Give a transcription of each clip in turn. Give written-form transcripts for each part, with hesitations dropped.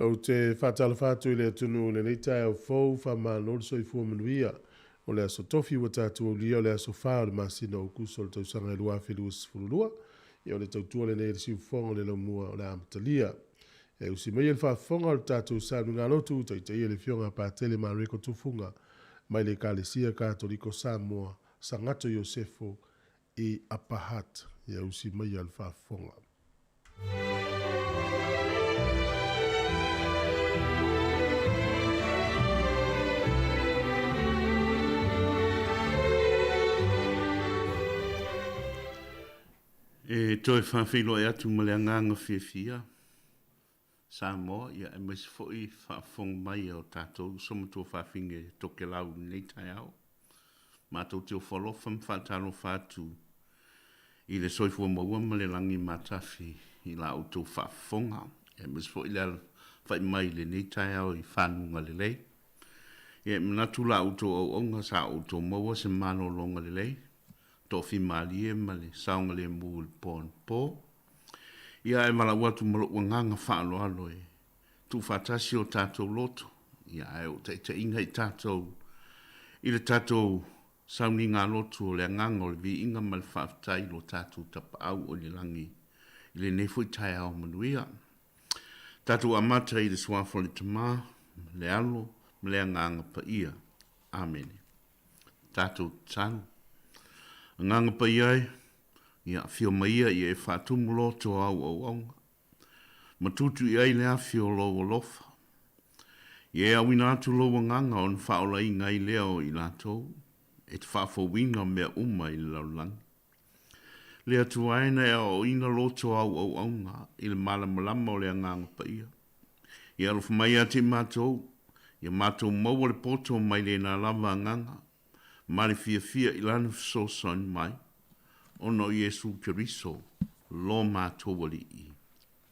Ou te faatalofa atu i le atunuu i lenei taeao fou, faamalo le soifua manuia. O le aso Tofi ua tatou aulia o le aso 4 o le masina o Aokuso o le tausaga e 2022. Ia o le tautua lenei a le siufofoga o le laumua o le a amatalia. E usi maia le faafofoga o le tatou sauniga lotu, taitaia le afioga a Patele Mareko Tufuga mai le Ekalesia Katoliko Samoa, Sagato Iosefo i Upper Hutt. Ia usi maia le faafofoga. E toe faafeiloai atu ma le agaga fiafia, Samoa, ia aemaise foi faafofoga mai a o tatou uso ma tuafafine Tokelau i lenei taeao. Matou te ofo alofa ma faatalofa atu i le soifua maua ma le lagi matafi i la outou faafofoga, aemaise foi le alafai mai i lenei taeao i fanuga lelei. Ia e manatu la outou auauna sa outou maua se malologa lelei, toafimalie ma le saogalemu i le po anapo. Ia ae valaau atu ma lou agaga faaaloalo e tuufaatasi o tatou loto, ia ae o taitaiga i tatou i le tatou sauniga lotu o le agaga o le viiga ma le faafetai i lo tatou Tapaau o i le lagi i lenei foi taeao manuia. Tatou amata i le Suafa o le Tama, le Alo ma le Agaga Paia. Amene. Tatou tatalo. Agaga Paia e, ia afio mai ia ia e faatumu loto au auauna, ma tutu i ai le afi o lou alofa. Ia e auina atu lou agaga ona faaolaina ai lea o i latou e te faafouina mea uma i le lalolagi. Le Atua e na e aoaoina loto au auauna i le malamalama o le Agaga Paia. Ia alofa mai ia te i matou, ia matou maua le poto mai lena lava agaga, ma le fiafia i Lana fesoasoani mai, ona o Iesu Keriso, lo matou Alii.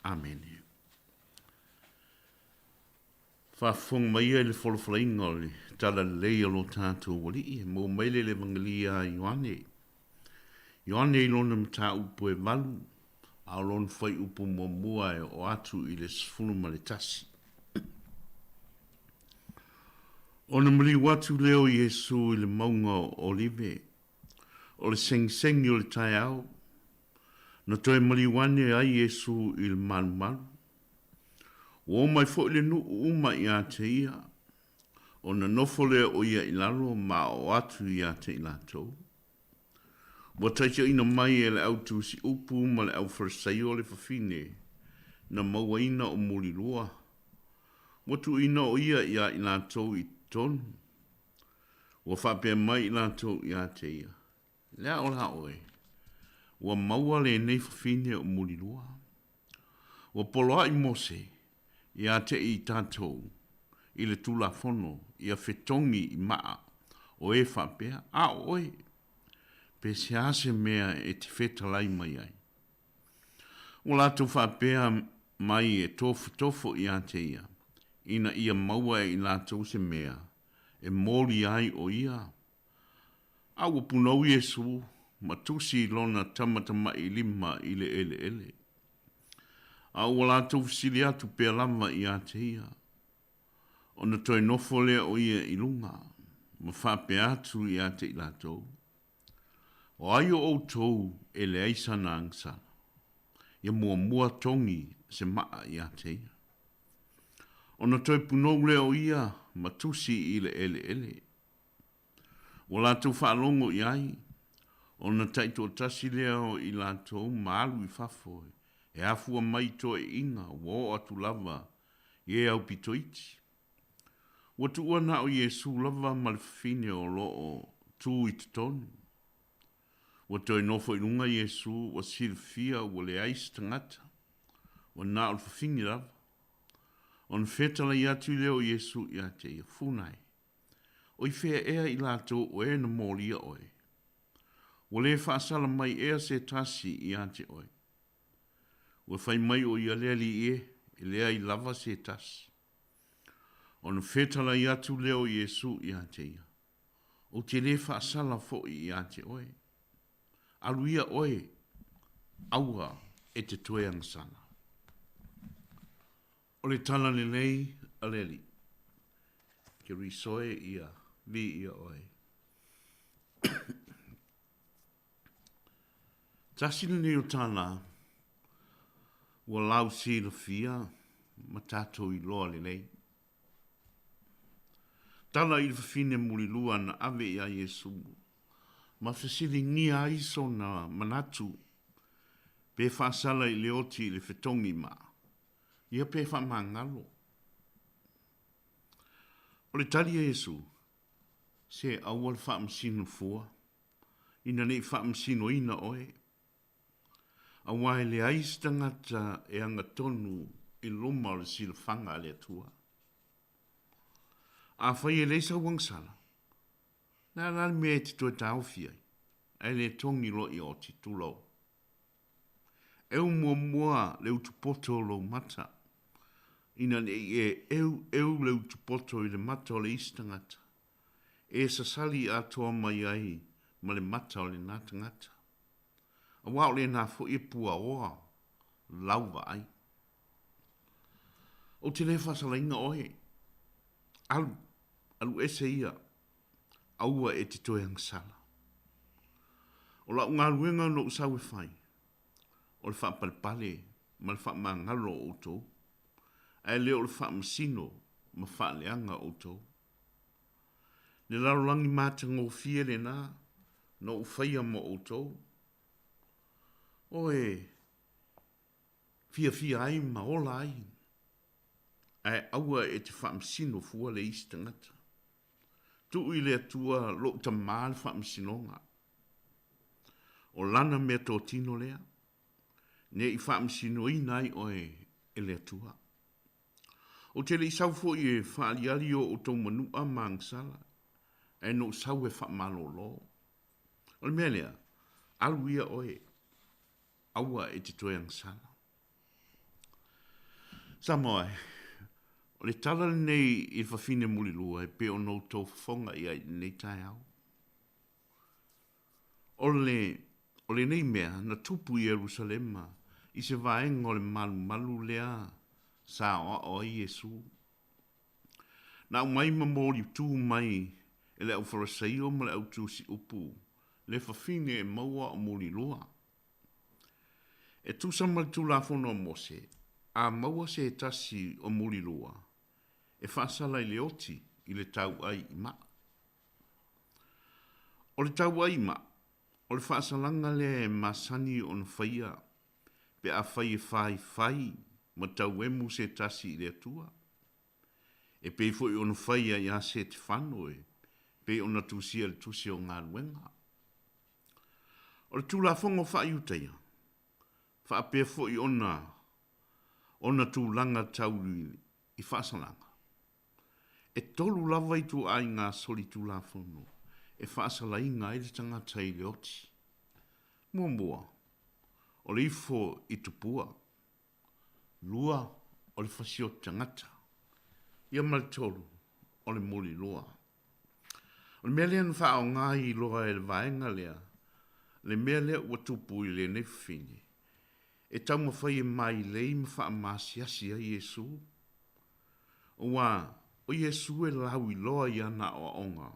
Amene. Faafofoga mai ia i le folafolaina o le Talalelei a lo tatou Alii, e maua mai le le Evagelia a Ioane. Ioane i lona mataupu e 8, a o lona fuaiupu muamua e oo atu i le 11. Ona maliu atu lea o Iesu i le mauga o Olive, o le segisegi o le taeao, na toe maliu ane ai Iesu i le malumalu. Ua omai foi le nuu uma ia te ia, ona nofo lea o ia i lalo ma aoao atu ia te i latou. Ua taitaiina mai e le au tusi upu ma le au Farisaio le fafine na mauaina o mulilua, ua tuuina o ia iā i latou i totonu. Ua faapea mai i latou ia te ia, Le a o la oe, ua maua lenei fafine o mulilua. Ua poloai Mose ia te i tatou i le Tulafono ia fetogi i maa o e faapea, A o oe, pe se a se mea e te fetalai mai ai? Ua latou faapea mai e tofotofo ia te ia, ina ia maua e i latou se mea e moli ai o ia. A ua punou Iesu ma tusi i lona tamatamailima i le eleele. A ua latou fesili atu pea lava ia te ia, ona toe nofo lea o ia i luga, ma faapea atu ia te i latou, O ai o outou e leai sana agasala? Ia muamua togi se maa ia te ia. Ona toe punou lea o ia ma tusi i le eleele. Ua latou faalogo i ai, ona taitoatasi lea o i latou ma alu i fafo e afua mai i toeaiina ua oo atu lava i e aupito iti. Ua tuua na o Iesu lava ma le fafine o lo o tu i totonu. Ua toe nofo i luga Iesu ua silafia ua leai se tagata, ua na o le fafine lava. Ona fetalai atu lea o Iesu ia te ia, Funa e, o i fea ea i latou o e na molia oe? Ua le faasala mai ea se tasi ia te oe? Ua fai mai o ia le Alii e, e leai lava se tasi. Ona fetalai atu lea o Iesu ia te ia, Ou te le faasala foi ia te oe. Alu ia oe, aua e te toe agasala. O le tala lelei a le Alii. Ke risoe ia, viia oe. Tasi lenei o tala ua lausilafia ma tatou iloa lelei. Tala i le fafine mulilua na ave iā Iesu ma fesiligia ai sona manatu pe faasala i le oti i le fetogi ma ia pe faamagalo. O le tali a Iesu, Se aua le faamasino fua, ina ne i faamasinoina oe, aua e leai se tagata e agatonu i luma o le silafaga a le Atua. Afai e leai sau agasala, o le a la le mea e te toe taofi ai, ae le togi loa ia oti, tulou? Eu muamua le utupoto o lou mata, ina ne i e eueu le utupoto i le mata o le isi tagata, e sasali atoa mai ai ma le mata o lena tagata. Aua o lena foi e puaoa lau vaai. Ou te le faasalaina oe. Alu, alu ese ia, aua e te toe agasala. O lau galuega na ou sau e fai, o le faapalepale ma le faamagalo o outou, ae le o le faamasino ma faaleaga outou. Le lalolagi matagofie lena na ou faia mo outou, o e fiafia ai ma ola ai, ae aua e te faamasino fua le isi tagata. Tuu i le Atua lou Tama le faamasinoga. O lana meatotino lea, ne i faamasinoina ai oe e le Atua. Ou te le i sau foi e faaaliali o outou manua ma agasala, ae na ou sau e faamalolo. O le mea lea, alu ia oe, aua e te toe agasala. Samoa e, o le tala lenei i le fafine mulilua e pei ona outou fofoga i ai i lenei taeao. O le, o lenei mea na tupu i Ierusalema i se vaega o le malumalu lea sa aoao ai Iesu. Na aumai ma molitu mai e le aufarasaio ma le autusiupu le fafine e maua o mulilua. E tusa ma le Tulafono a Mose, a maua se tasi o mulilua, e faasala i le oti i le tauai i maa. O le tauai i maa, o le faasalaga lea e masani ona faia pe afai e faifai ma tauemu se tasi i le Atua. E pei foi ona faia iā Setefano e pei ona tusia i le Tusi o Galuega. O le Tulafono faa-Iutaia, faapea foi ona ona tulaga tau i faasalaga, e tolu lava ituaiga solitulafono e faasalaina ai le tagata i le oti. Muamua, o le ifo i tupua. Lua, o le fasioti tagata. Ia ma le tolu, o le muliloa. O le mea lea na faaaoga ai loa e le vaega lea, le mea lea ua tupu i lenei fafine, e taumafai e mailei ma faamasiasi ai Iesu. Aua o Iesu e lauiloa i ana aoaoga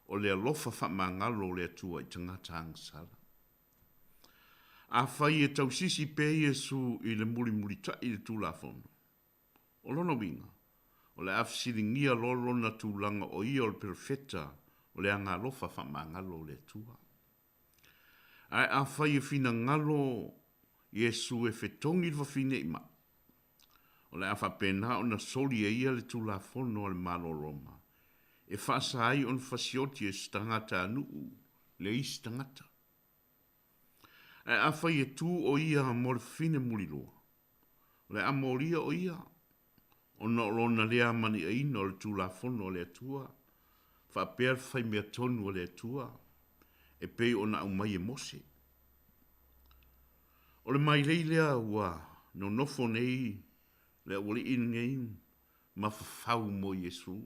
o le alofa faamagalo o le Atua i tagata agasala. Afai e tausisi pea Iesu i le mulimulitai i le Tulafono, O lona uiga, o le a fesiligia loa lona tulaga o ia o le perofeta o le agaalofa faamagalo o le Atua. Ae afai e finagalo Iesu e fetogi le fafine i maa, o le a faapena ona soli e ia le tulafono a le Malo o Roma e faasa ai ona fasioti e se tagatanuu le isi tagata. Ae afai e tu o ia mo le fafine muliloa, O le a molia o ia, ona o lona le amaniaina o le Tulafono a le Atua, faapea le faimea tonu a le Atua, e pei ona aumai e Mose. O le mailei lea ua nonofo nei le aualii lenei ma fafau mo Iesu.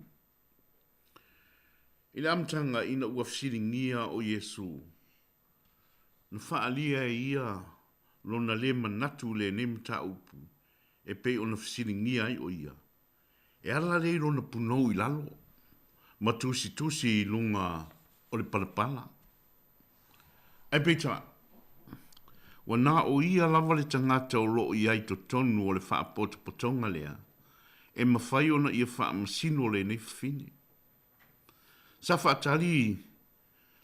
I le amataga ina ua fesiligia o Iesu, Na faaalia e ia lona le manatu i lenei mataupu. e pei ona fesiligia ai o ia, e ala lea i lona punou i lalo ma tusitusi i luga o le palapala. Ae peitai, ua na o ia lava le tagata o lo o i ai totonu o le faapotopotoga lea e mafai ona ia faamasino lenei fafine. Sa faatali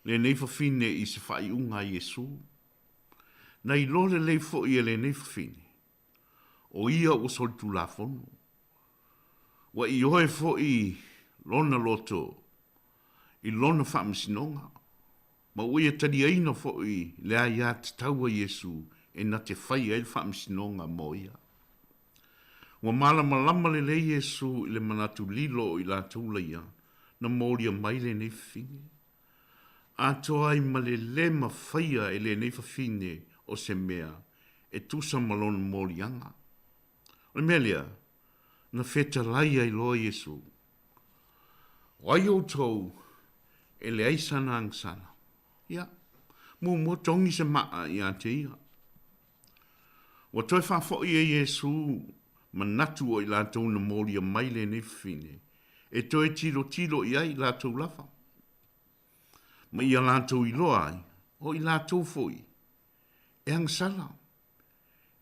lenei fafine i se faaiuga a Iesu. Na iloa lelei foi e lenei fafine, o ia ua solitulafono. Ua ioe foi lona loto i lona faamasinoga, ma ua ia taliaina foi le aiatatau a Iesu e na te faia ai le faamasinoga mo ia. Ua malamalama lelei Iesu i le manatu lilo o i latou laia na molia mai lenei fafine. Atoa ai ma le lē mafaia e lenei fafine o se mea e tusa ma lona moliaga. O le mea lea, na fetalai ai loa Iesu, O ai outou e leai sana agasala? Ia, muamua togi se maa ia te ia. Ua toe faafoi e Iesu manatu o i latou na molia mai lenei fafine, e toe tilotilo i ai i latou lava, ma ia latou iloa ai, o i latou foi e agasala,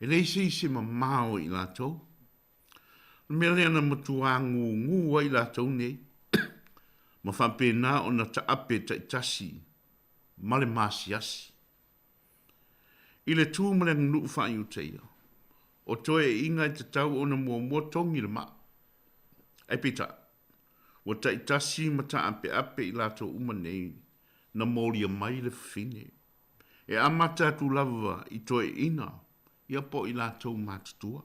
e leai se isi e mamao i latou. O le mea lea na matuā gūgū ai i latou nei, ma faapena ona taape taitasi ma le maasiasi. I le tu ma le aganuu faa-Iutaia, o toeaiina e tatau ona muamua togi le maa. Ae peitai, ua taitasi ma taapeape i latou uma nei na molia mai le fafine. E amata atu lava i toeaiina ia po o i latou matutua.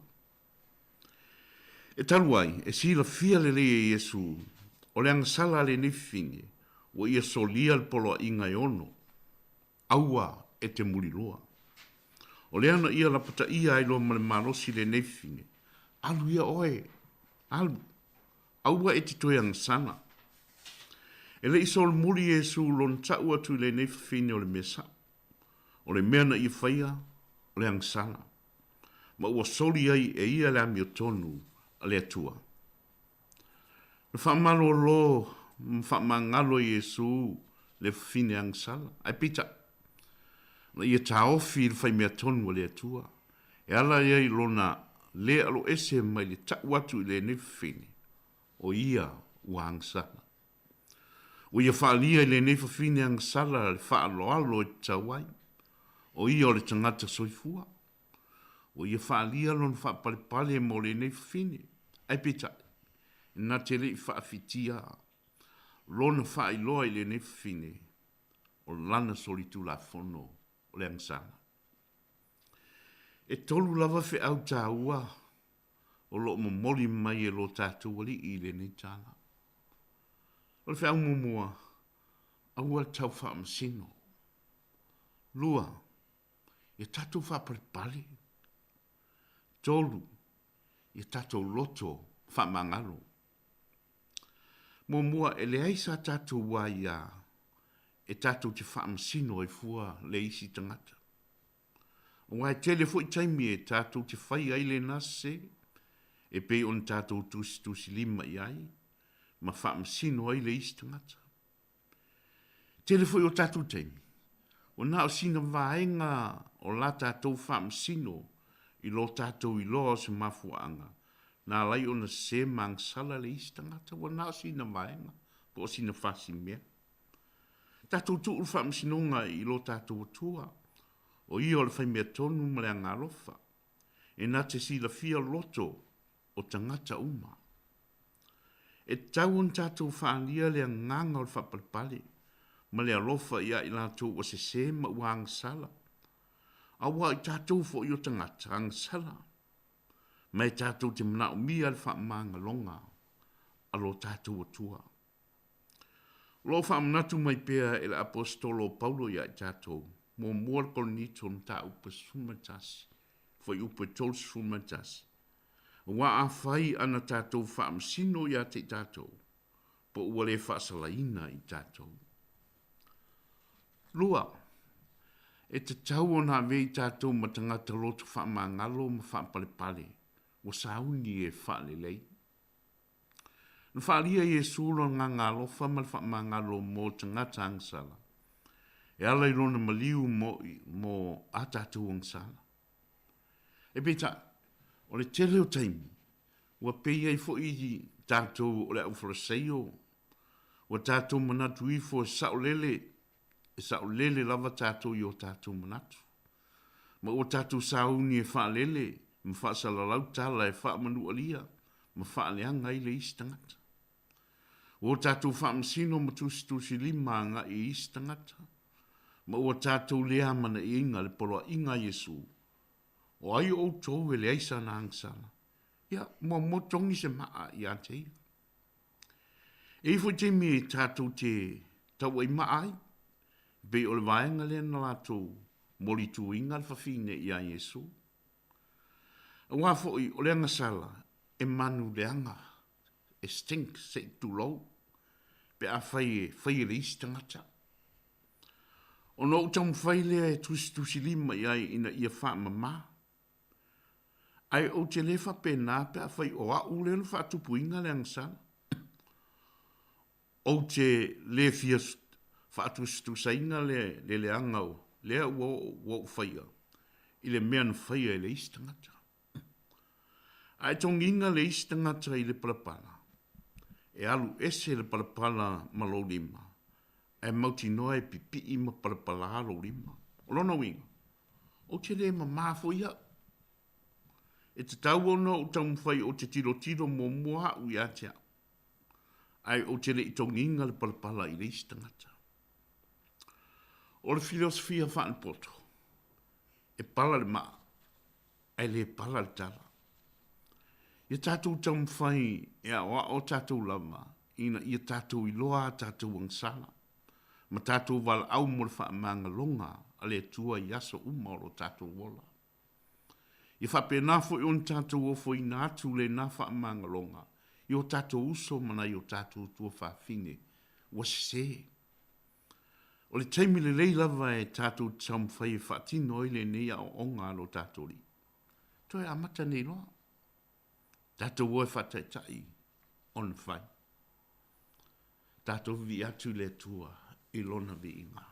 E talu ai, e silafia lelei e Iesu, o le agasala a lenei fafine, ua ia solia le poloaiga e ono, Aua e te muliloa. O lea na ia lapataia ai loa ma le malosi lenei fafine, Alu ia oe, alu, aua e te toe agasala. E le i solomuli Iesu lona tau atu i lenei fafine o le mea sao. O le mea na ia faia, o le agasala. Ma ua soli ai e ia le amiotonu a le Atua. Na faamalolo ma faamagalo e Iesu le fafine agasala, ae peitai, na ia taofi i le faimea tonu a le Atua, e ala ai i lona lē aloese mai le tau atu i lenei fafine, o ia ua agasala. Ua ia faaalia i lenei fafine agasala le faaaloalo e tatau ai, o ia o le tagata soifua. Ua ia faaalia lona faapalepale mo lenei fafine, ae peitai, na te le i faafitia lona faailoa i lenei fafine o lana solitulafono o le agasala. E tolu lava feau taua o lo o momoli mai e lo tatou Alii i lenei tala. O le feau muamua, aua le tau faamasino. Lua, ia tatou faapalepale. 3, ia tatou loto faamagalo. Muamua, e leai sa tatou aia e tatou te faamasino ai fua le isi tagata. Aua e tele foi taimi e tatou te faia ai lena sese, e pei ona tatou tusitusilima i ai ma faamasino ai le isi tagata. Tele foi o tatou taimi, ua na o sina vaega o la tatou faamasino i lo tatou iloa o se mafuaaga na ala ai ona sese ma agasala le isi tagata, ua na o sina vaega po o sina fasimea. Tatou tuu le faamasinoga i lo tatou Atua, o Ia o le faimea tonu ma le agaalofa, e na te silafia loto o tagata uma. E tatau ona tatou faaalia le agaga o le faapalepale ma le alofa ia i latou ua sese ma ua agasala, aua o i tatou foi o tagata agasala, ma e tatou te manaomia le faamagaloga a lo tatou Atua. O lo o faamanatu mai pea e le Aposetolo o Paulo ia i tatou, muamua le Korinito mataupu e 11, fuaiupu e 31, Aua afai ana tatou faamasino ia te i tatou, po ua le faasalaina i tatou. 2. E tatau ona ave i tatou ma tagata loto faamagalo ma faapalepale. Ua sauni e faalelei. Na faaalia e Iesu lona agaga alofa ma le faamagalo mo tagata agasala, e ala i lona maliu mo, mo a tatou agasala. E peitai, o le tele o taimi, ua pei ai foi tatou o le aufalaseio, ua tatou manatu ifo e saolele, e saolele lava tatou i o tatou manatu. Ma ua tatou sauni e faalele ma faasalalau tala e faamanualia ma faaleaga ai le isi tagata. Ua o tatou faamasino ma tusitusilima agai i isi tagata, ma ua tatou le amanaiaina le poloaiga a Iesu, O ai o outou e leai sana agasala? Ia, muamua togi se maa ia te ia. E i ai foi taimi e tatou te tauaimaa ai, e pei o le vaega lea na latou molituina le fafine ia Iesu. Aua foi o le agasala e manu leaga, e stink se i tulou, pe afai e fai e le isi tagata. Ona ou taumafai lea e tusitusilima i ai ina ia faamama. Ae ou te le faapena pe afai o au lea na faatupuina le agasala. Ou te le fia faatusatusaina le le leaga lea ua ou faia i le mea na faia e le isi tagata. A e togiina le isi tagata i le palapala, e alu ese le palapala ma lou lima, ae mautinoa e pipii ma palapala lou lima. O lona uiga, ou te le mama foi au. E tatau ona ou taumafai ou te tilotilo muamua au ia te au, ae ou te le i togiina le palapala i le isi tagata. O le filosofia faalepoto, e pala le maa, ae le pala le tala. Ia tatou taumafai e aoao tatou lava ina ia tatou iloa a tatou agasala ma tatou valaau mo le faamagaloga a le Atua i aso uma o lo tatou ola. Ia faapena foi ona tatou ofoina atu lena faamagaloga i o tatou uso ma nai o tatou tuafafine ua sese. O le taimi lelei lava e tatou te taumafai e faatino ai lenei aoaoga a lo tatou Alii. Toe amata nei loa. Tatou o e faataitai ona fai. Tatou vivii atu i le Atua i Lona viiga.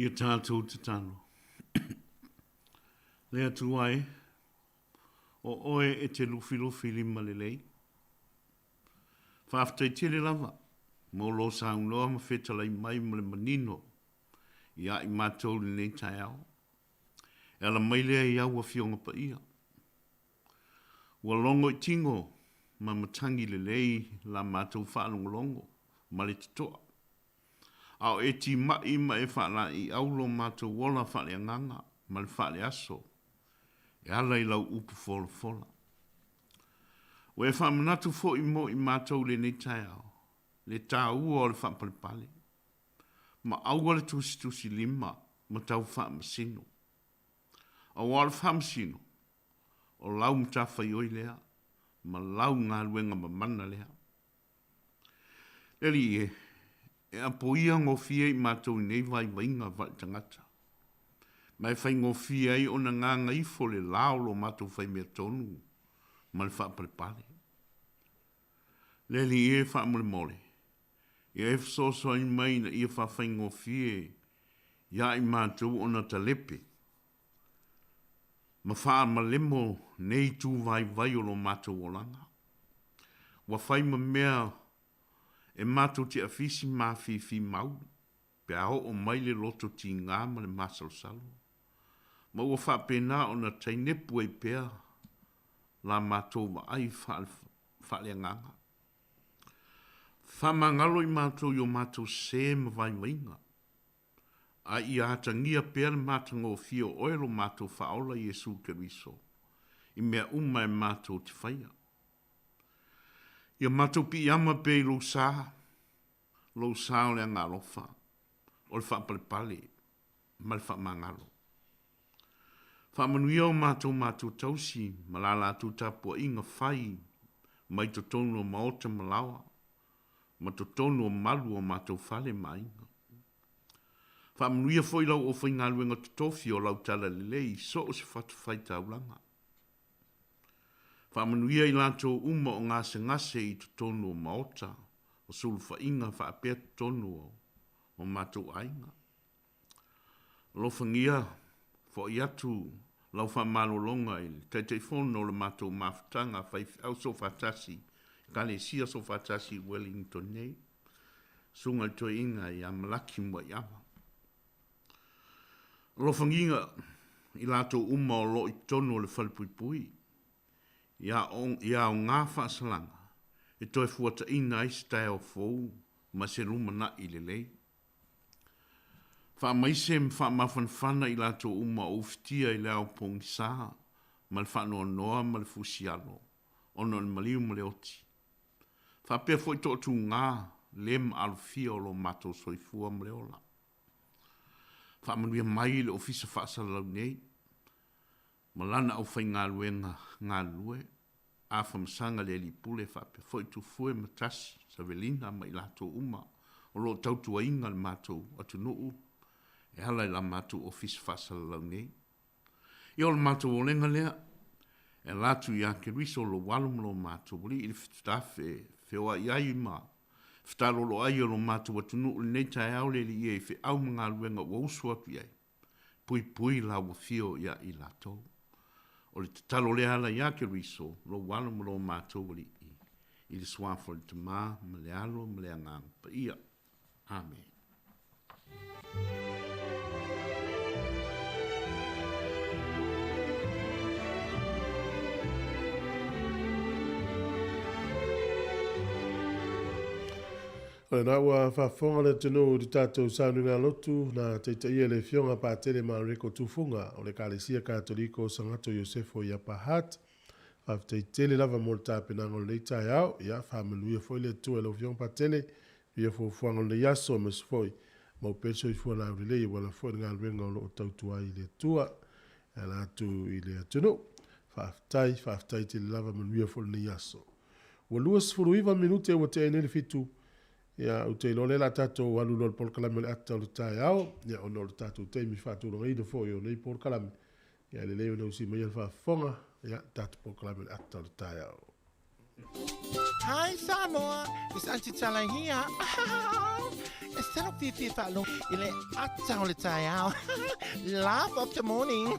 Ia tatou tatalo. Le Atua e, o Oe e te lufilufi lima lelei. Faafetai tele lava mo lō saunoa ma fetalai mai ma le manino ia i matou i lenei taeao. E ala mai lea i au Afioga Paia. Ua logo i tino ma matagi lelei la matou faalogologo ma le totoa. A o e timai ma e faalaeiau lo matou ola faaleagaga ma le faaleaso e ala i lau upu folafola. Ua e faamanatu foi mo i matou i lenei taeao le taua o le faapalepale, ma aua le tusitusilima ma tau faamasino. Aua o le faamasino, o lau matafaioi lea ma lau galuega mamana lea. Le Alii e, e apoia gofie i matou i nei vaivaiga vaaletagata, ma e faigofie ai ona gagaifo le la o lo matou faimea tonu ma le faapalepale. Le Alii e, faamolemole, ia e fesoasoani mai ina ia faafaigofie ia i matou ona talepe ma faamalemo nei itu vaivai o lo matou olaga. Ua fai ma mea e matou te afisi mafifi mau pe a oo mai le loto tiga ma le masalosalo, ma ua faapena ona tainepu ai pea la matou vaai faaleagaga. Faamagalo i matou i o matou sē ma vaivaiga, A ia atagia pea le matagofie o Oe lo matou Faaola Iesu Keriso i mea uma e matou te faia. Ia matou piiama pea i Lou sa, Lou sa o le agaalofa, o le faapalepale ma le faamagalo. Faamanuia o matou matua tausi ma la latou tapuaiga fai mai totonu o maota ma laoa, ma totonu o malu o matou fale ma aiga. Faamanuia foi lau aufaigaluega totofi o lau talalelei i so o se fatafaitaulaga. Faamanuia i latou uma o gasegase i totonu o maota o sulufaiga faapea totonu o matou aiga. Alofagia foi atu lau faamalologa i le Taitaifono o le matou mafutaga faifeau soofaatasi, Ekalesia Soofaatasi i Wellington nei, Susuga i le Toeaina ia Malaki Muaiava. Alofagia i latou uma o lo o i totonu o le falepuipui, ia aoga faasalaga e toe fuataina ai se taeao fou ma se lumanai lelei. Faamaise ma faamafanafana i latou uma o ufitia i le ao pogisa ma le faanoanoa ma le fusialo ona o le maliu ma le oti. Faapea foi toatuga le maalofia o lo matou soifua ma le ola. Faamanuia mai i le Ofisa Faasalalau nei ma lana aufaigaluega galulue, Afamasaga le Alii Pule faapea foi Tufue ma Tasi, Savelina ma i latou uma o lo o tautuaina le matou atunuu e ala i la matou Ofisa Faasalalau nei. Ia o le matou olega lea e ala atu ia Keriso lou Alo ma lo matou Alii i le fetutafe e feoai ai ma fetalolo ai o lo matou atunuu i lenei taeao le Alii e i feau ma galuega ua usu atu i ai. Puipui lau afio ia i latou. O le tatalo lea ala ia Keriso, lou Alo ma lo matou Alii, i le Suafa o le Tama ma le Alo ma le Agaga Paia. Amene. O lena ua faafofoga le atunuu i le tatou sauniga lotu na taitaia e le Afioga Patele Mareko Tufuga o le Ekalesia Katoliko o Sagato Iosefo i Upper Hutt. Faafetai tele lava mo le tapenaga o lenei taeao. Ia, faamanuia foi le Atua i lau Afioga Patele i fuafuaga o lenei aso, aemaise foi maua pea le soifua laulelei aua lava foi le galuega o lo o tautua ai i le Atua e ala atu i le atunuu. Faafetai, faafetai tele lava, manuia foi lenei aso. Ua 29 minute ua tea ai nei le 7, ia, ou te iloa o lea o le a tatou alu loa i le polokalame o le ata o le taeao, ia, ona o le tatou taimi faatulagaina foi o nei polokalame, ia, e lelei ona usi maia le faafofoga, ia, tatou polokalame o le ata o le taeao. Hi Samoa, it's Auntie Tala here. E salo fiafia faalogo i le ata o le taeao. Laugh of the morning.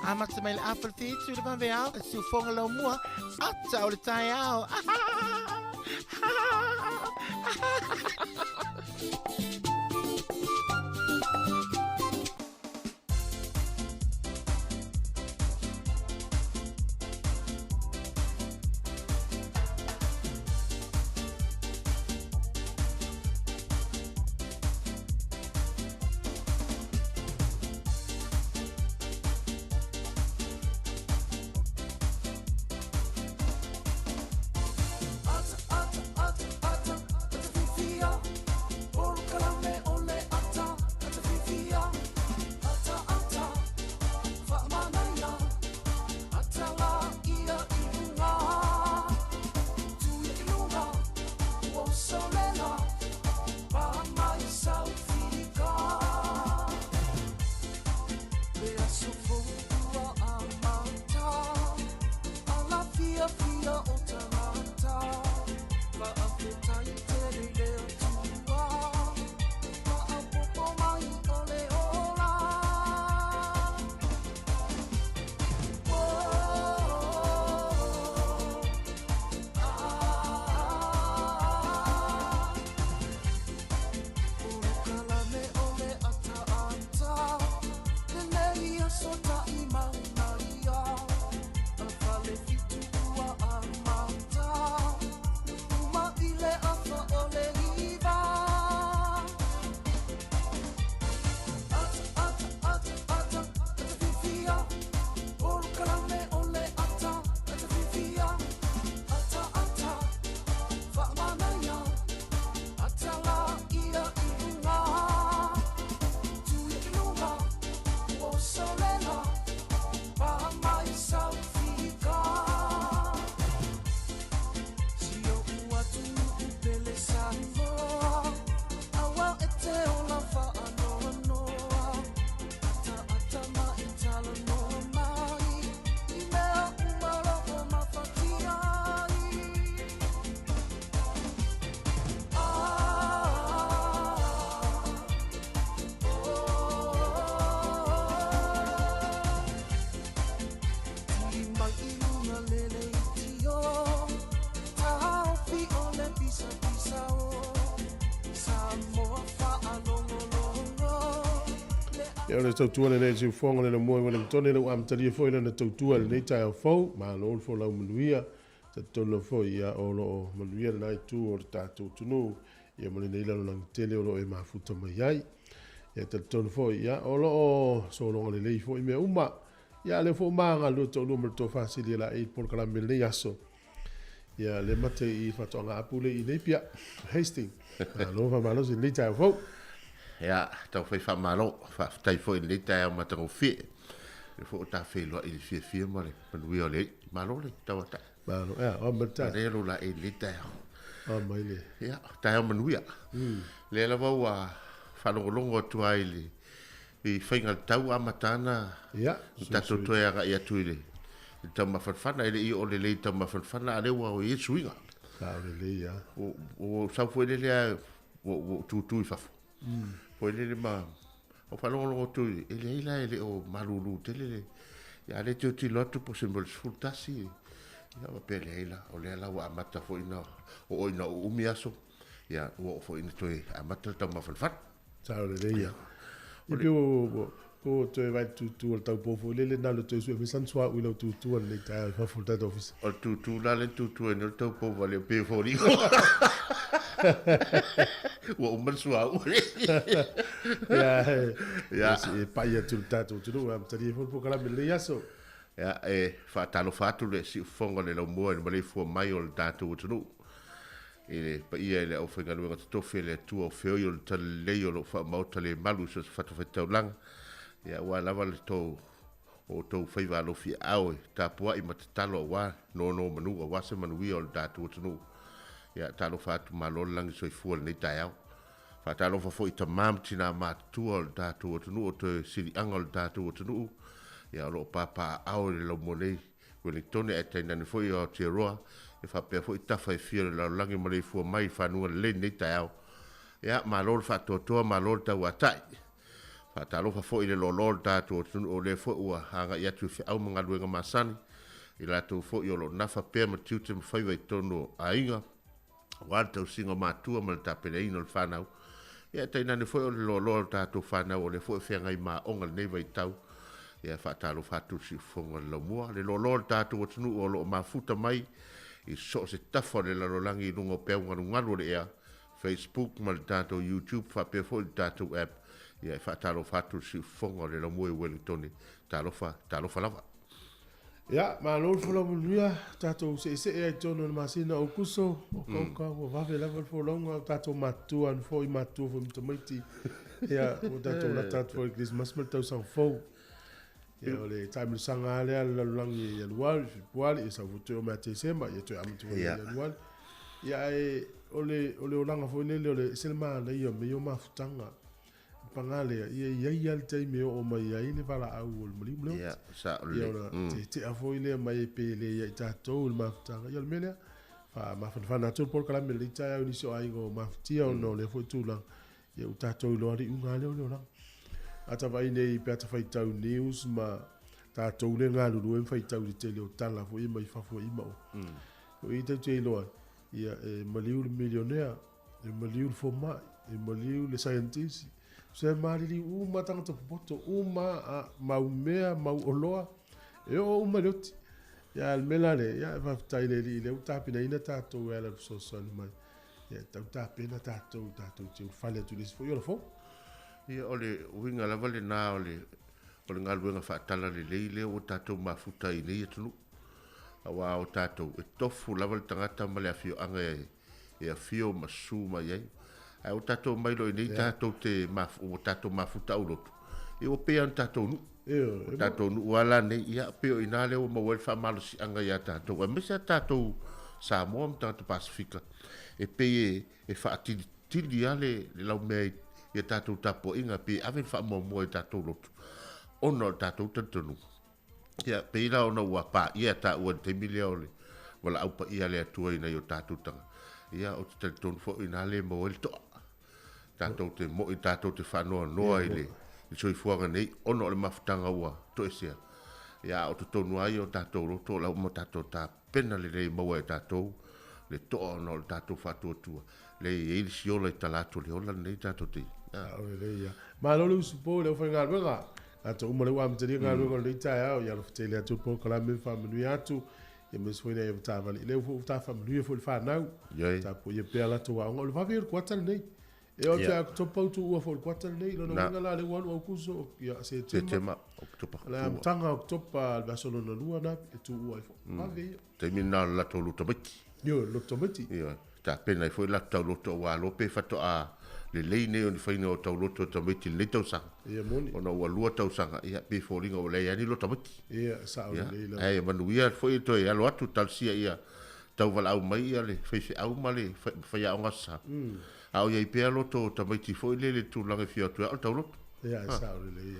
Amata mai le afa le fitu le vaveao, e siufoga lau mua, ata o le taeao. Ia o le tautua lenei siufoga le laumua i Ueligitone le ua amatalia foi lana tautua i lenei taeao fou. Malo le folau manuia. Talitonu lava foi ia o lo o manuia lena itu o le tatou atunuu ia ma lenei lalolagi tele o lo o e mafuta mai ai. Ia talitonu foi ia o lo o sologa lelei foi mea uma. Ia a lea foi ua magalua toalua ma le tofa sili e laei i le polokalame i lenei aso. Ia le mate i faatoaga apu le i Napier, Hastings. Malo faamalosi i lenei taeao fou. Ia, taumafai faamalo, faafetai foi i lenei taeao matagofie. O lea foi ua ta feiloai i le fiafia ma le manuia o le Alii. Malo le tauatai. Malo, ea, o mai le taeao. Manaia lou laei i lenei taeao. O mai le. Ia, taeao manuia. Lea lava ua faalogologo atu ai i le i faiga o le tau amata ana Ia, tatou toe agai atu i le taumafanafana. E le i oo lelei i le taumafanafana, a o lea ua i ai le suiga. Sao lelei lava. Ua ou sau foi lele lava, ua ou tutu i fafo. Foi lele ma ou faalogologo atu, e leai la e le o malulu tele le... Ia, a o lea e tilotilo atu po o se mea o le 11, ia faapea leai la, o lea la ua amata foi ona oo ina uumi aso, ia ua oo foi ina toe amata le taumafanafana. Sao lelei ia. Ia pei ua ua toe vaai tutu o le taupou foi lele na o le toe sue mai sana suauu i lau tutu i lenei taeao i fafo o le tatou ofisa. O le tutu la lea na tutu ai nei o le taupou vale pei e foliga ua uma le suauu. Ia, ia e pai atu le tatou atunuu e amatalia ai foi le polokalame i lenei aso. Ia, e faatalofa atu le siufofoga o le laumua i le maleifua mai o le tatou atunuu. I le paia i le aufaigaluega totofi a le Atua o feoi o le Talalelei o lo o faamaota le malu i so o se fatafaitaulaga, ia aua lava le tou o outou faiva alofi aao e tapuai ma tatalo aua nonomanu aua se manuia o le tatou atunuu. Ia talofa atu malo le lagi soifua i lenei taeao. Faatalofa foi i tama ma tina matutua o le tatou atunuu o toe siliaga o le tatou atunuu, ia o lo o papaaao i le laumua nei Wellingtone ae tainane foi o Aotearoa. E faapea foi tafa e fia o le lalolagi maleifua mai i fanuga lelei i lenei taeao. Ia, malo le faatoatoa, malo le tauatai. Faatalofa foi i le loaloa o le tatou atunuu o lea foi ua agai atu i feau ma galuega masani, i latou foi o lo o nafa pea ma tiute ma faiva i totonu o aiga, aua le tausiga o matua ma le tapenaina o le fanau. Ia, tainane foi o le loaloa o le tatou fanau o lea foi e feagai ma aoga i lenei vaitau. Ia, faatalofa atu i le siufofoga o le laumua. Le loaloa o le tatou atunuu o lo o mafuta mai i so o se tafa o le lalolagi i luga o peau galugalu o le ea, Facebook ma le tatou YouTube faapea foi le tatou app. Ia, e faatalofa atu i le siufofoga o le laumua i Ueligitone. Talofa, talofa lava. Ia, malo le folau manuia, tatou seesee ai totonu o le masina o Aokuso, okaoka, ua vave lava le folauga, o tatou matutua ane foi, matutua foi ma tamaiti. Ia, ua tatou lata atu foi i le Kerisimasi ma le tausaga fou. Ia, o le taamilosaga lava lea a le lalolagi i Ianuari, Fepuari, ia sau foi toe oo mai ia Tesema, ia toe amata foi ia Ianuari. Ia, ae o le, o le olaga foi lele, o le ese le manaia o mea ia o mafutaga. Paga lea, ia i ai lava le taimi e oo mai ai le valaau o le maliu ma le oti. Ia ona tetea foi lea mai pe le ia i tatou le mafutaga. Ia o le mea lea, faamafanafana atu le polokalame i lenei taeao i nisi o aiga o mafatia ona o lea foi tulaga. Ia ua tatou iloa le iuga lava lea o le olaga. A ta vaai nei pe a ta faitau news ma tatou lea e galulue ma faitau i le tele o tala foi ia mai fafo i ma o. O i tatou te iloa ai, ia e maliu le milionea, E maliu le fomai, e maliu le saienitisi, se maliliu uma tagata popoto uma a mau mea, mau oloa, e oo uma i le oti. Ia, a o le mea la lea, ia, e faafetai i le Alii o lea ua tapenaina tatou e ala i le fesoasoani mai. Ia, e tau tapena tatou tatou te ulufale atu i le isi foi ola fou. Ia, o le uiga lava lena o le, o le galuega faatalalelei lea ua tatou mafuta ai i nei atunuu. Aua o tatou, e tofu lava le tagata ma le afioaga e e afio ma susu mai ai. Ae ua tatou omai loa i inei tatou te ua tatou mafuta aulotu, ia ua pei lava ona tatou nuu. O tatou nuu lava la nei, ia pei o i ina lea ua maua ai le faamalosiaga ia tatou, aemaise lava tatou Samoa ma tagata Pasefika, e pei e faatilitili lava le laumea i a tatou tapuaiga, pei e ave le faamuamua i tatou lotu, ona o le tatou talitonuga. Ia, pei la ona ua paia taua i le taimi lea o le valaau paia a le Atua i nai o tatou tagata, ia, ou te talitonu foi o i ina lea e maua ai le toa. Tatou te moi, tatou te faanoanoa i le soifuaga nei ona o le mafutaga ua toesea. Ia, a o totonu lava ia o tatou loto, o la ua tatou tapena lelei e maua e tatou le toa ona o le tatou faatuatua. Lea e i ai le siola i tala atu o le ola lenei tatou te i. Ao lelei ia. Malo le usupo i le aufaigaluega. Tatou uma lea ua amatalia galuega o lenei taeao. Ia alofa tele atu le polokalame ma faamanuia atu. Ia aemaise foi nai avetaavale. Lea foi ua tafaamanuia foi le fanau. Tapuaia pea latou aoga. O le vave ia o le kuata lenei. E oo atu ia Oketopa ua tuua foi i le kuata lenei. Lona uiga la lea ua alu Aukuso, ia Setema. Setema, Oketopa. O le amataga o Oketopa le vaiaso lona lua na e tuua ai foi. Vave ia. Taimi lena o le latou loto tamaiti. Ioe, loto tamaiti. Ioe, tapena ai foi le latou tauloto aua loa pe faatoa lelei nei o ni faiga o tauloto o tamaiti i lenei tausaga. Ia moni. Ona ua lua tausaga, ia pei e foliga ua leai lava ni loto tamaiti. Ia, sao lelei lava. Ae manuia foi toe alo atu talosia ia tauvalaau mai ia le faifeau ma le faiaoga aso sa. A o i ai pea loto o tamaiti foi lele i le tulaga e fia o atu ai o le tauloto. Ia, e sao lelei.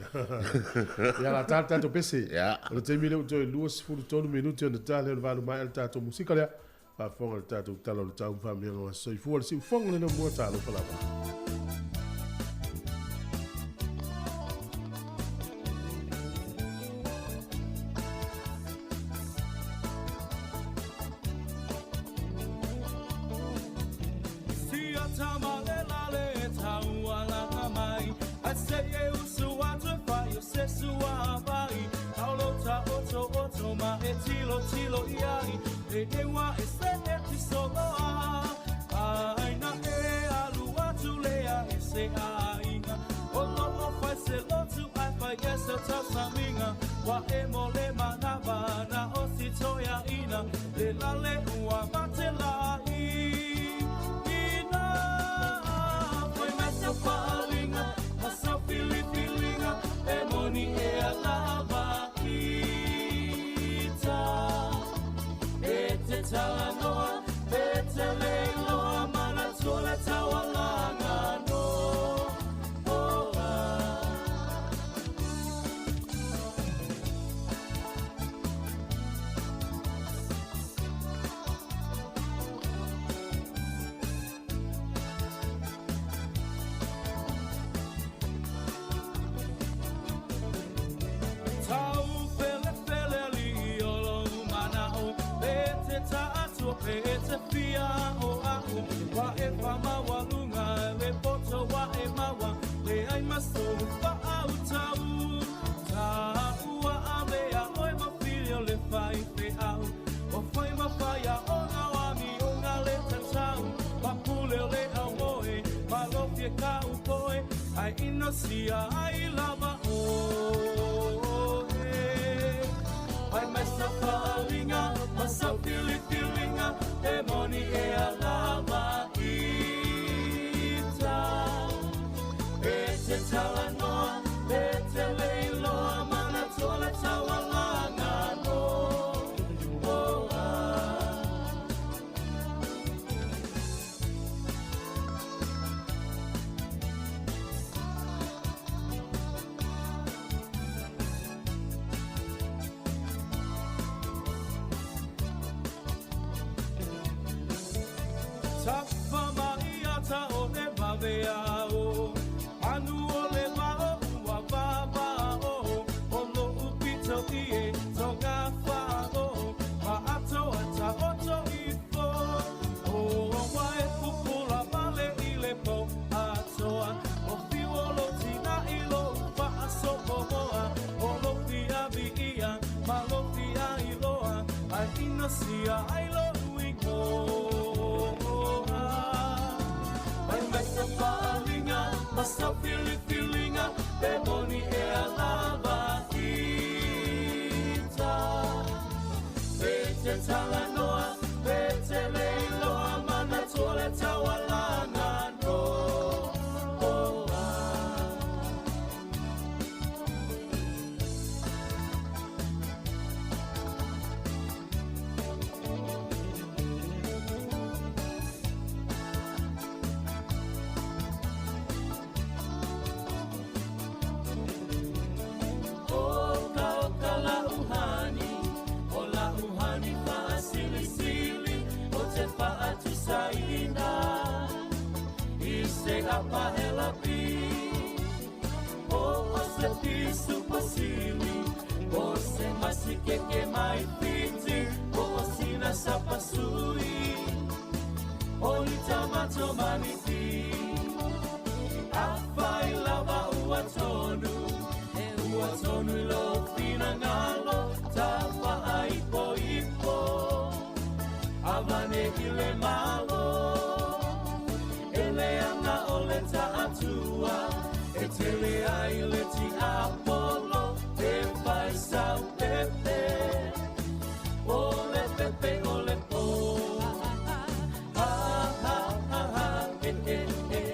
Ia, la ta le tatou pese. Ia. O le taimi lea ua toe 23 minute ona ta lea o le valu maea le tatou musika lea. Faafofoga le tatou tala o le tau ma faamanuiaga o aso soifua le siufofoga le laumua talofa lava. E te fia o a'u wa e whamaualuga le poto wa e maua le ai ma sou faautau Ta ua avea oe ma fili o le faifeau O fai ma faiaoga o amioga le tatau Papule o le aumoe malofie ka'u po'e Ae inosia ai lava oe Fai mai sau faaaliga ma sau filifiliga E moni ea lava ita E te talanoa e te le iloa manatua le taualaga Noa. Tafa mai ata o le vaveao Anu o le vao ua vavao O lo'u pito i e toga fa'ao Ma ato a taoto ifo O ua e pupula vale i le po atoa O fiu o lou tina'i lou fa'asopomoa O lou fia vi'ia ma lou fia iloa Ae inosia ai lo'u igoa Fai mai sau faaaliga ma sau filifiliga Pe moni ea lava ita E te talanoa pe te le iloa manatua le taualaga Noa. Oka oka la'u hani, o la'u hani fa'asilisili, o te fa'atusaina i se apahelapi. O o se pisu pasili, o se masikeke mai fiti, o o sina sapasui, o ni tamato maniti. Afai lava ua tonu, e ua tonu i lou finagalo, tafa'aipoipo, avane i le malo. E leaga o le ta'atua, e tele ai le tiapolo, e fai sau pepe, o le pepe o le po. Ha ha ha ha, e e e,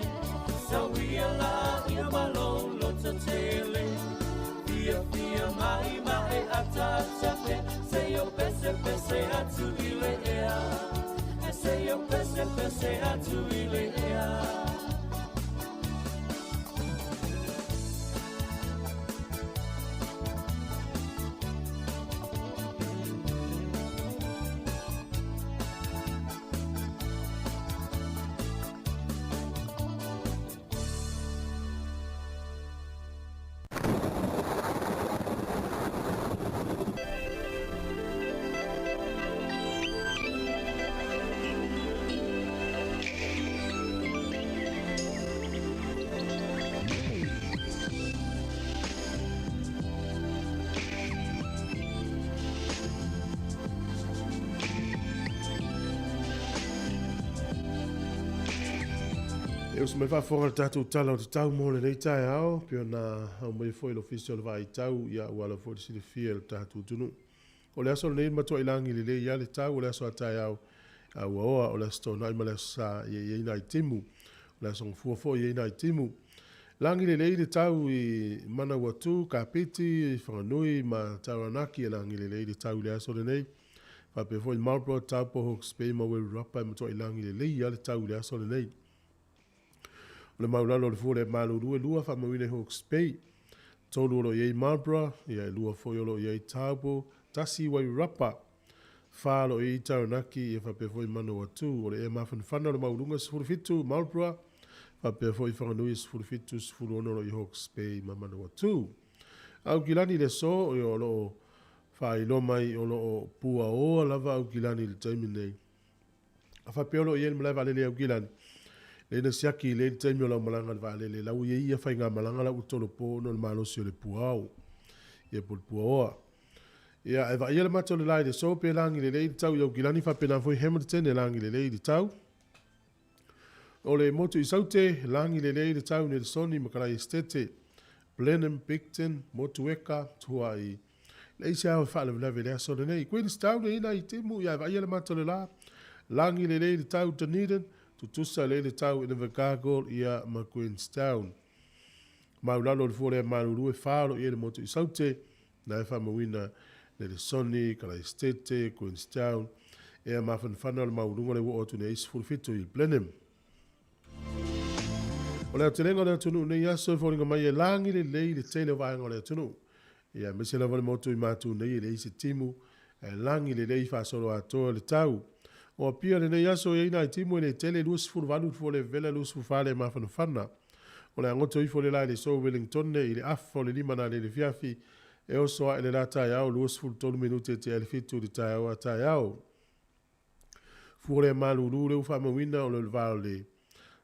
sauia la ia ma lou loto tele. Fia fia mai ma e atatape, se o pese pese atu i le ea. E se o pese pese atu i le ea. E uso mai faafofoga le tatou tala o te tau mo lenei taeao, pei ona aumai foi le Ofisa o le Vaai Tau, ia ua ala foi le silafia e le tatou atunuu. O le aso lenei matuai lagi lelei ia le tau, o le aso a taeao a ua oa, o le aso Toonai ma le aso Sa ia i ai nai timu. O le aso Gafua foi ia i nai timu. Lagi lelei le tau i Manawatu, Kapiti, Whanganui ma Taranaki e lagi lelei le tau i le aso lenei. Faapea foi Marlborough, Taupo, Hawke's Bay ma Wairarapa e matuai lagi lelei ia le tau i le aso lenei. O le maulalo o le fua o le malulu e lua faamauina i Hawke's Bay. 3 o lo o i ai Marlborough, ia e 2 foi o lo o i ai Taupo, 1 i Wairarapa, 4 o lo o i ai Taranaki, ia faapea foi Manawatu. O le ea mafanafana o le mauluga 17 Marlborough, faapea foi Whanganui 17, 16 o lo o i Hawke's Bay ma Manawatu. Aukilani le aso, ia o lo o faailoa mai o lo o puaoa lava Aukilani i le taimi nei. A faapea o lo o i ai le malae vaalele i Aukilani, lea na siaki lelei le taimi o lau malaga i le vaalele, la ua i ai ia faigamalaga la ua tolopo ona o le malosi o le puao, ia po o le puaoa. Ia, ae vaaia le mata o le la i le aso pe lagi lelei le tau i Aukilani faapena foi Hamilton e lagi lelei le tau. O le motu i Saute, lagi lelei le tau Nelesoni ma Kalai Esitete, Blenheim, Bicton, Motueka, Tuai. Leai se ao e faalavelave i le aso lenei. Queenstown e i ai nai timu, ia ae vaaia le mata o le la. Lagi lelei le tau Dunedin, tutusa lelei le tau Invercargill ia ma Queenstown. Maulalo le fua lea malulu e fa o lo o i ai le motu i Saute, na e faamauina Nelesoni, Kalaistete, Queenstown, ea mafanafana o le maualuga le ua oo atu nei ai 17 i Blenheim. O le aotelega o le atunuu nei aso e foliga mai e lagi lelei le tele o vaega o le atunuu. Ia aemaise lava le motu i matu nei e leai se timu, ae lagi lelei faasolo atoa le tau. O Apia lenei aso e i ai nai timu e le tele 28 le fua le vevela 24 le mafanafana. O le a goto ifo le la i le so Wellingtone i le afa o le 5 na le le fiafi e oso ae le la taeao 23 minute e tea i le 7 i le taeao a taeao. Fua lea malulu le ua faamauina o le va o le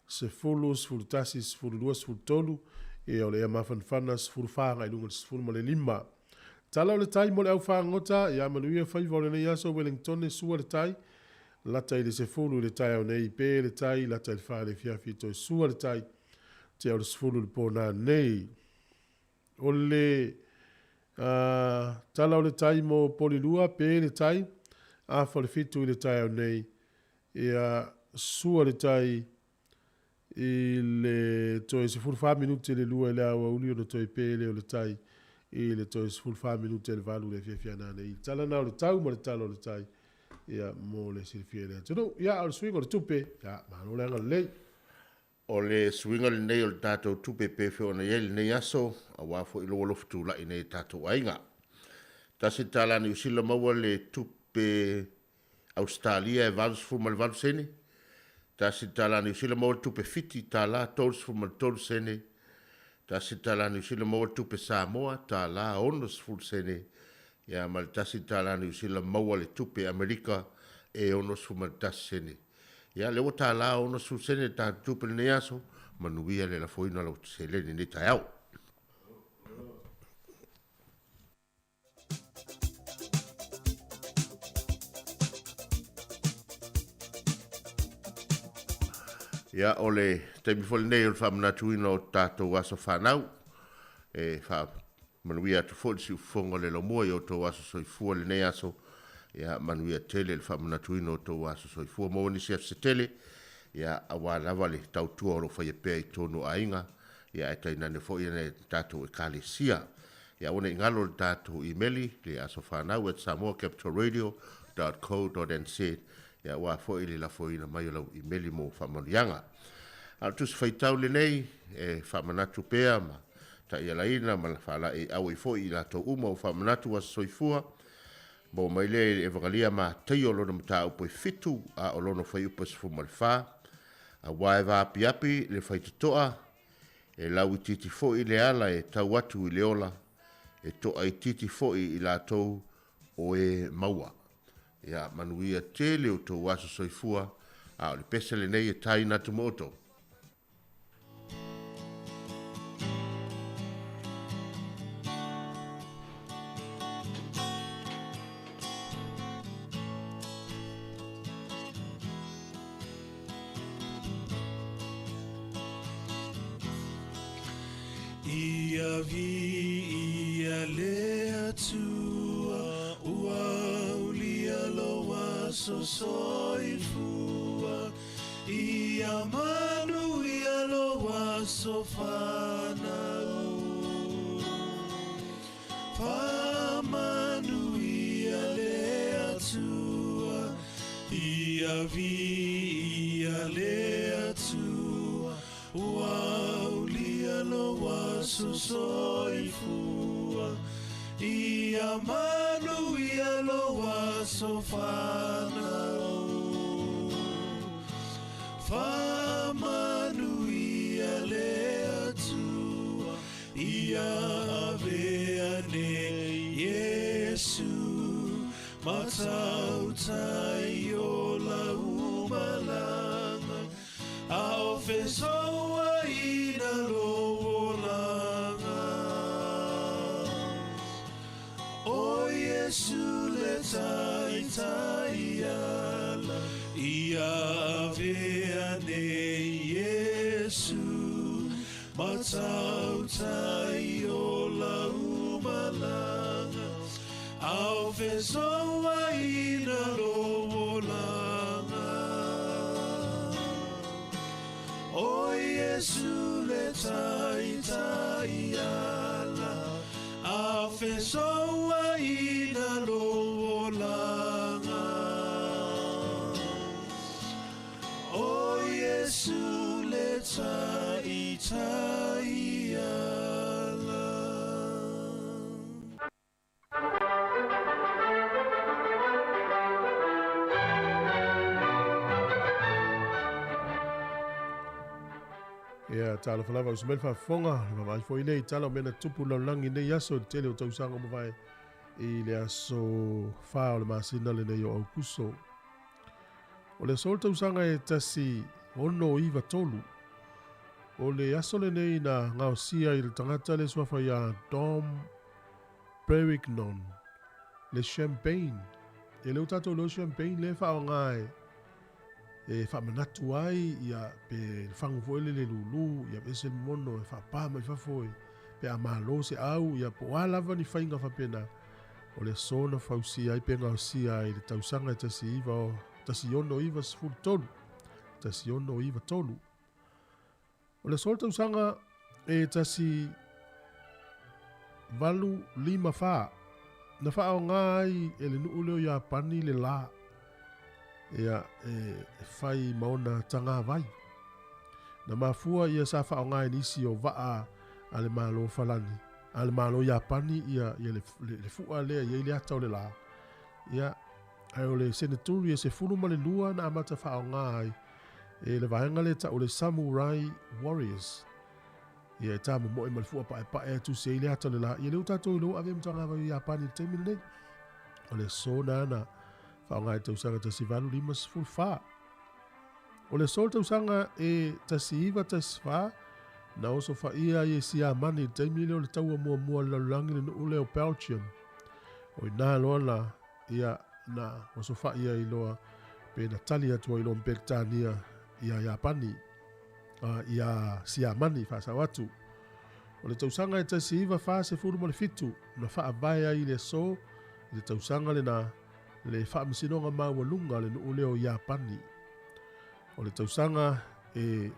10, 11, 12, 13, ia o le ea mafanafana 14 agai luga i le 15. Tala o le tai mo le au fagota, ia manuia faiva o lenei aso Wellingtone sua le tai, lata i le 10 i le taeao nei, pe le tai, lata i le 4 i le afiafi toe sua le tai, tea o le 10 i le po nanei. O le tala o le tai mo Polilua, pe le tai, afa o le 7 i le taeao nei, ia sua le tai i le toe 14 minute i le 2 i le aoauli ona toe pe lea o le tai i le toe 14 minute i le 8 i le afiafi a nanei. Tala na o le tau ma le tala o le tai ia mo le silafia e le atunuu. Ia, o le suiga o le tupe, ia, malo le agalelei. O le suiga lenei o le tatou tupe e pei foi ona i ai lenei aso, aua foi lou alofa tulai nei i tatou aiga. $1 Niu Sila maua le tupe Ausetalia e 88 sene, $1 Niu Sila maua le tupe Fiti $33 sene, $1 Niu Sila maua le tupe Samoa $60 sene, ia ma le $1 Niu Sila maua le tupe Amerika e 61 sene. Ia, lea ua $60 sene le tatou tupe i lenei aso, manuia le lafoina o lau seleni i lenei taeao. Ia, o le taimi foi lenei o le faamanatuina o tatou aso fanau. E faamanuia atu foi le siufofoga o le laumua i outou aso soifua i lenei aso. Ia, manuia tele le faamanatuina o outou aso soifua. Maua nisi aso se tele, ia, aua lava le tautua o lo o faia pea i totonu o aiga, ia ae tainane foi nai tatou Ekalesia. Ia aua ne i galo le tatou imeli, le asofanau@samoacapitalradio.co.nz, ia aua foi le lafoina mai o lau imeli mo faamanuiaga. A o le tusi faitau lenei e faamanatu pea ma taialaina ma faalaeiau ai foi i latou uma ua faamanatu aso soifua, maua mai lea i le Evagalia Mataio lona mataupu e 7 a o lona fuaiupu e 14, aua e vaapiapi le faitotoa, e lauitiiti foi le ala e tau atu i le ola, e toaitiiti foi i latou o e maua. Ia manuia tele outou aso soifua, a o le pese lenei e taina atu mo outou. Ia viia le Atua, ua aulia lou aso soifua. Ia manuia lou aso fanau. Faamanuia le Atua, ia viia le Atua, ua aulia lou aso soifua. Ia manuia lou aso fanau. Faamanuia le Atua, ia avea nei Iesu, matautai ola uma. malaga A o fesouaina lou olaga O Iesu le taitai ala Ia avea nei Iesu Ma tautai o lau malaga A o fesouaina lou olaga O Iesu le taitai ala A fesouaina lou olaga O Iesu le taitai ala. Ia, talofa lava uso mai le faafofoga, le vaavaai foi lea i tala o mea na tupu i le lalolagi i lenei aso i le tele o tausaga ua mavae i le aso 4 o le masina lenei o Aukuso. O le aso o le tausaga e 1693, o le aso lenei na gaosia i le tagata le suafa ia Dom Perignon le champagne. E lea ua tatou iloa champagne lea e faaaoga e e faamanatu ai ia pe le fagu foi lele lulu ia ese le mono e faapa mai fafo e pe a malo se au ia po o a lava ni faiga faapena o le aso na fausia ai pe gaosia ai i le tausaga e 19, 1693 1693. O le aso o le tausaga e 1854 na faaaoga ai e le nuu lea o Iapani le la ia e fai ma ona tagavai. Na mafua ia sa faaaoga e nisi o vaa a le Malo Falani, a le Malo Iapani ia, ia le, le, le fua lea i ai le ata o le la. Ia, ae o le seneturi e 12 na amata faaaoga ai e le vaega lea tau o le Samurai Warriors. Ia e tāmomoe ma le fua paepae e tusi ai le ata o le la. Ia lea ua tatou iloa ua ave ma tagavai o Iapani i le taimi lenei. O le aso na faaaoga i tausaga 1854. O le aso o le tausaga e 1914, na osofaia ai e Siamani i le taimi lea o le taua muamua o le lalolagi le nuu lea o Belgium. O i ina loa na, ia, na osofai ai loa pe na tali atu ai loa ma Peretania ia Iapani, ia Siamani faasao atu. O le tausaga e 1947 na faavae ai i le aso i le tausaga lena le Faamasinoga Maualuga a le nuu lea o Iapani. O le tausaga e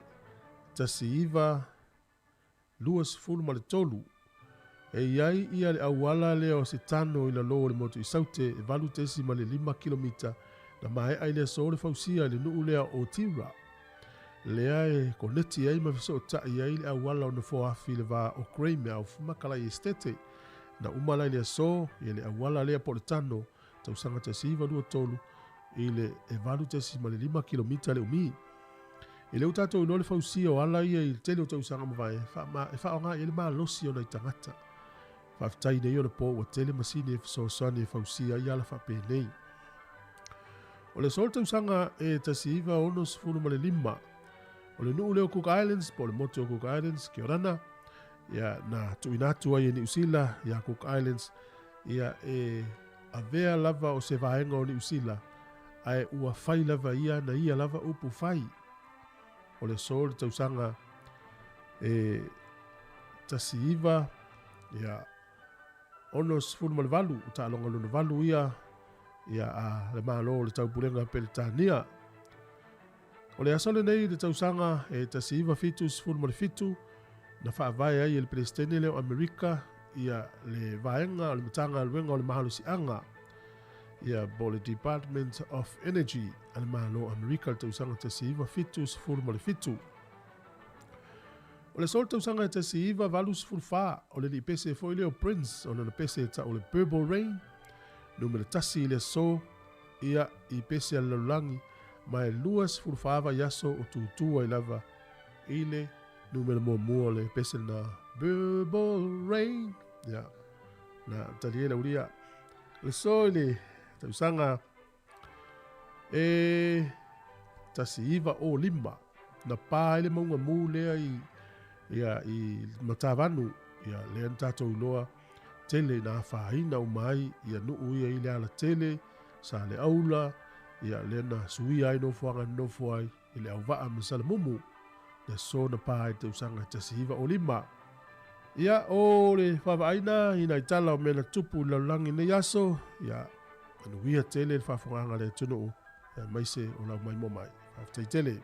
1923, e i ai ia le auala lea o se tano i lalo o le motu i Saute e 8.5 kilomita na maea i le aso o le fausia i le nuu lea o Otira. Lea e koneti ai ma fesootai ai le auala o Nofoafi i le va o Greymouth ma Kalai Estate. Na uma la i le aso ia le auala lea po o le tano tausaga 1923 i le e 8.5 kilomita le umi. E le ua tatou iloa le fausia o ala ia i le tele o tausaga mavae e faaaoga i ai le malosi o nai tagata. Faafetai nei ona po ua tele masini e fesoasoani e fausia ai ala faapenei. O le aso o le tausaga e 1965, o le nuu lea o Cook Islands po o le motu o Cook Islands, kia orana, ia, na tuuina atu ai e Niu Sila ia Cook Islands ia e avea lava o se vaega o Niu Sila, ae ua fai lava ia na ia lava upu fai. O le aso o le tausaga e 19, ia, 68, o taaloga lona valu ia, ia a le Malo o le Taupulega Peretania. O le aso lenei i le tausaga e 1977 na faavae ai e le Peresetene lea o Amerika ia le vaega o le Matagaluega o le Malosiaga ia po o le Department of Energy a le Malo o Amerika i le tausaga 1977. O le aso o le tausaga e 1984, o le lipese foi lea o Prince, o lana pese e tau o le Purple Rain, numera tasi i le aso, ia, i pese a le lalolagi, ma e 24 vaiaso o tutū ai lava i le numera muamua o le pese lena Purple Rain. Ia, na tali ai le aulia. O le aso i le tausaga e 1905 na pa ai le mauga mu lea i, ia, i Matavanu, ia, lea na tatou iloa tele ina afaina uma ai ia nuu ia i Lealatele, Saleaula, ia, lea na suia ai nofoaga e nonofo ai i Leauvaa ma Salamumu, le aso na pa ai i le tausaga 1905. Ia, o le vaavaaina i nai tala o mea na tupu i le lalolagi i lenei aso, ia, manuia tele le faafofogaaga a le atunuu, aemaise o lau maimoa mai. Faafetai tele.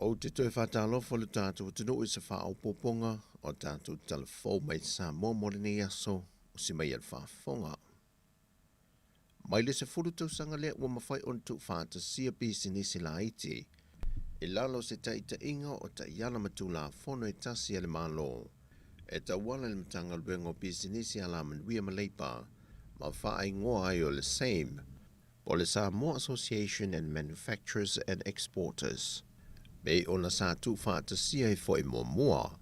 Ou te toe faatalofa i lo tatou atunuu i se faaopoopoga o tatou tala fou mai Samoa mo lenei aso o si mai e le faafofoga. Mai le 10 tausaga lea ua mafai ona tuufaatasia pisinisi laiti i lalo o se taitaiga o taiala ma Tulafono e tasi a le Malo e tauala i le Matagaluega o Pisinisi Alamanuia ma Leipa ma faaigoa ai o le SAME po o le Samoa Association and Manufacturers and Exporters, pei ona sa tuufaatasia ai foi muamua.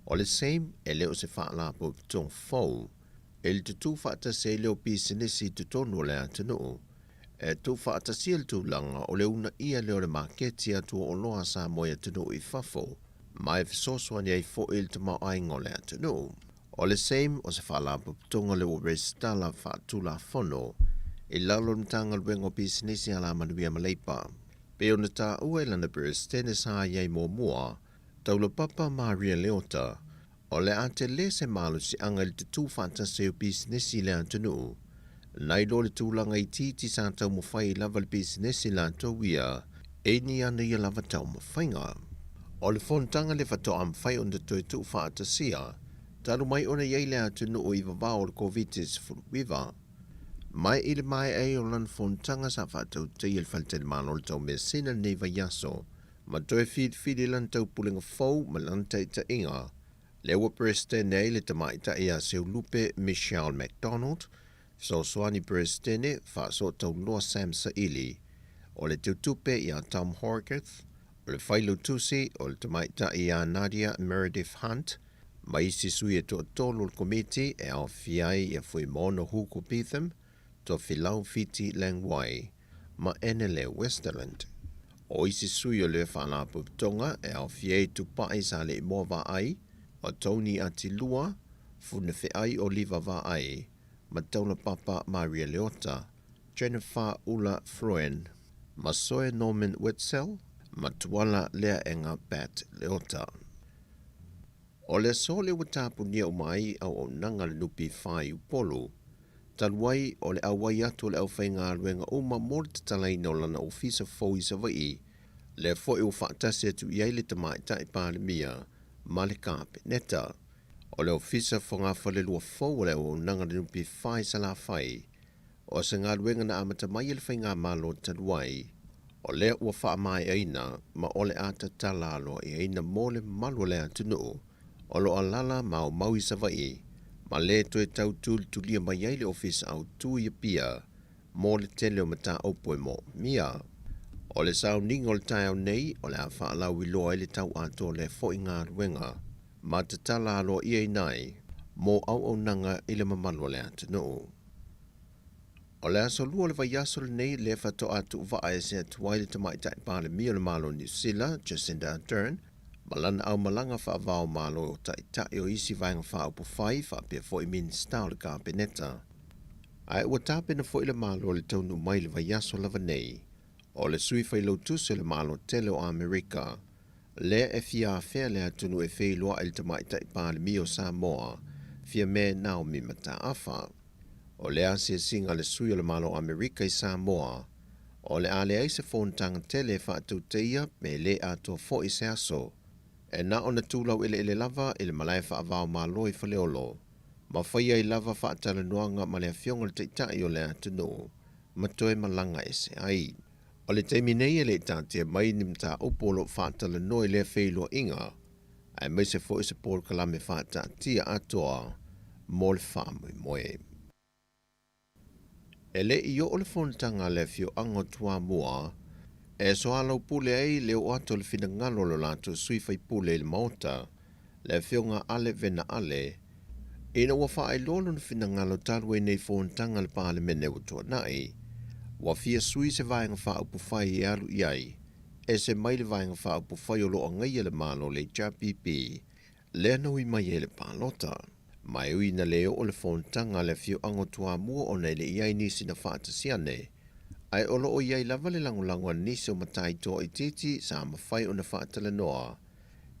O le SAME e le o se faalapotopotoga fou i le tutū faatasi ai lea o pisinisi i totonu o le atunuu, e tuufaatasia le tulaga o le uunaia lea o le maketi atuaoloa a Samoa i atunuu i fafo, ma e fesoasoani ai foi i le tamaoaiga o le atunuu. O le same o se faalapotopotoga lea ua resitala faatulafono i lalo o le Matagaluega o Pisinisi Alamanuia ma Leipa. Pei ona taua e lana Peresetene sa i ai muamua, Taulapapa Maria Leota, o le a tele se malosiaga i le tutū faatasi ai o pisinisi i le atunuu, nai lo le tulaga itiiti sa taumafai ai lava le pisinisi latou ia e ni ana ia lava taumafaiga. O le fonotaga lea faatoa mafai ona toe tuufaatasia talu mai ona i ai le atunuu i vavao o le Koviti-19. Mai i le maea ai o lana fonotaga sa faatautaia i le faletalimalo o le Taumeasina lenei vaiaso ma toe filifili lana taupulega fou ma lana taitaiga, lea ua Peresetene ai le tamaitai ia Seulupe Michelle McDonald, fesoasoani Peresetene faasootauloa Sam Saili, o le teutupe ia Tom Horgeth, o le failautusi o le tamaitai ia Nadia Meredith Hunt, ma isi sui e toatolu o le komiti e aofia ai ia Fuimaono Hugo Beetham, Tofilau Fiti Langwai, ma Enele Westerlund. O isi sui o le Faalapotopotoga e aofia ai Tupai Saleimoa Vaai, o Tony Atilua, Funefeai Oliva Vaai, ma Taulapapa Maria Leota, Jennifer Ula Froen, ma Soe Norman Wetzel, ma Tuala Leaega Bat Leota. O le aso lea ua tapunia uma ai auaunaga a le NPF i Upolu, talu ai o le auai atu o le aufaigaluega uma mo le tatalaina o lana ofisa fou i Savaii, lea foi ua faatasi atu i ai le Tamaitai Palemia ma le Kapeneta. O le ofisa fogafalelua fou o le auaunaga a le NPF i Salafai, o se galuega na amata mai e le Faigamalo talu ai, o lea ua faamaeaina ma o le a tatala aloaiaina mo le mamalu o le atunuu o lo o alaala ma aumau i Savaii ma le toe tau tulitulia mai ai le Ofisa Autu i Apia mo le tele o mataupu e moomia. O le sauniga o le taeao nei o le a faalauiloa ai le tau atoa o lea foi galuega ma tatala aloaiaina ai mo auaunaga i le mamalu o le atunuu. O le aso lua o le vaiaso lenei lea faatoa tuuvaa ese atu ai le Tamaitai Palemia o le Malo o Niu Sila, Jacinda Ardern, ma lana aumalaga faavao Malo o Taitai o isi Vaega Faaupufai faapea foi Minisita o le Kapeneta. Ae ua tapena foi le Malo i le taunuu mai i le vaiaso lava nei o le Sui Failautusi o le Malo tele o Amerika, lea e fia afea le atunuu e feiloai le Tamaitai Palemia o Samoa, Fiame Naomi Mataafa. O le asiasiga a le sui o le Malo o Amerika i Samoa, o le a leai se fonotaga tele e faatauteia pe le atoa foi se aso. E na ona tu laueleele lava i le malae faavao Malo i Faleolo, ma fai ai lava faatalanoaga ma le afioga i le Taitai o le atunuu ma toe malaga ese ai. O le taimi nei e le i taatia mai ni mataupu o lo o faatalanoa i lea feiloaiga, aemaise foi se polokalame faataatia atoa mo le faamoemoe. E le i oo le fonotaga a le afioaga o Toamua e soalaupule ai le oo atu o le finagalo o lo latou sui faipule i le Maota, le afioga Ale Vena Ale, ina ua faailoa lona finagalo talu ai nei fonotaga a le Palemene ua tuanai, ua fia sui se Vaega Faaupufai e alu i ai, ese mai le Vaega Faaupufai o lo o agaia le Malo le HRPP, lea na ui mai ai le palota. Ma e ui ina le oo le fonotaga a le afioaga o Toamua ona e le i ai nisi na faatasi ane, ae o lo o i ai lava le lagolago a nisi o matai toaitiiti sa mafai ona faatalanoa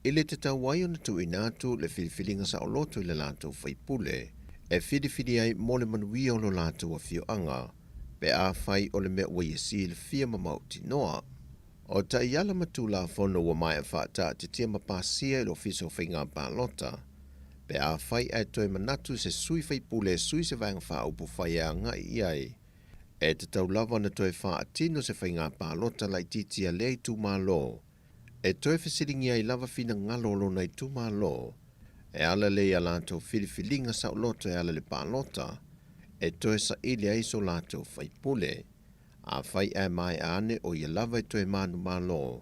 i le tatau ai ona tuuina atu le filifiliga saoloto i le latou faipule e filifili ai mo le manuia o lo latou afioaga pe afai o le mea ua ia silafia ma mautinoa. O taiala ma Tulafono ua maea faataatitia ma pasia e le Ofisa o Faiga Palota, pe afai ae toe manatu se sui faipule e sui se Vaega Faaupufai e agai i ai, e tatau lava ona toe faatino se faiga palota laitiiti a lea itumalo e toe fesiligia ai lava finagalo o lona itumalo e ala lea i a latou filifiliga saoloto e ala i le palota e toe saili ai so latou faipule. Afai ae maea ane o ia lava e toe manumalo,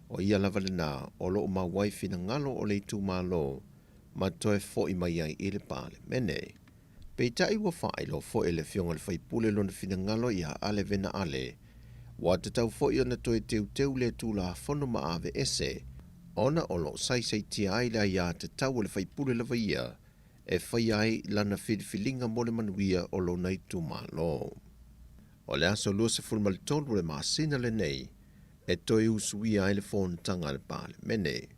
o ia lava lena o lo o mau ai finagalo o le itumalo ma toe fo'i mai ai i le Palemene. Peitai ua faailoa foi e le Afioga i le Faipule lona finagalo ia Ale Vena Ale, ua tatau foi ona toe teuteu lea Tulafono ma aveese, ona o lo o saisaitia ai le aiatatau a le faipule lava ia e faia ai lana filifiliga mo le manuia o lona itumalo. O le aso 23 o le masina lenei e toe usuia ai le fonotaga a le Palemene.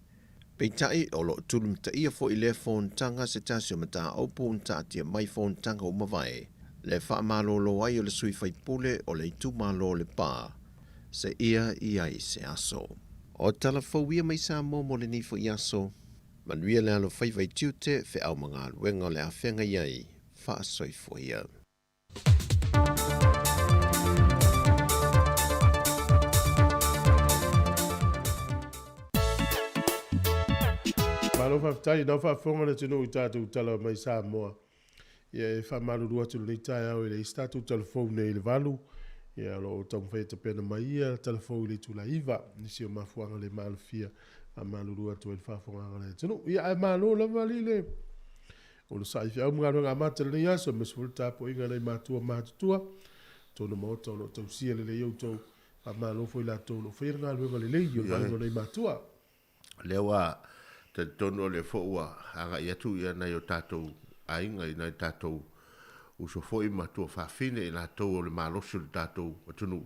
Peitai, o lo o tulumataia foi lea fonotaga se tasi o mataupu na taatia mai fonotaga ua mavae, le faamalolo ai o le sui faipule o le itumalo o Lepa, seia i ai se aso. O tala fou ia mai Samoa mo lenei foi aso. Manuia le alofaiva i tiute, feau ma galuega o le a feagai ai, faasoifua ia. Malo faafetai nao faafofoga le atunuu i tatou tala mai Samoa. Ia e faamalulu atu lenei taeao e leai se tatou tala fou nei i le 8. Ia o lo o taumafai e tapena mai ia tala fou i le itula 9. Nisi o mafuaaga le maalofia faamalulu atu ai le faafofogaaga a le atunuu. Ia ae malo lava alii le onosai feau ma galuega amata i lenei aso, aemaise foi le tapuaiga a nai matua matutua, totonu o maota o lo o tausia lelei outou. Faamalo foi latou o lo o faia le galuega lelei o le vaaiga o nai matua. Lea ua talitonu o lea foi ua agai atu ia nai o tatou aiga i nai tatou uso foi ma tuafafine i latou o le malosi o le tatou atunuu.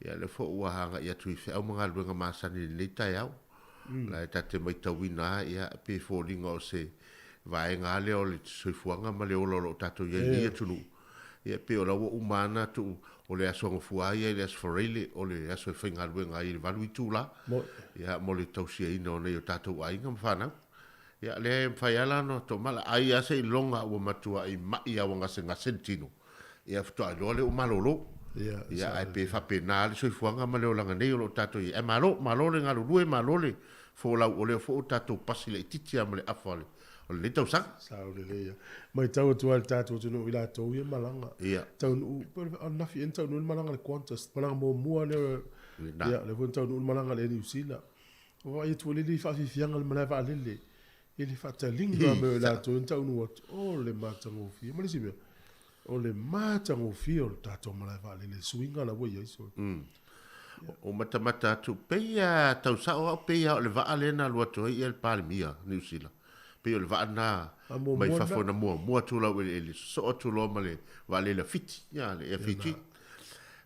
Ia lea foi ua agai atu i feau ma galuega masani i lenei taeao. La e ta te maitauina lava, ia, pei e foliga o se vaega lava lea o le soifuaga ma le ola o lo o tatou i ai i lenei atunuu. Ia, pei o la ua uma lava ona tuu, o le Aso Gafua lava ia i le Aso Faraile, o le aso e faigaluega ai i le 8 itula, ia, mo le tausiaina o nai o tatou aiga ma fanau. Ia, lea e mafai lava la ona toamala, ai lava seiloga ua matuai mai lava ua gasegase le tino, ia faatoa iloa lea ua malolo. Ia, ae pe faapena lava le soifuaga ma le olaga nei o lo o tatou i ai. Ae malo, malo le galulue, malo le folau, o lea foi ua tatou pasi laitiiti lava ma le afa o lenei tausaga. Sao lelei lava. Matau atu lava i le tatou atunuu i latou ia malaga. Ia. Taunuu, pe o ananafi ea na taunuu ai le malaga a le Qantas, malaga muamua lea. Lena. Ia, lea foi na taunuu le malaga a le Air New Zealand. Ua vaai atu foi lele i faafiafiaga i le malae vaalele i le faataliga mai o i latou ia na taunuu atu. O le matagofie. Ma le isi mea, o le matagofie o le tatou malae vaalele i suiga la ua i ai solo. O matamata atu, pei a tau sao au, pei a o le vaa lea na alu atu ai ia le Palemia Niu Sila. Pei o le vaa na mai fafo na muamua atu laueleele, sosoo atu loa ma le vaalele a Fiti, ia le Air Fiji.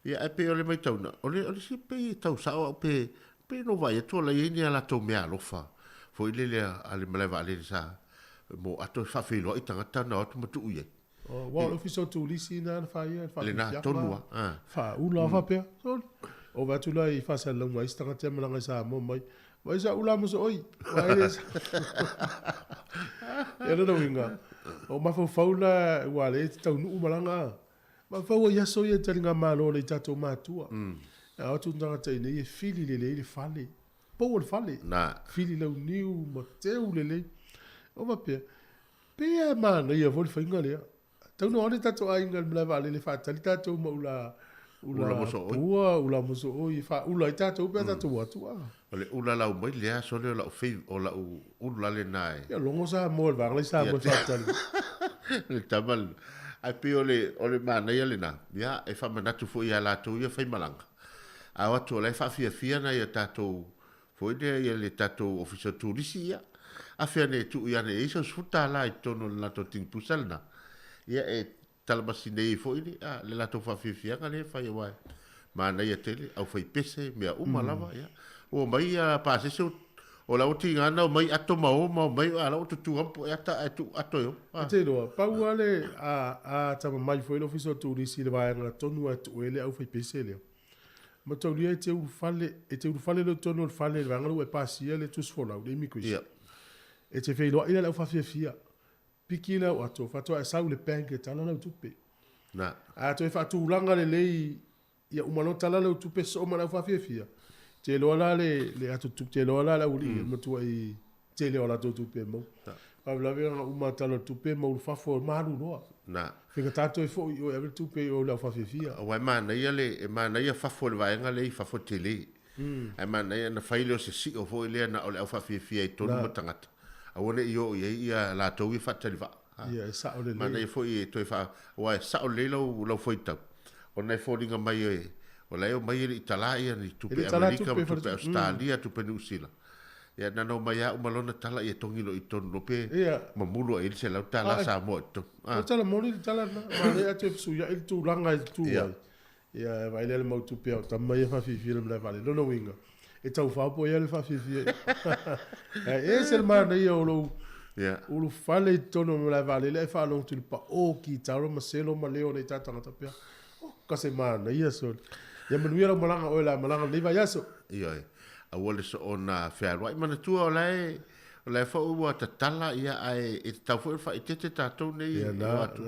Ia ae pei o le maitauna, o le, o le isi pei e tau sao au pe, pei na ou vaai atu o la e i ai ni a latou meaalofa foi lele a le malae vaalele sa mo ato e faafeiloai tagata na o atu ma tuu i ai. Aua o le Ofisa o Turisi na na faia le Lena tonu a. Faaula mm. faapea. Soli. O vaai atu la i faasalalauga ai se tagata e malaga i Samoa mai. Vai sa ula mo so oi. Vai le. Ia lona uiga. O mafaufau la ua le te taunuu malaga. Mafaufau ai aso ia i taligamalo a nai tatou matua. Mm. A o atu tagata i nei e fili lelei le fale. Pou o le fale. Na. Fili launiu ma teu lelei. O faapea, Pei e manaia foi le faiga lea. Tau no ane tatou aiga i le malae vaalele faatali tatou ma ula ula mosooi. Pua, ula mosooi, faaula ai tatou pe a tatou o atu a. O le ula lau mai lea aso lea o lau fave, o lau ula lena e. Ia logo Samoa i le vaega la i Samoa e faatali. Le tama lena. Ae pei o le, o le manaia lena, ia, e faamanatu foi ia latou ia faimalaga. A o atu o la e faafiafia nai a tatou Foi lea ia le tatou Ofisa o Turisi, ia, afe ane e tuu ane i ai sau $10 i totonu o le latou tinipusa lena, ia e talamasi nei ai foi le, a, le latou faafiafiaga lea e fai aua e manaia tele, aufaipese, mea uma lava, ia. Ua omai ia pasese o, o la ua tiga na omai ato ma o ma omai, a la ua tutu lava ma poe ata ae tuu ato e o. E te iloa, pau lava le, a, a tama mai foi le Ofisa o Turisi i le vaega tonu lava e tuu ai le aufaipese lea. Mataulia e te ulufale, e te ulufale lea i totonu o le fale i le vaega lea ua e pasia le tusi folau, le immigration. E te feiloai la i le aufaafiafia, piki le au ato, faatoa e sau i le bank e tala lau tupe. Na. A toe faatulaga lelei ia uma loa tala lau tupe soo ma le aufaafiafia, te iloa la le, le ato tupe, te iloa la le aualii e matuai tele o latou tupe e maua. Faalavelave ona uma tala o le tupe ma ulu fafo e malu loa. Na. Faigata toe foi i o e ave le tupe i o i le aufaafiafia. Aua e manaia le, e manaia fafo i le vaega lea i fafo tele. Ae manaia ona fai lea o se sio foi lea na o le aufaafiafia i tonu ma tagata. Aua ne i o i ai ia latou ia faatalivaa. Ia, e sao lelei. Manaia foi e toe faa, aua e sao lelei lau, lau fuaitau, ona e foliga mai e, o la e omai e le i tala ia ni tupe Amerika ma tupe Ausetalia, tupe Niu Sila. Ia na ona omai lava uma loa ona tala ia togi loa i totonu loa pe mamulu ai le $100 Samoa i totonu. O le tala moni le tala lena, manaia ae toe fesuiai le tulaga e tu ai. Ia e vaai lea i le mau tupe a o tama ia faafiafia i le malae vaalele. Lona uiga, e tau faaopoopo i ai le faafiafia. Ae ese le manaia o lou ulufale i totonu o le malae vaalele ae faalogo atu i le pao o kitara ma selo ma leo o nai ta tagata pea. Oka se manaia sole. Ia manuia lau malaga oe o le a malaga lenei vaiaso. Ioe, aua le soona fealuai. Manatua o la e, o la e foi ua tatala, ia, ae e tatau foi ona faaeteete tatou nei e o atu.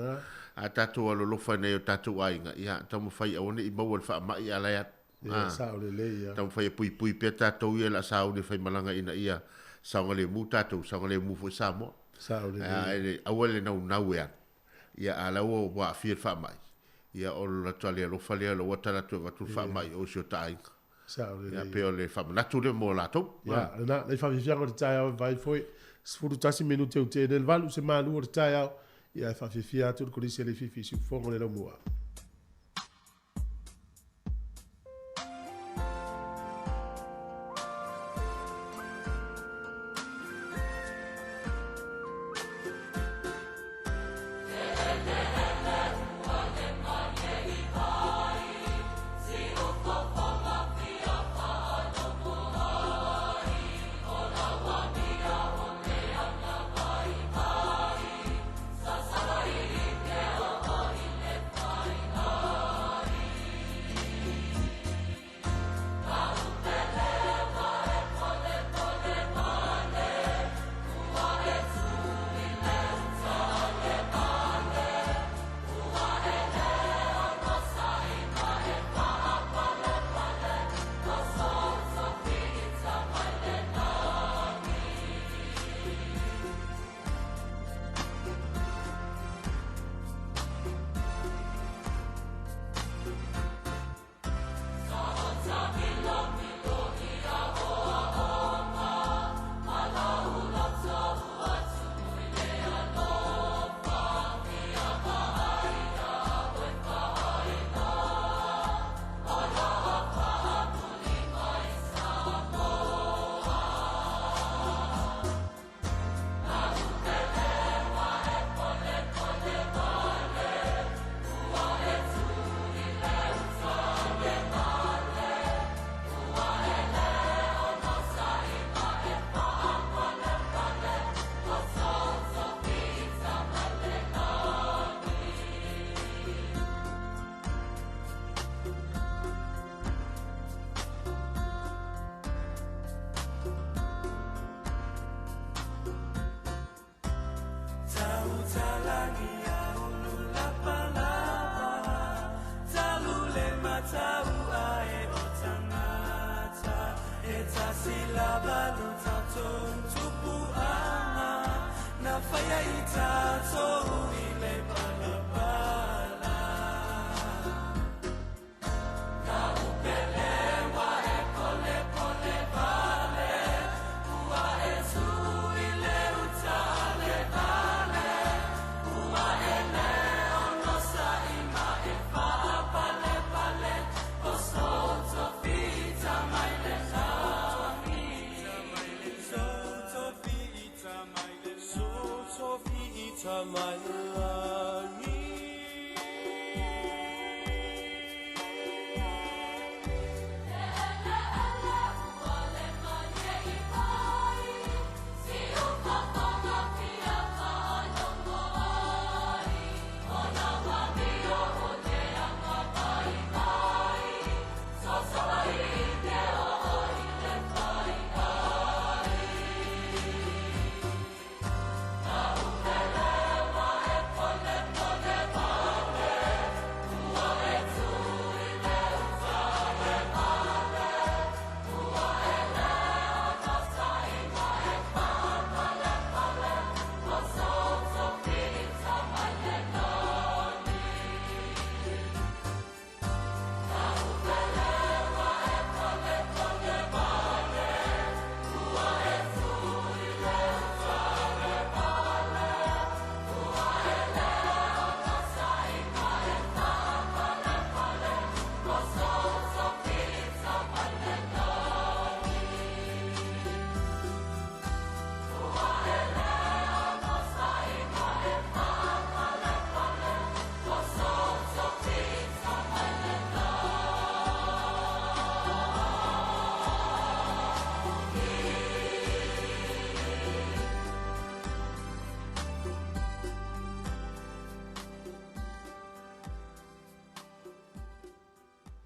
A tatou alolofa i nai o tatou aiga, ia, taumafai aua ne i maua i le faamai a la e alu. Ia, sao lelei, ia. Taumafai e puipui pea tatou ia i le a sauni e faimalaga ina ia saogalemu tatou, saogalemu foi Samoa. Sao lelei. Ae aua le naunau e alu. Ia, a o la ua aafia i le faamai, ia, o le latou le alofa lea, o la ua tala atu e avatu le faamai i o i si o ta aiga. Sao lelei. Ia, pei o le faamanatu lea mo latou. Ia, lena, le faafiafiaga o le taeao e vai foi, 11 minute ua tea nei le valu, se malu o le taeao, ia e faafiafia atu le Kolisi a Leififi i Siufofoga o le Laumua.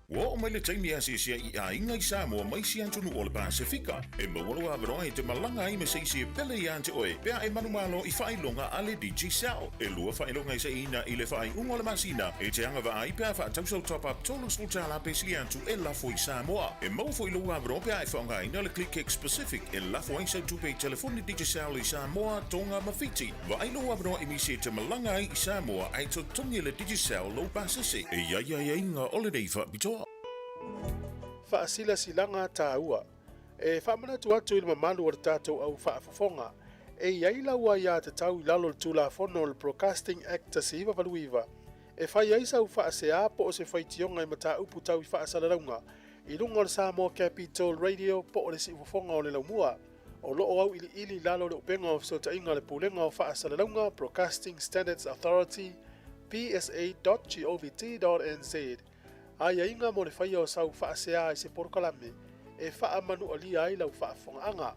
Ua oo mai le taimi e asiasi ai i aiga i Samoa ma isi atunuu o le Pasefika. E maua lou avanoa e te malaga ai ma se isi e pele ia te oe pe a e manumalo i faailoga a le Digicel. E lua faailoga e saiina i le faaiuga o le masina e te agavaa ai pe a faatau sau top-up $30 pe sili atu e lafo i Samoa. E maua foi lou avanoa pe a e faaaogaina le ClickX Pacific e lafo ai sau tupe i telefoni Digicel i Samoa, Tonga ma Fiti. Vaai lou avanoa e misi e te malaga ai i Samoa ae totogi e le Digicel lou pasese. E i ai aiaiga o lenei faapitoa. Faasilasilaga taua. E faamanatu atu i le mamalu o le tatou au faafofoga, e i ai lau aiatatau i lalo o le Tulafono o le Broadcasting Act 1989 e fai ai sau faasea po o se faitioga i mataupu tau i faasalalauga i luga o le Samoa Capital Radio po o le Siufofoga o le Laumua. O lo o auiliili i lalo o le upega o fesootaiga a le Pulega o Faasalalauga, Broadcasting Standards Authority, psa.govt.nz, aiaiga mo le faia o sau faasea i se polokalame e faamanualia ai lau faafofogaaga.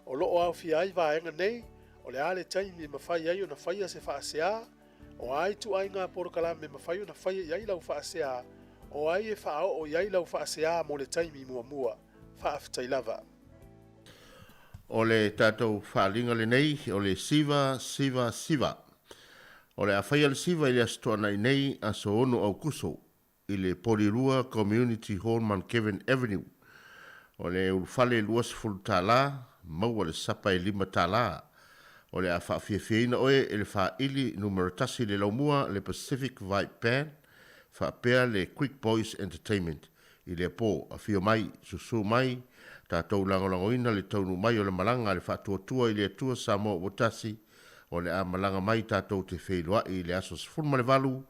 O lo o aofia ai vaega nei, o le a le taimi e mafai ai ona faia se faasea, o a ituaiga polokalame e mafai ona faia i ai lau faasea, o ai e faaoo i ai lau faasea mo le taimi muamua. Faafetai lava. O le tatou faaaliga lenei o le Siva Siva Siva. O le a faia le Siva i le Aso Toonai nei, aso 6 Aukuso, i le Porirua Community Hall Mount Kevin Avenue. O le ulufale e $20, maua le sapa e $5. O le a faafiafiaina oe e le faaili numera tasi i le laumua, le Pacific Vibe Band, faapea le Quick Boys Entertainment. I lea po, afio mai, susu mai, tatou lagolagoina le taunuu mai o le malaga a le Faatuatua i le Atua Samoa ua tasi, o le a malaga mai tatou te feiloai i le aso 18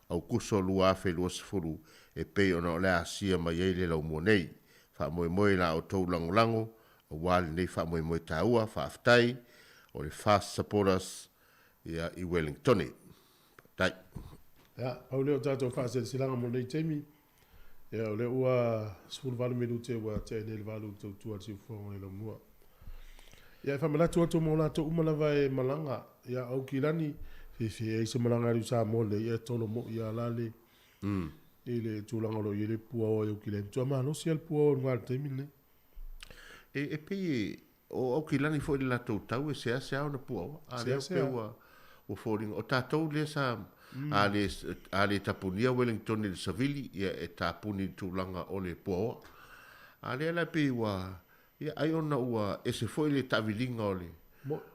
Aukuso 2020 e pei ona o le a asia mai ai le laumua nei. Faamoemoe i la outou lagolago aua lenei faamoemoe taua, faafetai, o le Fast Supporters ia i Wellingtone. Faafetai. Ia, pau lea o tatou faaseleselaga mo lenei taimi. Ia, o lea ua 18 minute ua tea nei le valu i le tautua a le siufofoga i Laumua. Ia, e faamanatu atu mo latou uma lava e malaga, ia, Aukilani, fiafia ai se malaga i Samoa nei, ia, tolo moi ia la le, i le tulaga o lo o i ai le puaoa i Aukilani. Matua malosi lava le puaoa i luga i le taimi lenei. E, e pei e, o Aukilani foi le latou tau e seasea ona puaoa. A lea pei ua, ua foliga. O tatou lea sa, a le, a le tapunia Wellington i le savili, ia e tapuni i le tulaga o le puaoa. A lea la pei ua, ia ai ona ua ese foi le taaviliga o le,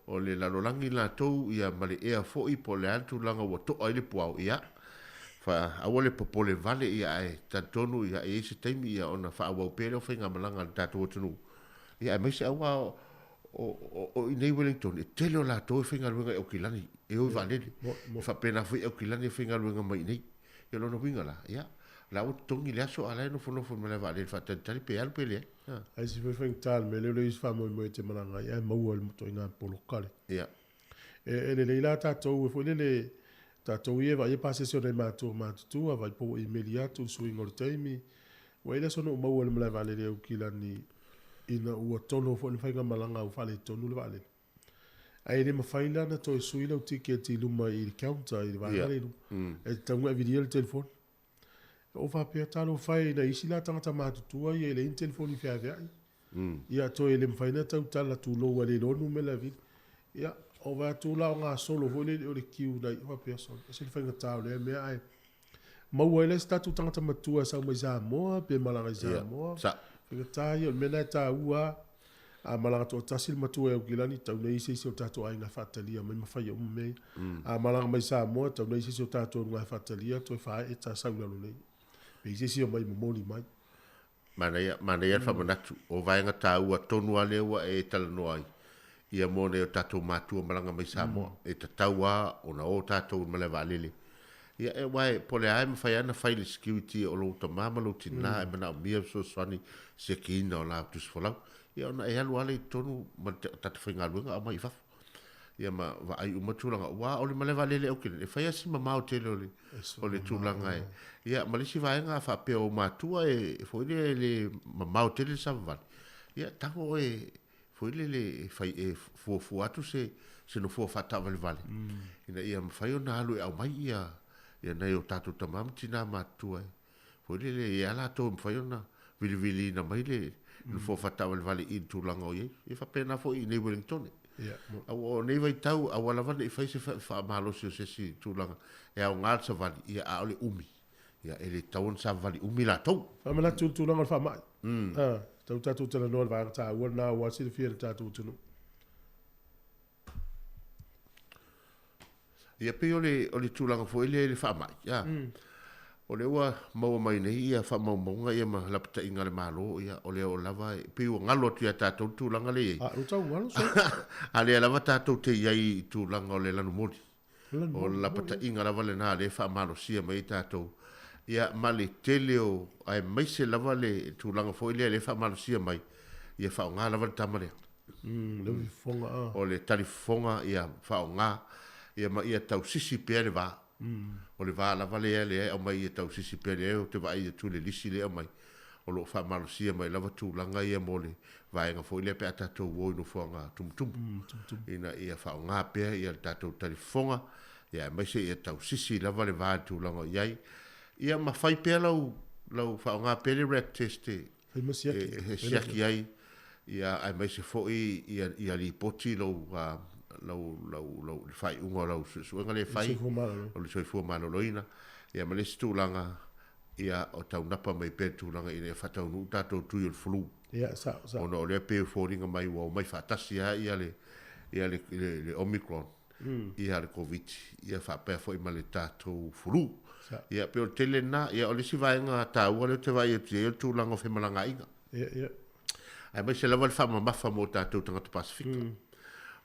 o le lalolagi latou, ia ma le ea foi po o le a le tulaga ua to'a ai le puao, ia, fa, aua le popole vale, ia ae talitonu, ia e i ai se taimi ia ona faaauau pea lea o faigamalaga a le tatou atunuu, ia aemaise aua o, o, o, o i inei i Wellington, e tele o latou e faigaluega i Aukilani, e o i vaalele, e faapena foi Aukilani e faigaluega mai i inei. Ia o lona uiga la, ia, la ua totogi i le aso a o la e nofonofo i le malae vaalele faatalitali pe alu pe leai. Ai se foi faigata le mea lea o le isi faamoemoe e te malaga ai ae maua i le ituaiga polokale. Ia. E, e lelei la tatou e foi lele tatou ia e vaaia pasese o nai matua matutua, vaai po ua imeli atu le suiga o le taimi. Ua i ai le aso na ou maua i le malae vaalele i Aukilani ina ua tolo foi le faigamalaga ua faaletonu le vaalele. Ae le mafai la ona toe sui lau ticket i luma i le counter i le vaega lea i luma. E tatau ona e vilia le telefoni. Ou faapea, talofa e, nai isi la tagata matutua ia e leai ni telefoni feaveai. Ia toe le mafai ona tautala tulou ua le iloa numera e vili. Ia, ou vaai atu la o gasolo foi lele o le queue nai, ou faapea, sole, ese le faigata o lea mea ae maua ai la se tatou tagata matua e sau mai Samoa pe malaga i Samoa. Faigata ia, o le mea lena e taua lava. A malaga toatasi le matua i Aukilani, tau nei se isi o tatou aiga e faatalia mai ma faia uma mea ia. A malaga mai Samoa, tau nei se isi o tatou i luga e faatalia, toe faaee ta sau i lalo nei. Pe i se isi o mai momoli mai. Manaia, manaia le faamanatu. O vaega taua tonu lava lea ua e talanoa ai, ia mo nai o tatou matua malaga mai Samoa. E tatau lava ona o tatou i le malae vaalele. Ia, e, aua e, po o le a e mafai lava ona fai le security o lou tama ma lou tina e manaomia le fesoasoani siakiina o la tusifolau. Ia ona e alu lava lea i totonu ma le tagata faigaluega aumai i fafo. Ia ma vaai uma tulaga, aua o le malae vaalele Auckland, e fai lava si mamao tele o le, o le tulaga e. Ia ma le isi vaega a faapea o matua e foi lea e le mamao tele le savavali, ia tago oe foi lele e fai e fuafua atu se se nofoa faataavalevale ina ia mafai ona alu e aumai ia ia nai o tatou tama ma tina matutua e. Foi lele, e i ai lava latou e mafai ona viliviliina mai le nofoa faataavalevale i le tulaga o i ai. E faapena foi i inei i Wellingtone. Aua o nei vaitau, aua lava ne i fai se faamalosi o se isi tulaga e aoga le savali, ia a o le umi, ia e le tatau ona savavali umi latou. Faamanatu i le tulaga o le faamai. Tatau tatou talanoa i le vaega taua lena aua le silafia e le tatou atunuu. Ia pei o le, o le tulaga foi lea i le faamai, ia. O lea ua maua mai nei ia faamaumauga ia ma lapataiga a le Malo, ia o lea o lava e pei ua galo atu ia tatou le tulaga lea e i ai. A, ua tau galo soo. A lea lava tatou te i ai i tulaga o le lanumoli. O le lapataiga lava lena lea e faamalosia mai ai tatou. Ia ma le tele o, aemaise lava le tulaga foi lea lea e faamalosia mai, ia faaaoga lava le tama lea. Le fofoga, a. O le talifofoga ia faaaoga, ia ma ia tausisi pea le va. O le va lava lea lea e aumai ia tausisi pea lea ou te vaai atu i le lisi lea e aumai, o lo o faamalosia mai lava tulaga ia mo le vaega foi lea pe a tatou o i nofoaga tumutumu, ina ia faaaoga pea ia le tatou talifofoga, ia aemaise ia tausisi lava le va i le tulaga o i ai. Ia ma fai pea lau, lau faaaoga pea le rat test e, Fai ma siaki. E siaki ai, ia, aemaise foi ia, ia lipoti lou, lau, lau, lau, le faaiuga o lau suesuega lea e fai, o le soifua maloloina, ia ma le isi tulaga, ia, o taunapa mai pea le tulaga ina ia faataunuu tatou tui o le flu. Ia, sao, sao. Ona o lea pei e foliga mai ua omai faatasi lava ia le, ia le, le, le Omicron, ia le Koviti, ia faapea foi ma le tatou flu. Ia, pei o le tele lena. Ia, o le isi vaega taua lea ou te vaai atu i ai, o le tulaga o femalagaaiga. Ia, ia. Aemaise lava le faamamafa mo tatou tagata Pasefika.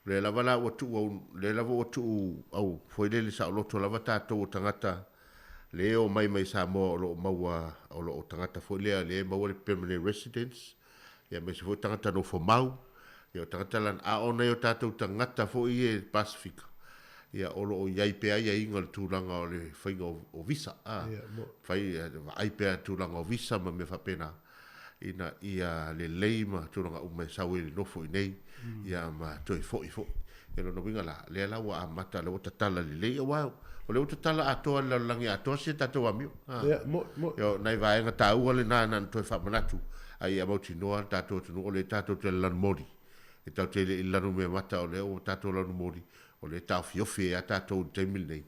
O lea lava la ua tuu au, lea lava ua tuu au foi lele saoloto lava tatou o tagata le omai mai Samoa o lo o maua, o lo o tagata foi lea lea e maua le permanent residence, ia aemaise foi tagata nofo mau, ia o tagata la, a o nai o tatou tagata foi ia i le Pasefika, ia o lo o i ai pea aiaiga o le tulaga o le faiga o visa, a, fai, vaai pea i tulaga o visa ma mea faapena, ina ia lelei ma tulaga uma e sau ai e nofo i inei, ia ma toe foi foi. Ia lona uiga la, lea la ua amata, lea ua tatala lelei, aua o lea ua tatala atoa i le lalolagi atoa si a tatou amio. Ia, mo, mo. Ia, o nai vaega taua lena na ona toe faamanatu, a ia mautinoa le tatou atunuu o lea tatou te lanumoli. E tatou te le i lanumeamata o lea ua tatou lanumoli, o lea e taofiofi ai lava tatou i le taimi lenei,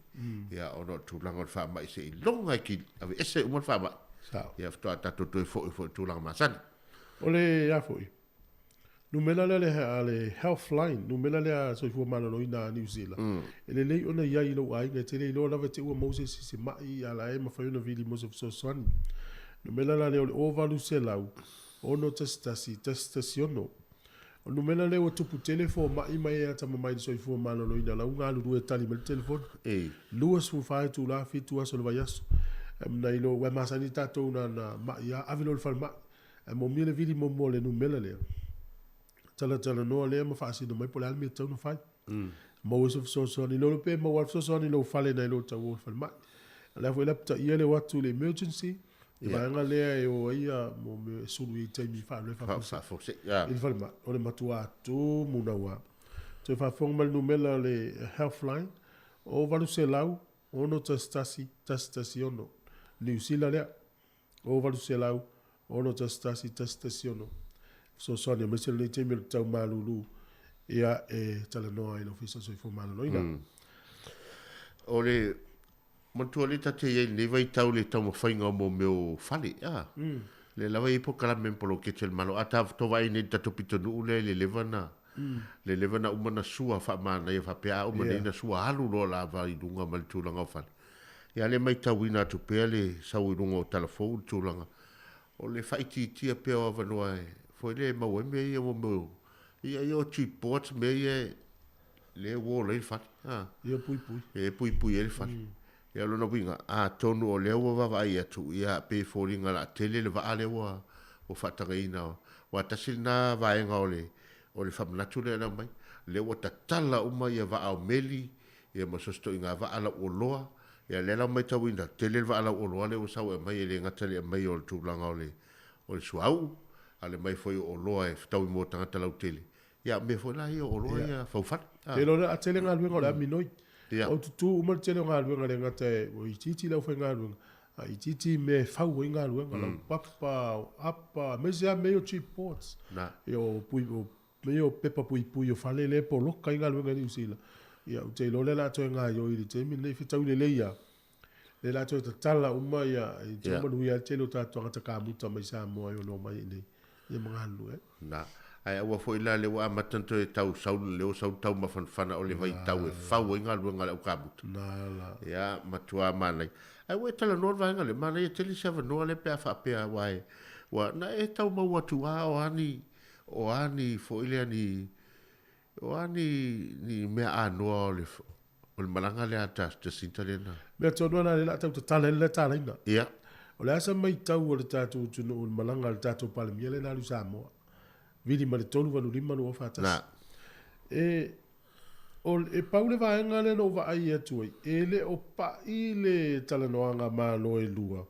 ia, ona o le tulaga o le faamai seiloga e aveese uma le faamai. Sao. Ia faatoa tatou toe foi foi i le tulaga masani. O le a foi? Numera lea le, a le Healthline, numera lea a Soifua Maloloina a Niu Sila, e lelei ona i ai i lou aiga, e te le iloa lava e te ua maua se isi se ma'i a la e mafai ona vili mo se fesoasoani. Numera la lea o le 0800 611 116. O le numera lea ua tupu tele fomai ma e atamamai i le soifua maloloina la ua galulue e tali mai le telefoni. 24 itula, 7 aso o le vaiaso. Nai lo, ua masani tatou na ona ma'i lava, ave loa i le falemai. Ae moomia le vili muamua o le numera lea, talatalanoa lea ma faasino mai po o le a le mea e tatau ona fai. Maua se fesoasoani. Lolo pe maua le fesoasoani i lou fale nai lo tau o i le falemai. O le a foi la petaia le o atu i le emergency, le vaega lea e o ai mo mea e sulu i taimi faavavevave faafuasei i le falemai, o le matua tumu naua. Toe faafofoga mai le numera o le Healthline, o 800 611 116. Niu Sila lea. O 800 611 116 fesoasoani aemaise lenei taimi o le tau malulu ia e talanoa ai le Ofisa o le Soifua Maloloina. O le manatua lea ta te i ai i lenei vaitau i le taumafaiga o mea o fale, a. Lea lava e i ai polokalame ma poloketi a le Malo. A ta vaai nei i le tatou pitonuu lea i le leva na, le leva na uma na sua faamanaia faapea a uma nei na sua alu loa lava i luga ma le tulaga o fale. Ia lea e matauina atu pea le sau i luga o Talafou le tulaga o le faaitiitia pea o avanoa e foi lea e maua ai mea ia mo mea o ia ia o cheap boards mea ia lea e wall ai le fale. A. Ia puipui. E puipui ai le fale. Ia o lona uiga, atonu o lea ua vaavaai atu, ia pei e foliga o le a tele le vaa lea ua ua faatagaina. Aua tasi lena vaega o le o le faamanatu lea na aumai, lea ua tatala uma ia vaa o meli, ia ma sositoiga vaa lauoloa, ia lea la ua matauina, tele le vaa lauoloa lea ua sau e aumai, e le gata i le aumai o le tulaga o le o le suauu, a o le aumai foi o oloa e fetaui mo tagata lautele, ia a o mea foi la ia o oloa ia faufale. Te iloa o le a tele galuega o le a minoi. Ua tutū uma le tele o galuega e le gata ua itiiti le aufaigaluega, Itiiti mea e fau ai galuega, laupapa, o apa, aemaise lava mea ia o cheap boards. Ia o pui, o mea ia o pepa puipui o fale lea e poloka ai galuega i Niu Sila. Ia ou te iloa lea o le a toe gaoioi i le taimi lenei, fetaui lelei lava, lea o le a toe tatala uma ia, e tino manuia ai le tele o tatou tagata kamuta mai Samoa e ono omai i inei ia ma galulue ai. Na. Ae aua foi la lea ua amata ona toe tau sau, lea ua sau le taumafanafana o le vaitau e fau ai galuega a le au kamuta. Na la. Ia, matua manaia. Ae ua e talanoa le vaega lea, manaia tele se avanoa lea pe a faapea aua e, ua na e tau maua atu lava o a ni, o a ni foi lea ni, o a ni, ni mea anoa o le, o le malaga lea a Jacinta lea na. Mea tonu lava lea o le a tau tatala ai le talaiga. Ia. O le a se matau a le tatou atunuu i le malaga a le tatou Palemia lea na alu i Samoa, vili ma le 385 2041. Na. E, o, e pau le vaega lea na ou vaai atu ai, e le o pai le talanoaga a Malo e lua,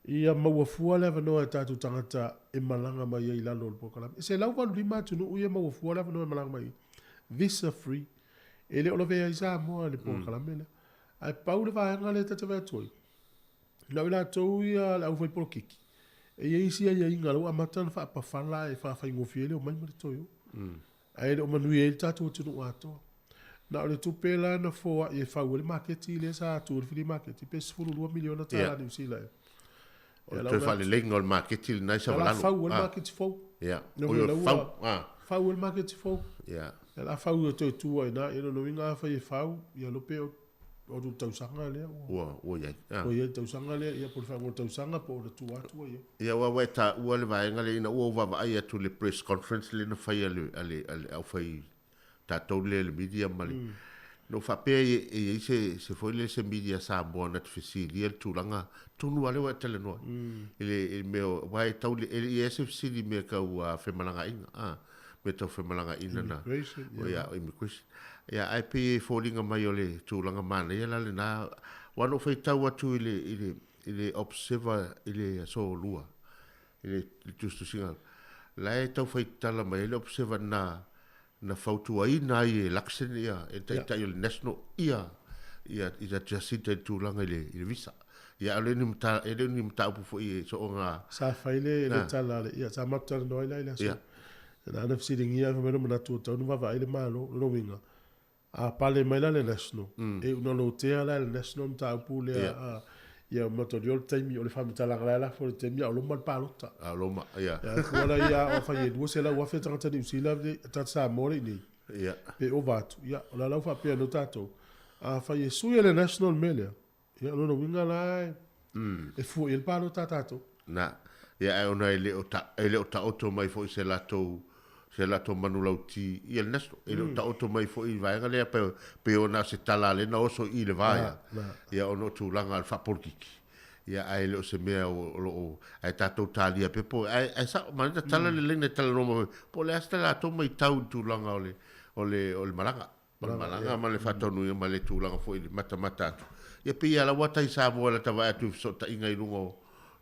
ia maua fua le avanoa e tatou tagata e malaga mai ai i lalo o le polokalame. E 185 atunuu ia e maua fua le avanoa e malaga mai ai, visa free. E le o lavea ai Samoa i le polokalame lea. Ae pau le vaega lea ta te vaai atu ai, na o i latou ia le aufaipolokiki, e i ai isi aiaiga o la ua amata ona faapafala e faafaigofie ai le omai ma le toe o. Ae le o manuia ai le tatou atunuu atoa. Na o le tupe la na foai e fau ai le maketi lea sa tu ai le flea market, pe $12 miliona tala Niu Sila ea. O le toe faaleleiga o le maketi lena i Savalalo. O la fau ai le maketi fou. Ia. Oi o le fau. Fau ai le maketi fou. Ia. Ia la fau e toe tu ai ina, ia lona uiga afai e fau, ia lo pe o le tausaga lea ua. Ua i ai. Ua i ai le tausaga lea, ia po o le faaiuga o le tausaga po o le tua atu ua i ai. Ia aua ua e taua le vaega lea ina ua ou vaavaai atu i le press conference lea na fai a le, a le, a le aufai tatou lea le media ma le, na ou faapea e i ai se, se foi lea se media Samoa na te fesilia le tulaga tonu lava lea ua e talanoa ai. I le, i le mea o, aua e tau le, e le i ai se fesili i mea tau femalagaaiga, a, mea tau femalagaaiga na, Immigration, ia, yeah, immigration. Ia, ae pei e foliga mai o le tulaga manaia la lena, aua na ou faitau atu i le, i le, i le Observer i le aso Lua, i le tusitusiga, la e tau faitala mai ai le Observer na, na fautuaina ai e Luxon ia, e taitai o le National ia, ia, ia Jacinta i le tulaga i le, i le visa. Ia, e le o ni mata, e le o ni mataupu foi e soonga. Sa fai le, le tala a le, ia, sa matou talanoa ai la i le aso. Na ana fesiligia ai fai mai lou manatu ua tatau ona vaavaai le Malo, lona uiga, A pale mai la le National, e una lotea la e le National mataupu lea, a, ia matou o le taimi o le faamatalaga la e lafo i le taimi a o loma le palota. A o loma, ia. Ia, fua la ia o fai e 200,000 tagata Niu Sila, tagata Samoa le i nei, pe ova atu. Ia, o la la ua faapea no tatou, a fai e sui e le National le mea lea, ia o lona uiga la e, e fua i ai le palota a tatou. Na, ia ae ona e le o ta, e le o taoto mai foi se latou, se latou manulauti ia le National. E le o taoto mai foi i le vaega lea pe, pe ona o se tala lea na oso i le va ia. Ia ona o tulaga o le faapolitiki. Ia ae le o se mea o, o lo o, ae tatou talia pea po, ae, ae sao, manaia tatala le laina e talanoa mai, po o le a se latou maitau i le tulaga o le, o le, o le malaga. O le malaga ma le faataunuuina ma le tulaga foi i le matamata atu. Ia pei lava la ua tai Samoa la ta vaai atu i fesootaiga i luga o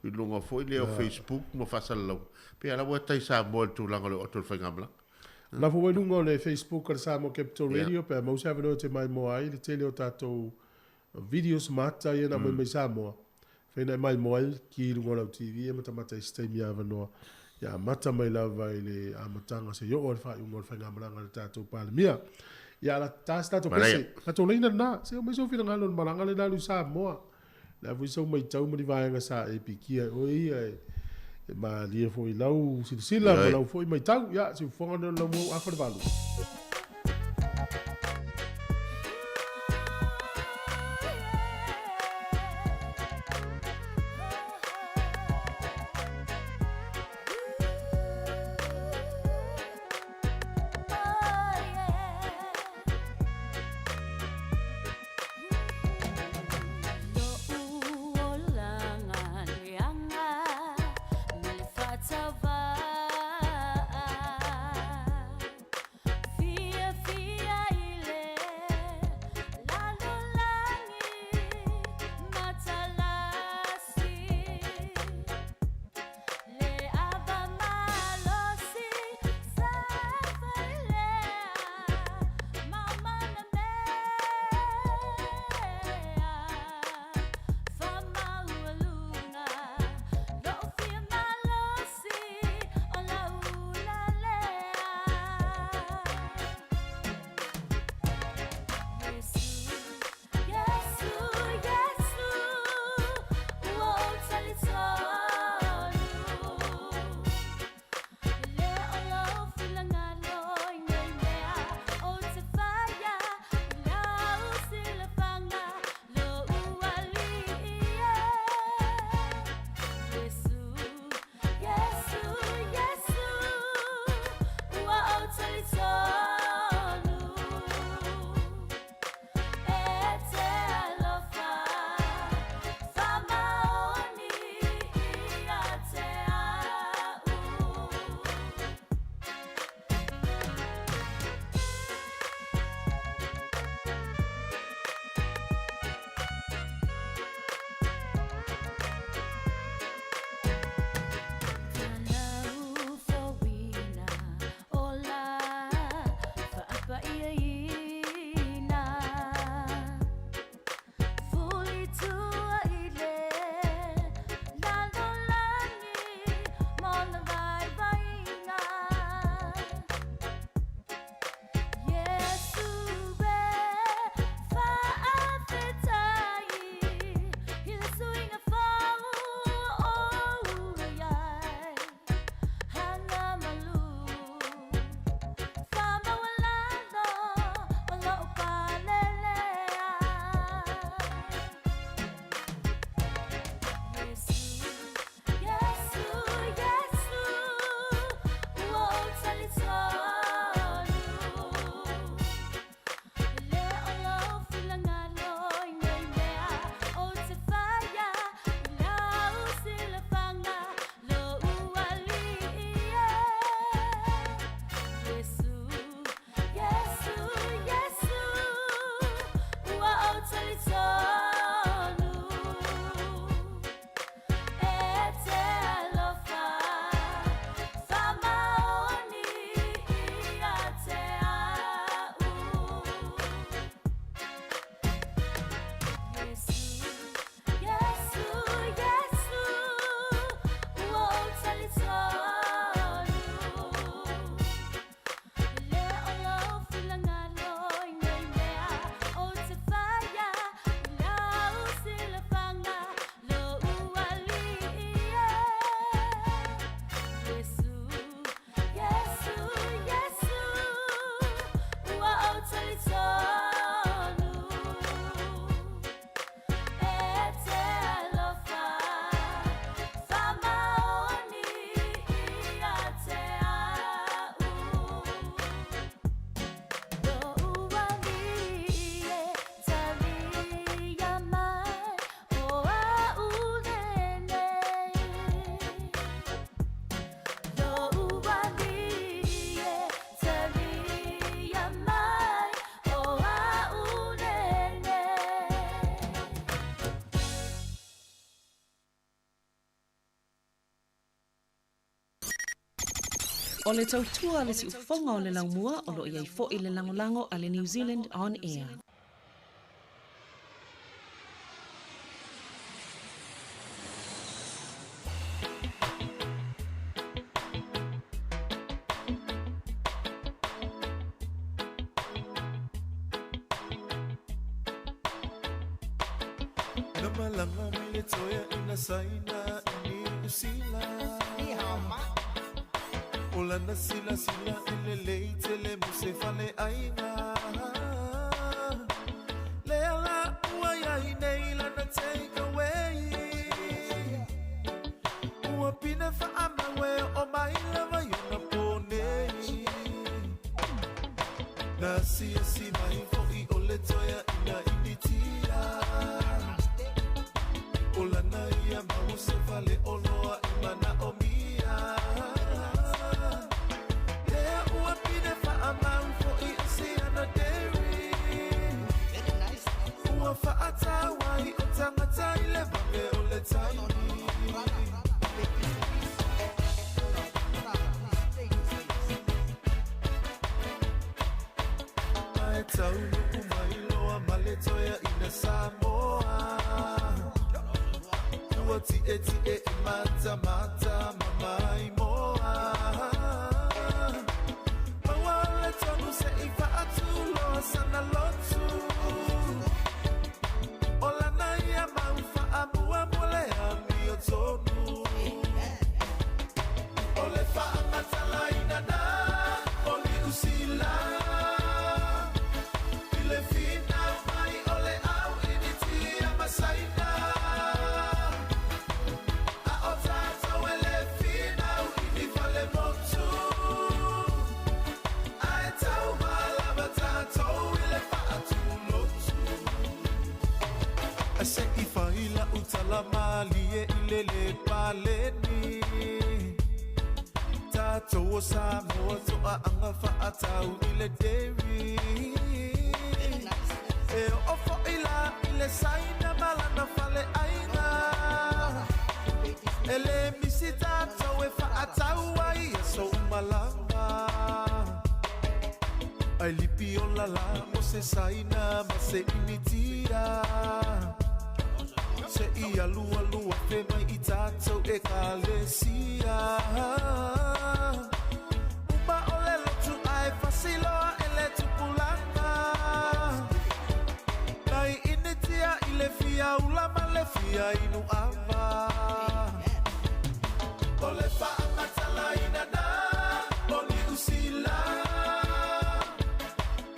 i luga foi lea o Facebook ma faasalalauga. Pei lava la ua tai Samoa i le tulaga o le oo atu o le faigamalaga. La foi ua i luga o le Facebook a le Samoa Capital Radio pe a maua se avanoa e te maimoa ai le tele o tatou videos ma ata ia na aumai mai Samoa. Fai na e maimoa ai ki i luga o lau TV e matamata i se taimi avanoa ia amata mai lava i le amataga seia oo i le faaiuga o le faigamalaga a le tatou Palemia. Ia ala ta se tatou pese, tatou laina lena, se aumai sou finagalo i le malaga lena alu i Samoa. Le a foi sau maitau ma ni vaega sa e pikia e oe ia e malie foi i lau silasila ma lau foi maitau. Ia, siufofoga nei o le laumou afa le valu. O le tautua a le siufofoga o le laumua o lo o i ai foi le lagolago a le New Zealand On Air. Na malanga mai le toea ina saina i Niu Sila. O lana silasila e lelei tele mo se faleaiga. Lea la ua iai nei lana take away. Ua pine faamau e oo mai lava i ona po nei. Na asiasi mai foʻi o le toeaina Initia. O lana ia mau o se faleoloa e manaʻomia. Lea ua pine faamau foʻi o Siana Dairy. Ua faatau ai o tagata i le vave o le taimi. Ae taunuu mai loa ma le toeaina Samoa. Ua tietie e matamata ma maimoa. Maua le tonu se i faatuloa sana lotu. O lana ia mau faamua mo le amiotonu. O le faamatalaina na o Niu Sila. I le finau mai o le au Initia ma Saina. A o tatou e le finau i ni falemotu. Ae tauma lava tatou i le faatulotu. Se i fai lau tala malie i le le paleni. Tatou o Samoa toaaga faatau i le dairy. E oo foi la i le Saina ma lana faleaiga. E le misi tatou e faatau ai i aso uma lava. Ai lipi ola la mo se Saina ma se Initia. Se i alualu afe mai i tatou ekalesia. Uma o le lotu ae fasiloa e le tupulaga. Nai Initia i le fia ula ma le fia inu ava. O le faamatalaina na o Niu Sila.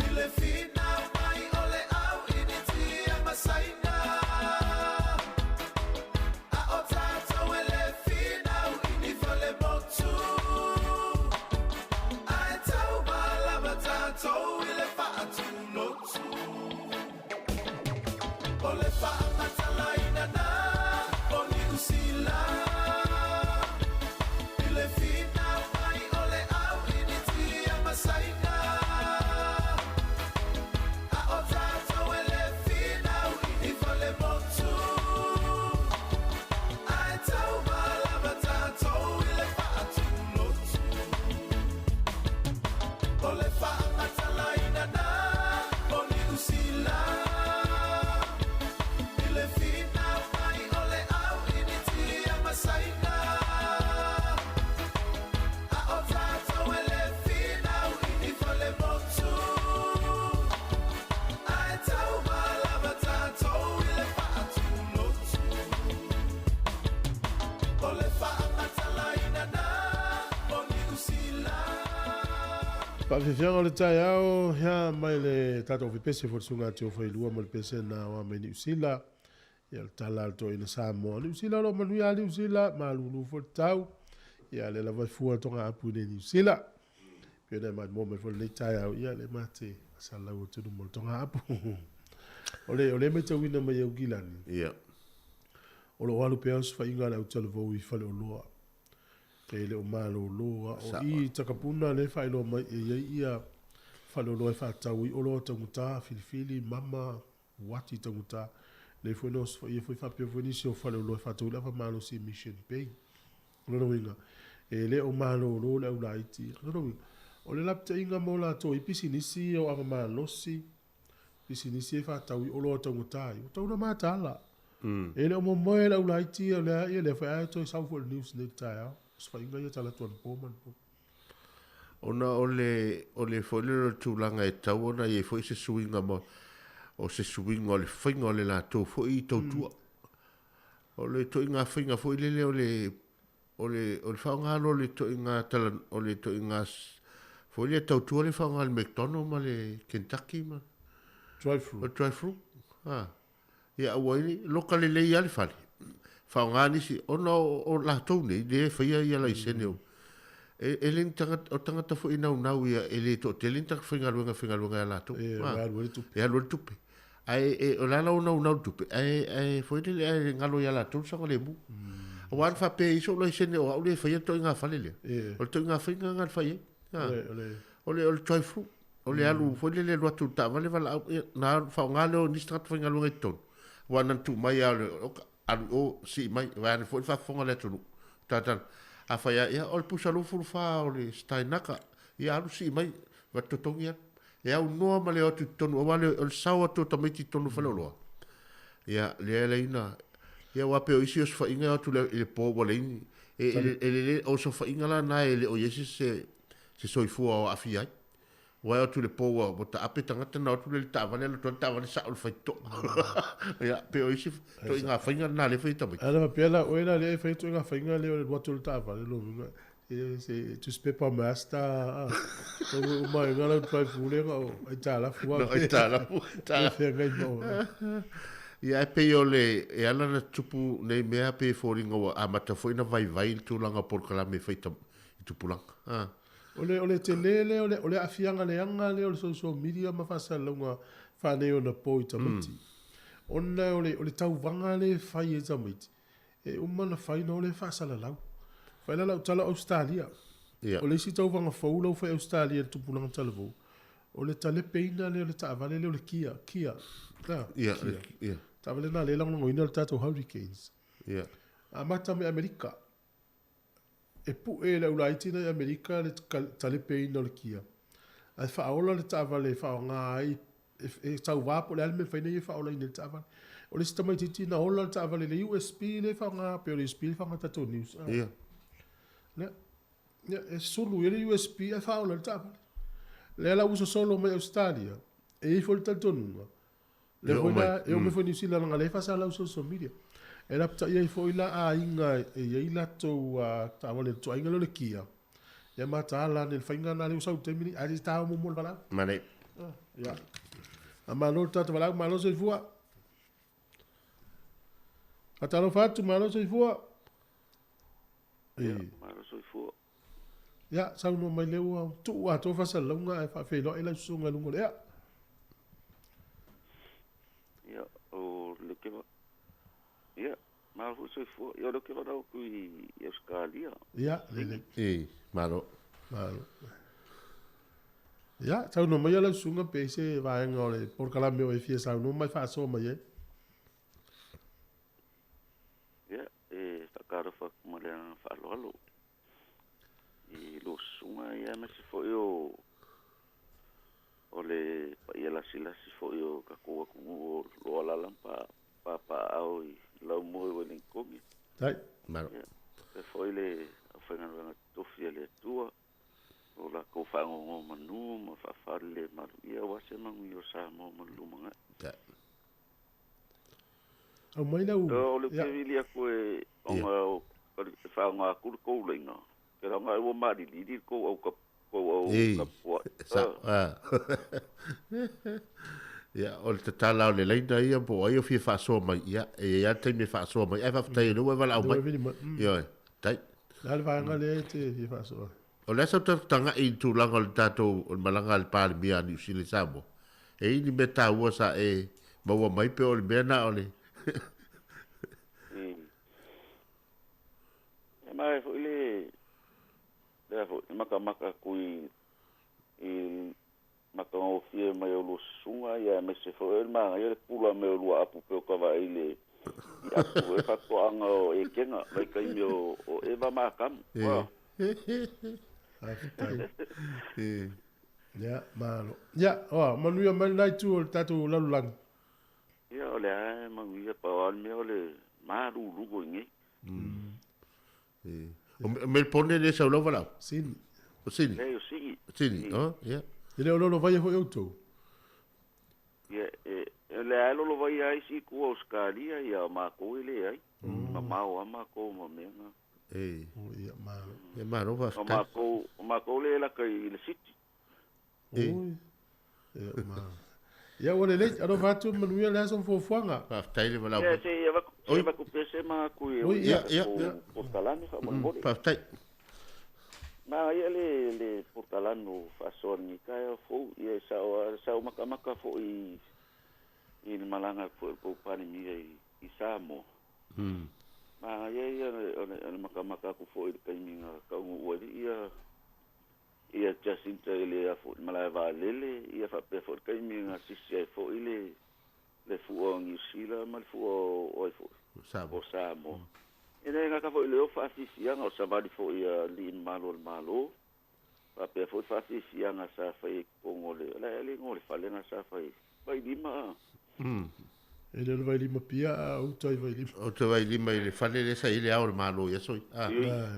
I le finau mai o le au Initia ma Saina. A o tatou e le finau i ni falemotu. Ae tauma lava tatou i le faatulotu. O le faamatalaina na o Niu Sila. I le finau mai o le au Initia ma Saina. A o tatou e le finau i ni falemotu. Ae tauma lava tatou i le faatulotu. O le faamatalaina na o Niu Sila. I le finau mai o le au Initia ma Saina. A o tatou e le finau i ni falemotu. Ae tauma lava tatou i le faatulotu. O le faamatalaina na o Niu Sila. Faafiafiaga o le taeao ia mai le tatou fepese fo le susuga a Teofailua ma le pese na oa mai Niu Sila. Ia le tala a le toeaina Samoa. Niu Sila o lo o manuia a Niu Sila, malulu foi le tau. Ia lea lava e fua toga apu i nei Niu Sila. Pei ona e maimoa mai foi lenei taeao, ia le mate asalau atu mo le toga apu. O le o le matauina mai Aukilani. Ia. O lo o alu pea osofaiga a le autalavou i Faleoloa. E le o malolo a o i Takapuna lea e faailoa mai e i ai ia faleoloa e faatau ai oloa taugata, filifili, mama, uati taugata. Lea foi na osofaia foi faapea foi nisi o faleoloa e faatau i le ava malosi i Mission Bay. O lona uiga, E le o malōlō le au laiti ia. Lona uiga, o le lapataiga mo latou i pisinisi ia o ava malosi, pisinisi e faatau i oloa taugata ai, ua tatau ona mataala. E le o momoe le au laiti ia o lea ia lea foi ae toe sau foi i le news nei i le taeao. Osofaiga ia tala atu anapo ma anapo. Ona o le, o le foi lele o le tulaga e tatau ona i ai foi se suiga ma, o se suiga o le faiga o le latou foi tautua. O le ituaiga faiga foi lele o le, o le, o le faaaoga loa o le ituaiga tala, o le ituaiga foi lea tautua lea e faaaoga e le McDonald ma le Kentucky ma. Drive through. O le drive through. Ah. Ia aua ai nei, loka lelei lava le fale, faaaoga nisi, ona o latou nei lea e faia ia laisene o, e le ni tagata, o tagata foi e naunau ia, e le toatele ni tagata faigaluega e faigaluega ia latou. E alu ai le tupe. E alu ai le tupe. Ae o le a la o naunau le tupe, ae foi lele ae galo ia latou le saogalemu. Aua ana faapea e i ai sou laisene o au lea e faia le ituaiga fale lea, o le ituaiga faiga lena na fai ai. O le drive through. O le alu foi lele alu atu i le taavale valaau, ia, na alu faaaoga lea o nisi tagata faigaluega i totonu, aua na ona tuu mai lava o le, oka, alu i o, sii mai, vae ane foi le faafofoga a le atunuu. Tatala, afai lava, ia, o le pusa 24 o le Steinaka, ia alu sii mai, avatu totogi alu. E aunoa ma le o atu i totonu, aua o le sao atu o tamaiti i totonu o faleoloa. Ia, lea e ala ai ona, ia aua pei o isi osofaiga e o atu i le po ua leai ni, e lelei, o osofaiga la na e le o i ai se soifua o aafia ai. Ua e atu i le po ua taape tagata na o atu lea i le taavale alu atu ai le taavale sao i le faitotoa. Ia, pei o isi ituaiga faiga lena lea e fai e tamaiti. Ana faapea la oe la lea e fai ituaiga faiga lea o le alu atu o le taavale lona uiga e se tusipepa master a ua uma ai lau drive through lea na o aitalafu lava. Na o aitalafu. E feagai ma oe. Ia ae pei o le, e ala ona tupu nei mea pei e foliga ua amata foi ona vaivai le tulaga o polokalame e fai i tupulaga. O le, o le tele lea, o le, o le aafiaga leaga lea o le social media ma faasalalauga faaneionapo i tamaiti. Ona o le, o le tauvaga lea e fai e tamaiti, e uma ona fai ona o lea e faasalalau. Fai la lau tala o Ausetalia. Ia. O le isi tauvaga fou la ua fai i Ausetalia i le tupulaga talavou, o le talepeina lea o le taavale lea o le Kia, Kia. A, Ia, Kia. ia. Taavale lena lea e lagolagoina le tatou Hurricanes. Ia. Amata mai Amerika. E pue e le aulaiti na i Amerika le talepeina o le kia, ae faaola le taavale e faaaoga ai, e tauva po o le a le mea e mafai ona ia faaolaina ai le taavale. O le isi tamaitiiti na ola le taavale i le USB lea e faaaoga, pei o le USB lea e faaaoga e tatou news. Ia. Lea, ia, e sulu i ai le USB ae faaola ai le taavale. Lea la ua sosolo mai Ausetalia, e i ai foi le talitonuga, Lea foi la, e oo mai foi Niu Sila leaga o lea e faasalalau i social media. E lapatai ai foi la aiga e i ai latou taavale i le ituaiga lea o le Kia. Ia mataala ane i le faiga lena lea ua sau i le taimi lenei, ae le i taua muamua le valaau. Manaia. Ia. Faamalo le tatou valaau, malo soifua. Faatalofa atu, malo soifua. Ia, malo soifua. Ia, saunoa mai lea ua tuu atoa faasalalauga ae faafeiloai lau susuga i luga o le ea. Ia, o le ke Ia, malo foi soifua. Ia, o le ke valaau atu i Ausetalia. Ia, lelei. E, malo. Malo. Ia, saunoa mai lau susuga pe i se vaega o le polokalame o e fia saunoa mai faasoa mai ai. Ia, e faatalofa atu ma le agaga faaaloalo i lua susuga ia aemaise foi o o le paia lasilasi foi o tatou atunuu o lo o alaala ma papaaao i Laumua i Ueligitone. Tai. Malo. Ia, faapea foi le aufaigaluega totofi a le Atua o latou faanonomanu ma faafalelemalu ia aua se manuia o Samoa mo le lumanai. Tai. Aumai lau. O le te vili atu e ona o e faaaoga atu le tou laina, ke leaga ai ua malilili le tou au tou au tapuai. Sa, Ia, o le tatala o le laina ia po o ai o fia faasoa mai, ia, e i ai lava le taimi e faasoa mai, ae faafetai o lea ua e valaau mai. Ioe, tai. Le a le vaega lea e te fia faasoa ai? O le a sau tatou tagai i le tulaga o le tatou, o le malaga a le Palemia a Niu Sila i Samoa? E i ai ni mea taua sa e maua mai pe o le mea na o le. E manaia foi le, le a foi, le matamata atu i, i matagofie mai o lua susuga, ia aemaise foi o le manaia le pula mai o lua apu pei o ta vaai i le, i apu e faatoaga o Etena, vaitaimi o, o Eva ma Atamu. E. Faafetai. Ia, malo. Ia, oa, manuia mai lena itu o le tatou lalolagi. Ia, o le a e manuia, pau lava le mea o le malulu i nei. O Melbourne le sau lau valaau? Sini. O Sini? Leai, o Sini. Sini, oh, ia. E le o lolovaia foi outou? Ia, e, o le a e lolovaia ai isi i tua o Ausetalia, ia, o matou e leai. Mamao lava matou ma mea na. E. Oh, ia, malo. Ia, malo, O faafetai. matou, o matou lea e lata i le City. E. Oi. Ia, malo. Ia, ua lelei, alofa atu, manuia le aso ma fuafuaga. Faafetai le valaau Ia, mai. se i avatu, se i Oi. avatu pea se ma atu i Oi, ia, ia, ia. polokalame faamolemole. Faafetai. Manaia le le polokalame o faasoa i lenei taeao fou, ia e sao sao makamaka foi i i le malaga foi a le tou Palemia i i Samoa. Manaia ia o le o le o le makamaka atu foi i le taimi na taunuu ai ia ia Jacinta i le afu i le malae vaalele, ia faapea foi le taimi na sisi ai foi le le fua o Niu Sila ma le fua o ai foi Samoa. o Samoa. E le gata foi i lea o faafiafiaga o savali foi a alii mamalu o le Malo, faapea foi faafiafiaga sa fai i totonu o le, o le a le igoa o le fale na sa fai, Vailima. E le o le Vailima pia a uta i Vailima. O te Vailima i le fale lea sa i le ao o le Malo i aso ia. Ah,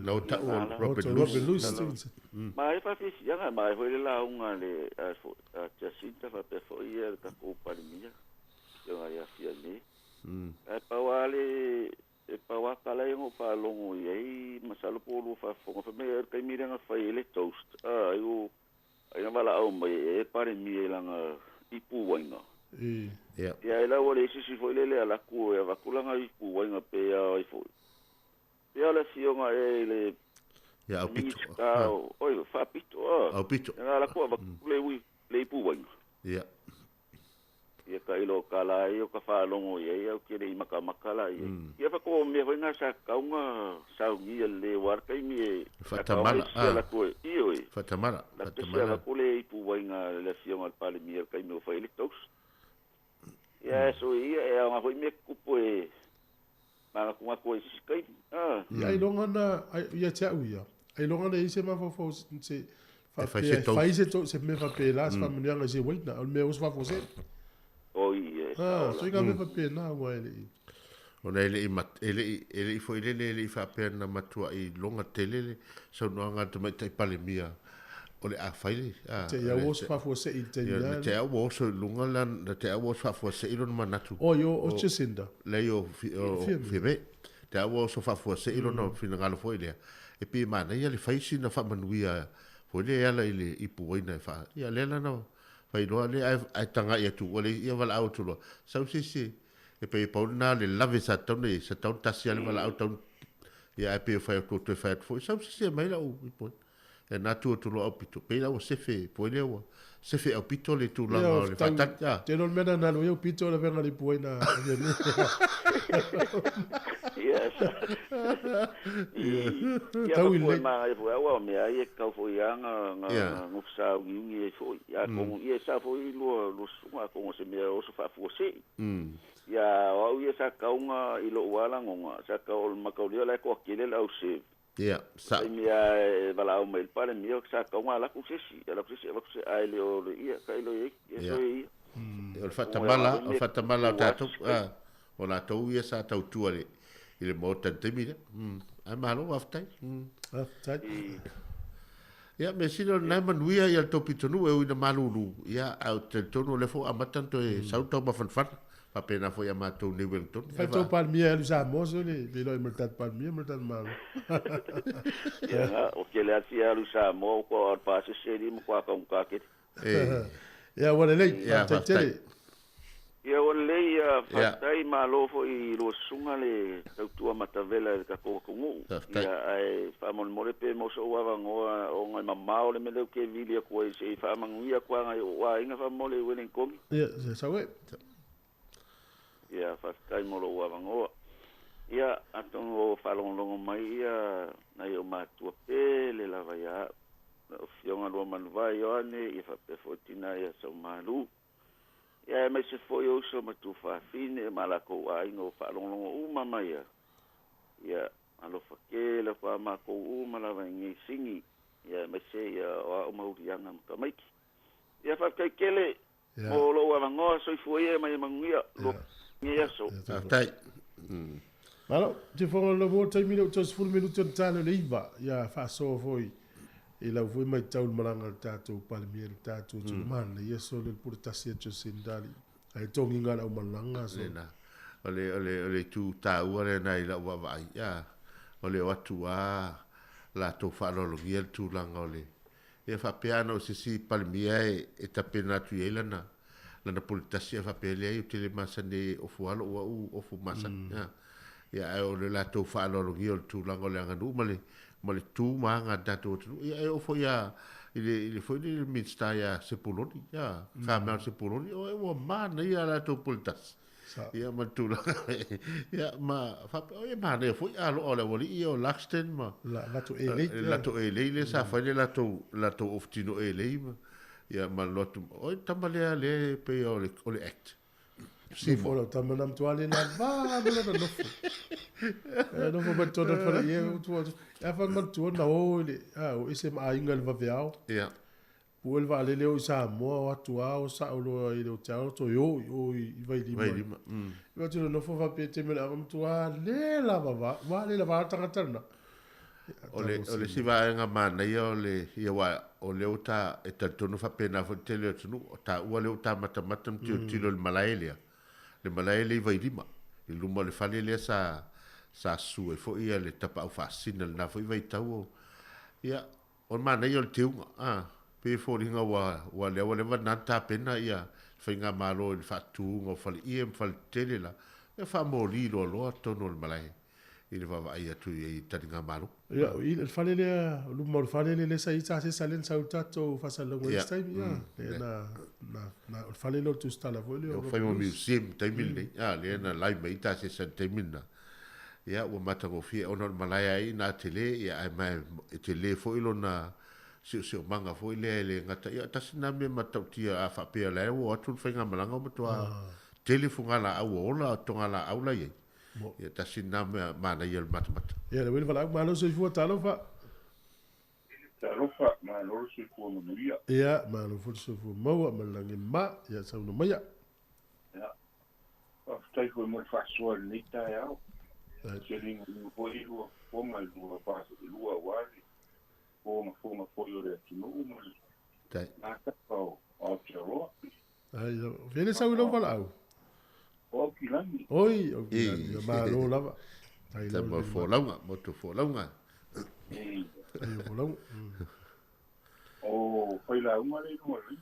na o tau o Robert Robert Luce. Luce. Ma e faafiafiaga, ma e foi le lauga a le a foi a Jacinta faapea foi ia le tatou Palemia, afioga ia Fiame. Ae pau lava le e pau lava tala ia na ou faalogo i ai, masalo po o lua faafofoga fai mai o le taimi lea na fai ai le toast, ai o ai na valaau mai e Palemia i lana ipuaiga. E. Ia. Ia e lau o le isi isi foi lele alaku e avatu lana ipuaiga pe a ai foi. Pe a le afioga e i le Ia, aupito. Minista o, oi, faapito, ah. Aupito. Ia na alaku avatu le ui, le ipuaiga. Ia. Ia ka ilo o kala ai o ka faalogo i ai au ke le i makamaka la i ai. Ia whako o mea foi ngā sa kaunga saungi a le wā taimi e Whatamala, sa kaunga i sia ah. la koe. Io e. Whatamala, La pese whatamala. la kole i puwai ngā le afioga le Palemia le taimi o whai le taus. Ia so ia e au ngā hoi mea kupu e manga kunga koe i sisi kaimi. Ah. Ia, ai longa na, ai, ia te au ia. Ai longa na i se mafafau se, E fai se toast. fai se to, se mea whapela, se whamanuianga i se waina, o le mea o se whafose. O i e. Ah, so i ngā mea whapena ua e le i. Ona e le i mat, e le i, e le i foi lele, e le i whaapea na matua i longa tele le, saunoaga a le tamaitai Palemia o le a fai le. Ah, Te ia o se whafose i te Ia, ia. na te au oso i lunga la, na te au oso whaafuasei lona manatu. O, io, o Jacinda. Lei o, o Fiame. Fiame. Te au oso whaafuasei lona finagalo foi lea. E pi mana ia le whaisi na whaamanuia foi le ala i le ipuaina e wha. Ia le ala na whailoa le ai, ai tanga ia tu. O le ia wala au tu loa. Sau se se, e pe pau na le lave sa tau nei, sa tau tasi ale wala au tau. Ia ai pe whai atu toe whai atu foi. Sau se se mai la u ipuaina. E nā tua tu loa au pito. Pei lau sefe, poe lea ua. Sefe au pito le tūlanga o le whataki. Ah. Te lo mena na lo ia pito le venga le puaina. Yes. Ia Tau i whakua le- manga i foi aua o mea ai e kau foi ia ngā ngā Yeah. ngofsa ungi e foi. Ia kongo ia sa foi lua lua sunga kongo se mea oso whaafua sei. Ia o au ia sa kaunga i lo uala ngonga sa kau o le makaulia lai koa kele lau se. Ia, sa. Ai mea e wala au mai le pale mea sa kaunga alaku sesi. Alaku sesi alaku se ai le o le ia ka ilo ia ia Yeah. so ia. O le whatamala, o le whatamala o tātou, ah, o lātou ia sa tautua le, i le maota i le taimi lea. Ai malo, faafetai. Ah, tai. Ia, me sila o nai manuia ia le tau pitonuu e ui na malūlū. Ia, au te tonu o le fo amata na toe sau tau mafanafana. Faapena foi ia matou nei Wellington. Fai tau Palmia alu sa moso le le loi mal tat Palmia mal tat malo. Ia ngā o kele ati alu sa moa o koa al pase seli mo koa kaunga kete. E, Ia ua lelei, Ia, faafetai tele. Ia o lei ia Ia. faafetai malo foi i lua susuga le tautua matavela i le tatou atunuu. Faafetai. Ia ae faamolemole pe mo so'u avanoa ona e mamao le mea lea ou ke vili atu ai se'i faamanuia atu aga i o'u aiga faamole i Wellington. Ia, se sau e. Ia faafetai mo lo'u avanoa. Ia atonu o faalogologo mai ia nai o matua pele lava ia a'u. O fioga lua manuvā Ioane ia faapea foi tina ia Saumalū. Ia e mai se foi o uso ma tuufafine ma lakou aiga o faalogologo uma mai ia. Ia Alofa tele fa makou uma lava i nei sigi, ia aemaise ia o a'u mauliaga ma tamaiti. Ia faafetai tele mo lou avanoa, soifua ia ma ia manuia lenei aso. Faafetai. Malo, te fofoga o le mo le taimi lea ua toe 10 minute ona tale o le 9, ia faasoa foi i lau foi matau i le malaga a le tatou Palemia i le tatou atunuu. Manaia sole le pule tasi a Jacinda alii. Ae togiga le aumalaga so. Lena. O le, o le, o le itu taua lena i lau vaavaai, ia, o le o atu lava latou faaaloalogia le tulaga o le, ia faapea ana o se isi Palemia e, e tapena atu i ai lana, lana pule tasi ae faapea, leai ou te le masani e ofu lava lou au ofu masani. Ia, ia ae o le latou faaaloalogia o le tulaga o le aganuu ma le, ma le tu ma aga a le tatou atunuu. Ia e oo foi lava i le, i le foi lele Minisita ia Sepuloni, ia, Carmel Sepuloni, o ua manaia a latou pule tasi. Ia ma le tulaga, ia ma faapea, oi e manaia foi aloa o le aualii ia o Luxton ma La, latou elei. Latou elei lea sa fai le latou, latou ofutino elei ma, ia ma alu atu, oi le tama lea lea e pei o le, o le Act. Nofo lau tama na matua le lava ma lona nofo. E nofo mai totonu o le fale ia ua atu. E afa manatua na o i le a o ese ma aiga i le vaveao. Ia. Pue le vaalele o i Samoa o atu a o sao loa i le oteao toe o i o i Vailima. Vailima. Mm. I atu le nofo faapea te mea le matua le lava va, ua le lava tagata lena. O le, o le isi vaega manaia o le, ia aua o lea ua ta, e talitonu faapena foi le tele o atunuu, o taua lea ua ta matamata ma tilotilo i le malae lea, le malae lea i Vailima, i luma o le fale lea sa, sa susu ai foi ia le tapaau faasina i lena foi vaitau o, ia, o le manaia o le teuga, a, pei e foliga ua, ua lea ua leva na tapena ia le faigamalo i le faatuga o faleie ma faletetele la, ia faamoli loaloa totonu o le malae. I le vaavaai atu i ai i taligamalo. Ia, i le fale lea, o luma o le fale lea sa i ai tasesa lea na sau i le tatou faasalalauga i isi taimi, ia, lea na, na, na, o le fale lea o le tusitala foi lea o Lea ua fai ma museum i le taimi lenei, a, lea na lai mai ai tasesa i le taimi lena. Ia, ua matagofie ona o le malae ai ina tele, ia, ae ma e tele foi lona siosiomaga foi lea e le gata, ia, tasi lena mea matautia a faapea o la e ua o atu le faigamalaga ua matua tele fugalaau ua ola togalaau la i ai. Ia tasi lena mea manaia o le matamata. Ia le uili valaau, malo le soifua, talofa. Talofa, malo le soifua manuia. Ia, malo foi le soifua maua ma le lagi ma, ia saunoa maia. Ia, faafetai foi mo le faasoa i lenei taeao. Se liuliu foi i lua fofoga i lua vaelua aua le fogafoga foi o le atunuu ma le matapa o Aotearoa. Ai, fea le sau i lau valaau? O Aukilani. Oi, Aukilani, ia malo lava. Tai mo folauga, mo tu folauga. Ai folauga. O failauga le iloa le.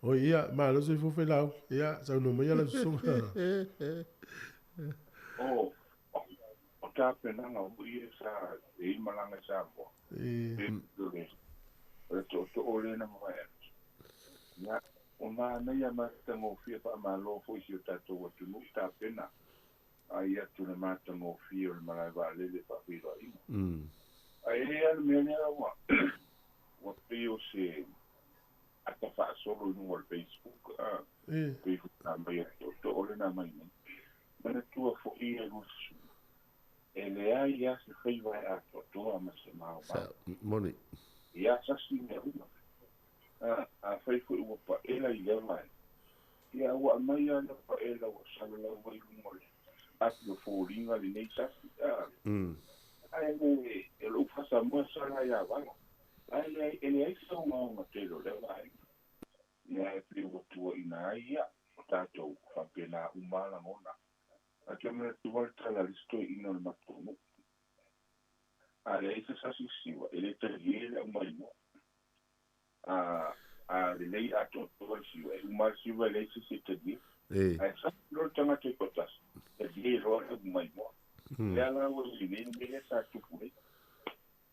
Oi, ia, malo soifua failau. Ia, saunoa mai lau susuga. O, o tapenaga o ia sa e i malaga i Samoa. E. O le tootoo lea na mavae atu. Ia, o manaia matagofie faamalo foi i si o tatou atunuu tapena ai atu le matagofie o le malae vaalele faafeiloaiga. Ae i ai lava le mea lea ua ua pei o se ata faasolo i luga o le Facebook a pei foi na aumai e le tootoo lea na aumai nei. Manatua foi e lua susuga, e leai lava se faiva e atoatoa ma se maomao. Moni. Ia sasi mea uma. Afai foi ua paela i lea vaega, ia ua aumai lava lea paela ua salalau ai luga o le api o foliga lenei sasi. Ae le, o lou faasamoa sala ia vala. Ae leai, e leai se ogaoga tele o lea vaega. Ia ae pei ua tuuaina ai ia, o tatou faapena uma lava lagona. Ae toe manatu lava le tala a le isi toeaina o le matou nuu. A leai se sasi siva, e le talie le aumaimoa. A a lelei atoatoa le siva, e uma le siva e leai se isi e talie. Ae sasi loa le tagata e toatasi, talie loa le aumaimoa. Lea la ua i ai nei le mea lea sa tupu nei.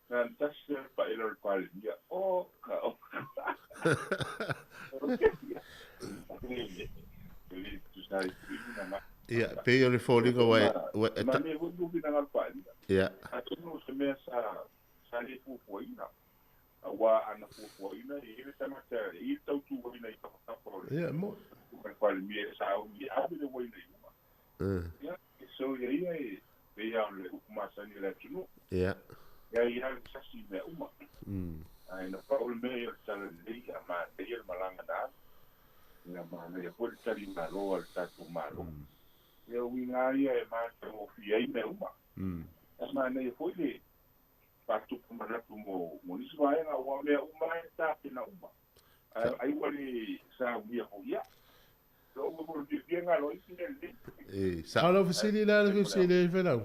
Na o le tasi lea o le paela o le Palemia, oka oka. E le tusa ai foi le finagalo. Ia, pei o le foliga ua e, ua e ta. Manaia foi lou finagalo Palemia. Ia. Atonu o se mea sa sa le fuafuaina, aua ana fuafuaina e i ai le tagata e i ai le tautuaina i tafatafa o le Ia, mo. Palemia e sauni e ave le uaina i luga. Ia, so ia ia e Pei lava o le upu masani a le atunuu. Ia. E ai lava le sasi i mea uma. Ae na pau le mea ia o le talalelei a manaia le malaga na alu. Ia manaia foi le talimalo a le tatou Malo. Ia o uiga lava ia e matagofie ai mea uma. Ae manaia foi le faatupu manatu mo nisi vaega aua o mea uma lava e tapena uma. Ae ai ua le saunia foi ia. A o lau fesili la le fesili ai Felau,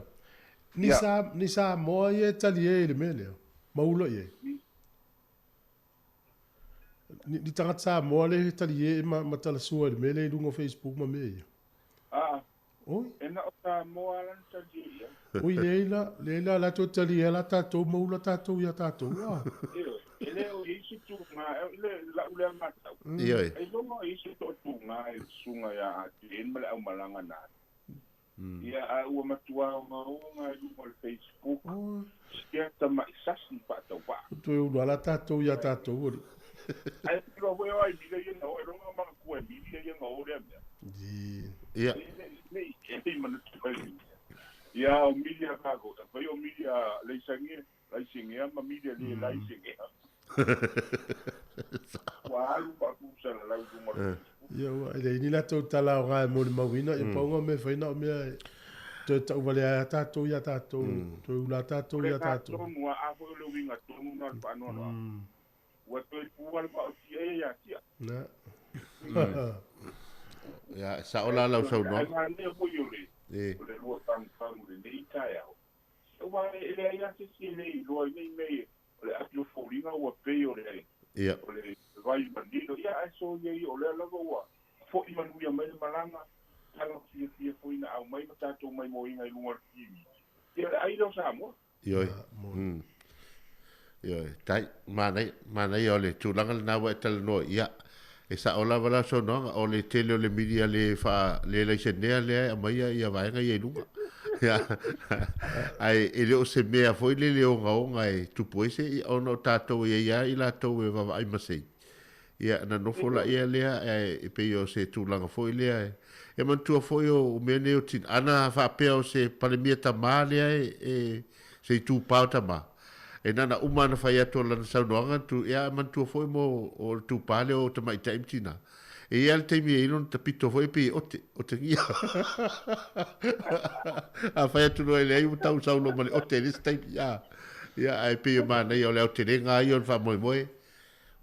ni sa, ni Samoa ia e talie i le mea lea, ma ula i ai? Ni, ni tagata Samoa lea e talie ma, ma talasua i le mea lea i luga o Facebook ma mea ia? Aa, Oi. e na o Samoa la na talie i ai. Oi, leai la, leai la, latou talie la tatou ma ula tatou ia tatou, a. Ioe, e le o i ai se tuga, e le, lau lea matau. Ioe. Ailoga o i ai se toatuga i le susuga ia ATN ma le aumalaga na alu. Ia, a ua matua ogaoga i luga o le Facebook, sia tama'i sasi faatauvaa. Toe ulu lava tatou ia tatou, alii. Ae pilo foi o ai mila ia na o, ailoga magatua e mili ia na o lea mea. Ia. E le i manatu ai le mea. Ia, o mili a kākou, afai o mili a laisangia, laisengea ma mili a le laisengea. Ua alu faapusalalau i luga o le Facebook. Ia, ua e leai ni latou tala aoga e molimauina, ia pau o mea e fai na o mea e toe tauvalea ai a tatou ia tatou, toe ula a tatou O le ia tatou. tonu lava, a foi o le uiga tonu lena o le faanoanoaga. Ua toe pua le vaotia ia ia tia. Na. Ia, e sao la lau Ae saunoaga. manaia foi o le E. o le lua fagufagu i lenei taeao. Aua e leai lava se isi e le iloa i nei mea ia, o le api o foliga ua pei o le Ia. o le vai manino. Ia ae soia ia o lea lava ua fo'i manuia mai le malaga, tala fiafia foi na aumai ma tatou maimoaina i luga o le TV. Ia le ai lea o Samoa. Ioe. Ioe, tai, manaia, manaia o le tulaga lena ua e talanoa i ai. E sao lava lau saunoaga, o le tele o le media le faa, le laisenea lea e aumaia ia vaega ia i luga. Ia, ae e le o se mea foi lele ogaoga e tupu ai se ia, ona o tatou e i ai lava i latou e vaavaai masei. Ia, ona nofo laia lea, ae e pei o se tulaga foi lea e, e manatua foi o mea nei o tina, ana faapea o se Palemia tama lea e, e se itupa o tama, e na ona uma ona fai atu o lana saunoaga tu, ia, manatua foi mo o le itupa lea o tamaitai ma tina. E i ai lava le taimi e i ai lona tapito foi e pei e ote, otegia. A fai atu loa e leai ua tau sau loa ma le ote i le isi taimi, a. Ia, ae pei e manaia o le aotelega lava ia o le faamoemoe,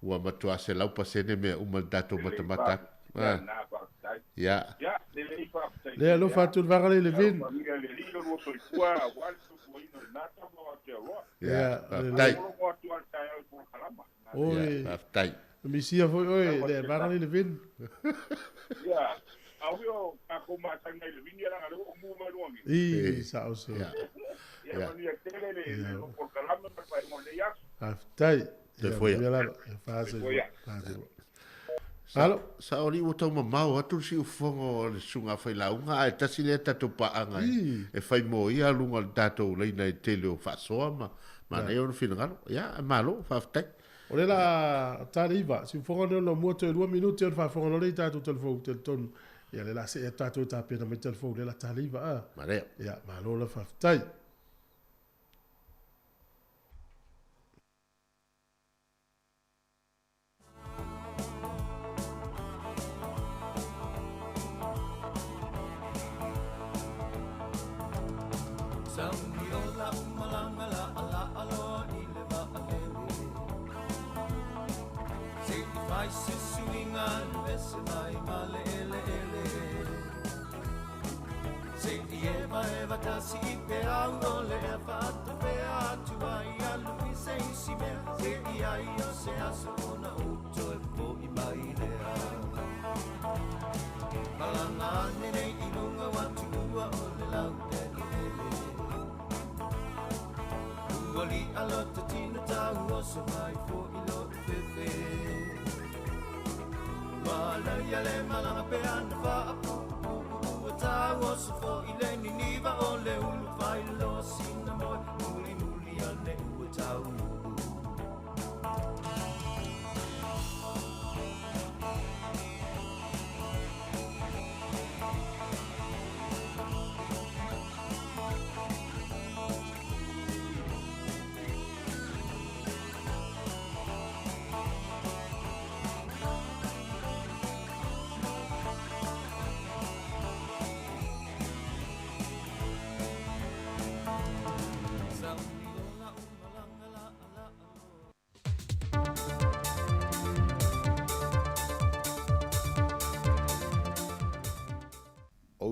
ua matua 100% mea uma i le tatou matamata atu. Ia, na, faafetai. Ia. Ia, lelei faafetai. Lea alofa atu le vaga lea i le vin. Alofagia e le Alii lo lua soifua, aua le tautuaina o lena tama o Aotearoa. Ia, faafetai. Logologo atu lava i le taeao i polokalama. Oi. Ia, faafetai. Misia foi oe, le vaga lea i le vin. Ia, a ui o tatou matagi ai i le vini, leaga o lea ua ou mu mai luga nei. I, sao so. Ia. Ia, manuia tele le polokalame ma le faaiuga o lenei aso. Faafetai. Toe foia. Ia, manuia lava. Ia, faasoi. Faasoi. Alo. Sao alii ua tau mamao atu le siufofoga o le susuga failauga ae tasi lea tatou paaga e fai mo ia luga o le tatou laina i le tele o faasoa ma manaia ona finagalo. Ia, malo, faafetai. O lea la a ta le 9, siufofoga lea o lau mua toe 2 minute ona faafofoga loa lea i tatou telefou talitonu. Ia lea la a see atu tatou e tapena mai telefou lea la ta le 9 a. Manaia. Ia, malo la faafetai.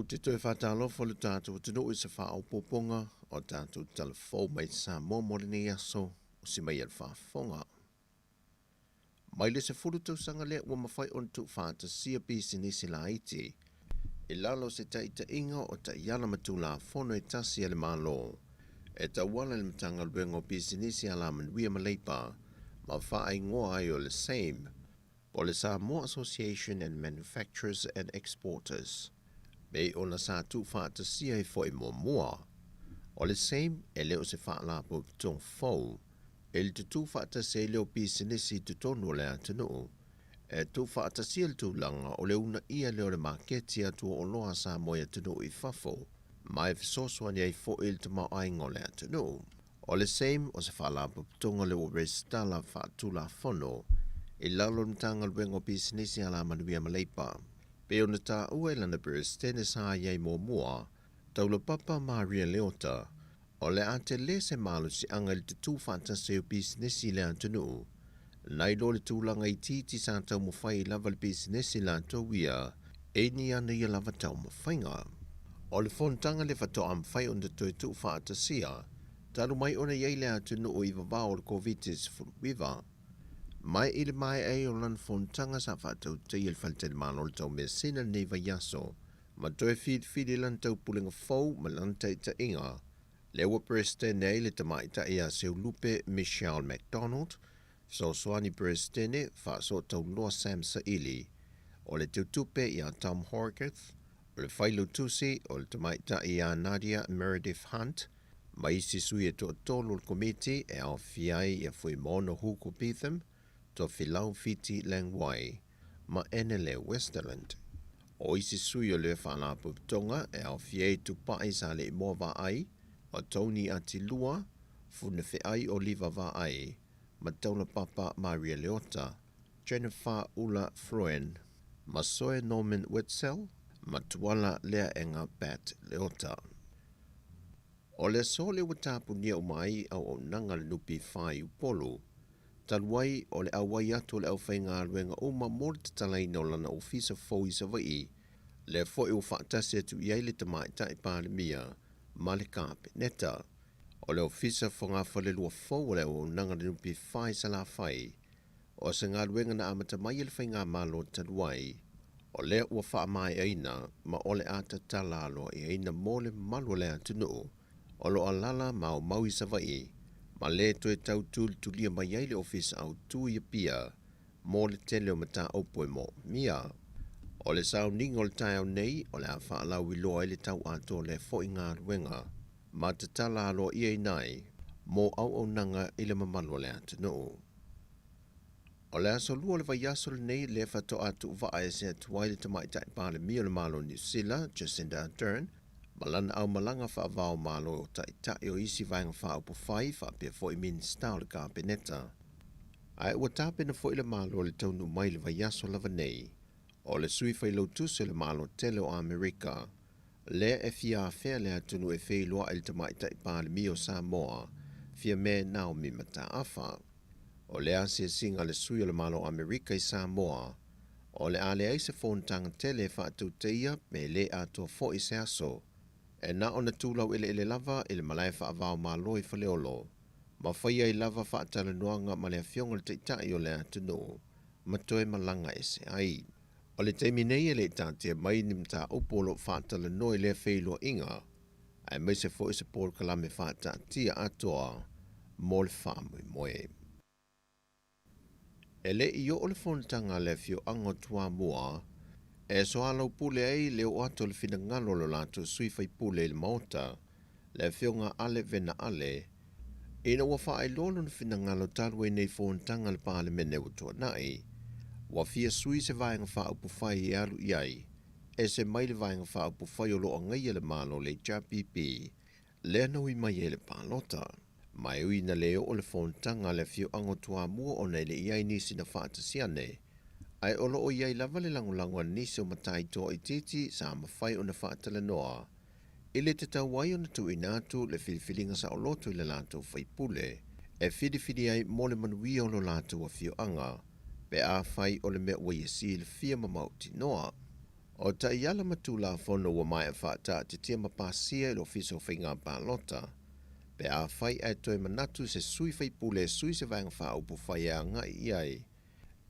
te toe faatalofa i lo tatou atunuu i se faaopoopoga o tatou tala fou mai Samoa mo lenei aso o si mai e le faafofoga. Mai le 10 tausaga lea ua mafai ona tuufaatasia pisinisi laiti i lalo o se taitaiga o taiala ma Tulafono e tasi a le Malo e tauala i le Matagaluega o Pisinisi Alamanuia ma Leipa ma faaigoa ai o le SAME po o le Samoa Association and Manufacturers and Exporters pei ona sa tuufaatasia ai foi muamua. O le SAME e le o se faalapotopotoga fou i le tutū faatasi ai lea o pisinisi i totonu o le atunuu e tuufaatasia le tulaga o le uunaia lea o le maketi atu o oloa a Samoa i atunuu i fafo ma e fesoasoani ai foi i le tamaoaiga o le atunuu. O le same o se faalapotopotoga lea ua resitala faatulafono i lalo o le Matagaluega o Pisinisi Alamanuia ma Leipa. Pei ona taua e lana Peresetene sa i ai muamua, Taulapapa Maria Leota, o le a tele se malosiaga i le tutū faatasi ai o pisinisi i le atunuu, nai lo le tulaga itiiti sa taumafai ai lava le pisinisi latou ia e ni ana ia lava taumafaiga. O le fonotaga lea faatoa mafai ona toe tuufaatasia talu mai ona i ai le atunuu i vavao o le Koviti-19. Mai i le maea ai o lana fonotaga sa faatautaia i le faletalimalo o le Taumeasina lenei vaiaso ma toe filifili lana taupulega fou ma lana taitaiga, lea ua Peresetene ai le tamaitai ia Seulupe Michelle McDonald, fesoasoani Peresetene Faasootauloa Sam Saili, o le Teutupe ia Tom Horgath, o le Failautusi o le tamaitai ia Nadia Meredith Hunt, ma isi sui e toatolu o le Komiti e aofia ai ia Fuimaono Hugo Beetham, Tofilau Fiti Langwai, ma Enele Westerlund. O isi sui o le Faalapotopotoga e aofia ai Tupai Saleimoa Vaai, o Tony Atilua, Funefeai Oliva Vaai, ma Taulapapa Maria Leota, Jennifer Ula Froen, ma Soe Norman Wetzel, ma Tuala Leaega Bat Leota. O le aso lea ua tapunia uma ai auaunaga a le NPF i Upolu, talu ai o le auai atu o le aufaigaluega uma mo le tatalaina o lana ofisa fou i Savaii, lea foi ua faatasi atu i ai le Tamaitai Palemia ma le Kapeneta. O le Ofisa Fogafalelua fou o le auaunaga a le NPF i Salafai, o se galuega na amata mai e le Faigamalo talu ai, o lea ua faamaeaina ma o le a tatala aloaiaina mo le mamalu o le atunuu o lo o alaala ma aumau i Savaii ma le toe tau tulitulia mai ai le Ofisa Autu i Apia mo le tele o mataupu e moomia. O le sauniga o le taeao nei o le a faalauiloa ai le tau atoa o lea foi galuega ma tatala aloaiaina ai mo auaunaga i le mamalu o le atunuu. O le aso lua o le vaiaso lenei lea faatoa tuuvaa ese atu ai le Tamaitai Palemia o le Malo o Niu Sila, Jacinda Ardern, ma lana aumalaga faavao Malo o Taitai o isi Vaega Faaupufai faapea foi Minisita o le Kapeneta. Ae ua tapena foi le Malo i le taunuu mai i le vaiaso lava nei o le Sui Failautusi o le Malo tele o Amerika, lea e fia afea le atunuu e feiloai le Tamaitai Palemia o Samoa, Fiame Naomi Mataafa. O le asiasiga a le Sui o le Malo o Amerika i Samoa, o le a leai se fonotaga tele e faatautaia pe le atoa foi se aso, e na ona tulau eleele lava i le malae faavao Malo i Faleolo, ma faia ai lava faatalanoaga ma le Afioga i le Taitai o le atunuu ma toe malaga ese ai. O le taimi nei e le i taatia mai ni mataupu o lo o faatalanoa i lea feiloaiga, aemaise foi se polokalame faataatia atoa mo le faamoemoe. E le i oo le fonotaga a le afioaga o Toamua e soalaupule ai le oo atu o le finagalo o lo latou sui faipule i le Maota, le afioga Ale Vena Ale, ina ua faailoa lona finagalo talu ai nei fonotaga a le Palemene ua tuanai, ua fia sui se Vaega Faaupufai e alu i ai, ese mai le Vaega Faaupufai o lo o agaia le Malo o le HRPP, lea na ui mai ai le palota. Ma e ui ina le oo le fonotaga a le afioaga o Toamua ona e le i ai nisi na faatasi ane, ae o lo o i ai lava le lagolago a nisi o matai toaitiiti sa mafai ona faatalanoa i le tatau ai ona tuuina atu le filifiliga saoloto i le latou faipule e filifili ai mo le manuia o lo latou afioaga pe afai o le mea ua ia silafia ma mautinoa. O taiala ma Tulafono ua maea faataatitia ma pasia e le Ofisa o Faiga Palota, pe afai ae toe manatu se sui faipule e sui se Vaega Faaupufai e agai i ai,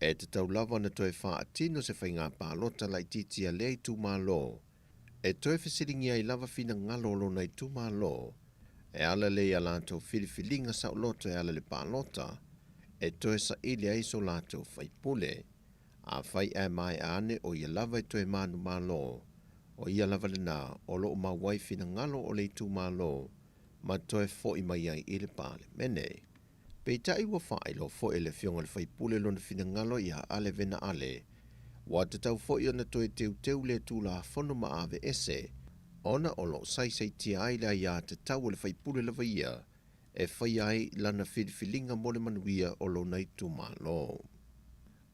e tatau lava ona toe faatino se faiga palota laitiiti a lea itumalo, e toe fesiligia ai lava finagalo o lona itumalo, e ala lea i a latou filifiliga saoloto e ala i le palota, e toe saili ai so latou faipule. Afai ae maea ane o ia lava e toe manumalo, o ia lava lena o lo o mau ai finagalo o le itumalo ma toe foi mai ai i le Palemene. Peitai ua faailoa foi e le Afioga i le Faipule lona finagalo ia Ale Vena Ale, ua tatau foi ona toe teuteu lea Tulafono ma aveese, ona o lo o saisaitia ai le aiatatau a le faipule lava ia e faia ai lana filifiliga mo le manuia o lona itumalo.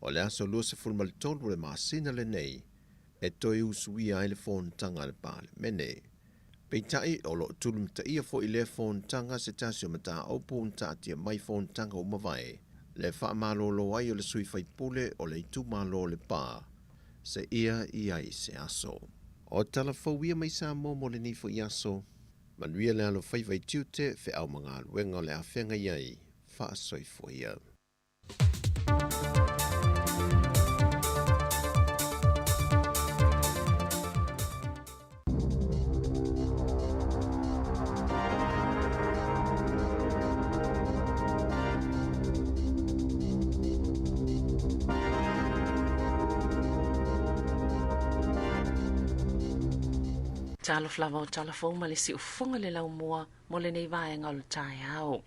O le aso 23 o le masina lenei e toe usuia ai le fonotaga a le Palemene. Peitai, o lo o tulumataia foi i lea fonotaga se tasi o mataupu na taatia mai fonotaga ua mavae, le faamalolo ai o le sui faipule o le itumalo o Lepa, seia i ai se aso. O tala fou ia mai Samoa mo lenei foi aso. Manuia le alofaiva i tiute, feau ma galuega o le a feagai ai. Faasoifua ia. Talofa lava o tala fou ma le siufofoga le laumua mo lenei vaega o le taeao.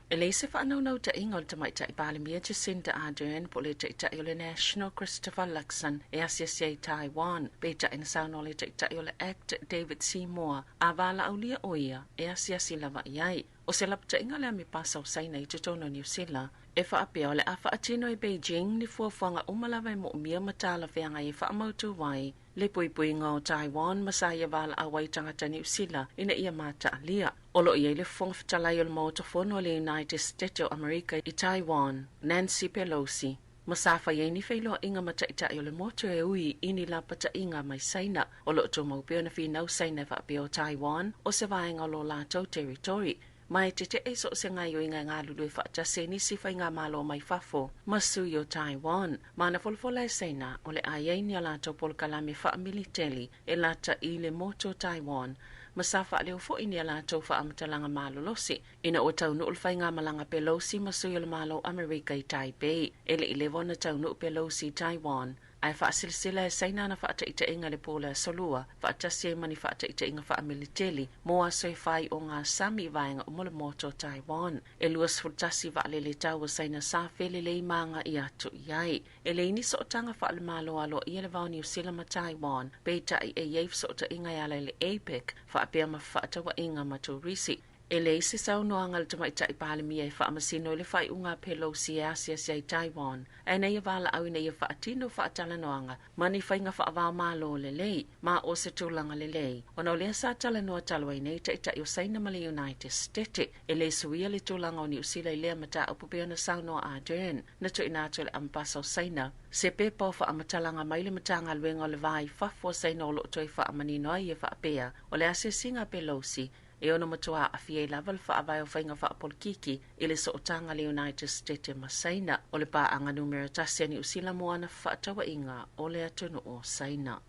E leai se faanaunautaiga o le Tamaitai Palemia Jacinda Ardern po o le Taitai o le National Christopher Luxon e asiasi ai i Taiwan, peitai na saunoa le Taitai o le act David Seymour a valaaulia o ia e asiasi lava i ai. O se lapataiga lea mipasa o Saina i totonu o Niu Sila e faapea o le a faatino e Beijing ni fuafuaga uma lava e moomia ma talafeagai e faamautu ai le puipuiga o Taiwan ma sa ia valaau ai tagata Niu Sila ina ia mataalia. O lo o i ai le Fofoga Fetalai o le Maota Fono a le United States o Amerika i Taiwan, Nancy Pelosi, ma sa fai ai ni feiloaiga ma taitai o le motu e ui i ni lapataiga mai Saina. O lo o tumau pea ona finau Saina e faapea o Taiwan o se vaega o lo latou territory, ma e teteʻe i so o se gaoioiga e galulue faatasi ai nisi faigamalo mai fafo ma sui o Taiwan. Ma na folafola e Saina o le a i ai ni a latou polokalame faamiliteli e lata i le motu o Taiwan ma sa faaleo foi ni a latou faamatalaga malolosi ina ua taunuu le faigamalaga Pelosi ma sui o le Malo Amerika i Taipei. E le i leva ona taunuu Pelosi i Taiwan, ae faasilasila e Saina ana faataitaiga i le po o le Aso Lua, faatasi ai ma ni faataitaiga faamiliteli mo aso e fai o ngā sami i vaega uma o le motu o Taiwan. E 21 vaalele tau a Saina sa felelei ma agai atu i ai. E leai ni sootaga faalemalo aloaia le va o Niu Sila ma Taiwan, peitai e i ai fesootaiga e ala i le APEC faapea ma fefaatauaiga ma turisi. E leai se saunoaga a le Tamaitai Palemia e faamasino i le faaiuga a Pelosi e asiasi ai Taiwan, ae na ia valaau ina ia faatino faatalanoaga ma ni faiga faava-o-Malo lelei, ma o se tulaga lelei, ona o lea sa talanoa talu ai nei Taitai o Saina ma le United States. E le suia le tulaga o Niu Sila i lea mataupu pei ona saunoa Ardern. Na tuuina atu e le Amepasa o Saina se pepa o faamatalaga mai le Matagaluega o le Va i Fafo a Saina o lo o toe faamanino ai e faapea, o le asiasiga a Pelosi e ono matua aafia ai lava le faavae o faiga faapolikiki i le sootaga a le United States ma Saina, o le paaga numera tasi a Niu Sila mo ana fefaatauaiga o le atunuu o Saina.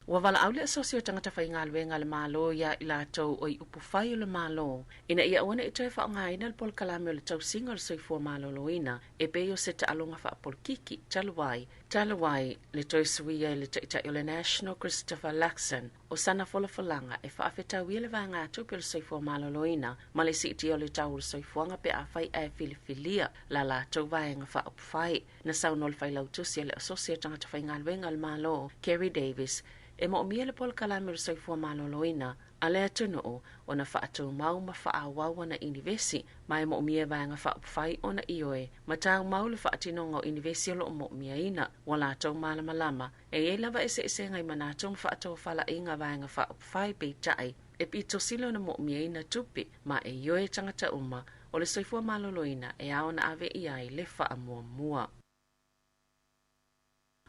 Ua valaau le Asosi o Tagata Faigaluega a le Malo iā i latou o i upufai o le Malo ina ia aua ne i toe faaaogaina le polokalame o le tausiga o le soifua maloloina e pei o se taaloga faapolikiki talu ai talu ai le toe suia e le Taitai o le National Christopher Luxon o sana folafolaga e faafetauia le vaegatupe o le soifua maloloina ma le siitia o le tau o le soifuaga pe afai ae filifilia la latou vaega faaupufai. Na saunoa le failautusi a le Asosi o Tagata Faigaluega a le Malo, Kerry Davis, e moomia le polokalame o le soifua maloloina a le atunuu ona faatumau ma faaauau ana inivesi, ma e moomia e vaega faaupufai ona ioe ma taumau le faatinoga o inivesi o lo o moomiaina. Ua latou malamalama E i ai lava eseesega i manatu ma faatofalaiga vaega faaupufai, peitai, e pito sili ona moomiaina tupe, ma e ioe tagata uma o le soifua maloloina e ao ona ave i ai le faamuamua.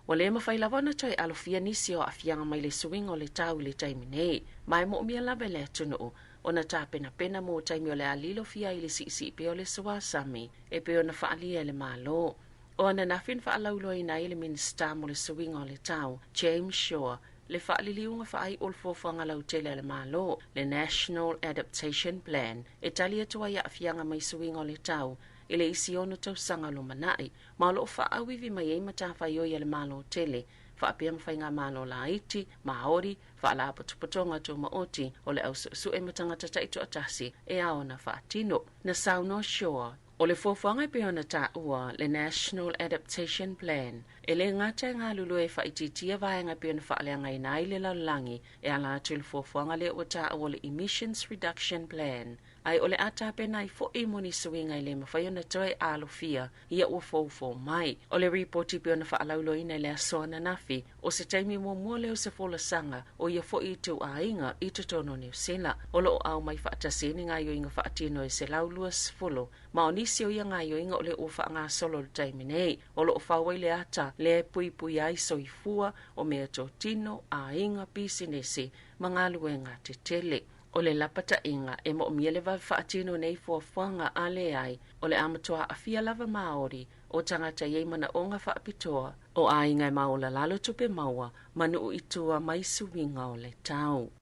Ua le mafai lava ona toe alofia nisi o aafiaga mai le suiga o le tau i le taimi nei, ma e moomia lava e le atunuu ona tapenapena mo taimi o le a lilofia ai le siisii pea o le suasami e pei ona faaalia e le Malo. O ananafi na faalauiloaina ai e le Minisita mo le Suiga o le Tau, James Shaw, le faaliliuga faaiu o le fuafuaga lautele a le Malo, le National Adaptation Plan, e tali atu ai aafiaga mai suiga o le tau i le isi 6 tausaga lumanai, ma o loo faaauivi mai ai matafaioi a le Malo tele, faapea ma faigamalo laiti, Maori, faalapotopotoga tumaoti o le ausuesue ma tagata taitoatasi e ao ona faatino. Na saunoa Shaw, o le fuafuaga e pei ona taua le National Adaptation Plan, e le gata e galulue e faaitiitia vaega e pei ona faaleagaina ai le lalolagi e ala atu i le fuafuaga lea ua taua o le Emissions Reduction Plan, ae o le a tapena ai foi mo ni suiga e le mafai ona toe alofia ia ua foufou mai. O le ripoti pei ona faalauiloaina i le aso ananafi, o se taimi muamua lea o se folasaga o ia foi ituaiga i totonu o Niu Sila. O loo aumai faatasi ai ni gaoioiga faatino e 120, ma o nisi o ia gaoioiga o lea ua faagasolo i le taimi nei. O loo fau ai le ata lea e puipui ai soifua o meatotino, aiga, pisinisi ma galuega tetele. O le lapataiga e moomia le vave faatino nei fuafuaga a leai, o le a matua aafia lava Maori, o tagata i ai manaoga faapitoa, o aiga e maolalalo tupe maua, ma nuu i tua mai suiga o le tau.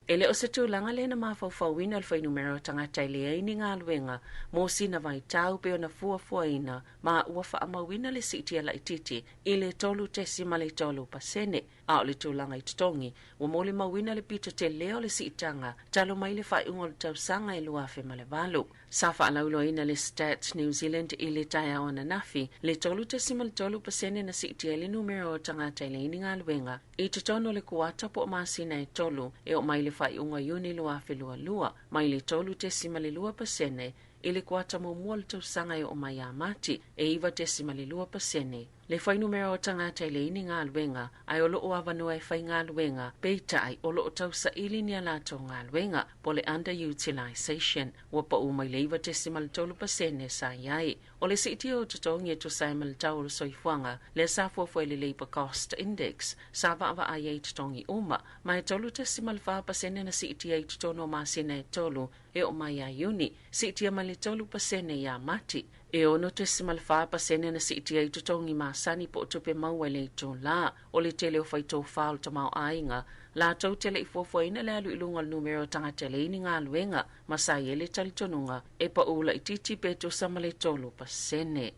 E le o se tulaga lea na mafaufauina le fuainumera o tagata e leai ni galuega mo sina vaitau pei ona fuafuaina, ma ua faamauina le siitia laitiiti i le 3.3%, a o le tulaga i totogi ua molimauina le pito telē o le siitaga talu mai le faaiuga o le tausaga e 2008. Sa faalauiloaina le Stats New Zealand i le taeao ananafi le 3.3% na siitia ai le numera o tagata e leai ni galuega i totonu o le kuata po o masina e 3 e oo mai le faaiuga o Iuni 2022, mai le 3.2% i le kuata muamua o le tausaga e oo mai ia Mati e 9.2%. Le fuainumera o tagata e leai ni galuega ae o loo avanoa e faigaluega, peitai o loo tausaili ni a latou galuega po le underutilization ua pau mai le 9.3% sa i ai. O le siitia o totogi e tusa ai ma le tau o le soifuaga lea sa fuafua i le Labour Cost Index sa vaavaai ai totogi uma, ma e 3.4% na siitia i totonu o masina e 3 e oo mai ia Iuni, siitia mai le 3% ia Mati. E 6.4% na siitia i totogi masani po o tupe maua i le itulā. O le tele o faitofā o le tamaoaiga, latou te le i fuafuaina le alu i luga o le numera o tagata e leai ni galuega, ma sa i ai le talitonuga e pau laitiiti pe tusa ma le 3%.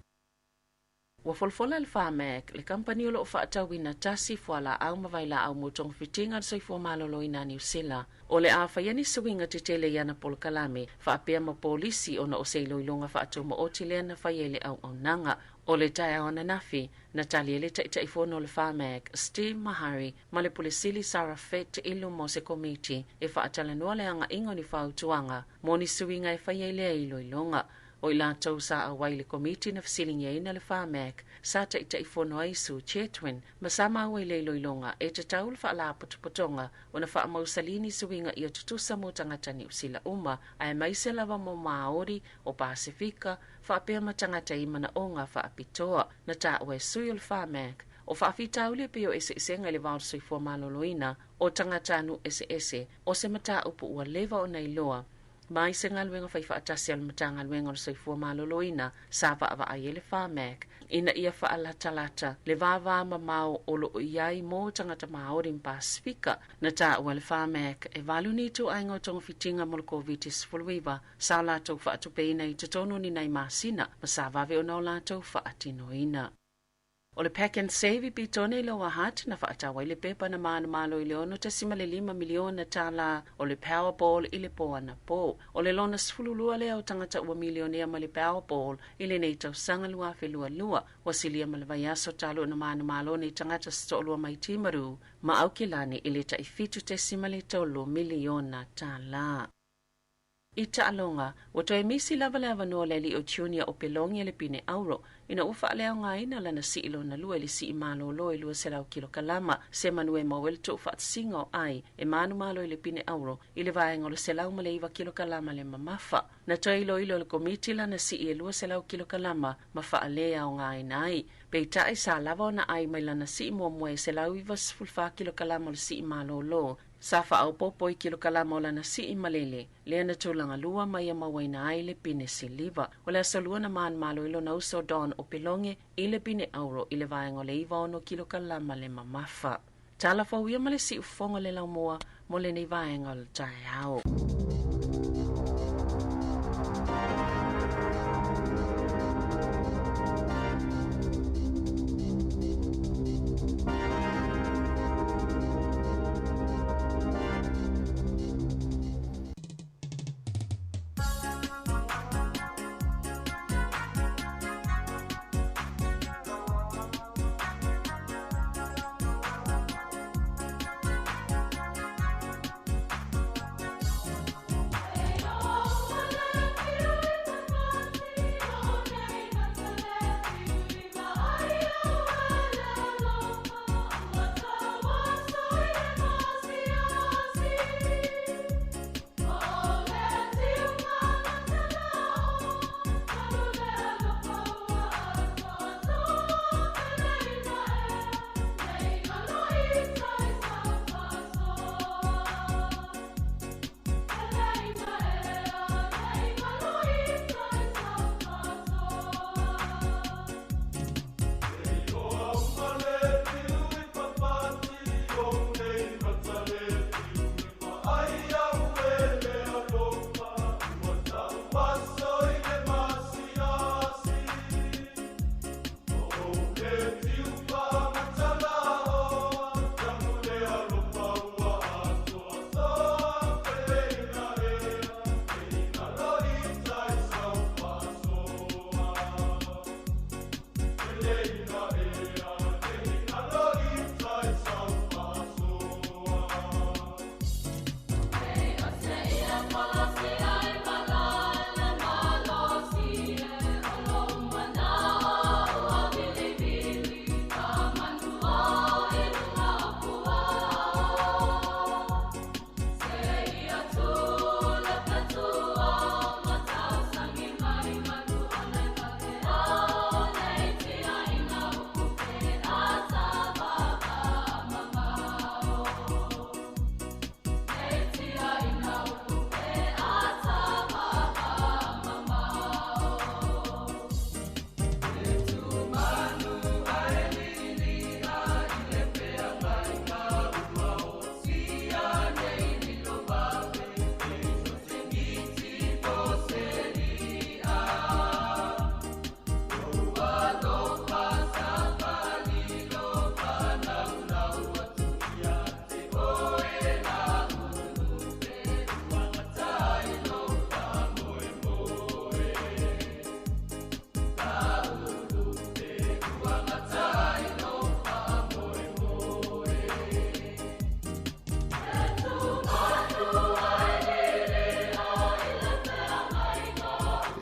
Ua folafola le Pharmac, le kamupani o loo faatauina tasi fualaau ma vailaau mo togafitiga a le soifua maloloina a Niu Sila, o le a faia ni suiga tetele i ana polokalame faapea ma polisi ona o se iloiloga faatumaoti lea na faia i le auaunaga. O le taeao ananafi, na tali ai le Taitaifono o le Pharmac, Steve Mahari, ma le Pule Sili Sarah Fett i luma o se komiti e faatalanoa le agaiga o ni fautuaga mo ni suiga e faia i lea iloiloga. O i latou sa auai i le komiti na fesiligiaina le Pharmac sa taitaifono ai Sue Chetwin ma sa maua i le iloiloga e tatau le faalapotopotoga ona faamausalī ni suiga ia tutusa mo tagata Niu Sila uma, aemaise lava mo Māori o Pasefika faapea ma tagata i manaoga faapitoa. Na taua e sui o le Pharmac o faafitauli e pei o eseesega i le va o le soifua maloloina o tagata nuu eseese o se mataupu ua leva ona iloa mai se galuega faifaatasi a le Matagaluega o le Soifua Maloloina sa vaavaai ai le Pharmac ina ia faalatalata le vavamamao o loo i ai mo tagata Māori ma Pasefika. Na taua le Pharmac e 8 ni ituaiga o togafitiga mo le Koviti-19 sa latou faatupeina i totonu o ni nai masina ma sa vave ona o latou faatinoina. O le Pak'nSave i Petone i Lower Hutt na faatau ai le pepa na manumalo i le $6.5 miliona tālā o le Powerball i le pō anapō. O le lona 12 lea o tagata ua milionea mai le Powerball i lenei tausaga 2022, ua silia ma le vaiaso talu ona manumalo nei tagata se toalua mai Timaru ma Aukilani i le tai $7.3 miliona tālā. I taaloga, ua toe misi lava le avanoa o le alii o Junior Opeloge i le pine auro, ina ua faaleaogaina lana sii lona lua i le sii malolo e 200 kilokalama, semanu e maua ai le tuufaatasiga o ai e manumalo i le pine auro i le vaega o le 109 kilokalama le mamafa. Na toe iloilo e le Komiti lana sii e 200 kilokalama ma faaleaogaina ai. Peitai, sa lava ona ai mai lana sii muamua e 194 kilokalama o le sii malolo, sa faaopoopo i kilokalama o lana sii malele, lea na tulaga lua ma ia mauaina ai le pine siliva. O le aso Lua na manumalo ai lona uso Don Opeloge i le pine auro i le vaega o le 96 kilokalama le mamafa. Tala fou ia ma le siufofoga le laumua mo lenei vaega o le taeao.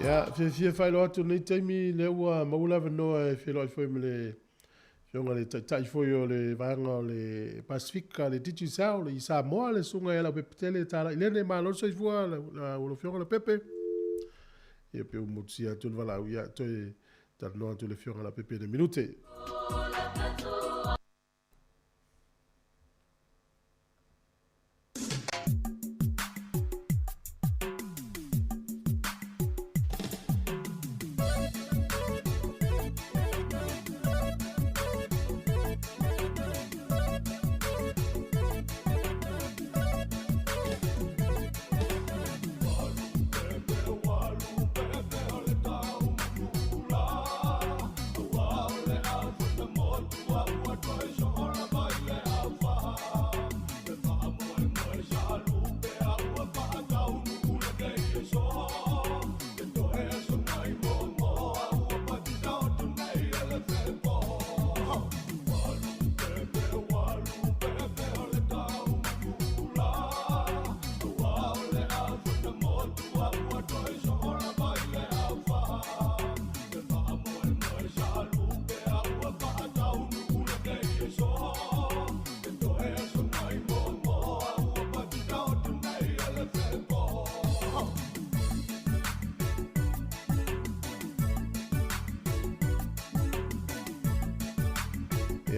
Ia, fiafia faailoa atu i lenei taimi, lea ua maua le avanoa e feiloai foi ma le Afioga i le Taitai foi o le Vaega o le Pasefika, le Digicel i Samoa, le Susuga ia Leaupepetele Talailene. Malo le soifua lau Afioga Leaupepe. Ia, pe ua motusia atu le valaau, ia, toe talanoa atu i le Afioga Leaupepe i le minute.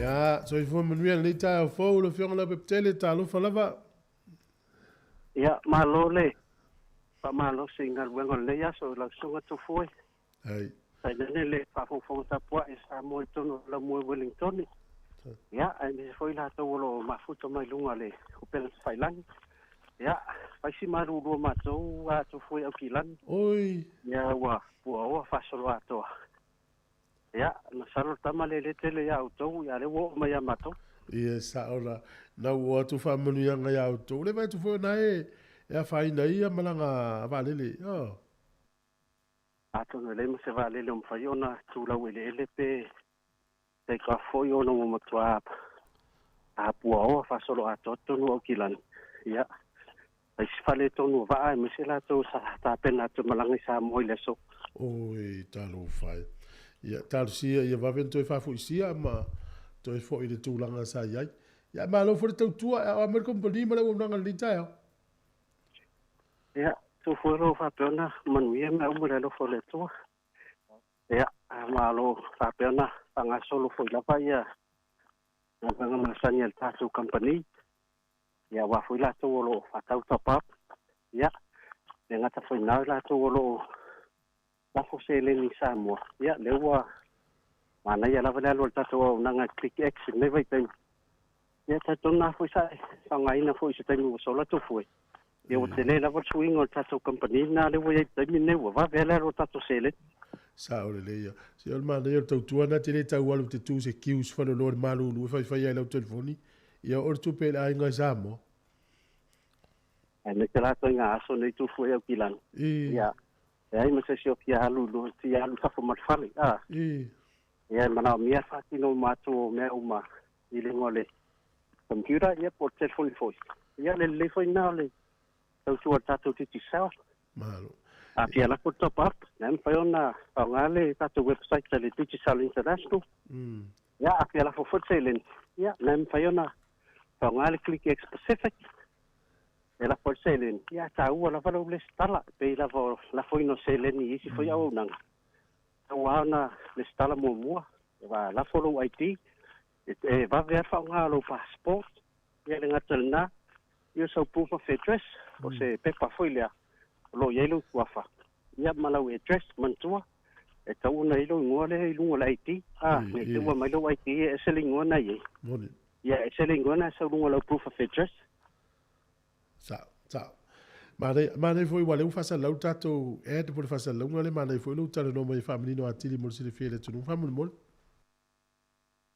Ia, soifua manuia lenei taeao fou lau Afioga Leaupepetele, talofa lava. Ia, malo le faamalosi i galuega o lenei aso i lau Susuga Tufue. Ai. Tainane le faafogafoga tapuai a Samoa i totonu o Laumua i Wellingtone. Ia, aemaise foi i latou o lo o mafuta mai luga o le upega tafailagi. Ia, fai si malulu o matou a Tufue i Aukilani. Oi. Ia, ua puaoa faasoloatoa. Ia, masalo le tama lea e le tele ia outou, ia lea ua oo mai ia matou. Ia, e sao la. Na ua oo atu faamanuiaga ia outou. Le vaai atu foi o na e afaina ai ia malaga vaalele. Oh. Atonu e leai ma se vaalele o mafai ona tu laueleele pe take off foi ona ua matua puaoa faasoloatoa totonu o Aukilani. Ia, ai se faaletonu o vaa aemaise latou sa tapena atu e malaga i Samoa i le aso. Oi, talofa e. Ia, talosia ia vave ona toe faafoisia ma toe foi i le tulaga sa i ai. Ia, malo foi le tautua, e aoa mai le kamupani ma le auaunaga i lenei taeao. Ia, tuu foi o lo o faapea ona manuia mea uma i le alofa o le Atua. Ia, malo faapea ona faagasolo foi lava ia galuega masani a le tatou kamupani. Ia aua foi latou o lo o faatau top up, ia, le gata foi i na o latou o lo o lafo seleni i Samoa, ia lea ua manaia lava le alu a le tatou auaunaga Click X i lenei vaitaimi. Ia e talitonu lava foi sa e faaaogaina foi i se taimi ua sola Tufue. Ia ua tele lava le suiga o le tatou kamupani lena lea ua i ai i le taimi lenei ua vave lava le alu o le tatou seleni. Sao lelei ia. Se o le manaia o le tautua na te le tau alu te tu se queue se faleoloa i le malulu e faifai ai i lau telefoni. Ia oo le tupe i le aiga i Samoa. Aemaise la ituaiga aso nei Tufue Aukilani. Ia, leai ma se isi o fia alu fia alu i fafo ma le fale. A. Ia e manaomia le faatino uma atu o mea uma i luga o le computer ia po o le telefoni foi. Ia le lelei foi lena o le tautua a le tatou Digicel. Malo. A fia lafo le top up, na e mafai ona faaaoga le tatou website a le Digicel International. Ia, a fia lafo foi le seleni, ia, na e mafai ona faaaoga le Click X Pacific e lafo ai le seleni. Ia, e taua lava lou lesitala, e pei lava o le lafoina o seleni i isi foi auaunaga. E tatau lava ona lesitala muamua, e lafo lou ID, e vave lava le faaaoga o lou passport, ia le gata i lena, ia o sau proof of address, o se pepa foi lea o lo o i ai lou tuafa, ia ma lau address, manatua, e tatau ona i ai lou igoa lea i luga o le ID, a, ne i te i ua aumai lou ID e ese le igoa na i ai. Ia ese le igoa na e sau i luga o lau proof of address. Sao, sao. Manaia, manaia foi aua o lea ua faasalalau le tatou ad po o le faasalalauga lea, manaia foi lou talanoa mai e faamanino atili mo le silafia e le atunuu. Faamolemole.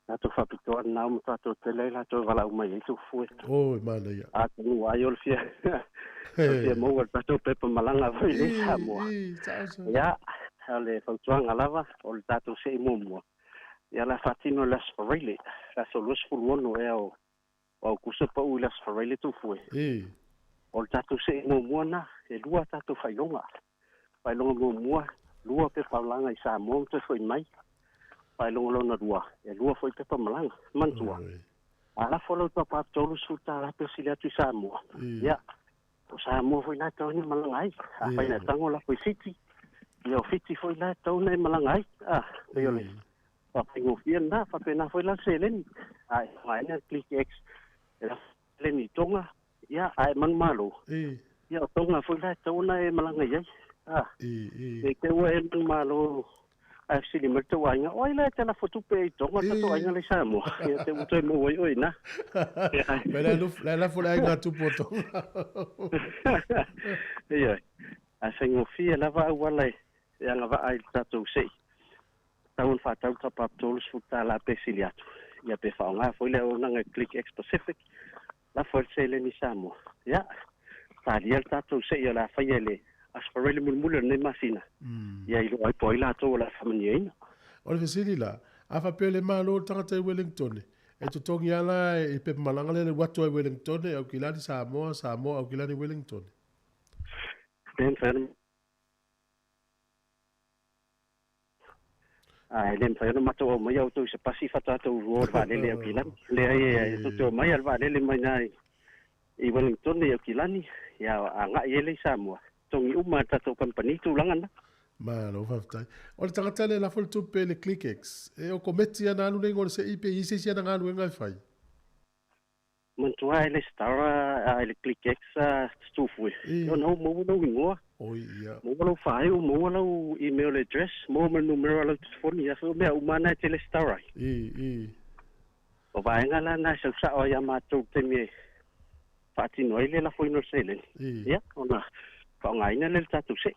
Tatou faapitoa lena ua matua tele ai latou e valaau mai ai Tufue. Oi, manaia. Atonu ai o le fia o le fia maua i le tatou pepa malaga foi i Samoa. Ia, o le fautuaga lava o le tatou sei muamua. Ia o le a faatino i le Aso Faraile, le aso 26 ea o Aukuso pau i le Aso Faraile Tufue. O le tatou sei muamua lena, e lua tatou faailoga. Faailoga muamua, lua pepa malaga i Samoa ma toe foi mai. Faailoga lona lua, e lua foi pepa malaga. Manatua, a lafo lau tapa $30 pe sili atu i Samoa, ia, o Samoa foi la e tatau ona e malaga ai. Afai na e tago lafo i Fiti, ia o Fiti foi la e tatau ona e malaga ai. A, pei o le faafaigofie lena, faapena foi la le seleni. A e faaaogaina le Click X e lafo seleni i Tonga, ia, a e manumalo, ia o Tonga foi la e tatau ona e malaga i ai. A, ne i te i ua e manumalo ae fesili mai le tou aiga, o ai la e te lafo tupe i Tonga le tatou aiga la i Samoa? Ia te ua toe maua ai oe i ina. Mai la e lafo le aiga a tupu o Tonga. Ioe, ae faigofie lava auala e agavaa ai le tatou sei. Tatau ona faatau le tapa $30 pe sili atu, ia pe faaaoga foi le auaunaga e Click X Pacific, lafo ai le seleni i Samoa. Ia, talia le tatou sei o le a faia i le Aso Faraile mulimuli o lenei masina, ia iloa ai po o ai latou o le a faamanuiaina. O le fesili la, a faapea le Malo le tagata i Wellingtone, e totogi lava la i le pepa malaga lea le alu atu ai Wellingtone, Aukilani, Samoa, Samoa, Aukilani, Wellingtone? Le mafai ona A e le mafai ona matou aumaia outou i se pasi faatoa tou o i le vaalele i Aukilani. Leai, e tou te omai lava i le vaalele mai ina i Wellington i Aukilani, ia agai ai lea i Samoa. Togi uma e le tatou kamupani tulaga na. Malo faafetai. O le tagata lea e lafo le tupe i le ClickX, e okometi ana alu nei i le se'i pe i ai se isi ana galuega e fai? Manatua e lesitala i le ClickX tutufue, ona ua maua lou igoa, maua lou faaiu, maua lau email address, maua ma le numera o lau telefoni, a foi o mea uma lava na e te lesitala ai. O vaega la na e sau sao ai ia matou i le taimi e faatino ai le lafoina o le seleni, ia, ona faaaogaina lea e le tatou se'i.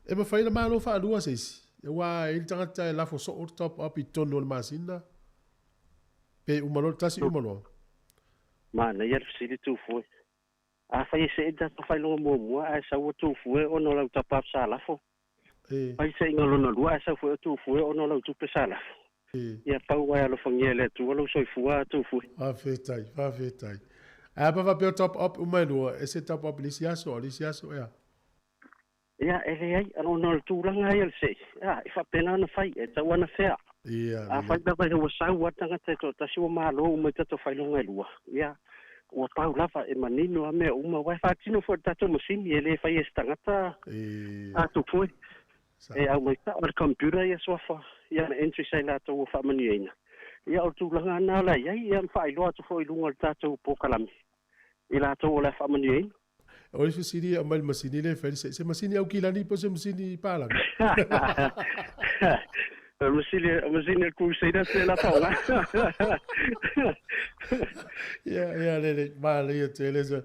E mafai ona malo faalua se isi, aua e i ai le tagata e lafo soo le top up i totonu o le masina, pe uma loa le tasi uma loa. Manaia le fesili Tufue. Afai e see le tatou faailoga muamua ae sau o Tufue ona o lau top up sa lafo, Fai seiga lona lua ae sau foi o Tufue ona o lau tupe sa lafo. Ia pau ae alofagia e le Atua lou soifua a Tufue. Faafetai, faafetai. Ae a pe faapea o top up uma e lua, e se top up i le isi aso, a o le isi aso ea? Ia, e leai, ona o le tulaga ia o le sei, a, e faapena ona fai, e tatau ona fea. Ia, Afai lava ua sau lava le tagata e toatasi ua malo uma i tatou faailoga e lua, ia, ua pau lava, e manino lava mea uma, aua e faatino foi e le tatou masini, e le faia e se tagata a Tufue. E aumai sao e le computer ia suafa, ia ma entries a i latou ua faamanuiaina. Ia, o le tulaga lena o la e i ai, ia ma faailoa atu foi i luga o le tatou polokalame i latou o le a faamanuiaina. O le fesili e aumai le masini lea e fai le se masini Aukilani po o se masini palagi? O le masini, o masini a le Crusaders lea la faaaoga. Ia, ia, lele, manaia tele se.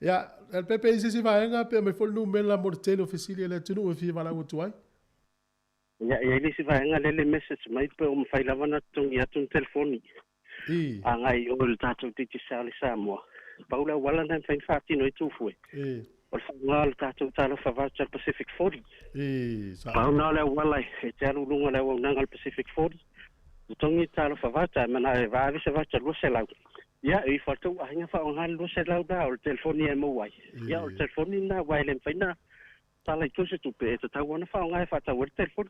Ia, pe i se isi vaega pe aumai foi le numera mo le tele o fesili a le atunuu e fia valaau atu ai. Ia, e i ai le isi vaega lea le message mai pe ua mafai lava ona totogi atu ni telefoni agai i o i le tatou Digicel i Samoa. Pau le auala lena e mafai ona faatino ai Tufue, o le faaaoga o le tatou Talofa Voucher Pacific 40. Pau lena o le auala e te alu i luga o le auaunaga o le Pacific 40, totogi le Talofa Voucher, ae manao e vave se voucher 200. Ia, e ifo atu aiga faaaoga le 200 la o le telefoni e maua ai. Ia, o le telefoni lena aua e le mafai ona tala i tua se tupe, e tatau ona faaaoga e faatau ai le telefoni.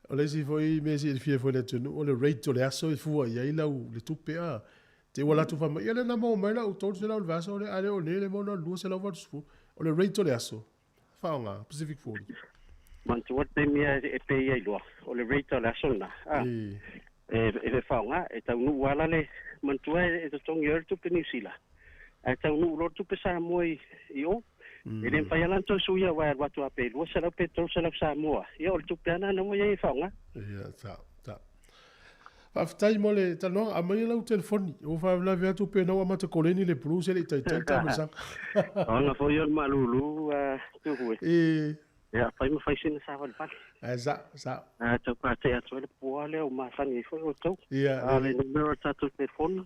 O le isi foi mea e silafia foi e le atunuu, o le rate o le aso e fua i ai lau le tupe a. Te ua latou fai mai, ia lea na maua mai lau 300 i le vaiaso lea, a le o nei le maua na o le 280. O le rate o le aso, faaaoga, Pacific 40. Manatua le taimi e pay ai loa, o le rate o le aso lena, a. E faaaoga, e taunuu lava la le, manatua e totogi ai le tupe Niu Sila, ae taunuu loa le tupe Samoa i o. E le mafai lava la ona toe suia aua e alu atu lava pe 200 pe 300 Samoa, ia o le tupe lava lena ua i ai e faaaoga. Ia, sao, sao. Faafetai mo le talanoaga. Aumaia lau telefoni. Ua faalavelave atu pe na ua amata koleni le Blues e le i taitai le taamilosaga. O aga foi ia o le malulu a Tuhu e. Ia, fai ma fai sina savalivali. Ae sao, sao. Ae tau patea atu ai le pua lea ua masani ai foi outou. Ia, A o le numera o le tatou telefoni,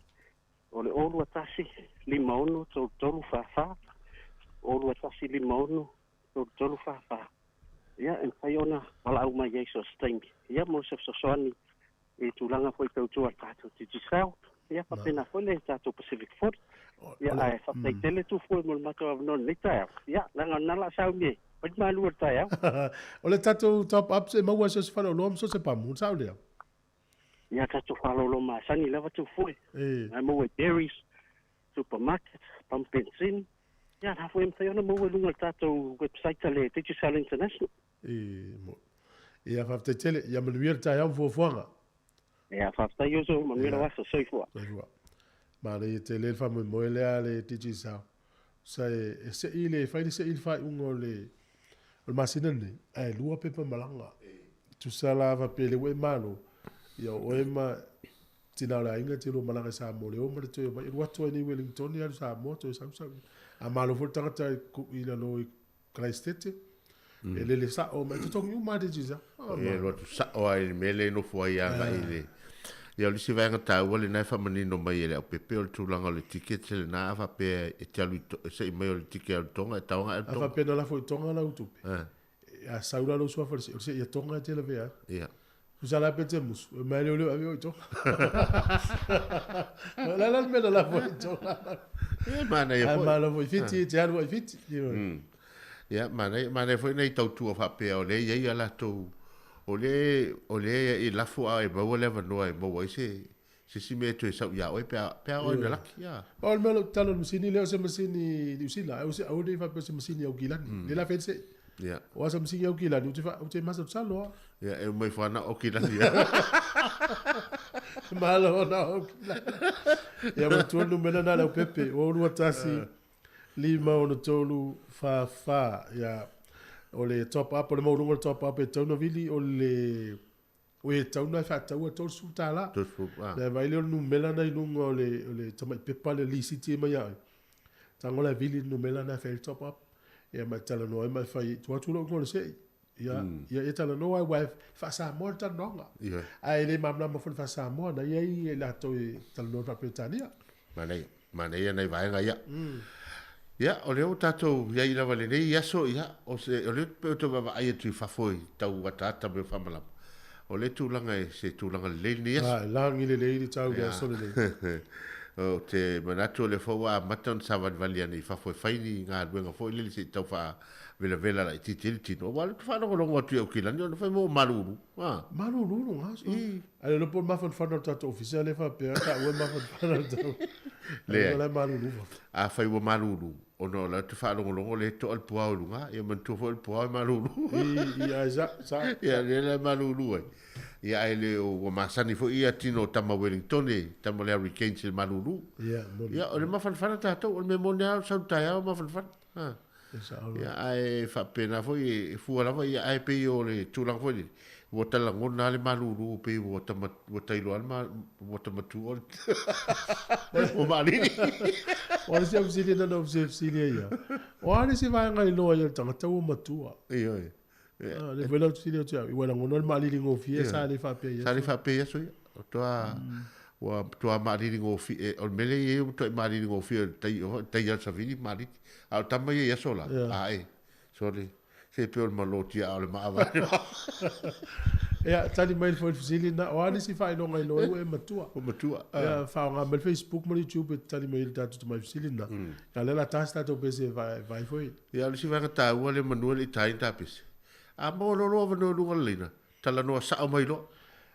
o le 021 56 33 44, 021 56 33 44. Ia, e mafai ona valaau mai ai so o se taimi. Ia, mo se fesoasoani i tulaga foi tautua a le tatou Digicel, ia faapena foi le tatou Pacific 40. Ia, ae faafetai tele Tufue mo le matou avanoa i lenei taeao. Ia, leaga o lena o le a sauni e fai le malu o le taeao. O le tatou top ups e maua i so o se faleoloa ma so o se pamu, sao lea? Ia, tatou faleoloa masani lava Tufue. Ae maua i Berries, supermarket, pamu penisini. Ia, la foi e mafai ona maua i luga o le tatou website a le Digicel International. E mo. Ia, faafetai tele. Ia manuia le taeao ma fuafuaga. Ia, faafetai uso, manuia lau aso. Soifua. Soifua. Manaia tele le faamoemoe lea a le Digicel. Sa e sei le, fai le sei i le faaiuga o le, o le masina lenei, ae lua pepa malaga. Tusa la faapea lea ua e malo, ia o oe ma tina o le aiga te lua malaga i Samoa, le o ma le toe omai, e alu atu ai nei Wellington alu Samoa toe sau sau. A malo foi le tagata i lalo i Karaisitete, e lele sao mai, totogi uma lava Digicel. E alu atu sao lava i le mea lea e nofo ai agai i le... Ia o le isi vaega taua lena e faamanino mai e le aupepe o le tulaga o le ticket lena a faapea e te alu i e sei mai o le ticket e alu i Tonga e tatau ona alu i Tonga. A faapea na lafo i Tonga lau tupe, a sau la lou suafa i le sei, o le sei a Tonga e te lavea ai. Ia. Tusa la pe te musu, e mai leo leo ave o i Tonga. O le a la le mea na lafo ai i Tonga. Ia, manaia foi. Ae malo foi i Fiti, e te alu ai i Fiti. Ia, manaia, manaia foi nai tautua faapea o lea e i ai a latou, o lea, o lea e lafo a e maua le avanoa e maua ai se, se isi mea e toe sau ia oe pe a, pe a oe na laki, ia. Pau o le mea o lou tatalo i le masini lea o se masini Niu Sila, ae aua ne i faapea o se masini Aukilani. Lea la fai le sei. Ia. O asa masigi au kilani, ou te, fa, ou te masalosalo a. Ia, e mai whana o kilani. Ia. Malo ona o kilani. Ia, manatua le numera na le pepe. O 21, 5, 6, 4, 4. Ia, o le top up, o le maualuga o le top up e tatau ona vili, o le o e tatau ona e faataua e $30. 30, ah. Le vaai lea o le numera na i luga o le, o le tamai pepa le lisiti e mai ia oe. Tago la e vili le numera na e fai ai le top up. Ia ma e talanoa ai ma e fai, tuu atu lou igoa o le sei. Ia, ia e talanoa ai, aua e faa-Samoa le talanoaga. Ia. Ae le malamalama foi i le faa-Samoa, na i ai i latou e talanoa i le faa-Peretania. Manaia, manaia nai vaega ia. Ia, o lea ua tatou i ai lava i lenei aso, ia, o se, o lea pei ou te vaavaai atu i fafo i tau ataata mea faamalama. O lea tulaga e se tulaga lelei lenei aso. Ah, e lagi lelei le tau i le aso lenei. Ou te manatu o lea foi ua amata ona savalivali ane i fafo e fai ni galuega foi lele se i tau faavelavela laitiiti ai le tino. Aua o lea ou te faalogologo atu i Aukilani ona fai mai ua malulu. Ah. Malulu luga aso. Ae le iloa po o le mafanafana o le tatou ofisa lea e faapea taua e mafanafana le tau. Leai. O la e malulu fafo. Afai ua malulu, ona o la ou te faalogologo o lea e toa le puao i luga, ia manatua foi o le puao e malulu. I, i, ae sa, sa. Ia, lea la e malulu ai. Ia, ae le o ua masani foi ia tino o tama Wellingtone, tama le Hurricanes i le malulu. Ia, moni. Ia, o le mafanafana tatou, o le mea moni lava o le sau taeao e mafanafana. Ha. E sao Ia, ae faapena foi, e fua lava, ia, ae pei o le tulaga foi lele, ua ta lagona lava le malulu pei ua ta ua ta iloa le ma, ua ta matua le ua maalili. O le isi au fesili na na ou fesili ai ia, o a le isi vaega e iloa ai e le tagata ua matua? Ioe. Ah, le foi la ou te fesili atu ia au, ua lagona le maalili gofie sa le faapea i Sa aso. le faapea i aso ia. O toa, ua matua maalili gofie, o le mea lea e i ai ua matuai maalili gofie o le tai, o le tai lava o le savili maalili. A o tama ia i aso la, ae, sole, se pei o le malo tiaa o le maa vae. Ia, tali mai foi le fesili lena, o a nisi faailoga iloa ai ua e matua? Ua matua. Ia, faaaoga mai le Facebook ma le YouTube e te tali mai ai i le tatou tamai fesili lena. Ia, o lea o le a ta se tatou pese e vaai foi. Ia, o le isi vaega taua lea manu e le i taina ta pese. A maua loa lou avanoa i luga o le laina, talanoa sao mai loa.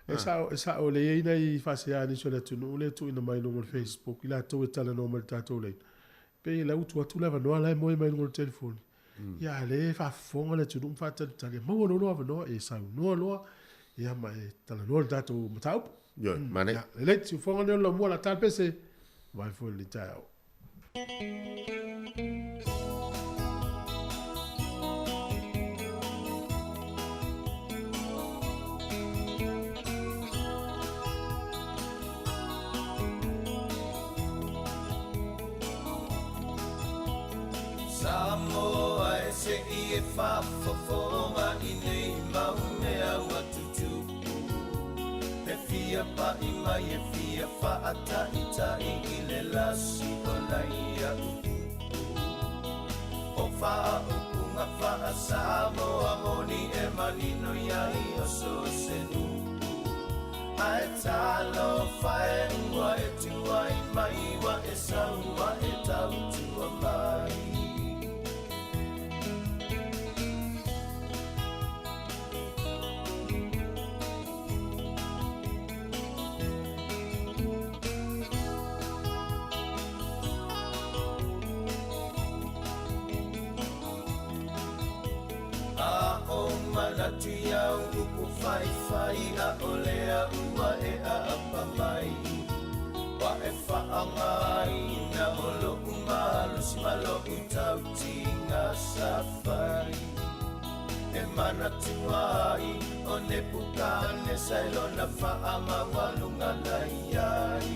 E sao, e sao, lea e i ai nai faasea a nisi o le atunuu lea e tuuina mai i luga o le Facebook, i latou e talanoa mai i le tatou laina. Pei la ua tuu atu le avanoa la e moe mai luga o le telefoni. Ia a lea e faafofoga le atunuu ma faatalitali e maua loa lou avanoa e saunoa loa ia ma e talanoa le tatou mataupu. Ioe, manaia. Ia, lelei, siufofoga lenei o le laumua la ta le pese, vai foi lenei taeao. Samoa e se i e faafofoga i nei mau mea ua tutupu. E fia pa'i mai e fia faataita'i i le lasi o nai a'u upu. O faaupuga faa-Samoa moni e manino iai o so o se nu'u. Ae talofa e ua e tuai mai ua e sau ua e tautua mai. A o manatu i au upu faifai ʻaʻole au ua e ʻaʻapa mai Ua e faaaogaina o loʻu malosi ma loʻu tautiga sa fai E manatu ai o Nepukanesa i lona faamaualuga na i ai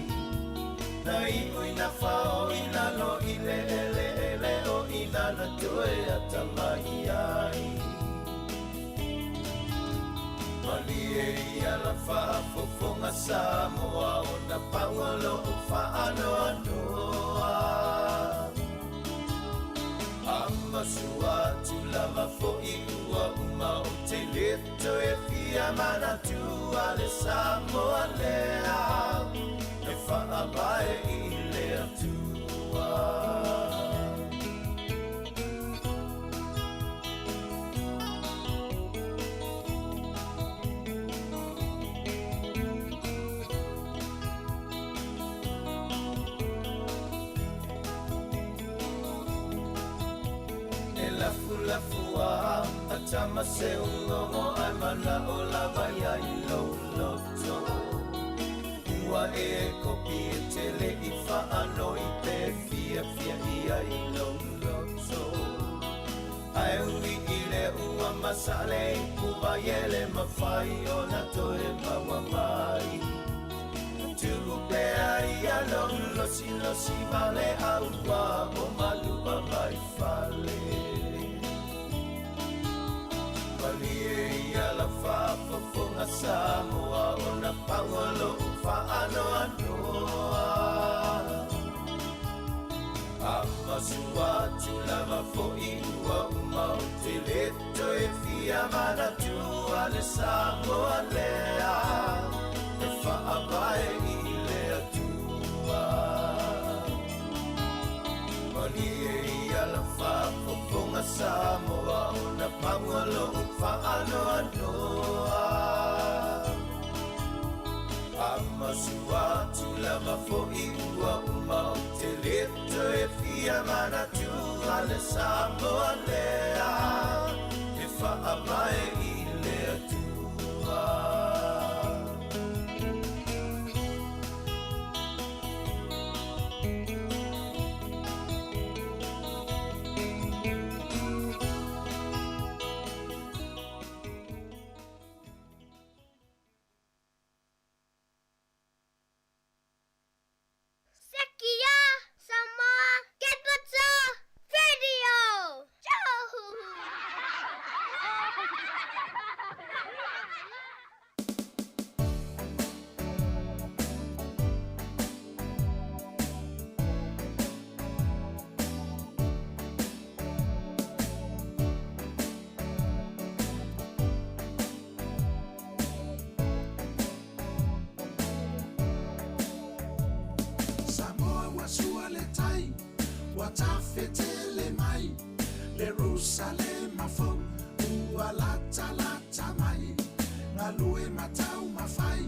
Na iʻu i na fao i lalo i le ʻeleʻele o i nana toe atamai ai. Malie ia la faafofoga Samoa ona pau o loʻu faanoanoa. A masua atu lava foʻi ua uma ou te le toe fia manatu a le Samoa lea e faavae i le Atua. E lafulafu a tama seulogo Ai mana'o lava ia i lou loto Ua e kopi e tele i faanoi Pe fiafia ia i lou loto Ae ui i lea ua masaʻa le ipuvai E le mafai ona toe maua mai Tuu pea ia lou losilosi vale A ua o malua mai fale Malie ia lau faafofoga Samoa Ona pau o lo'u faanoanoa A masu atu lava fo'i ua uma Ou te lē toe fia manatua le Samoa lea E faavae i le Atua Malie ia lau faafofoga Samoa Ona pau o lo'u faanoanoa A masu atu lava fo'i ua uma Ou te lē toe fia manatua le Samoa lea E faavae i le Atua. Sekia Samoa Capital Radio. Samoa ua sua le tai, ua tafetele mai, Ierusalema fou ua latalata mai, galue ma taumafai,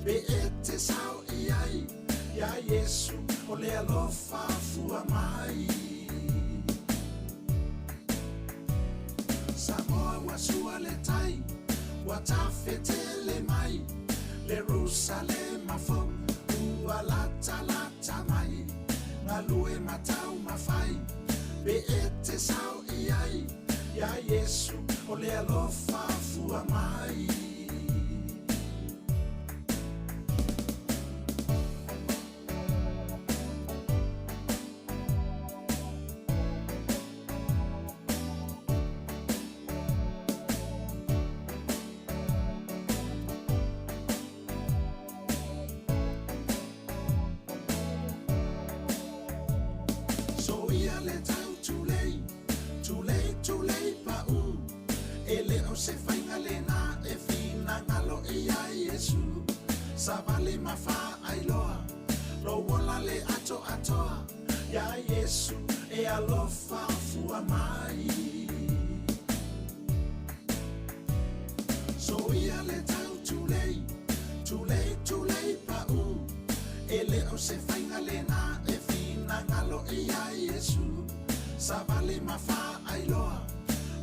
pe e te sao i ai, iā Iesu o le alofa fua mai. Samoa ua sua le tai, ua tafetele mai, Ierusalema fou ua latalata mai, galue ma taumafai, pe e te sao i ai, iā Iesu o le alofa fua mai. Soia le tau tulei, tulei, tulei pa'u, E le o se faiga lena e finagalo i ai Iesu. Savali ma faailoa lou ola le atoatoa, Iā Iesu e alofa fua mai. Soia le tau tulei, tulei, tulei pa'u, E le o se faiga lena e finagalo i ai Iesu. Savali ma faailoa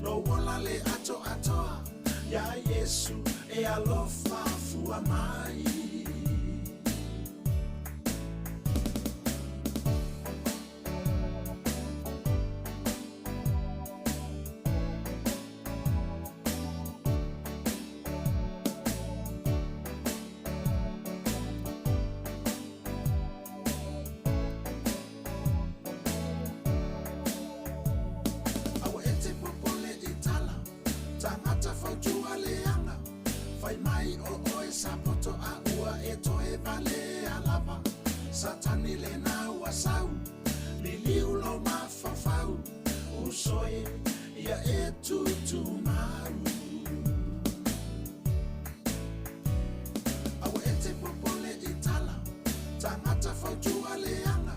lou ola le atoatoa, Iā Iesu e alofa fua mai. Aua e te popole i tala, tagata fautua leaga, fai mai o oe sapoto a ua e toe valea lava, Satani lena ua sau, liliu lou mafaufau, uso e ia e tutumau. Aua e te popole i tala, tagata fautua leaga,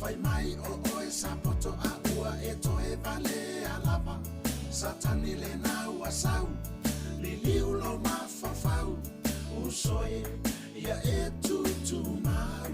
fai mai o oe sapoto a ua e toe valea lava, Satani lena ua sau, liliu lou mafaufau, uso e ia e tutumau.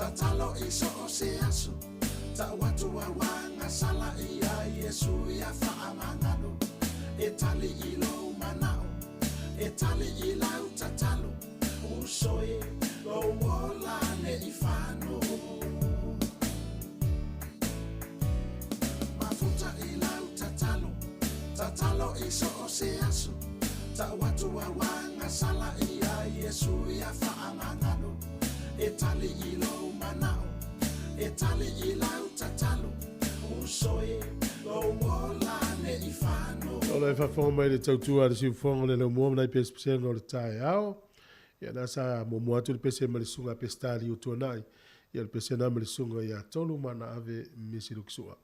Tatalo i so o se aso Ta'u atu au agasala iā Iesu ia faamagalo E tali i lou mana'o E tali i lau tatalo Uso e lou ola ne'i fano Mafuta i lau tatalo Tatalo i so o se aso Ta'u atu au agasala iā Iesu ia faamagalo E tali i lou mana'o E tali i lau tatalo Uso e lou ola ne'i fano. O le faafofoga mai le tautua a le siufofoga o le laumua ma nai pesepesega o le taeao. Ia na sa muamua atu le pese ma le susuga a Pesetalia o Tuanai. Ia o le pese na ma le susuga ia Tolu ma ana ave Misi Lukisua.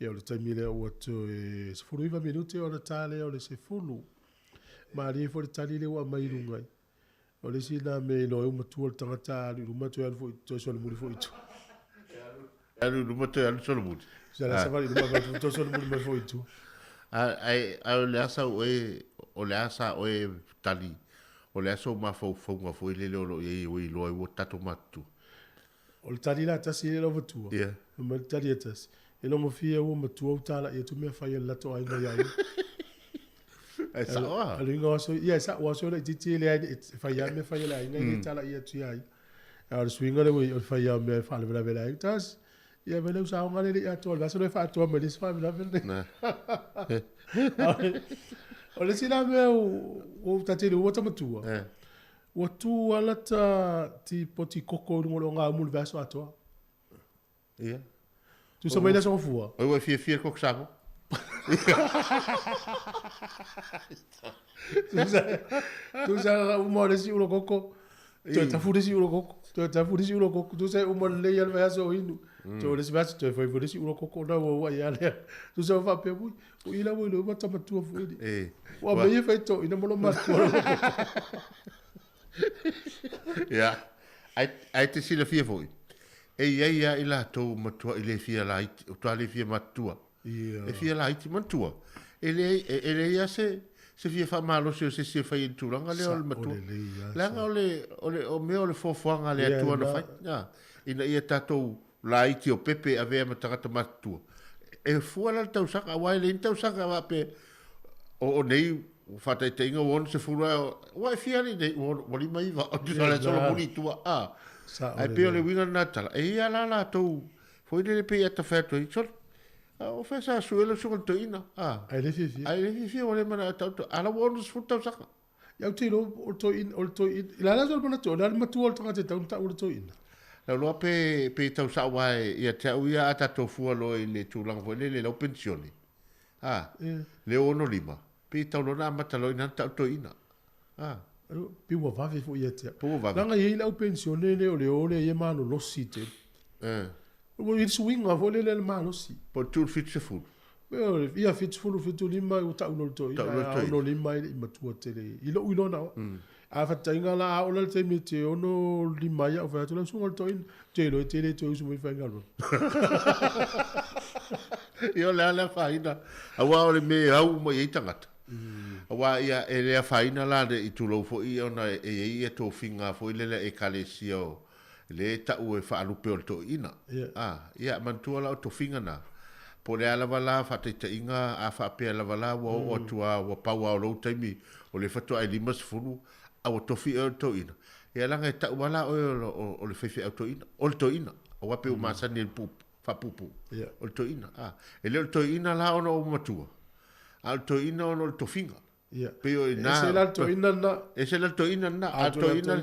Ia o le taimi lea ua toe 19 minute ona ta lea o le 10. Malie foi le tali lea ua aumai i luga i. O le isi lena mea e iloa ai ua matua le tagata a alu i luma toe alu foi toe solomuli foi i tua. E alu i luma toe alu solomuli. Sa la savali i luma mai toe solomuli mai foi i tua. Ai o le a sa oe o le a sa oe tali o le a sou mafaufauga foi lele o lo o i ai ua iloa ai ua tatou matutua. O le tali la tasi lea lau matua. Yeah. Fai mai le tali e tasi. E logofia ua matua ua talai atu mea fai a le latou aiga ia ia. Ai sao a. A le uiga o aso, ia e sao o aso laitiiti e leai e fai lava mea fai a le aiga e le talai atu ia ia. A o le suiga lea ua i ai o le fai lava o mea e faalavelave e le aiga. Tasi, ia vaai lau saoga lea e le i atoa i le vaiaso lea e faatoa mai le isi faalavelave lenei. O le isi la mea ua ou tatele ua ta matua. Ua tu lava lata tipoti koko i luga o le ogaumu i le vaiaso atoa. Ia. Tusa mai le aso Gafua. Oi ua e fiafia i le koko Samoa. Tusa, tusa uma o le isi ulo koko, toe tafu le isi ulo koko, toe tafu le isi ulo koko, tusa e uma lelei lava le vaiaso o inu. Toe o le isi vaiaso toe fai foi le isi ulo koko ona ua ua ia lea. Tusa ua faapea, ui, ui la ua iloa ua ta matua foi ni. Ua mea ia fai toeaina ma lo matua. Ia, ae, ae te silafia foi, e i ai lava i latou matuai le fia laiti, matua le fia matutua. Ia. E fia laiti manatua. E leai, e, e leai lava se, se fia faamalosi o se isi e fai i le tulaga lea o le matua. Sao lelei lava. Leaga o le, o le, o mea o le foafoaga a le Ia, Atua na na- fai, a, ina ia tatou laiti o pepe e avea ma tagata matutua. E fua la le tausaga, aua e leai ni tausaga faapea, o, o nei faataitaiga ua 60 ae ua e fia alii nei, ua 59, o te sala solomuli i tua, a. Ae pei o le uiga lena tala, e i ai la latou, foi lele pei a ta fai atu ai, sole, o fea sa sue lau susuga i le toeaina, a. Ae le fiafia. Ae le fiafia ua le manao e taoto, a la ua 60 tausaga. Ia ou te iloa o le toeaina, o le toeaina, i le a le aso o le manatu, o le a le matua o le tagata e tatau ona tau o le toeaina. Lau iloa pe, pe tau sao aua ia te au ia a tatou fua loa i le tulaga foi lele i lau penisione, a, le 65, pei e tau loa ona amata loa i ina na tau toeaina. A. Pei ua vave foi ia te au. Pei ua vave. Leaga e i ai le au penisione lea o le o lea e malolosi tele. Ua i ai le suiga foi lele le malosi. Po o le tu i le 70. Ia 70, 75 ua tau loa i le toeaina, Tau loa i le toeaina. ae 65 e le i matua tele i lou iloa na o au. A faataitaiga la, a oo la i le taimi e te 65 ai au fai atu, lau susuga i le toeaina, ou te iloa e te le toe usu mai i le faigaluega. Ia o le a le afaina, aua o le mea e au uma i ai tagata. Aua ia e le afaina la le i tulou foi ona e i ai ia tofiga foi lele a Ekalesia o lea e tau e faalupe o le toeaina. A, ia manatua la o tofiga na, po o le a lava la faataitaiga a faapea lava la ua oo atu a ua pau a o lou taimi o lea faatoa e 50 a ua tofi oe o le toeaina, ia leaga e tau lava la oe o le faifeau toeaina, o le toeaina, aua pei ua masani i le puupuu, faapuupuu, o le toeaina. A, e le o le toeaina la ona ua matua, a o le toeaina ona o le tofiga. Ia. Pei o ina. Ese la le toeaina lena. Ese la le toeaina lena. A toeaina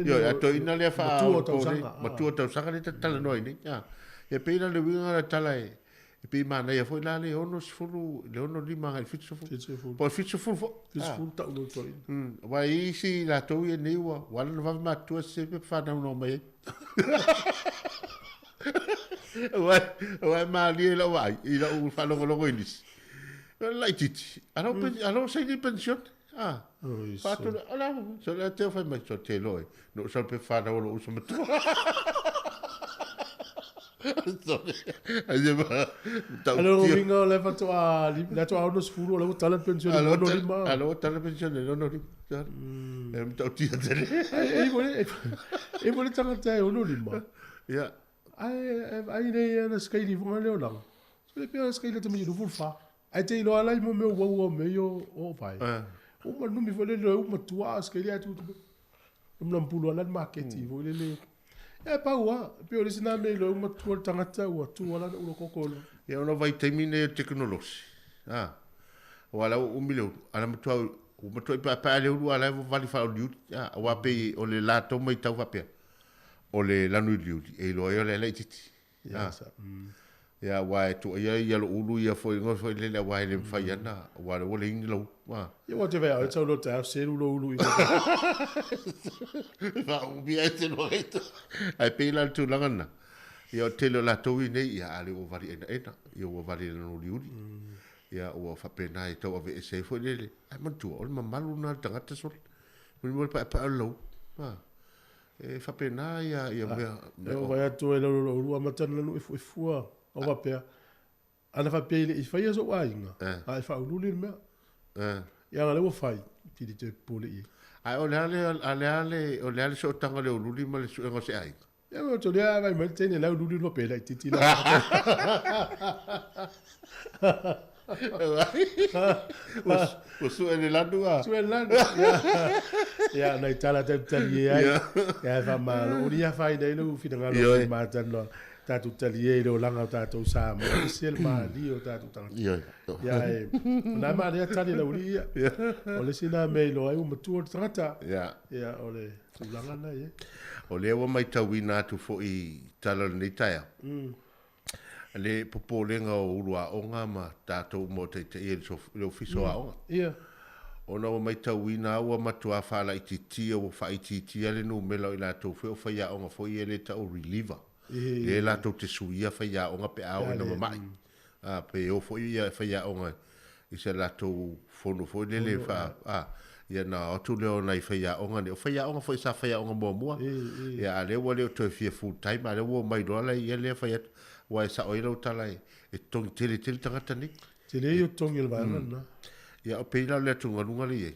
Ioe, a toeaina lea faa. Matua o tausaga. Matua o tausaga lea ta te talanoa ai nei. A. Ia pei la le uiga o le tala e, e pei manaia foi la le 60, le 65 agai i le 70. 70. Po o le 70 foi. 70 tau loa le toeaina. Aua e i ai isi latou ia nei ua ala ona vave matutua se pe fanau na omai ai. Aua aua e malie i lau vaai, i lau faalogologo i nisi. Laitiiti, a la ua saini le penisione. A, faatu le, o le a, so le a te fai mai, so te iloa e, na ou sau pe fanau o lou uso matua. A le uiga o le faatoa, le faatoa 60 o la ua tala le penisione i le 65. A la ua tala le penisione i le 65. E matautia tele. E i ai foi le tagata e 65. Ia. Ae e vaai nei ana sikaili foga le olaga. So le pea sikaili ata mai 24. Ae te iloa la i mo mea uau o mea o o vai. Uma numi foi le le uma tua sikaili atu tu. Uma na ala le maketi foi le le. E pau a, pe o le sina me lo uma tua le tagata ua tua la ulo koko lo. Ia ona vaitaimi nei o le tekonolosi. A. Aua la ua umi le ulu, a na matua ua matua i paepae le ulu a la e vali faauliuli. A, aua pei o le latou matau faapea, o le lanu i liuli e iloa ai o le ala itiiti. Ia, sa. Ia, aua e tuuaia ia lou ulu ia foi igoa foi lele aua e le mafai ana, aua ua leai ni lau. A. Ia ua te vaai au tau lo taeao selu lou ulu i Faaumi ai te loa ito. Ae pei la le tulaga lena. Ia o le tele o latou i nei, ia a le ua vali enaena, ia ua vali lana uliuli. Ia ua faapena e tau aveese ai foi lele. Ae manatua, o le mamalu lena o le tagata sole. Muli mo le paepae o le lau. A. E faapena ia ia mea. E oo vai atu ai lalo lou ulu amata ona lanu efuefua o faapea. Ana faapea i le i faia sou aiga, a e faauluulu le mea. Ia ana lea ua fai, te le toe popole i ai. Ae o le a le, a le a le, o le a le sootaga o le uliuli ma le suega o se aiga? Ia ma tole a vai mai le teine la uliuli le faapea laitiiti la. Ua sue le lanu a. Sue le lanu. Ia, nai tala tau talie ai. Ia, e faamalo. O lia whai nei lau finagalo o mātanoa. Tātou talie i le olaga o tātou Samoa. Ese le malie o tātou tagata. Ia, e, o nā mā lea tali lau li ia. O le isi nā mea i loa ai ua matua le tagata. Ia, o le tulaga na ia. O lea ua matauina atu foi i tala o lenei taeao. Le popolega o ulu aoga ma tatou uma o taitaia i le Ofisa o Aoga. Ona ua matauina ua matua faalaititia, ua faaitiitia le numera o i latou foi o faiaoga foi ia lea e tau o reliever. Lea latou te suia faiaoga pe a oo ina mama'i. A, pe o foi ia faiaoga i se latou fono foi lele fa, a, ia na o atu lea o nai faiaoga nei. O faiaoga foi sa faiaoga muamua. Ia, a lea ua le o toe fia full time, a lea ua omai loa la ia lea fai atu. Aua e sao ai lau tala e, e totogi tele tele tagata nei. Tele ia o totogi o le vaega lena. Ia, o pei la o le atugaluga lea i ai.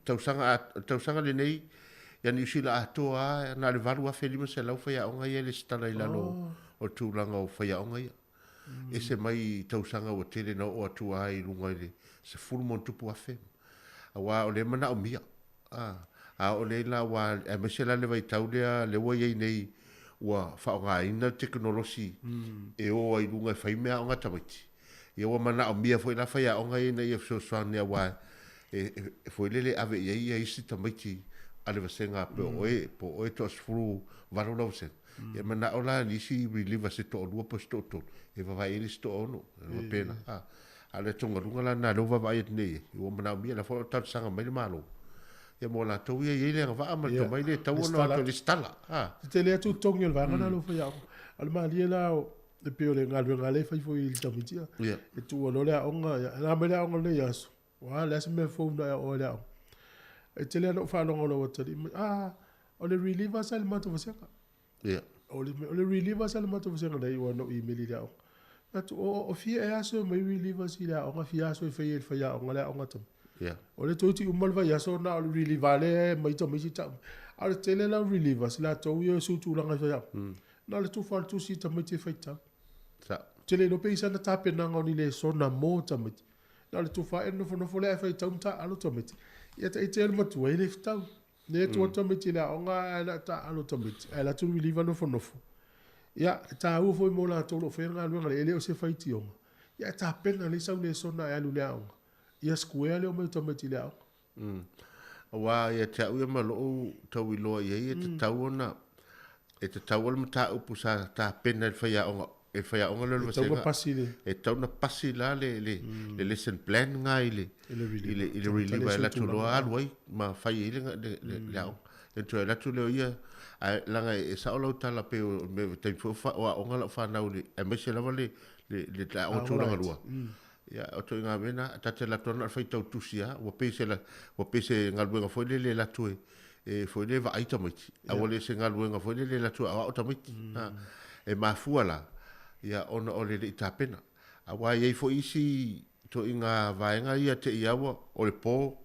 Tausaga, a, tausaga lenei, ia Niu Sila atoa lava, na o le 8,500 faiaoga ia e resitala i lalo o le tulaga o faiaoga ia. Ese mai tausaga ua tele na oo atu ai i luga i le 10,000+. Aua o lea e manaomia. A, a oo nei la aua aemaise la le vaitau lea lea ua i ai nei ua faaaogaina le tekonolosi e o ai i luga e fai meaaoga a tamaiti. Ia ua manaomia foi la faiaoga ia ina ia fesoasoani aua e, e foi lele e ave i ai ia isi tamaiti a le vasega pe o oe, po o oe toa-18 lau vasega. Ia manao la nisi reliever se toalua po o se toatolu e vavaai ai le isi toaono. E faapena. A, a o le atugaluga la lena lea ua vaavaai atu nei i ai, ua manaomia la foi o talosaga mai le Malo. Ia mo latou ia e i ai le agavaa ma le tomai lea e tatau ona o atu e resitala. A. E tele atu totogi o le vaega lena lea ua fai aoga. A o le malie la o e pei o le galuega lea e fai foi i le tamaiti ia. E tuua loa le aoga, ia, na aumai le aoga lenei aso. Ua le a se mea fou na e aoga i le aoga. E tele lava na ou faalogo i lau atalii mai, ah, o le reliever sa i le matou vasega. O le, o le reliever sa i le matou vasega nei ua na ou email i le aoga. Fai atu, o, o fia ea aso e omai relievers i le aoga, fia aso e fai ai e le faiaoga le aoga tamaiti. O le toeitiiti uma le vaiaso na o le reliever lea e aumai tamaiti tau mai. A o le tele la o relievers, latou ia e sui tulaga i faiaoga. Na o le tufa o le tusi i tamaiti e faitau. Ou te le iloa pe i ai sana tapenaga o ni lesona mo tamaiti. Na o le tufa ae nofonofo lea ae faitau ma taaalo tamaiti. Ia ta ite le matua e le fetau. Le atu atu tamaiti i le aoga ae na taaalo tamaiti. Ae alu atu le reliever nofonofo. Ia, e taua foi mo latou o lo o faia le galuega lea, e le o se faitioga. Ia ae tapena lelei sau lesona e alu i le aoga. Ia square le omai o tamaiti i le aoga. Aua ia te au ia ma lou tau iloa i ai e tatau ona e tatau o le mataupu sa tapena e le faiaoga e le faiaoga lea o le vasega e tatau ona pasi la le le le lesson plan lena i le i le i le reliever e alu atu loa alu ai ma fai ai le le le aoga. E toe alu atu lea o ia ae leaga e sao lau tala pei o le mea taimi foi o aoga lau fanau i le aemaise lava le le le aoga tulaga lua. Ia, o ituaiga mea na, ta te alu atu lava na o le faitau tusi lava, ua pei se, ua pei se galuega foi lele e alu atu e, e foi lele e vaai tamaiti, a ua le o se galuega foi lele e alu atu e aoao tamaiti. E mafua la, ia, ona o le le i tapena. Aua e i ai foi isi ituaiga vaega ia te i lava ua, o le po,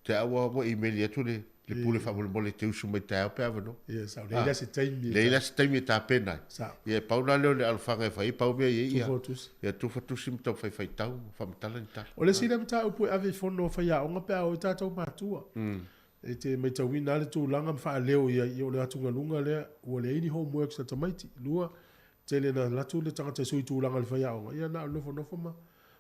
te au lava ua imeli atu le. Le pule faamolemole e te usu mai taeao pe avanoa. Ia, sao. Leai la se taimi e Leai la se taimi e tapena ai. Sao. Ia, e pau la lea o le alofaga e fai ai, pau mea i ai, ia. Tufa o tusi. Ia, tufa tusi ma taumafai faitau ma faamatala ni tala. O le isi lea mataupu e ave i fono a faiaoga pe a o i tatou matua. E te maitauina lava le tulaga ma faaleo i ai, ia o le atugaluga lea, ua leai ni homeworks a tamaiti. Lua, tele ina alu atu le tagata e sui tulaga i le faiaoga, ia na o le nofonofo ma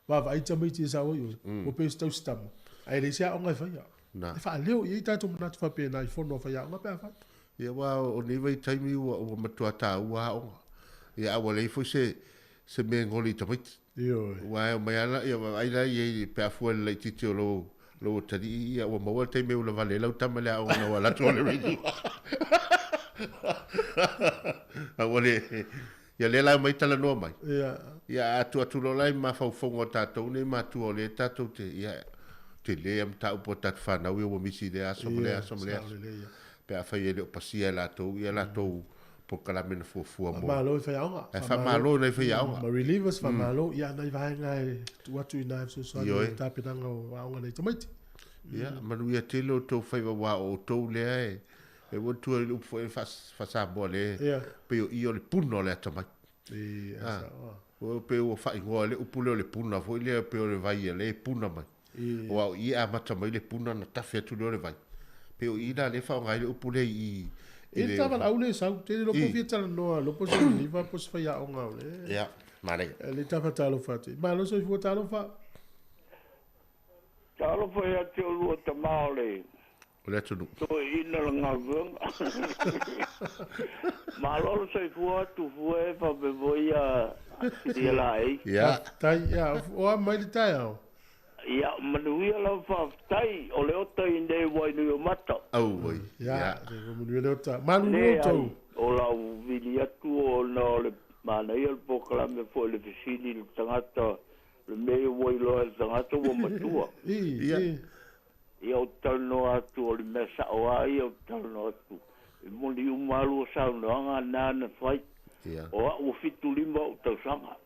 vaavaai tamaiti e sao ai oe, ua pei o se tausitama, ae leai se aoga e faia. Na. E faaleo i ai tatou manatu faapena i fono a faiaoga pe afai. Ia aua o nei vaitaimi ua ua matua taua aoga. Ia a ua leai foi se se mea e goli i tamaiti. Ioe. Aua e omai lava la ia vaai la i ai pe a fua i le laitiiti o lou lou atalii ia ua maua le taimi e ulavale ai lau tama i le aoga ina ua alu atu o le radio. A ua le Ia lea la e omai talanoa mai. Ia. Ia a atu atu loa la i mafaufauga o tatou nei matua o lea tatou te, ia, tele a mataupu a tatou fanau ia ua misi i lea aso ma lea aso ma lea aso. Pe afai e le o pasia e latou ia latou polokalame na fuafua mo. Faamalo i faiaoga. Ae faamalo i nai faiaoga. Ma relievers, faamalo ia nai vaega e tuu atu i ina e fesoasoani i le tapenaga o aoga a nai tamaiti. Ia, manuia tele outou faiva aua o outou lea e E ua tua i le upu foi faa-Samoa lea yeah. pei o i o le puna o le atamai. E, ah, o pei ua faaigoa le upu lea o le puna foi lea pei o le vai a lea e puna mai. E. Aua o i e amata mai le puna na tafe atu lea o le vai. Pei o i la lea faaaoga ai le upu lea i i le tavalau le sau. Te le lopo fia talanoa, lopo se liva po se faiaoga o le. Ia, manaia. Le tafa talofa atu. Malo soifua talofa. Talofa ia te oulua tama o le o le atunuu. Toeaina le galuega. Malo le soifua atu fua e faapea foi ia Silia Laei. Ia. Faafetai. Ia, o a mai le taeao? Ia, manuia lava faafetai, o le ota i nei Wainuiomata. Auoi. Ia, manuia le ota. Malulu outou. Leai, o lau vili atu ona o le manaia o le polokalame foi i le fesili i le tagata, le mea ia ua iloa e le tagata ua matua. Ia. Ia ou te talanoa atu, o le mea sao lava ia ou te talanoa atu, e moni uma lava lua saunoaga na na fai. O au ua 75 ou tausaga.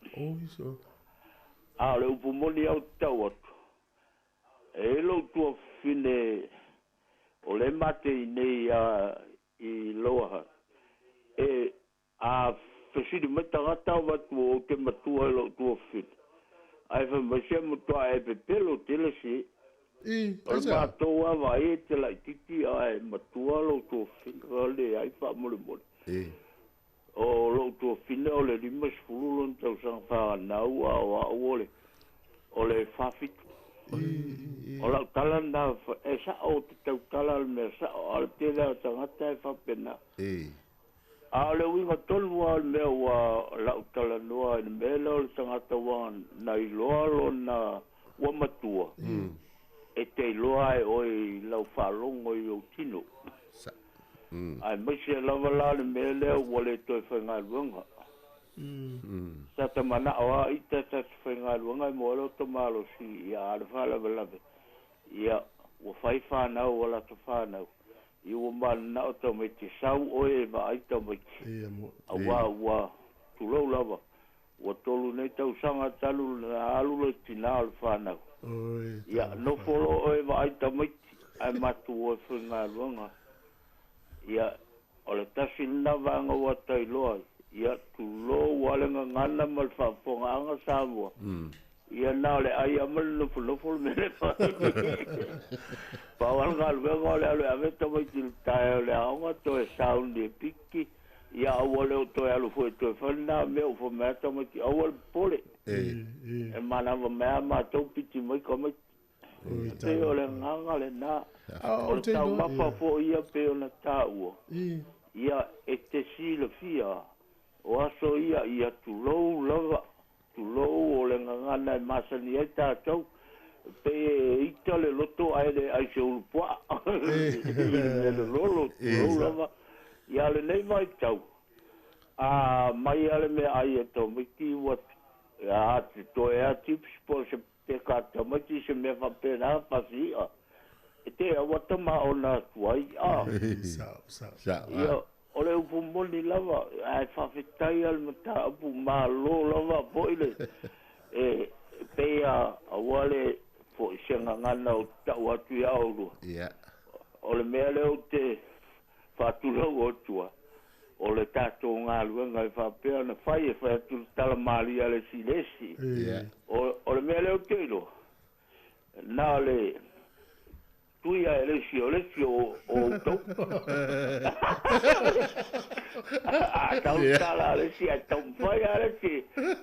A o le upu moni lava ou te tau atu, e i ai lou tuafafine o lea e matei nei i Lower Hutt, e A fesili mai tagata o avatu ou te matua i lou tuafafine, ae fai mai se matua e pepelo tele se. I, O le aisea? matou lava vaai e te laititi ae matua lou tuafafine, o leai faamolemole. O lou tuafafine o le 50 lona tausaga fanau a o au o le o le 47. O lau tala lena, e sao ou te tautala le mea sao, a o le tele lava o tagata e faapena. A o le uiga tonu lava o le mea ua lau talanoa i le mea lea o le tagata ua na iloa lona ua matua, e te iloa e oe i lau faalogo i ou tino. Aemaise lava la le mea lea ua le toe faigaluega. Sa ta manao lava ita ta te faigaluega e maua ai lota malosi, ia a o le faalavelave, ia ua fai fanau ua lata fanau. I ua mananao tamaiti, sau oe e vaai tamaiti, aua ua tulou lava, ua tolu nei tausaga talu na alu le tina o le fanau. Ia, nofo loa oe e vaai tamaiti, ae matou o e faigaluega. Ia, o le tasi lena vaega ua tailoa ai, ia, tulou lava le gagana ma le faafofogaaga Samoa, Ia na o le ai lava ma le nofonofo le mea lea e fai. Pau lava le galuega o le alu e ave tamaiti i le taeao i le aoga toe sauni e piki, ia aua le toe alu foi e toe fai lena mea ua fai mai lava tamaiti, aua le popole. E manava mai lava matou piti mai tamaiti. E pei o le agaga lena. O le taumafa foi ia pei ona taua, ia e te silafia o aso ia ia tulou lava Tulou, o le gagana e masani ai tatou, e pei e ita le loto ae le ai se ulupuaa i le mea lololo, tulou lava. Ia lenei vaitau, a mai lava le meaai a tamaiti ua a te toe a chips po o se peka a tamaiti se mea faapena pasi i'a, e te aua tamaona atu ai, a. Ia, O le upu moni lava, ae faafetai lava le mataupu, malo lava foi le, e pei a, aua le foi se gagana ou te tau atu ia oulua. Ia. O le mea lea ou te faatulou atu ai, o le tatou galuega e faapea ona fai, e fai atu le tala malie a le isi i le isi. O le mea lea ou te iloa, na o le tui a e le isi o le isi o outou. A tau le tala a le isi, ae taumafai lava le isi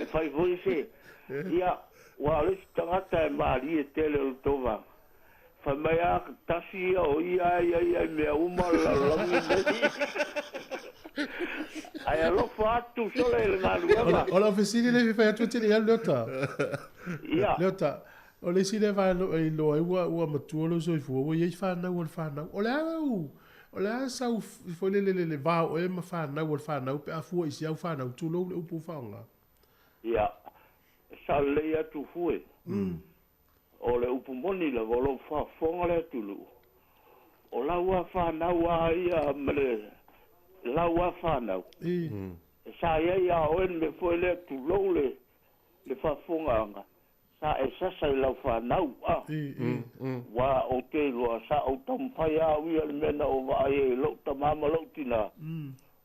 e fai foi se. Ia, aua o le isi tagata e malie tele o le tou vaega. Fai mai a tasi ia o ia e ia i mea uma o le lalolagi lenei. Ae alofa atu sole i le galuega. O lau fesili lea e fia fai atu e te le i alu Leota. Ia. Leota, o le isi lea vaega e iloa ai ua matua lou soifua, ua i ai fanau a le fanau. O le a lau, o le a sau foi lele le va o oe ma fanau a le fanau pe a fua i si au fanau, tulou le upu ua faaaoga. Ia, sa lelei atu fue. O le upu moni lava, o lou faafofoga le atunuu, o lau a fanau a ia ma le lau a fanau, e sa i ai a oe le mea foi lea, tulou le le faafofogaaga, sa e sasa i lau fanau, a. Ua ou te iloa, sa ou taumafai a au ia le mea na ou vaai ai i lou tama ma lou tina,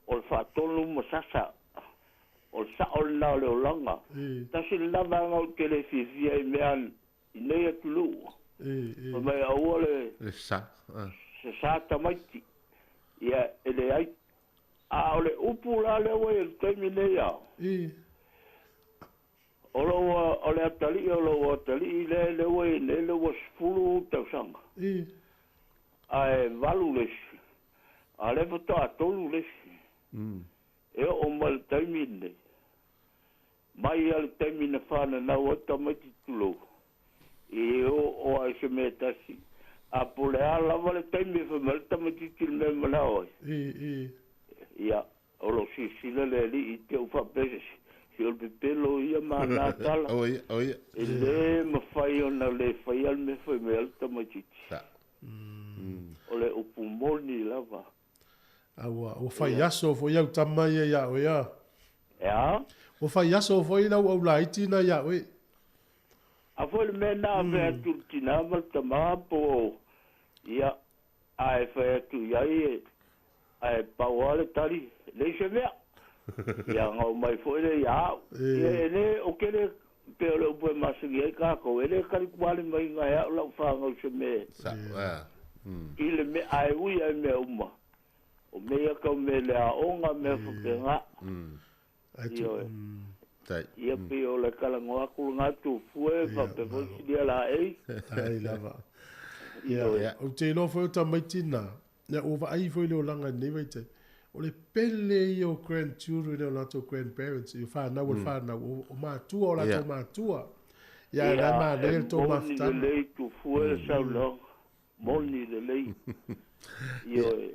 o le faatonu ma sasa. O le sao lena o le olaga. Tasi lena vaega ou te le fiafia ai i mea i nei atunuu. Fai mai aua le sasa tamaiti. Ia e leai. A o le upu la lea ua i ai i le taimi nei a. O lou o le atalii o lou atalii lea lea ua i ai nei lea ua 10 tausaga. Ae 8 le isi. A o lea faatoa 3 le isi. E oo mai le taimi lenei, mai lava le taimi na fananau ai tamaiti tulou, e oo lava i se mea e tasi, a po o le a lava le taimi e fai mai ai le tamaitiiti i le mea e manao ai, ia, o lo o silasila le Alii i te u faapea se isi, o le pepelo ia ma ana tala, e le mafai ona le faia le mea e fai mai ai le tamaitiiti. O le upu moni lava. A ua, ua fai aso foi au tama ia ia oe a. E a? Ua fai aso foi lau au laiti na ia oe. A foi le mea na fai atu le tina ma le tama po o, ia, a e fai atu i ai, ae pau lava le tali, leai se mea. Ia, ona omai foi lea ia au. Ia, e le, ou te le, pei o le upu e masani ai kākou, e le talitualimaina e au lau fanau i se mea i le mea, ae ui lava i mea uma, o mea ia tau mea le aoga, mea faapena. Ioe. Ia pei o le talanoa atu lena Tufue faapea foi Silia Laei. Ai lava. Ia, ou te iloa foi o tamaiti na, ia ua vaai foi i le olaga i lenei vaitaimi, o le pele ia o grandchildren e o latou grandparents, i fanau a le fanau, o matua o latou matua. Ia, ae la e manaia le tou mafutaga. Ia, e moni lelei Tufue le saunoaga. Moni lelei. Ioe.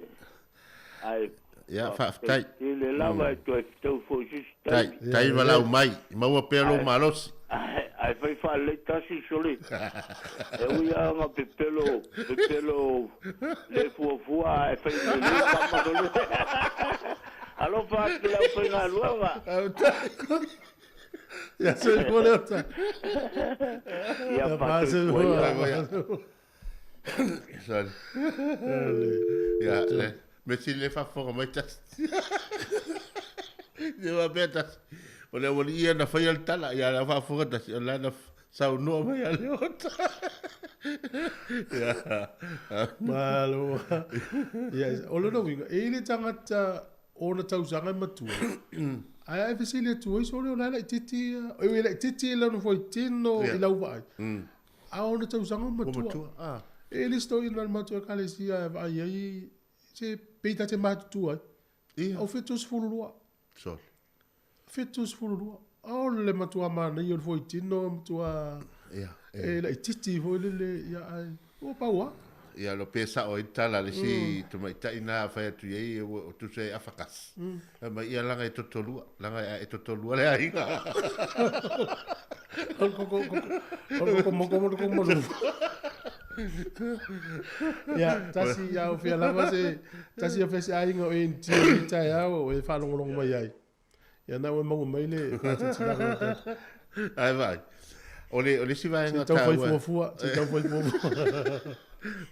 Ae Ia, faafetai tele lava e toe fetau foi i se isi taimi. Tai, tai valaau mai, maua pea lou malosi. Ae fai faalelei tasi sole. E ui lava ona pepelo, pepelo le fuafua ae fai lelei tama sole. Alofa atu i le aufaigaluega. Ia soifua Leota. Ia faasoifua ia. Sorry. Ia, le, me sili le faafofoga mai tasi. Te wā pea tasi. O le awali ia na whai al tala, ia la faafofoga tasi, o la na saunoa mai a le ota. Ia. Malo. Ia, o lona uiga, e i le tagata ona tausaga e matua, ae a e fesili atu ai, sole o la e laitiiti ia, e laitiiti lona fuaitino i lau vaai. A o ona tausaga ua matua. Ua matua, ah. E le isi toeaina o le matou ekalesia e vaai ai, se pei ta te matutua ai. Ia. O 72. Sorry. 72. O le matua manaia o le fuaitino, matua... Ia. E laitiiti foi lele, ia, ae ua pau lava. Ia, lo pe sao ai le tala a le isi tamaitai na fai atu i ai, ua tusa e afa kasi. Fai mai, ia laga e totolua, laga e ae totolua le aiga. O le koko, o le koko moko mo le koko malu. Ia, tasi ia o fia lava se, tasi ia fese aiga o e nti o i taeao o e whaalongolongo mai ai. Ia na ua maua mai le whaatitilaga o te. Ai vai. O le, o le isi vaega taua. Se tau whai fuafua, se tau whai fuafua.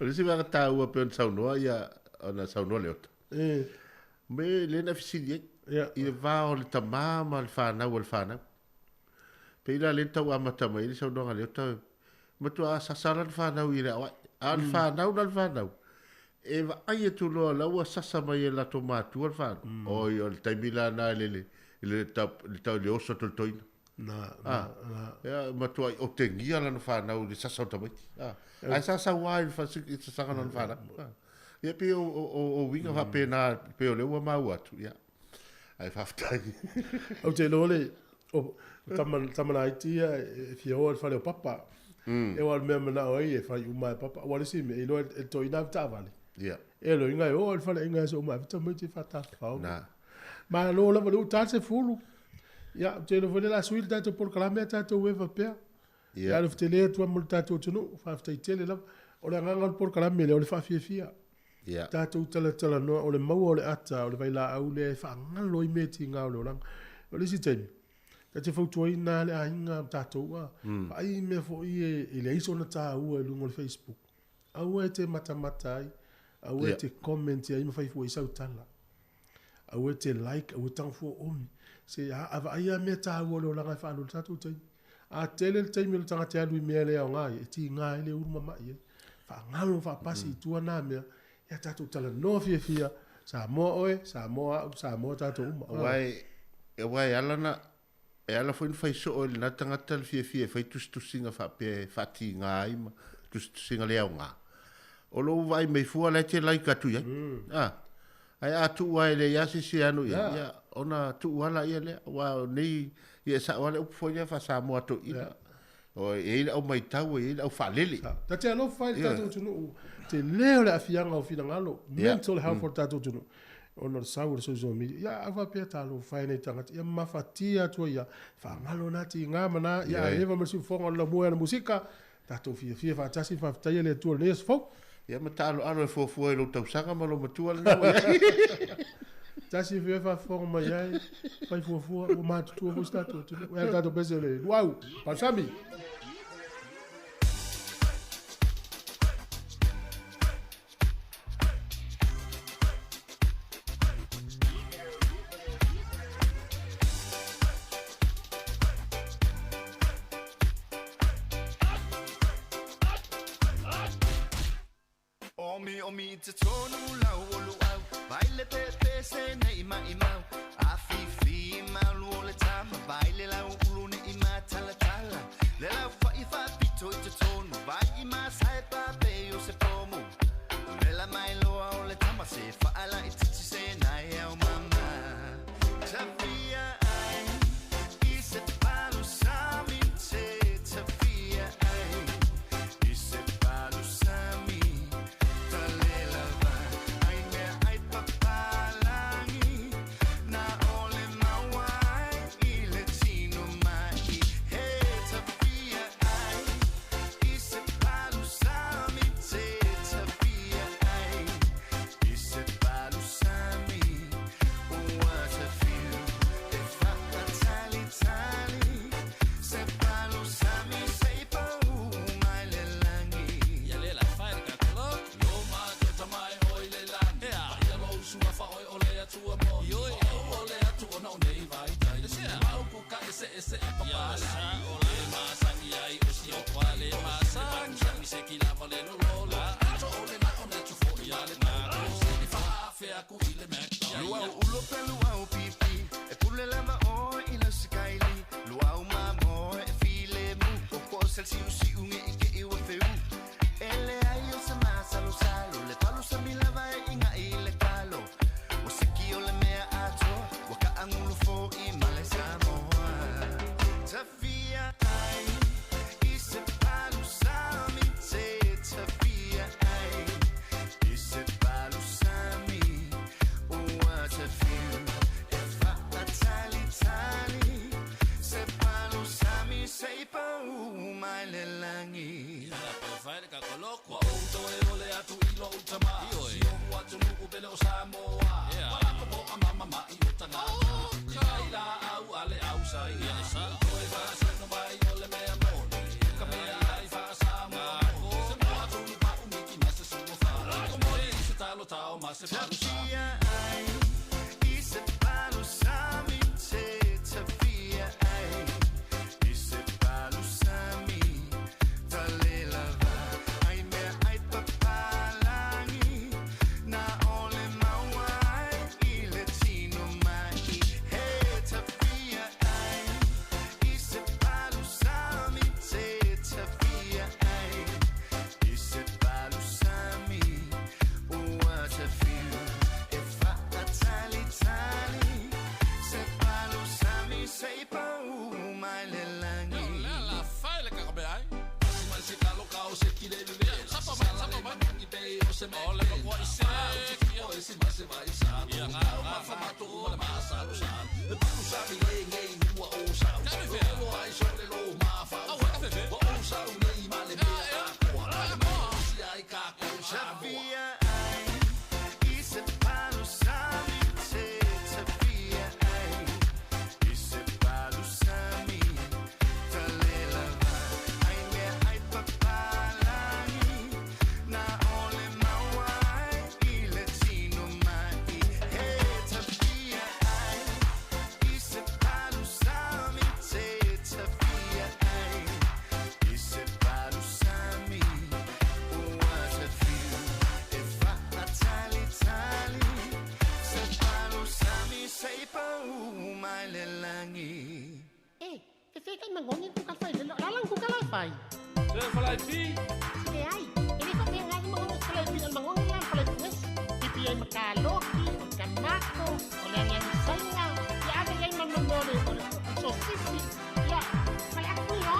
O le isi vaega taua pei ona saunoa ia ona saunoa Leota. Me le na fesili ai. I le va o le tamā ma le fanau a le fanau. Pei la lea na tau amata mai ai le saunoaga a Leota, matua sasa la le fanau i le aoai. A o le fanau la le fanau, e vaai atu loa la ua sasa mai e latou matua le fanau. Oi, o le taimi la lena i le le le le oso atu o le toeaina. Na, na, na. Ia, matuai otegia lana fanau i le sasa o tamaiti. Ae sa sau lava i le sasaga o lana fanau. Ia, pei o uiga faapena, pei o lea ua maua atu. Ia, ae faafetai. Ou te iloa le, o tama, tama laiti ia e fia o i le fale o papa. E aua o le mea e manao ai e fai uma e papa. Aua o le isi mea, e iloa e le toeaina avetaavale. Ia. E loiga e o i le faleaiga e aso uma ave tamaiti e faatafafao. Na. Malo lava lea ua ta le 10. Ia, ou te iloa foi lea o le a sui le tatou polokalame a tatou e faapea. Ia alofa tele atu lava mo le tatou atunuu, faafetai tele lava. O le agaga o le polokalame lea o le faafiafia. Tatou talatalanoa, o le maua o le ata o le vailaau lea e faagalo ai mea tiga o le olaga. O le isi taimi, ta te fautuaina lava le aiga ma tatou, a, vaai mea foi e leai sona taua i luga o le Facebook. Aua e te matamata ai, aua e te comment ai ma fai fua i sau tala. Aua e te like, aua e tago fua omi. Se a, a vaai lava mea taua o le olaga e faaalu i le tatou taimi. A tele le taimi o le tagata e alu i mea le aoga ai, e tiga ai le ulu mamai ai. Faagalo ma faapasi i tua na mea, ia tatou talanoa fiafia, Samoa oe, Samoa au, Samoa tatou uma. Aua e, aua e ala na, e ala foi ona fai soo e lena tagata le fiafia e fai tusitusiga faapea e faatiga ai ma tusitusiga le aoga. O lou vaai mai fua la e te like atu i ai. A, ae a tuu lava e leai lava se isi e anu i ai, ia, ona tuu lava laia lea. Aua o nei, ia e sao lava le upu foi lea faa-Samoa toeaina. O, e i ai le au maitau, e i ai le au faalele. Ta te alofa ai le tatou atunuu, tele o le aafiaga o finagalo, mental health o le tatou atunuu, ona o le sau o le social media. Ia, a faapea talofa e nei tagata, ia mafatia atu ai ia, faagalo na tiga ma na, ia eva ma le siufofoga o le laumua i ana musika, tatou fiafia faatasi, faafetaia le Atua i lenei aso fou. Ia ma taaloalo e fuafua i lou tausaga ma lou matua lena ua i ai. Tasi e faafofoga mai ai, fai fuafua, ua matutua foi si tatou atunuu. E a le tatou pese o le luau, palusami. Omi omi i totonu lau o luau Vai le pepe se nei maimau Afifi malu o le tama Vai le lau ulu ne i matalatala Le lau whai whapito i totonu Vai i masae pape o se pomu Vela mai loa o le tama se whaala i titi se nai au mama Tawhia ai i se palu sami te Tawhia ai i se palu sami Talela vai ai mea ai papalangi Na ole maua ai i le tino mai He tawhia ai i se palu sami te Tawhia ai i se palu sami Ua tawhiu e whaatalitali Se palu sami se i pau mai le langi Ia le la fai le kakolo Lo ma te tamai oi le langi Ia lo usua fa oi o le atua mo Ioi O o le atu ona o nei vai tai Mau ku ka ese ese e papa la O le masangi ai o si o kwa le masangi Sangi se ki lava le lo lo la Ato o le na o na tu fo i ale na Se fa fe aku i le Mac Luau ulo pe luau pipi E pule lava o i lau sikaili Luau mamo e file mu O ko sel siu siu nge i ke iwa feu Ele ai o se masalo salo Le palu sa milava e inga i le kalo O seki o le mea atoa Wa ka angulu fo i male Samoa Tawhia ai i se palu sami te Tawhia ai i se palu sami Ua tawhiu e whaatalitali Se palu sami se i pau mai le langi Ia la pe fai le kakolo Kua ou toe o le atu i lo utama Si o ua tunu pele o Samoa Wala ko po a mama mai o tangata I kai la au a le au sa ia Toe whaasano mai o le mea moni Ka mea ai wha Samoa Se moa tunu pa umiki ma Tafia ai i se palu sami te tafia ai i se palu sami talelava ai mea ai papalangi na ole maua ai i le tino mai he tafia ai i se palu sami te tafia ai i se palu sami ua tafiu e faatalitali se palu sami se pau mai le lagi. La fai le kakabe ai. Mai se kalo kao se kile le le. Sapa mai, sapa mai. Mangi be o se me. O le kwa ise. O se ma se vai sa. Ia nga ma fa ma tu ma ma sa lo sa. Le palu sami le ngei ua o sa. Lo ai so le lo ma fa. O o sa u nei ma le me. A ma si ai ka ko sa. Tafia ai i se palu sami te tafia ai i se palu sami talelava ai mea ai papalangi na ole maua ai i le tino mai he tafia ai i se palu sami te tafia ai i se palu sami ua tafiu e faatalitali se palu sami se pau mai le lagi. E, fe kai mangongi ku ka fai le la lang ku ka la fai. Se falai pi. Se ai, e le fa ngai mangongi falai pi al mangongi la falai pi. Pi pi ai makaloki, o kanako, o le ngai sainga, ya ave ngai manonore o so sisi. Ya, falai aku yo.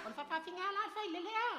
O le fafafinga la fai le lea.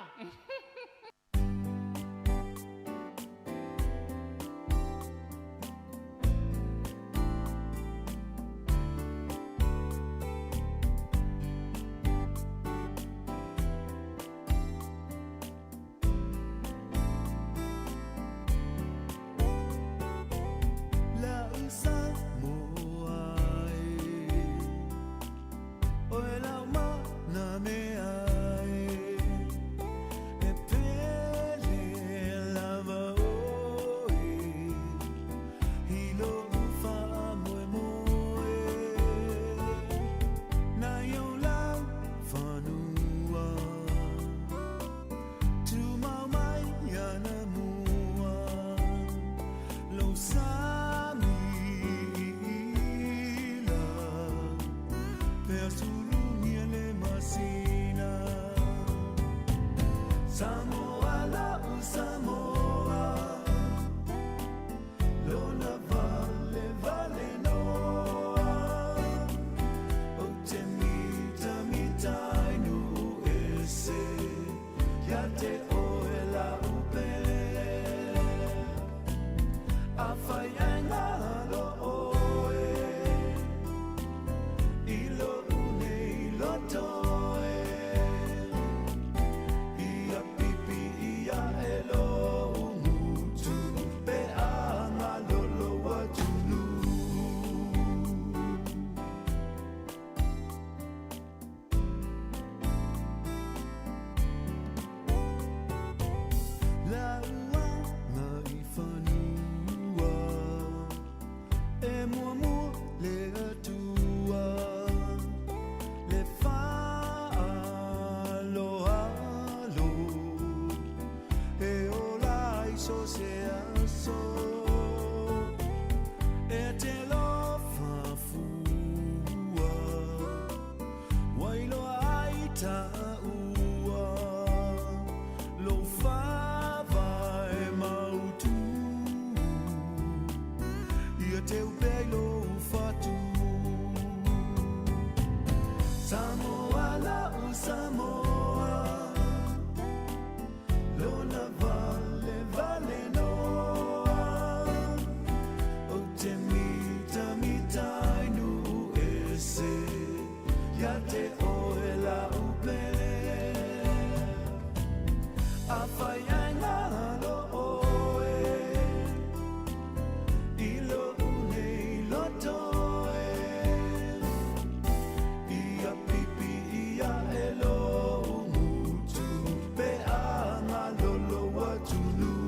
so se aso E te lofa fua Wailoa ai ta ua Lou faavae mautu Ia te upea i lou fatu Samoa la'u Samoa Lona vale vale noa Ou te mitamita i nuu ese Ia te oe la'u pele Afai ae galo oe I lo'u nei loto e Ia pipi ia e lou gutu Pe a galo lou atunuu.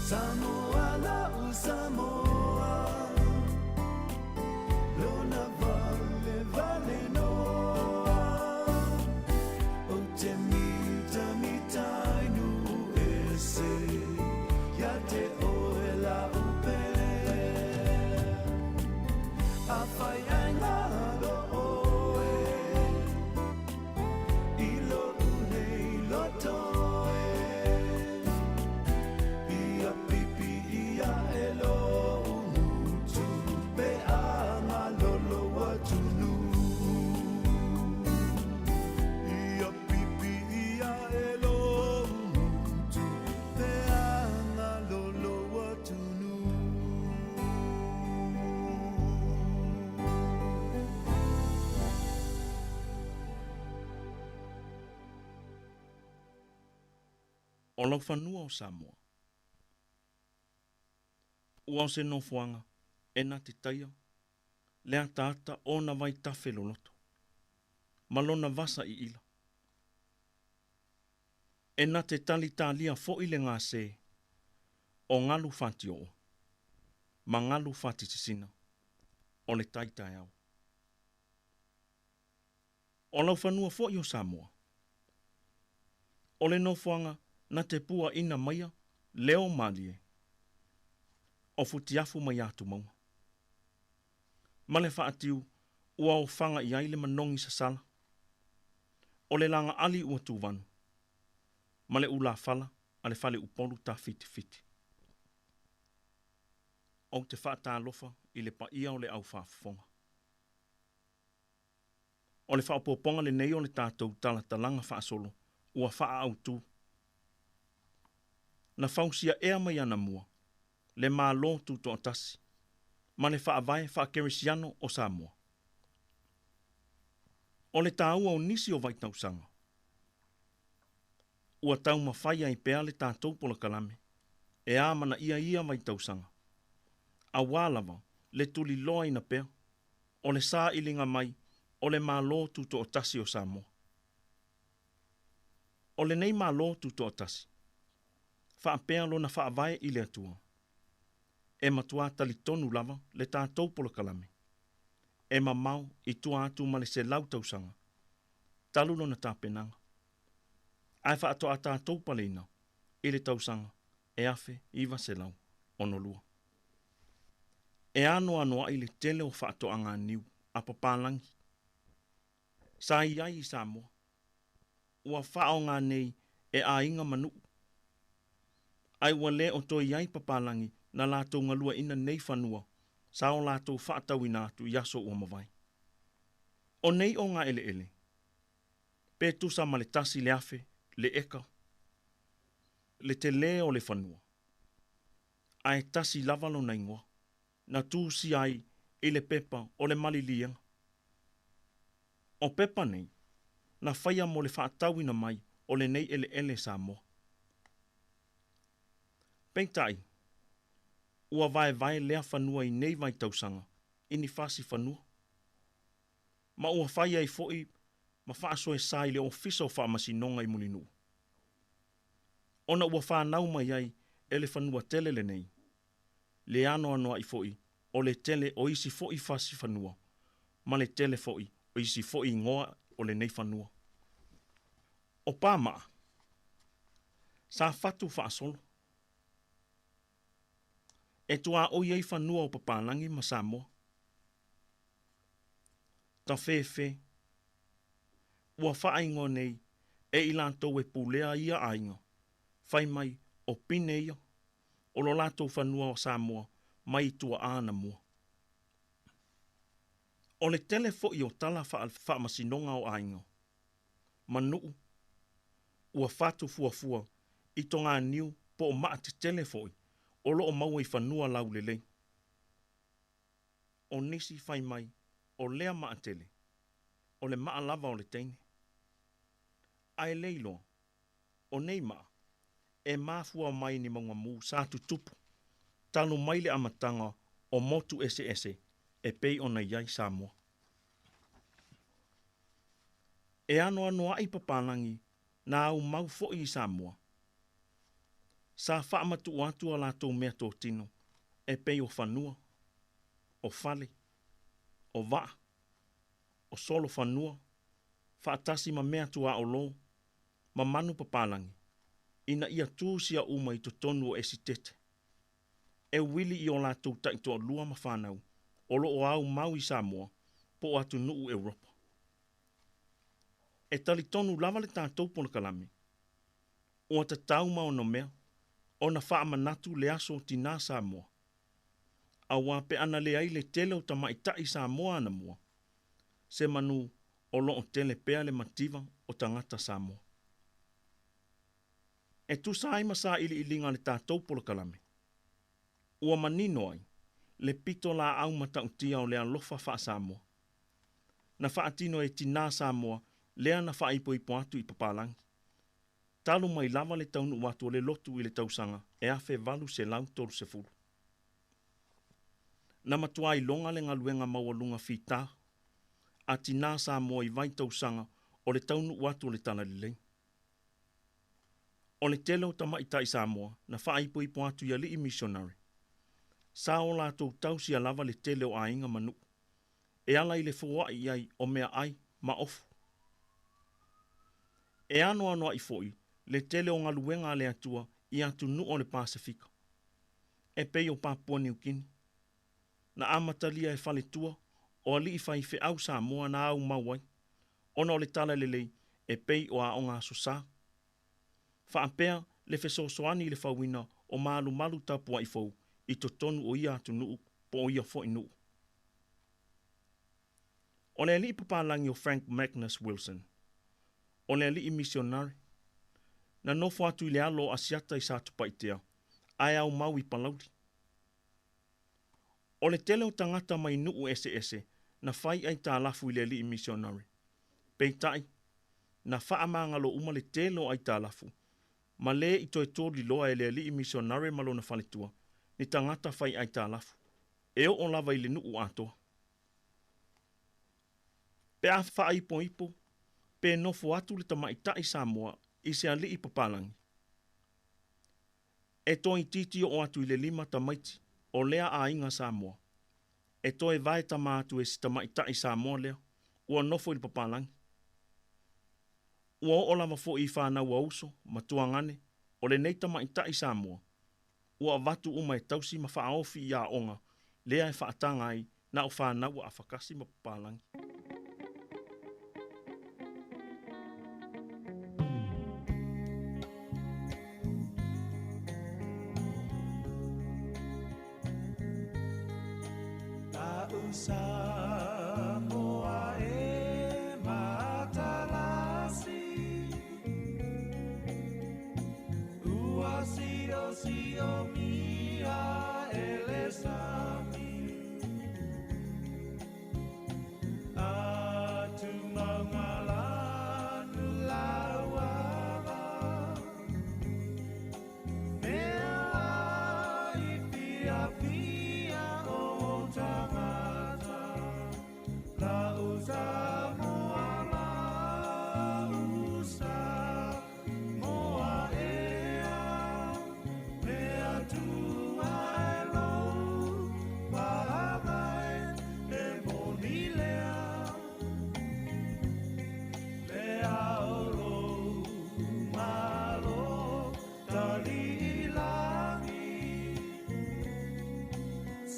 Samoa la'u Samoa Lona vale vale noa Ou te mitamita i nuu ese Ia te oe la'u pele Afai ae galo oe I lo'u nei loto e Ia pipi ia e lou gutu Pe a galo lou atunuu Ia pipi ia e lou gutu Pe a galo lou atunuu. O laufanua o Samoa. Ua o se nofoaga e na te taia le ataata o na vaitafe loloto ma lona vasa iila. E na te talitalia fo'i le gase o galu fatioo ma galu fatisisina o le tai taeao. O laufanua fo'i o Samoa. O le nofoaga na te puaʻina maia leo malie o futiafu mai atumauga. Ma le faatiu ua ofaga i ai le manogi sasala. O le lagaali ua tuvanu ma le ulafala a le faleupolu tafitifiti. Ou te faatalofa i le paia o le aufaafofoga. O le faaopoopoga lenei o le tatou talatalaga faasolo ua faaautu. Na fausia ea mai anamua le Malo Tutoatasi ma le Faavae Faakerisiano o Samoa. O le taua o nisi o vaitausaga ua taumafai ai pea le tatou polokalame e amanaia ia vaitausaga, auā lava le tuliloaina pea o le sailiga mai o le Malo Tutoatasi o Samoa. O lenei Malo Tutoatasi, faapea lona faavae i le Atua, e matuā talitonu lava le tatou polokalame e mamao i tua atu ma le 100 tausaga talu lona tapenaga, ae faatoa tatou paleina i le tausaga e 1962. E anoanoaʻi le tele o faatoaga niu a papalagi sa i ai i Samoa ua faaaoga nei e aiga ma nuu, ae ua lē o toe i ai papalagi na latou galueaina nei fanua sa o latou faatauina atu i aso ua mavae. O nei ogaeleele pe tusa ma le 1,000 le eka le telē o le fanua, ae tasi lava lona igoa na tusia ai i le pepa o le maliliega. O pepa nei na faia mo le faatauina mai o lenei eleele Samoa. Peitai, ua vaevae lea fanua i nei vaitausaga i ni fasi fanua, ma ua fai ai fo'i ma faasoesa i le Ofisa o Faamasinoga i Mulinuu, ona ua fanau mai ai e le fanua tele lenei, le anoanoaʻi fo'i o le tele o isi fo'i fasi fanua ma le tele fo'i o isi fo'i igoa o lenei fanua. O Pama'a, sa fatu fa'asolo. E tuā'oi ai fanua o papalagi ma Samoa. Tafefe, ua fa'aigoa nei e i latou e pulea ia aiga, fai mai o pine ia o lo latou fanua o Samoa mai i tua'a anamua. O le tele fo'i o tala fa'afaamasinoga o aiga ma nu'u ua fatu fuafua i toganiu po o ma'a tetele fo'i o lo'o maua i fanua laulelei. O nisi fai mai o lea ma'a tele o le ma'a lava o le teine. Ae le iloa, o nei ma'a e mafua mai ni mauga sa tutupu talu mai le amataga o motu eseese e pei ona i ai Samoa. E anoanoa'i papalagi na aumau fo'i i Samoa. Sa faamatu'u atu a latou meatotino e pei o fanua, o fale, o va'a, o solo fanua, fa'atasi ma mea tuā'olō, ma manu papalagi, ina ia tusia uma i totonu o esitete. E uili i o latou ta'itoalua ma fanau o lo'o aumau i Samoa po o atunu'u Europa. E talitonu lava le tatou polokalame, ua tatau ma onomea ona fa'amanatu le aso o tinā Samoa, auā pe ana leai le tele o tamaita'i Samoa anamua, se manu o lo'o tele pea le mativa o tagata Samoa. E tusa ai ma sā'ili'iliga a le tatou polokalame, ua manino ai le pito lā'au mata'utia o le alofa fa'asamoa na fa'atino e tinā Samoa lea na fa'aipoipo atu i papalagi talu mai lava le taunu'u atu o le lotu i le tausaga e 1830. Na matuā iloga le galuega maualuga fitā a tinā Samoa i vaitausaga o le taunu'u atu o le Talalelei. O le tele o tamaita'i Samoa na fa'aipoipo atu i ali'i misionare, sa o latou tausia lava le tele o aiga ma nu'u e ala i le foa'i i ai o mea'ai ma ofu. E anoanoa'i fo'i le tele o galuega a le Atua i atunu'u o le Pasefika, e pei o Papua Niukini, na amatalia e faletua o ali'i faife'au Samoa na aumau ai, ona o le Talalelei e pei o aoga aso sa. Fa'apea le fesoasoani i le fauina o malumalu tapua'i fou i totonu o ia atunu'u po o ia fo'i nu'u. O le ali'i papalagi o Frank Magnus Wilson, o le ali'i misionare, na nofo atu i le alo o Asiata i Satupaitea, ae aumau i Palauli. O le tele o tagata mai nu'u eseese na fai aitalafu i le ali'i misionare. Peita'i, na fa'amagalo uma le tele o aitalafu, ma lē i toe tuliloa e le ali'i misionare ma lona faletua ni tagata fai aitalafu, e o'o lava i le nu'u atoa. Pe a fa'aipoipo pe nofo atu le tamaita'i Samoa i se ali'i papalagi, e toaitiiti o'o atu i le lima tamaiti o lea aiga Samoa e toe vae tama atu e se tamaita'i Samoa lea ua nofo i le papalagi. Ua o'o lava fo'i i fanau a uso ma tuagane o lenei tamaita'i Samoa ua avatu uma e tausi ma fa'aofi i aoga lea e fa'ataga ai na o fanau a afakasi ma papalagi. Samoa e matalasi Ua sio sio mia e le sami Atu maungalanu lauava Mea i fia fia o tangata La usa moa la usa moa ea Mea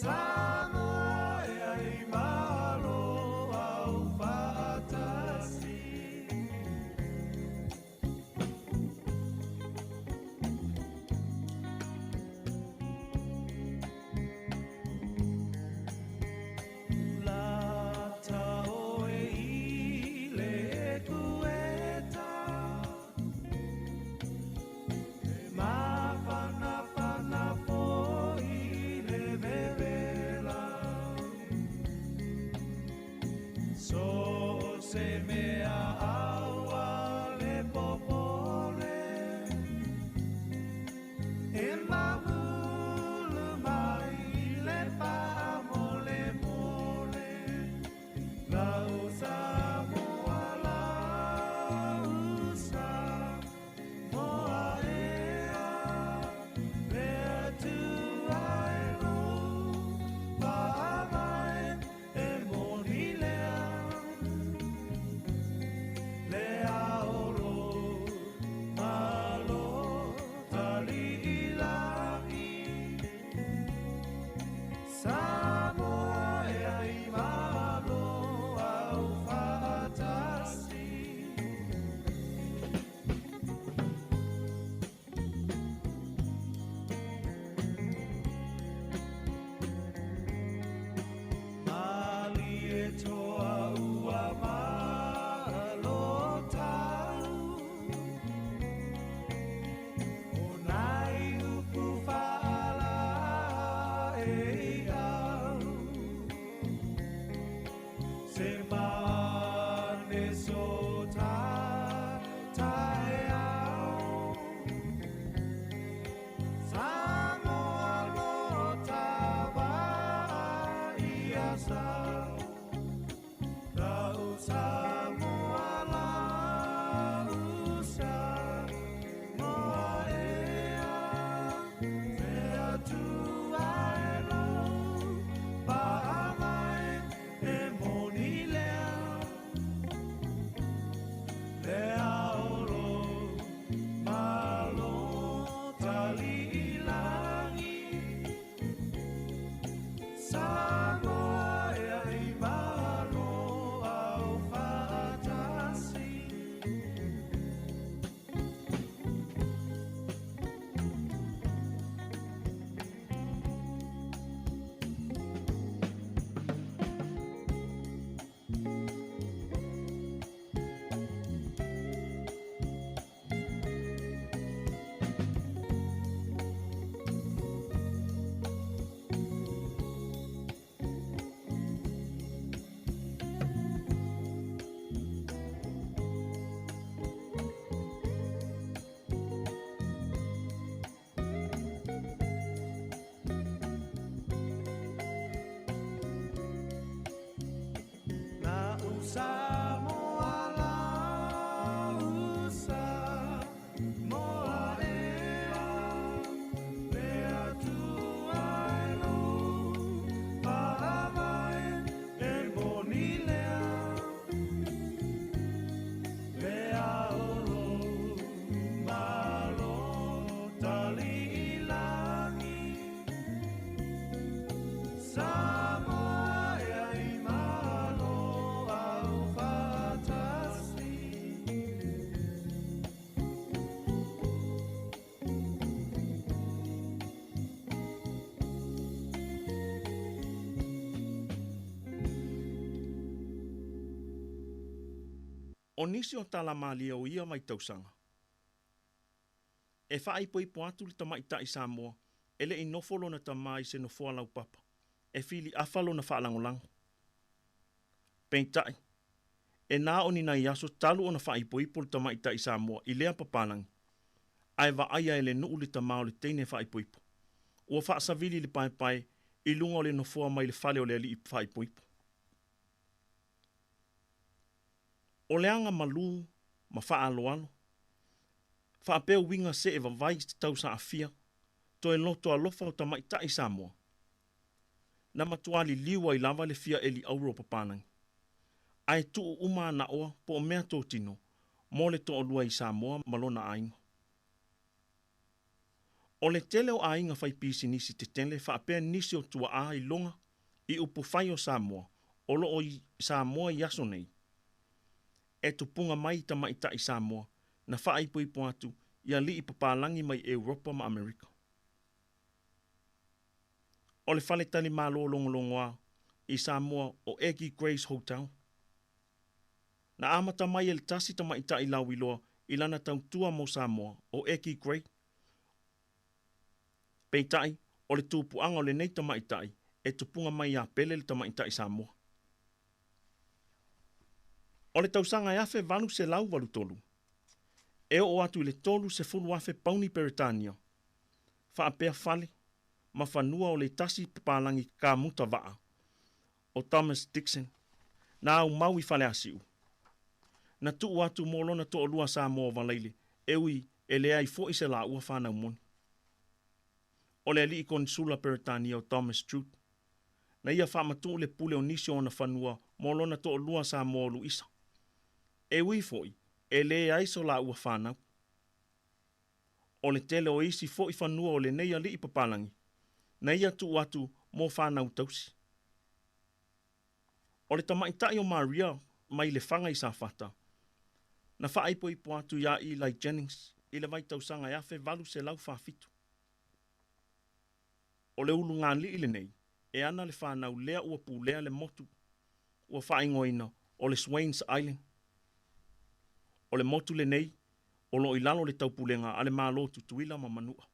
Samoa e ai malo au faatasi. Lata oe i le ekueta, e mafanafana foi le vevela. So se mea aua le popole, e mahulu mai le paamole mole. Lau Samoa, lau Samoa ea, le Atua e lou faavae e moni lea. Le aolo malo taliilagi, Samoa e ai malo au faatasi. Malie toa ua malo tau, o nai upu faala e au. Se mane so ta tae au, Samoa lo tava ia sa. Lau Samoa, lau Samoa ea, le Atua e lou faavae e moni lea. Le aolo malo taliilagi, Samoa e ai malo au faatasi. Lau Samoa, lau Samoa ea, le Atua e lou faavae e moni lea. Le aolo malo taliilagi, Samoa e ai malo au faatasi. O nisi o tala malie o ia vaitausaga. E faaipoipo atu le tamaitai Samoa e le i nofo lona tamā i se nofoa laupapa e filiafa lona faalagolago. Peitai, e na o ni nai aso talu ona faaipoipo le tamaitai Samoa i lea papalagi, ae vaaia e le nuu le tamā o le teine faaipoipo. Ua faasavili le paepae i luga o le nofoa mai le fale o le alii faaipoipo. O le aga malū ma faaaloalo, faapea uiga see vavai i te tausaafia, toe loto alofa o tamaitai Samoa. Na matuā liliu ai lava le fia eli auro o papalagi. Ae tuu uma anaoa po o mea totino mo le toalua i Samoa ma lona aiga. O le tele o aiga fai pisinisi tetele faapea nisi o tuaa iloga i upufai o Samoa o lo o i Samoa i aso nei, e tupuga mai i tamaitai Samoa na faaipoipo atu i alii papalagi mai Europa ma Amerika. O le faletalimalo logologoa i Samoa o Aggie Grey's Hotel, na amata mai e le tasi tamaitai lauiloa i lana tautua mo Samoa o Aggie Grey. Peitai, o le tupuaga o lenei tamaitai e tupuga mai ia Pele le tamaitai Samoa. O le tausaga e 1883, e oo atu i le 30,000 pauni Peretania, faapea fale ma fanua o le tasi papalagi kamuta vaa o Thomas Dixon, na aumau i Faleasiu. Na tuu atu mo lona toalua Samoa o Valaile, e ui e leai foi se laua fanau moni. O le alii konisula Peretania o Thomas Drude, na ia faamatuu le pule o nisi o ona fanua mo lona toalua Samoa o Luisa. E ui foi e leai so laua fanau. O le tele o isi foi fanua o lenei alii papalagi, na ia tuu atu mo fanau tausi. O le tamaitai o Maria mai Lefaga i Safata, na faaipoipo atu iā Eli Jennings i le vaitausaga e 1847. O le ulugalii lenei e ana le fanau lea ua pulea le motu ua faaigoaina o le Swains Island. O le motu lenei o lo o i lalo o le taupulega a le Malo o Tutuila ma Manua.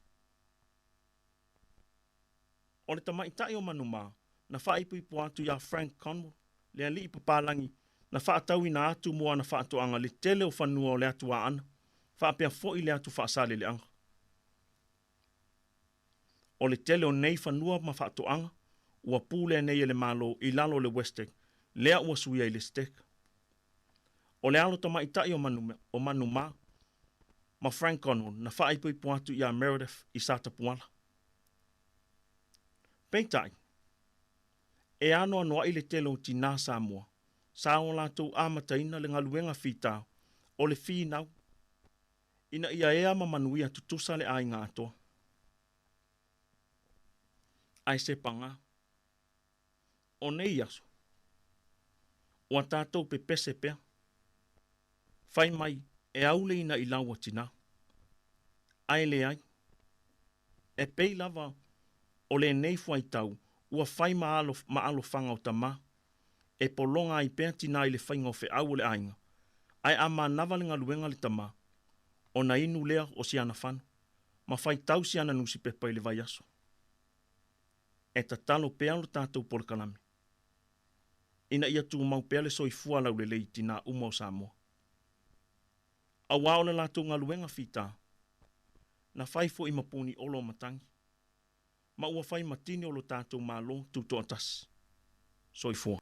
O le tamaitai o Manumā na faaipoipo atu iā Frank Conwell, le alii papalagi na faatauina atu mo ana faatoaga le tele o fanua o le atu Aana faapea foi le atu Faasaleleaga. O le tele o nei fanua ma faatoaga ua pulea nei e le Malo i lalo o le WESTEC lea ua suia i le STEC. O le alo tamaitai o Manumā ma Frank Conwell na faaipoipo atu iā Meredith i Satapuala. Peitai, e anoanoai le tele o tinā Samoa sa o latou amataina le galuega fita o le finau ina ia ea ma manuia tutusa le aiga atoa. Ae se pagā, o nei aso, ua tatou pepese pea, fai mai e aule ina i lau a tinā. Ae leai, e pei lava o lenei fuaitau ua fai ma alo ma alofaga o tamā, e pologa ai pea tinā i le faiga o feau o le aiga, ae a manava le galuega a le tamā, ona inu lea o si ana fanu, ma faitau si ana nusipepa i le vaiaso. E tatalo pea lo tatou polokalame, ina ia tumau pea le soifua laulelei i tinā uma o Samoa. Auā o le latou galuega fita, na fai foi ma puni olo o matagi, ma ua fai ma tini o lo tatou Malo Tutoatasi. Soifua.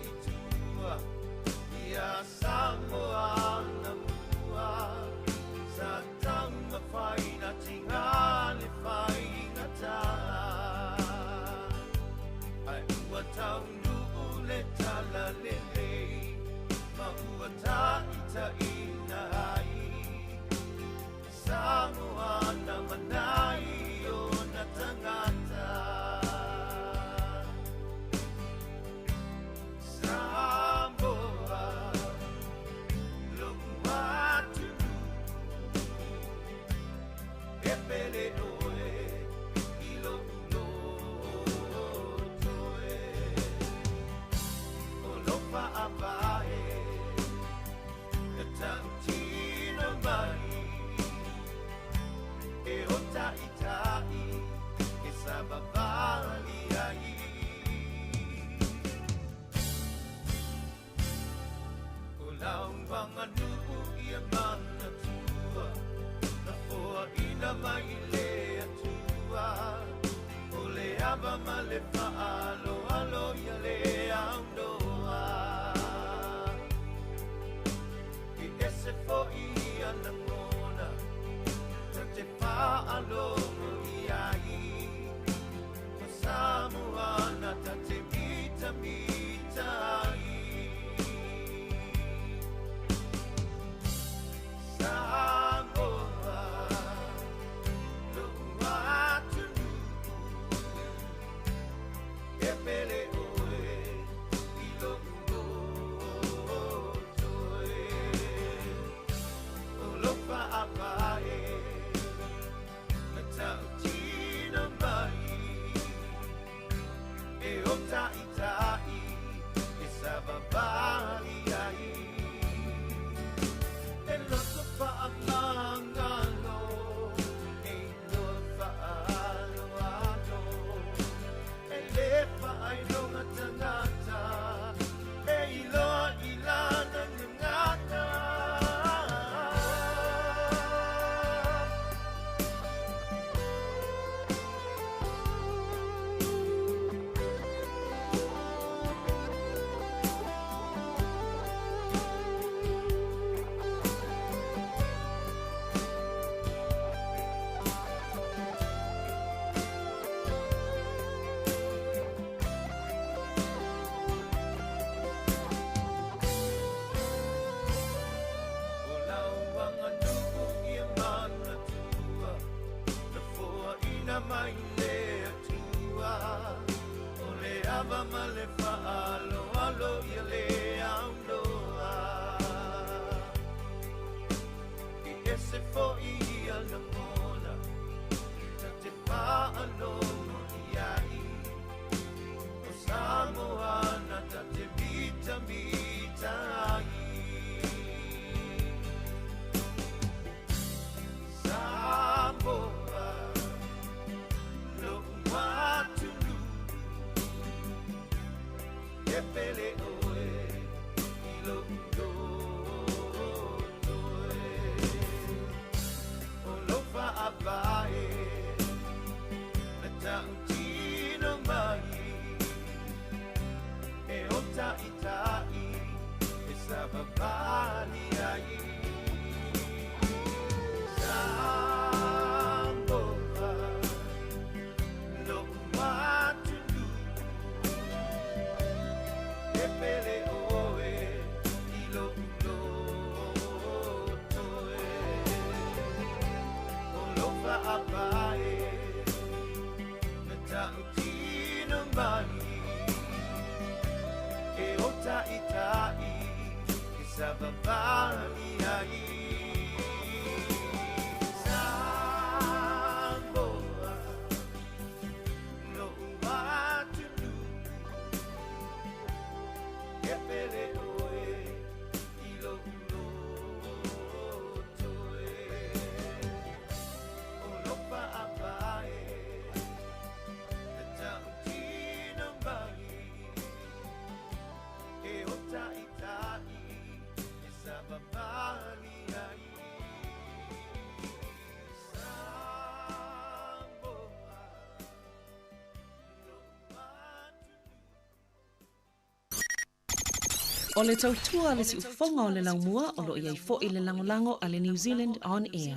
i tua Ia Samoa na mua Sa taumafai na tiga le faigata Ae ua taunuu le talalelei Ma ua taitaiina ai Samoa na manai ona tagata Samoa lo'u atunuu E pele oe i lo'u loto e O lou fa'avae Na ta'utino mai E o ta'ita'i E savavali ai O lau aganuu ia manatua Na foaina mai le Atua O le ava ma le faaaloalo ia le aunoa E ese fo'i ia lagona Ta te faalogo i ai O Samoa na ta te mitamita ai Samoa lo'u atunuu E pele oe i lo'u loto e O lou fa'avae Na ta'utino mai E o ta'ita'i E savavali ai E loto fa'amagalo E iloa fa'aaloalo E lē fa'ailoga tagata E iloa i lana gagana O lau aganuu ia manatua Na foaina mai le Atua O le ava ma le faaaloalo ia le aunoa E ese fo'i ia lagona Ta te faalogo i ai O Samoa na ta te mitamita ai Samoa lo'u atunuu E pele oe i lo'u loto e O lou fa'avae Na ta'utino mai E o ta'ita'i E savavali ai Samoa lo'u atunuu E pele oe i lo'u loto e O lou fa'avae Na ta'utino mai E o ta'ita'i E savavali ai Samoa lo'u atunuu E pele oe i lo'u loto e O lou fa'avae Na ta'utino mai E o ta'ita'i E savavali ai Samoa lo'u atunuu. O le tautua a le siufofoga o le laumua o lo o i ai foi le lagolago a le New Zealand On Air.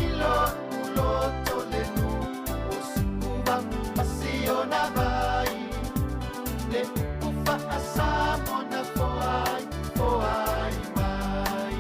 i lo'u loto le nu'u o Siuva ma siona vai le upu fa'asamoa na foai foai mai.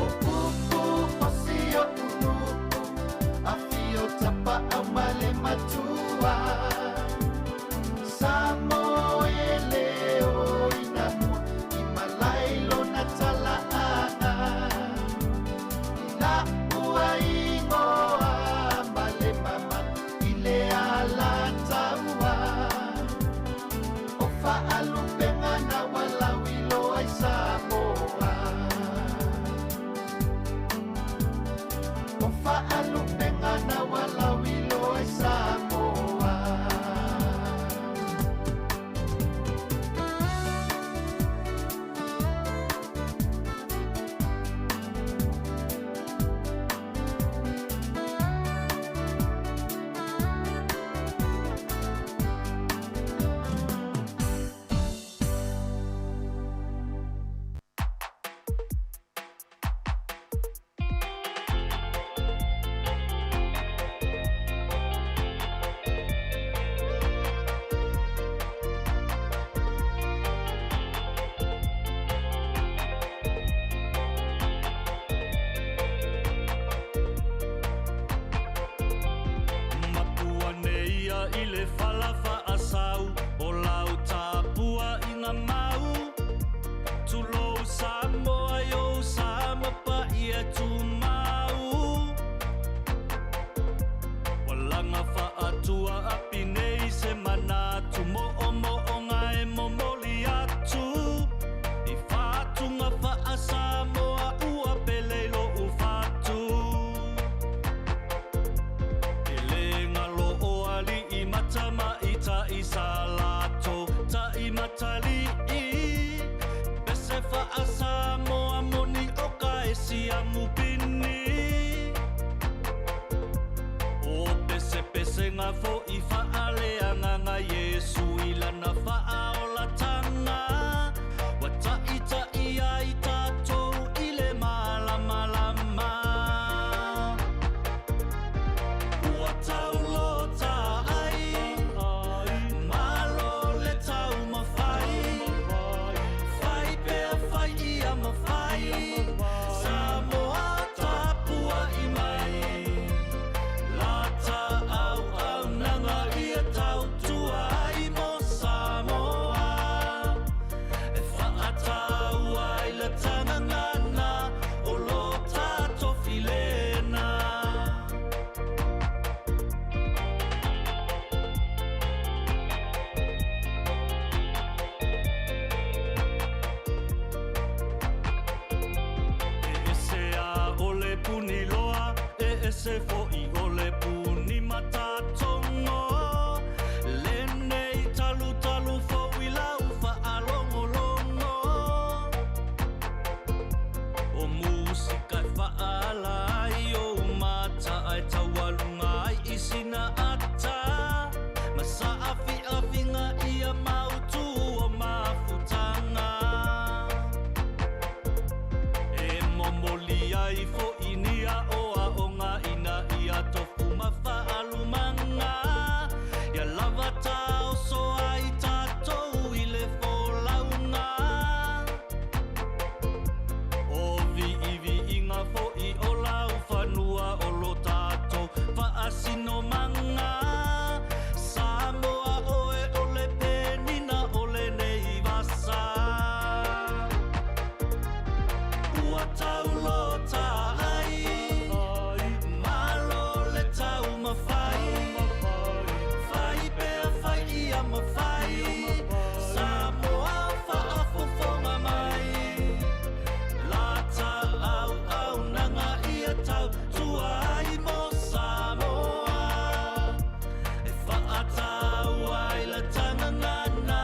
O upu o si oʻu nuʻu afio Tapaʻau ma le Matua Samoa e leo ina mua i malae i lona talaaga i laʻu aigoa ma le mamalu i le Alataua o faalupega na ualauiloa ai Samoa o faalupega na ualauiloa ai Samoa. Mapua nei ia i le fala faasau o lau tapuaiga mau. Tulou Samoa i ou sa ma paia tumau. Ua laga faatua api nei se manatu moomooga e momoli atu. I fatuga faa-Samoa ua pele i lou fatu. E le galo o alii ma tamaitai sa latou taimatalii. Pese faa-Samoa moni o ka e siamu pini. O pesepesega fo'i faaleagaga Iesu i lana faaolatanga. Ua taita'i ai tatou i le malamalama. Ua taulota ai, malo le taumafai. Fai pea fai ia mafai, Samoa tapuai mai. Lata auaunaga ia tautua ai mo Samoa. E faataua ai le tagagana o lo tatou filena. E ese a o le puni loa, e ese fo'i o le puni matatogo. Lenei talutalu fou i lau faalogologo. O musika e faaala ai ou mata ae taualuga ai i sina ata. Ma saafiafiga ia mautu o mafutaga. E momoli ai fo'i ni aoaoga ina ia tofu ma faalumaga. Ia lava taoso ai tatou i le folauga. O viiviiga fo'i o laufanua o lo tatou faasinomaga. Samoa oe o le penina o lenei vasa. Ua taulota ai, malo le taumafai. Fai pea fai ia mafai, Samoa faafofoga mai. Lata auaunaga ia tautua ai mo Samoa. E faataua ai le tagagana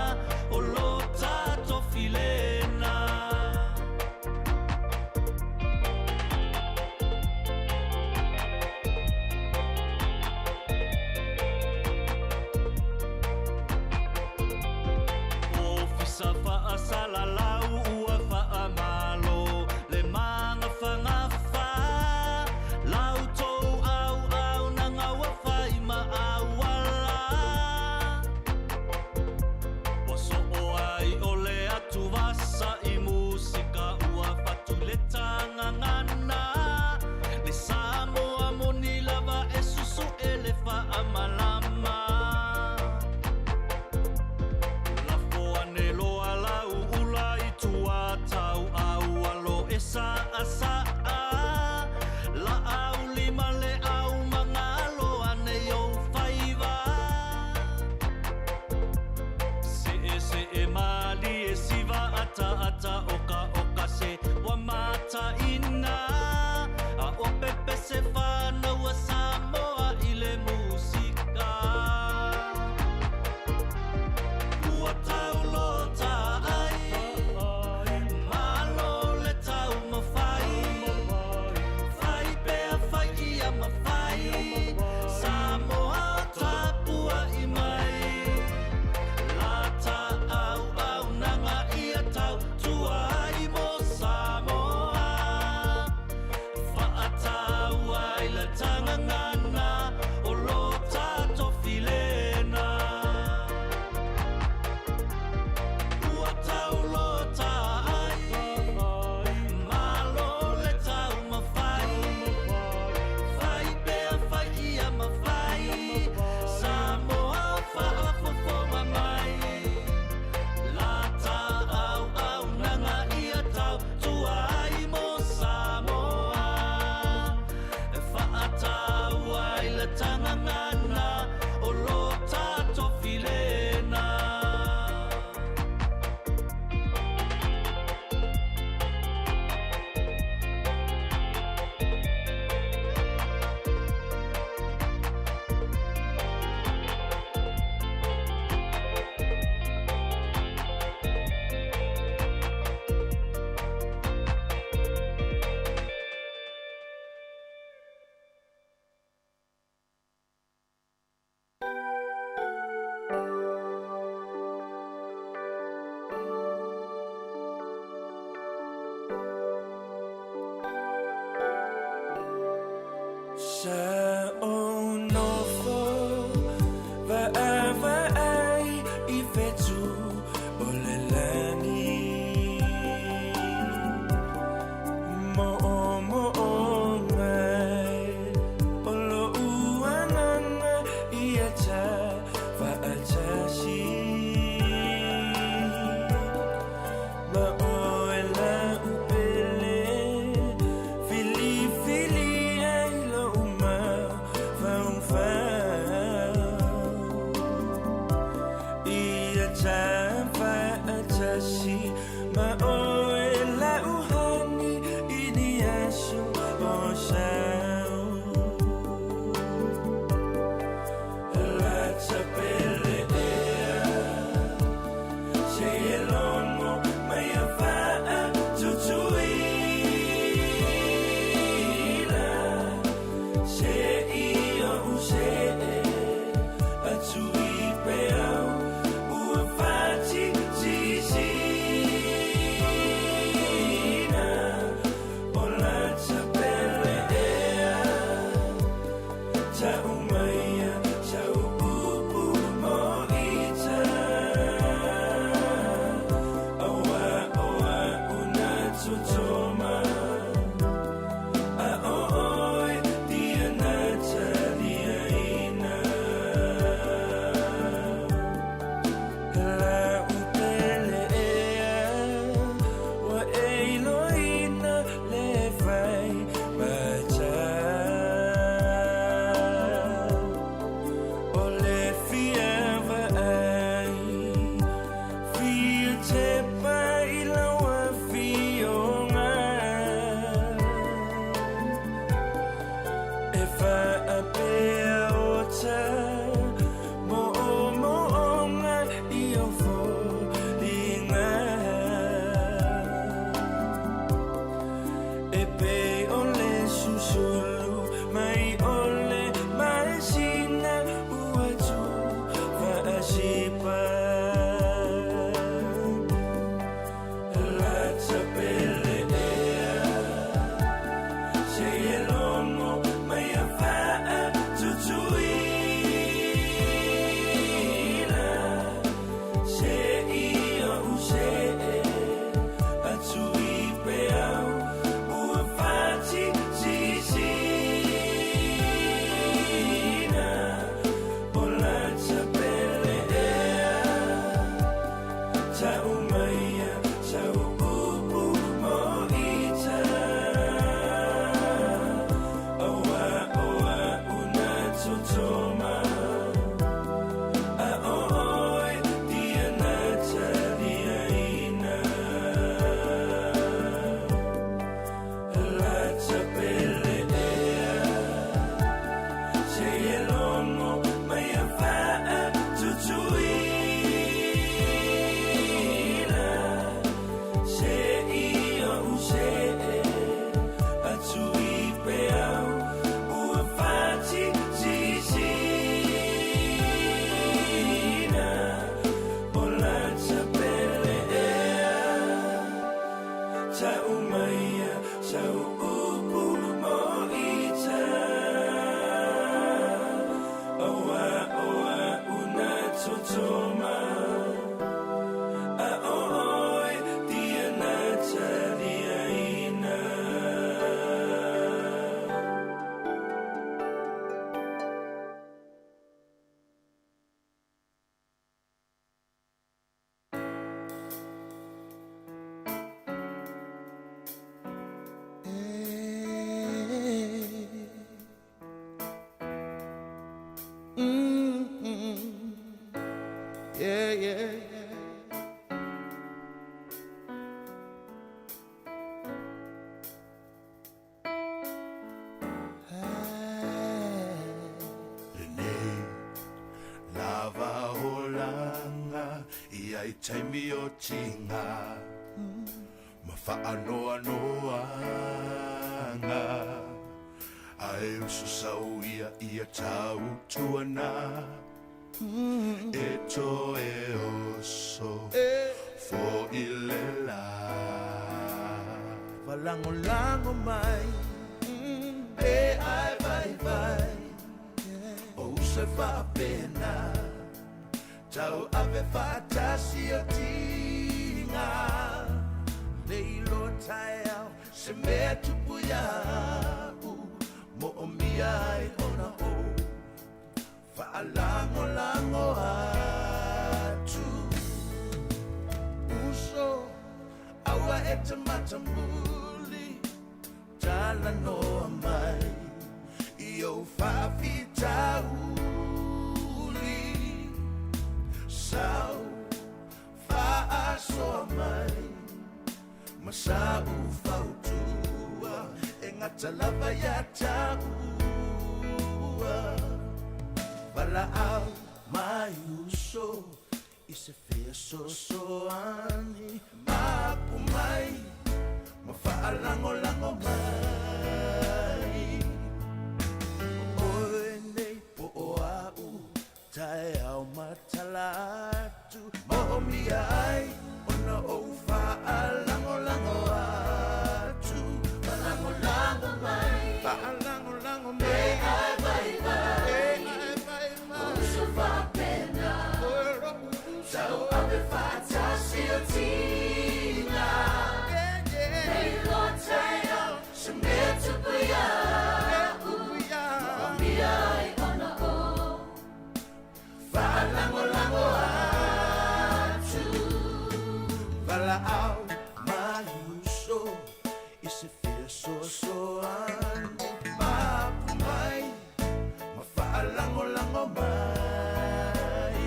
o lo tatou filena. Sa ou nofo vaavaai i fetu o le lagi Mo'omo'o mai o lo'u agaga ia ta fa'atasi Ma oe la'u pele filifili ai lo'u mafaufau Ia ta fa'atasi ma oe la'u hani i ni aso o sau Lata pele ea se e logo mai a fa'atutuila Se i o'u se'e atu i peau ua fa'atisisina O lata pele ea ta'u maia sau upu mo ita Auā o a'u na totoma A o oe dia na taliaina La'u pele ea ua e iloina le fai mata O le fia va'ai fia tepa i lau afioga E fa'apea o ta mo'omo'oga i ou foliga E pei o le susulu mai o le masina ua tufa'asipa Lata pele ea se e logo mai a fa'atutuila Se i o'u se'e atu i peau ua fa'atisisina O lata pele ea ta'u maia sau upu mo ita Auā o a'u na totoma A o oe dia na taliaina Lata pele ea se e logo mai a fa'atutuila Se i o'u se'e atu i peau ua fa'atisisina O lata pele ea ta'u maia sau upu mo ita Auā o a'u na totoma A o oe dia na taliaina Yeah. Lenei lava olaga i ai taimi o tiga ma faanoanoaga ae uso sau ia ia tautuana e toe oso fo'i le lā. Falagolago mai e ai vaivai. Uso faapena Tauave faatasi o tiga Le iloa taeao Se mea tupu iaʻu Moomia ai ona ou Faalagolago atu Uso Aua e te matamuli Talanoa mai I ou faafitauli Sau Faasoa mai Ma sa'u fautua E gata lava iā ta'ua Valaau mai uso I se feasoasoani Mapu mai Ma faalagolago mai O oe nei po o a'u Taeao ma tala atu Moomia ai ona ou faalagolago atu Faalagolago mai Faalagolago mai E ai vaivai E ai vaivai Uso faapena Tauave faatasi o tiga Le iloa taeao Se mea tupu iaʻu Moomia ai ona ou Faalagolago atu Valaau mai uso I se feasoasoani Mapu mai Ma faalagolago mai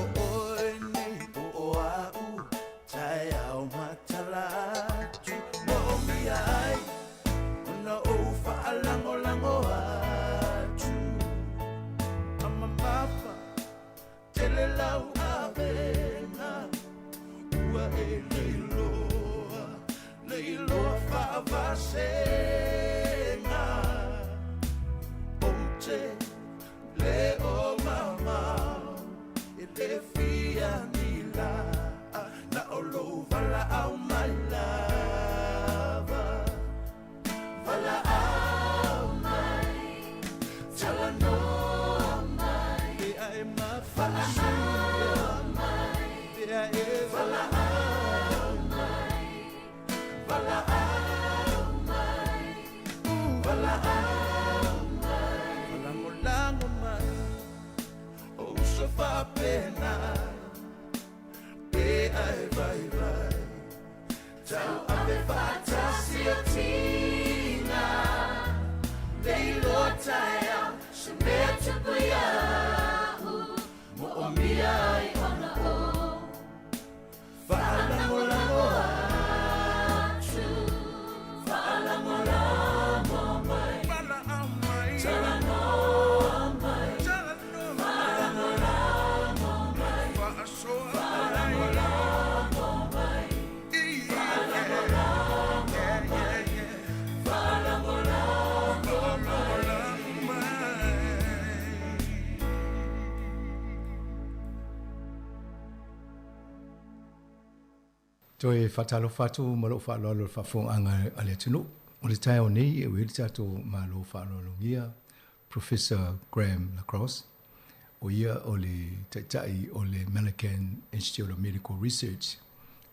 O oe nei po o a'u Taeao ma tala atu Moomia ai Ona ou faalagolago atu Amamafa Tele lau avega Ua e le iloa Le iloa faavasega Ou te le o mamao E le fia ni laa Na o lou valaau mai lava Valaau mai Talanoa mai Pe a e Valaau mai Pe a e Valaau mai Valaau mai Valaau mai Falagolago mai O uso faapena Pe ai vaivai Tauave faatasi o tiga Le iloa taeao Se mea tupu iaʻu Moomia ai ona ou Faalagolago atu Faalagolago mai Talanoa mai Faalagolago mai Faalagolago mai Faalagolago mai Faalagolago mai Toe faatalofa atu ma lou faaaloalo i le faafofogaaga a le atunuu. O le taeao nei e ui ai le tatou Malo faaaloalogia Professor Graham LaCrosse, o ia o le Taitai o le Malakand Institute of Medical Research.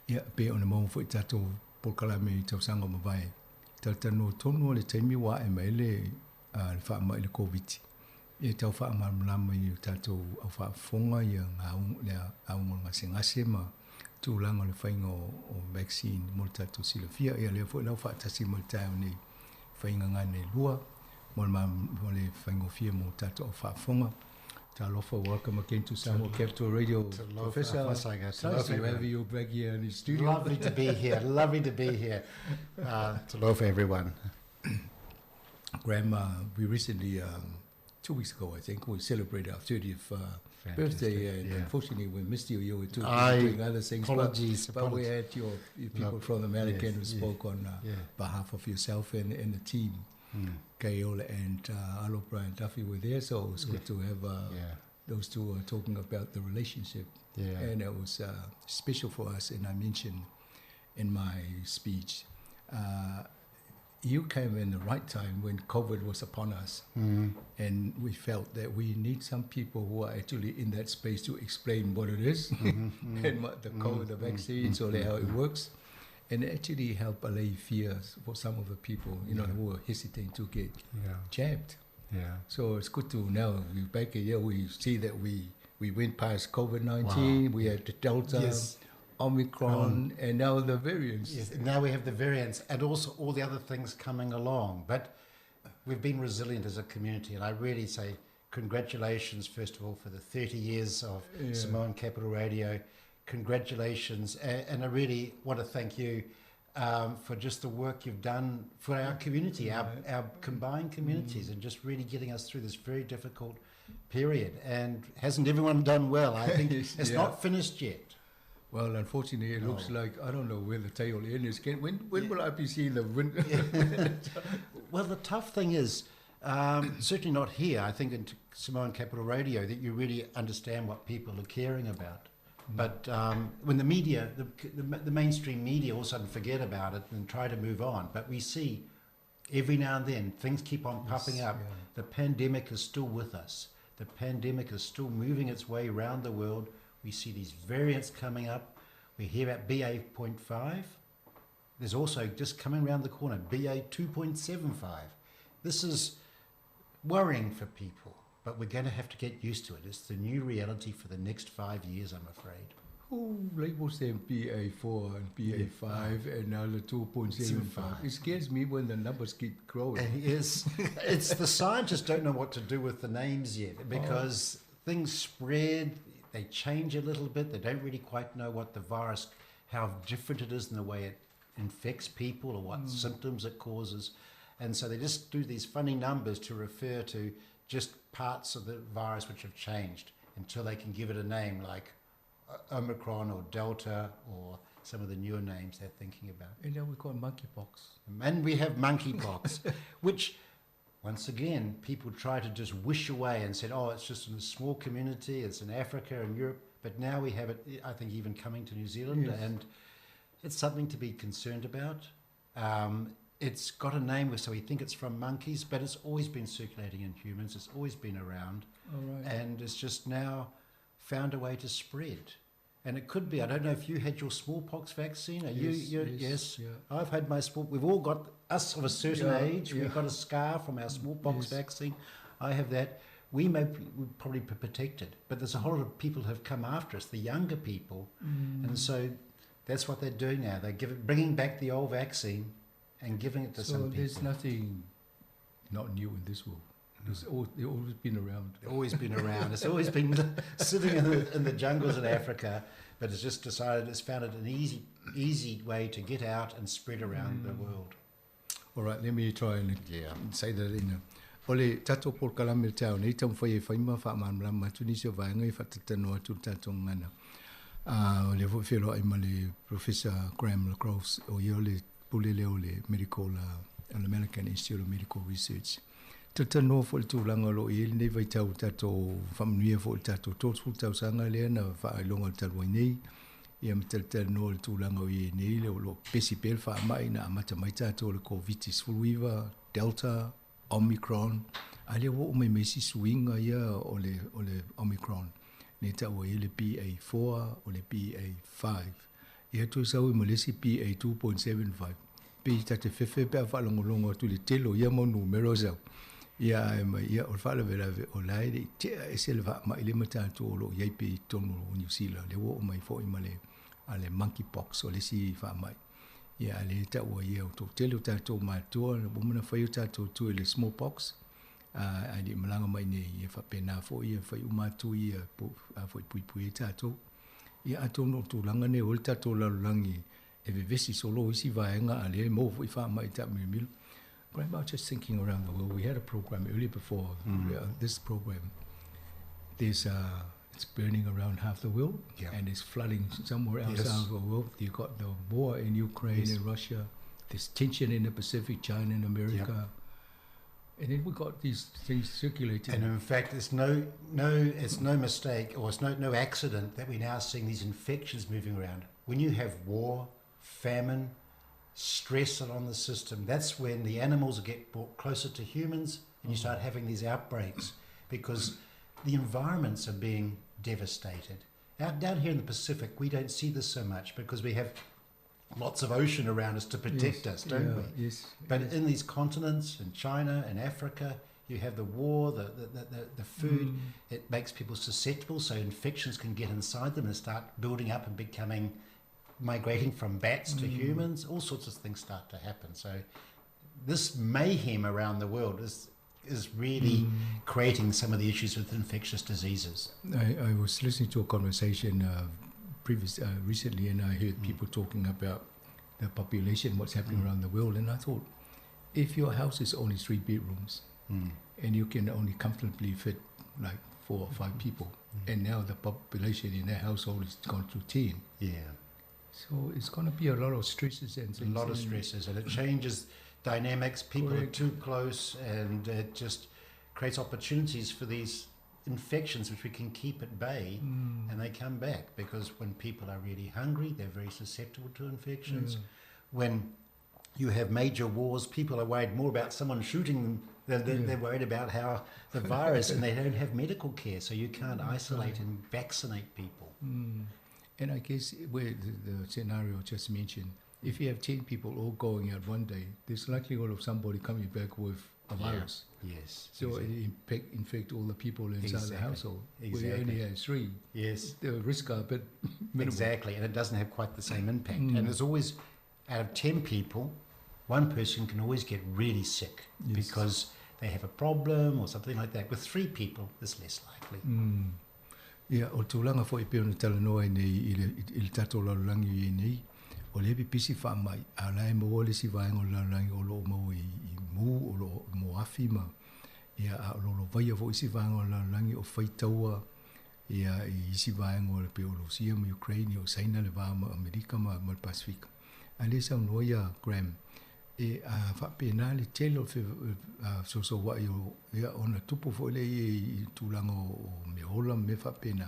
Ia, pei ona maua foi i tatou polokalame i tausaga ua mavae, talatalanoa tonu lava le taimi ua ae mai ai le le faamai i le Koviti. Ia tau faamalamalama i o tatou au faafofoga ia le auga o le gasegase ma tulaga o le faiga o vaccine mo le tatou silafia. Ia lea foi la ua faatasi mai i le taeao nei faiga gane e lua mo le faigofie mo tatou au faafofoga. Talofa, welcome again to Samoa Capital Radio. Professor, it's nice to have you back here in the studio. Lovely to be here. Lovely to be here. Talofa, everyone. Graham, we recently, 2 weeks ago, I think, we celebrated our 30th birthday, and unfortunately we missed you. You were too busy doing other things. Apologies, But we apologies. had your people Look, from the Malakand yes, who spoke on behalf of yourself and the team. Gail and Alo Brian Duffy were there, so it was good to have those two talking about the relationship. And it was special for us, and I mentioned in my speech, You came in the right time when COVID was upon us, and we felt that we need some people who are actually in that space to explain what it is and what the COVID, the vaccine, so how it works, and actually help allay fears for some of the people, you know, who are hesitating to get jabbed. So it's good to now we're back here. We see that we went past COVID-19, we had the Delta, Omicron, and now the variants. Yes, and now we have the variants and also all the other things coming along. But we've been resilient as a community, and I really say congratulations, first of all, for the 30 years of Samoan Capital Radio. Congratulations, and I really want to thank you for just the work you've done for our community, our combined communities, and just really getting us through this very difficult period. And hasn't everyone done well? I think it's not finished yet. Well, unfortunately, it looks like, I don't know where the tail end is. When will I be seeing the wind? Well, the tough thing is, certainly not here, I think in Samoan Capital Radio, that you really understand what people are caring about. But when the media, the mainstream media all of a sudden forget about it and try to move on. But we see every now and then things keep on popping up. The pandemic is still with us. The pandemic is still moving its way around the world. We see these variants coming up. We hear about BA.5. There's also just coming around the corner, BA2.75. This is worrying for people, but we're going to have to get used to it. It's the new reality for the next 5 years, I'm afraid. Who labels them BA4 and BA5 and now the 2.75? It scares me when the numbers keep growing. Yes, it's the scientists don't know what to do with the names yet because things spread, they change a little bit. They don't really quite know what the virus, how different it is in the way it infects people or what symptoms it causes. And so they just do these funny numbers to refer to just parts of the virus which have changed until they can give it a name like Omicron or Delta or some of the newer names they're thinking about. And now we've got monkeypox. And we have monkeypox, which, once again, people try to just wish away and said, oh, it's just in a small community, it's in Africa and Europe. But now we have it, I think, even coming to New Zealand. And it's something to be concerned about. It's got a name, so we think it's from monkeys, but it's always been circulating in humans. It's always been around. And it's just now found a way to spread. And it could be, I don't know if you had your smallpox vaccine. Are you, yes. I've had my small, we've all got, us of a certain age, we've got a scar from our smallpox vaccine. I have that. We may be, we're probably be protected, but there's a whole lot of people who have come after us, the younger people. And so that's what they're doing now. They're bringing back the old vaccine and giving it to So some people. there's nothing not new in this world. It's always been around. Always been around. It's always been sitting in the jungles in Africa, but it's just decided it's found it an easy way to get out and spread around the world. All right, let me try and say that in a... O le tato por kalame le tau, nei tamu whai e whaima wha mamla atu nisi o vaenga i whatatano atu le tato ngana. O le fo whiro ai ma le Professor Graham LaCrosse, o ia o le pulele o le Medical, American Institute of Medical Research. Tatanoa fo le tūlanga lo i ele nei vai tau tato whamanuia fo le tato tōtsu tau sanga lea na whailonga le taluai nei. Ia me talatanoa le tūlanga o i e nei le o lo pesi pele wha mai na amata mai tato le COVID-19, Delta, Omicron. A lea wo o mai mai si suinga ia o le Omicron. Ne tau e le BA4 o le BA5. Ia tu sau i malesi BA2.75. Pe tate fefe pe a whalongolongo atu le telo ia mau numero sau. Ia ai mai ia o whala vela ve o lai le te a ese le wa mai le matatu o lo iai pe i tonu o New Zealand. Le wo o mai fo i male a le monkeypox o le si wha mai. Ia a le tau ia o tō telo tātou mātua, o mana whai o tātou tu e le smallpox. A le malanga mai nei ia whapena fo ia whai umātu ia po, a fo i pui pui e tātou. Ia atono tūlanga ne o le tātou lalulangi e vevesi solo isi vaenga a le mō fo i wha mai tā milu. Graham, I was just thinking around the world. We had a program earlier before this program. It's burning around half the world, and it's flooding somewhere else out of the world. You've got the war in Ukraine and Russia. There's tension in the Pacific, China and America. And then we got these things circulating. And in fact, it's no mistake, or it's no accident that we're now seeing these infections moving around. When you have war, famine, stress on the system. That's when the animals get brought closer to humans and you start having these outbreaks because the environments are being devastated. Out down here in the Pacific, we don't see this so much because we have lots of ocean around us to protect us, don't we? Yes. But in these continents, in China and Africa, you have the war, the food, it makes people susceptible, so infections can get inside them and start building up and migrating from bats to humans. All sorts of things start to happen. So this mayhem around the world is really creating some of the issues with infectious diseases. I was listening to a conversation recently, and I heard people talking about the population, what's happening around the world, and I thought, if your house is only 3 bedrooms, and you can only comfortably fit like 4 or 5 people, and now the population in that household is gone to 10. So it's going to be a lot of stresses and A lot of things. stresses, and it changes dynamics. People are too close, and it just creates opportunities for these infections which we can keep at bay, and they come back because when people are really hungry, they're very susceptible to infections. When you have major wars, people are worried more about someone shooting them than they're worried about how the virus, and they don't have medical care, so you can't isolate and vaccinate people. And I guess where the scenario just mentioned, if you have 10 people all going out one day, there's likelihood of somebody coming back with a virus. So it infect all the people inside the household. We only have 3. The risk are a bit minimal. Exactly, and it doesn't have quite the same impact. And there's always, out of 10 people, one person can always get really sick because they have a problem or something like that. With 3 people, it's less likely. Ia, o tulaga foi pe ona talanoa i nei, i le tatou lalolagi i nei, o le pipisi wha mai, a lai maua le si vaenga o le lalolagi o loo maua i mū, o loo mo afi ma, ia, a o lolo vaia fo isi vaenga o le lalolagi o whaitaua, ia, i isi vaenga o le pe o Rusia ma Ukraine, o Saina le vā ma Amerika ma le Pasifika. A le sau noa ia, Graham, e a whapena le tele o fe, a, so so wa i o, ia, ona tupu fo le i, i tūlanga o me hola me whapena.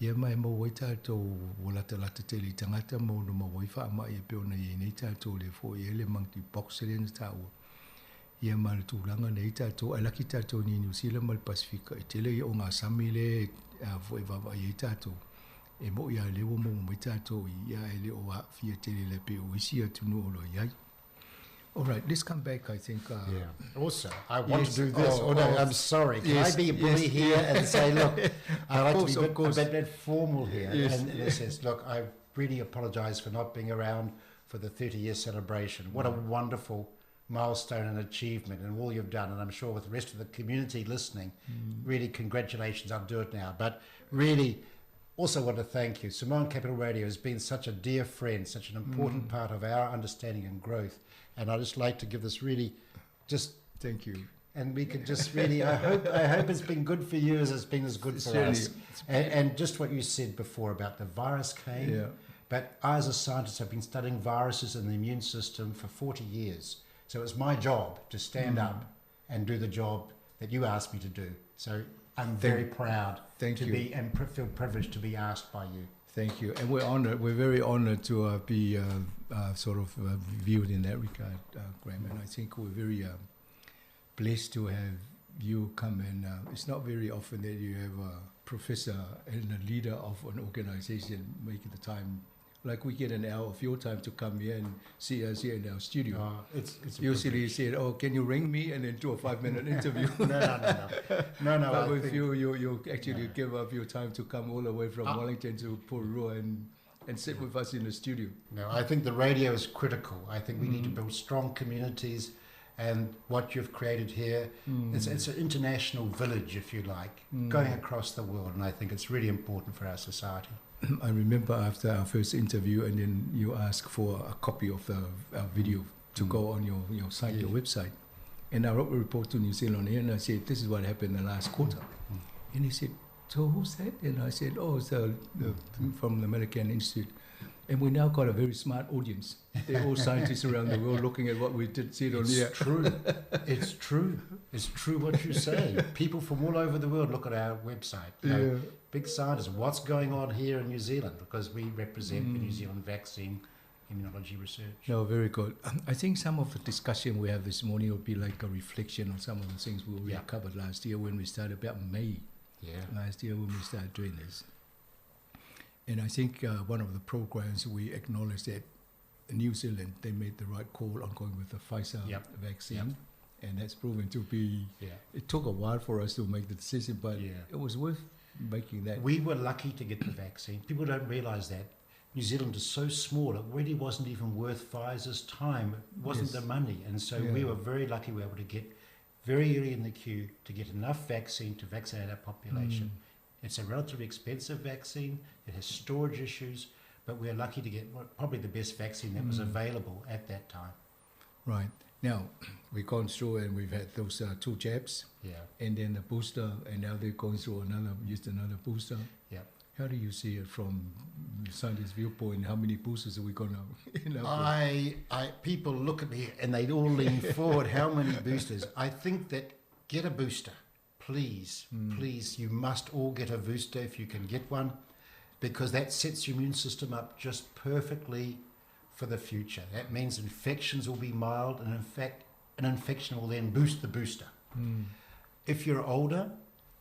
Ia mai mo wai tātou o lata lata tele i tangata mo no ma wai wha mai e pe ona i nei tātou le fo i ele monkey box le na tāua. Ia ma le tūlanga nei tātou, a laki tātou ni New Zealand ma le Pasifika, i tele i o ngā sami le, a, fo e wawa i e tātou. E mo ia lewa mo mai tātou i ia e le o a fia tele le pe o isi atu no o lo iai. All right, let's come back, I think. Yeah. Also, I want to Yes. do this. Oh, Oh, no, oh. I'm sorry. Can I Yes, be a bully yes. here and say, look, I Of like to course, be of course. a bit formal here. Yes. And it says, look, I really apologize for not being around for the 30-year celebration. What a wonderful milestone and achievement and all you've done. And I'm sure with the rest of the community listening, really congratulations. I'll do it now. But really, also want to thank you. Samoan Capital Radio has been such a dear friend, such an important part of our understanding and growth. And I'd just like to give this really just... Thank you. And we could just really, I hope it's been good for you as it's been as good for Certainly. us. And just what you said before about the virus came. But I, as a scientist, have been studying viruses and the immune system for 40 years. So it's my job to stand up and do the job that you asked me to do. So I'm very proud to be and feel privileged to be asked by you. Thank you. And we're honored. We're very honored to be sort of viewed in that regard, Graham. And I think we're very blessed to have you come. And it's not very often that you have a professor and a leader of an organization making the time. Like we get an hour of your time to come here and see us here in our studio. It's a Usually you privilege. said, oh, can you ring me? And then do a 5-minute interview. No, no, no, no. No, no, But I with think you actually No. give up your time to come all the way from Wellington to Porirua and sit with us in the studio. No, I think the radio is critical. I think we need to build strong communities, and what you've created here, it's an international village, if you like, going across the world, and I think it's really important for our society. I remember after our first interview, and then you asked for a copy of the video to go on your site, your website. And I wrote a report to New Zealand here, and I said, this is what happened in the last quarter. And he said, so who's that? And I said, oh, it's from the American Institute. And we now got a very smart audience. They're all scientists around the world looking at what we did see on It's here. true. It's true. It's true what you say. People from all over the world look at our website. Big scientists, what's going on here in New Zealand? Because we represent the New Zealand vaccine immunology research. No, very good. I think some of the discussion we have this morning will be like a reflection on some of the things we already covered last year when we started about May. Last year when we started doing this. And I think one of the programs we acknowledged that New Zealand, they made the right call on going with the Pfizer vaccine. And that's proven to be, it took a while for us to make the decision, but it was worth making that. We were lucky to get the vaccine. People don't realise that. New Zealand is so small, it really wasn't even worth Pfizer's time. It wasn't the money. And so we were very lucky we were able to get very early in the queue to get enough vaccine to vaccinate our population. It's a relatively expensive vaccine. It has storage issues, but we're lucky to get probably the best vaccine that was available at that time. Right. Now, we've gone through and we've had those 2 jabs. And then the booster, and now they're going through another, used another booster. How do you see it from scientist's viewpoint? How many boosters are we going to end up with? People look at me and they all lean forward. How many boosters? I think that get a booster, please, please. You must all get a booster if you can get one, because that sets your immune system up just perfectly for the future. That means infections will be mild, and in fact, an infection will then boost the booster. If you're older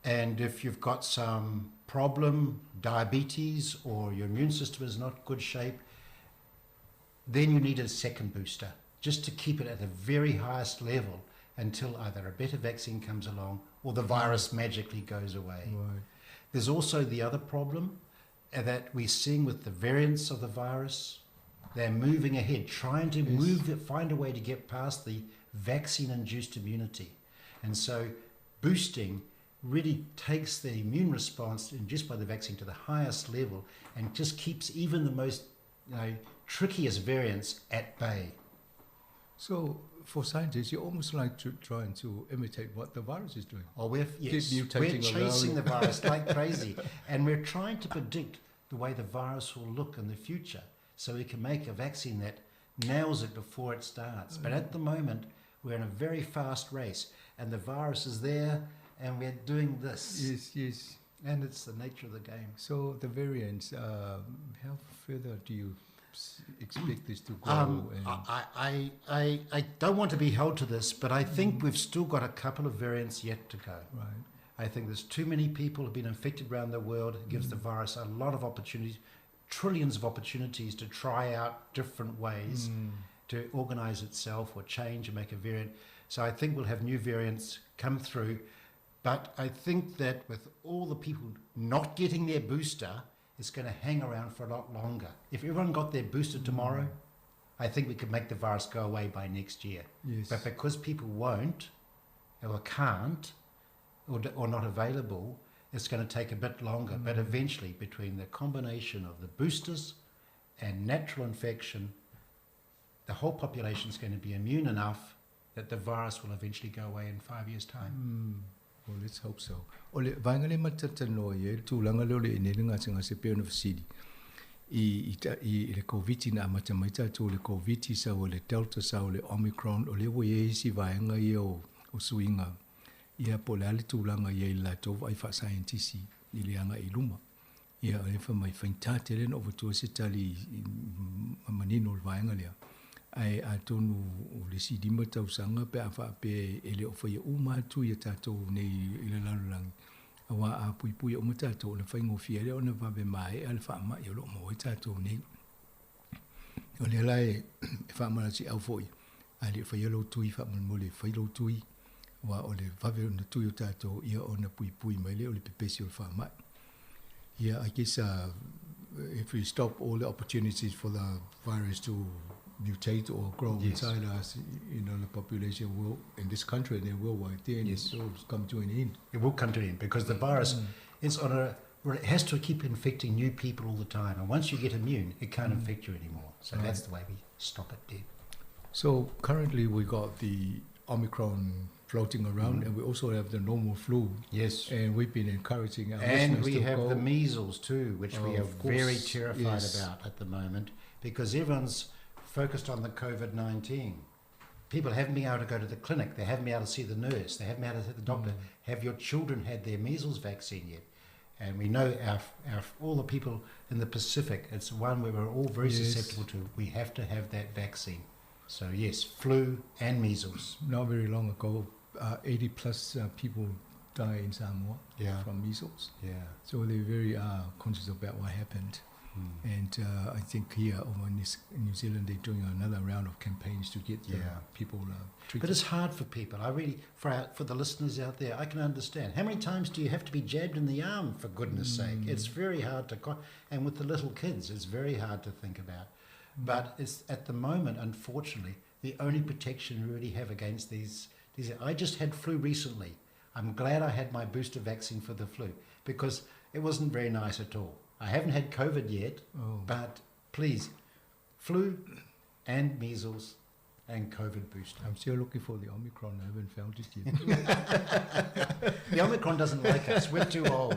and if you've got some problem, diabetes, or your immune system is not good shape, then you need a second booster just to keep it at the very highest level until either a better vaccine comes along or the virus magically goes away. There's also the other problem that we're seeing with the variants of the virus. They're moving ahead, trying to find a way to get past the vaccine-induced immunity. And so boosting really takes the immune response induced by the vaccine to the highest level and just keeps even the most, trickiest variants at bay. So for scientists, you're almost like trying to imitate what the virus is doing. Oh, Keep yes. mutating We're around. chasing the virus like crazy. And we're trying to predict the way the virus will look in the future so we can make a vaccine that nails it before it starts. But at the moment, we're in a very fast race and the virus is there and we're doing this. Yes, yes. And it's the nature of the game. So the variants, how further do you expect this to grow? And I don't want to be held to this, but I think we've still got a couple of variants yet to go. I think there's too many people who've been infected around the world. It gives the virus a lot of opportunities, trillions of opportunities to try out different ways to organize itself or change and make a variant. So I think we'll have new variants come through. But I think that with all the people not getting their booster, it's going to hang around for a lot longer. If everyone got their booster tomorrow, I think we could make the virus go away by next year. But because people won't, or can't, or not available, it's going to take a bit longer. But eventually, between the combination of the boosters and natural infection, the whole population is going to be immune enough that the virus will eventually go away in 5 years' time. Well, let's hope so. O le vaenga le matatanoa i e le tūlanga leo le ene le ngā se peo na fasili. I, i, ta, i, i le COVID na amata mai tātou le COVID sa o le Delta sa o le Omicron o le wo e isi vaenga i o, o suinga. Ia po le ale tūlanga i e la tō ai wha scientist i le anga i luma. Ia o le wha mai whaintā te le no watua se tali i manino le vaenga lea. Ai a tonu o le si lima tausanga pe a wha pe e le o whaia u mātu i a tātou nei i le lalolagi. A wā a pui pui o ma tātou o le whaingofia le ona wawe mai a le wha mai o lo mo e tātou nei. O le lai e wha mana si au foi. A le whaia lo tui wha mo le whai lo tui. Wā o le wawe o na tui o tātou ia o na pui pui mai le o le pepesi o le wha mai. Yeah, I guess if we stop all the opportunities for the virus to mutate or grow inside us, the population will, in this country and then worldwide, then it will come to an end. It will come to an end because the virus is on a, well, it has to keep infecting new people all the time. And once you get immune, it can't infect you anymore. So that's the way we stop it dead. So currently we got the Omicron floating around, and we also have the normal flu. And we've been encouraging our And listeners we to have go. the measles too, which we Oh, are of course. very terrified about at the moment because everyone's focused on the COVID-19. People haven't been able to go to the clinic. They haven't been able to see the nurse. They haven't been able to see the doctor. Have your children had their measles vaccine yet? And we know our, our, all the people in the Pacific, it's one where we're all very yes. susceptible to. We have to have that vaccine. So, yes, flu and measles. Not very long ago, 80 plus people die in Samoa yeah. from measles. Yeah. So they're very conscious about what happened. Mm. And I think here over in, this, in New Zealand, they're doing another round of campaigns to get the yeah. people treated. But it's hard for people. I really, for our, for the listeners out there, I can understand. How many times do you have to be jabbed in the arm, for goodness mm. sake? It's very hard to, and with the little kids, it's very hard to think about. Mm. But it's at the moment, unfortunately, the only protection we really have against these, these. I just had flu recently. I'm glad I had my booster vaccine for the flu because it wasn't very nice at all. I haven't had COVID yet, oh. but please, flu and measles and COVID booster. I'm still looking for the Omicron. I haven't found it yet. the Omicron doesn't like us. We're too old.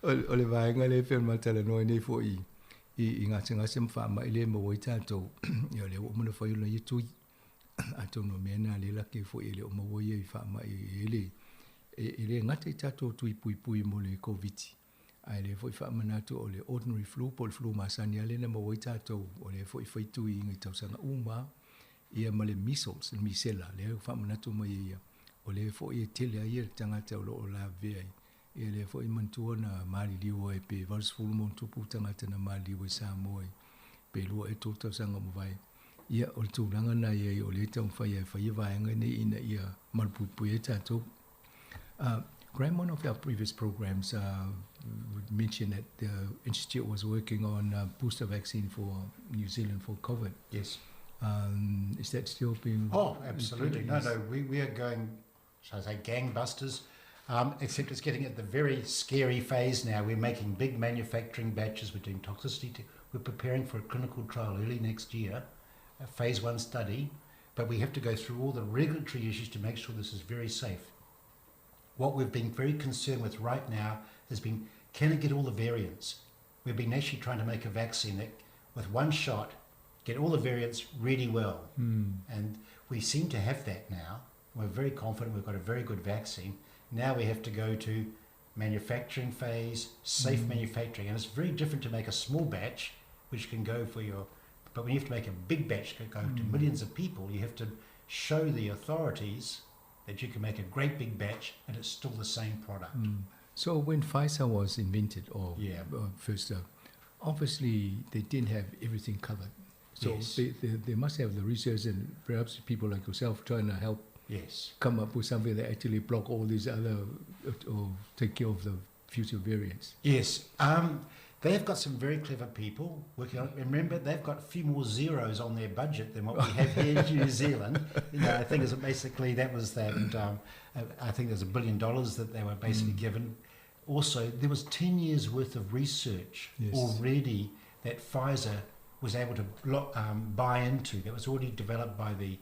O le vaega le fe matalanoa nei foʻi i i gasegase ma faamaʻi le maua ai tatou ia lea ua uma ona fai ona ia tui atonu o mea na le laki foʻi e le o maua ia i faamaʻi e le e le gata i tatou tui puipui mo le koviti ae lea foʻi faamanatu o le ordinary flu po o le flu masani a lea na maua ai tatou o lea foʻi faituiina i tausaga uma ia ma le measles le misela lea faamanatu mai ai ia o lea foʻi e tele ai ia le tagata o loo lavevea ai ia lea foʻi manatua na maliliu ai pe 80 ma ona tupu tagata na maliliu ai Samoa pe lua ea tolu tausaga o mavae ia o le tulaga na iai o lea e taumafai ai e fai vaega nei ina ia malupuipui ai tatou. Graham, one of our previous programs would mention that the Institute was working on a booster vaccine for New Zealand for COVID. Yes. Is that still being... Oh, absolutely. No, no, we, we are going, shall I say, gangbusters, except it's getting at the very scary phase now. We're making big manufacturing batches. We're doing toxicity. We're preparing for a clinical trial early next year, a phase one study, but we have to go through all the regulatory issues to make sure this is very safe. What we've been very concerned with right now has been can it get all the variants? We've been actually trying to make a vaccine that, with one shot, get all the variants really well. Mm. And we seem to have that now. We're very confident we've got a very good vaccine. Now we have to go to manufacturing phase, safe mm. manufacturing. And it's very different to make a small batch, which can go for your, but when you have to make a big batch, go mm. to millions of people, you have to show the authorities that you can make a great big batch and it's still the same product. Mm. So when Pfizer was invented, or yeah. first, obviously they didn't have everything covered. So yes. they, they, they must have the research and perhaps people like yourself trying to help yes. come up with something that actually block all these other or take care of the future variants. Yes. They've got some very clever people working on it. Remember, they've got a few more zeros on their budget than what we have here in New Zealand. You know, I think it's basically that was that. I think there's a billion dollars that they were basically mm. given. Also, there was 10 years worth of research yes. already that Pfizer was able to buy into. That was already developed by the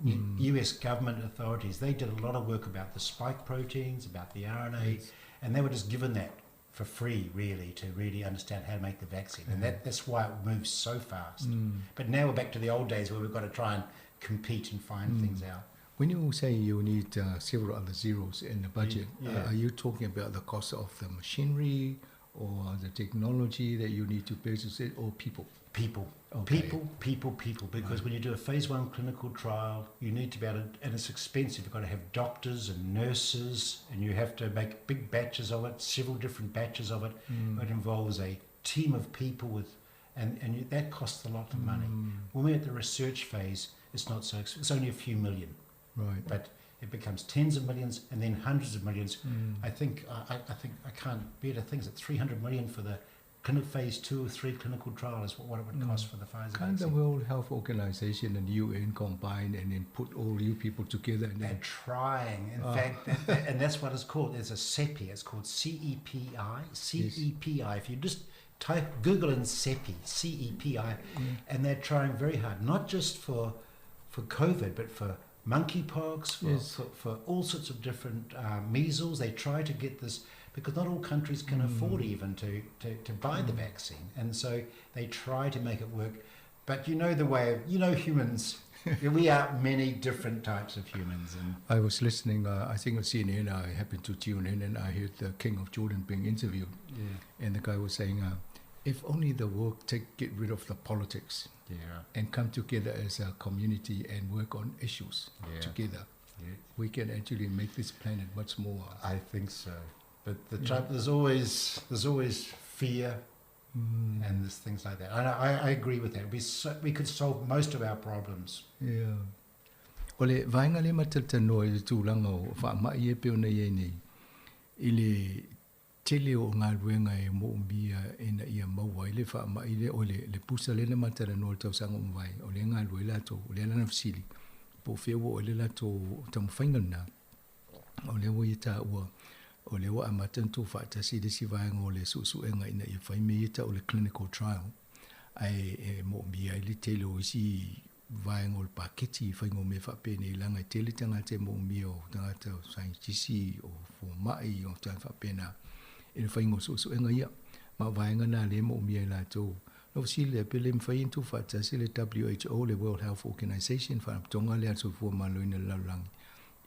mm. US government authorities. They did a lot of work about the spike proteins, about the RNA, yes. and they were just given that for free, really, to really understand how to make the vaccine. And that, that's why it moves so fast. Mm. But now we're back to the old days where we've got to try and compete and find mm. things out. When you say you need several other zeros in the budget, yeah. are you talking about the cost of the machinery or the technology that you need to purchase it, or people? People. Okay. People, people, people. Because right. when you do a phase one clinical trial, you need to be able to, and it's expensive, you've got to have doctors and nurses, and you have to make big batches of it, several different batches of it. Mm. It involves a team of people with, and, and you, that costs a lot of money. Mm. When we're at the research phase, it's not so expensive. It's only a few million. Right. But it becomes tens of millions and then hundreds of millions. Mm. I think I, I think I can't bear to think it's 300 million for the clinical phase two or three clinical trial is what, what it would cost for the Pfizer Can't vaccine. the World Health Organization and UN combine and then put all you people together? And They're then, trying. In Oh. fact, that, that, and that's what it's called. There's a CEPI. It's called CEPI. CEPI. If you just type Google in CEPI, CEPI, and they're trying very hard, not just for for COVID, but for monkeypox, for, Yes. for, for all sorts of different measles. They try to get this because not all countries can afford even to, to, to buy the vaccine. And so they try to make it work. But you know the way, you know humans, We are many different types of humans. And I was listening, I think on CNN, I happened to tune in and I heard the King of Jordan being interviewed. Yeah. And the guy was saying, if only the world get rid of the politics and come together as a community and work on issues together, we can actually make this planet much more. I think so. But the trouble, there's always fear and there's things like that. And I agree with that. We could solve most of our problems. Yeah. O le vaenga le matalanoa i le tulaga o faama'i e pei ona i ai nei, i le tele o galuega e moomia ina ia maua ai le faama'i lea, o le, le pusa lea na matalanoa i le tausaga ua mavae, o lea e galue ai latou, o lea lana fesili, po o fea ua oo i ai le latou taumafaiga lenā. O lea ua ia taua, o lea ua amata ona tuufaatasi i le isi vaega o le suesuega ina ia fai mea ia tau o le clinical trial, ae e moomia ai le tele o isi vaega o le paketi i faiga o mea faapenei, leaga e tele tagata e moomia o tagata o saienitisi, o fomai, o tagata faapena i le faiga o suesuega ia. Ma o vaega na lea e moomia e latou. Na fesili lea, pe le mafai ona tuufaatasi le WHO, le World Health Organization, Faalapotopotoga lea a le Soifua Maloloina i le Lalolagi,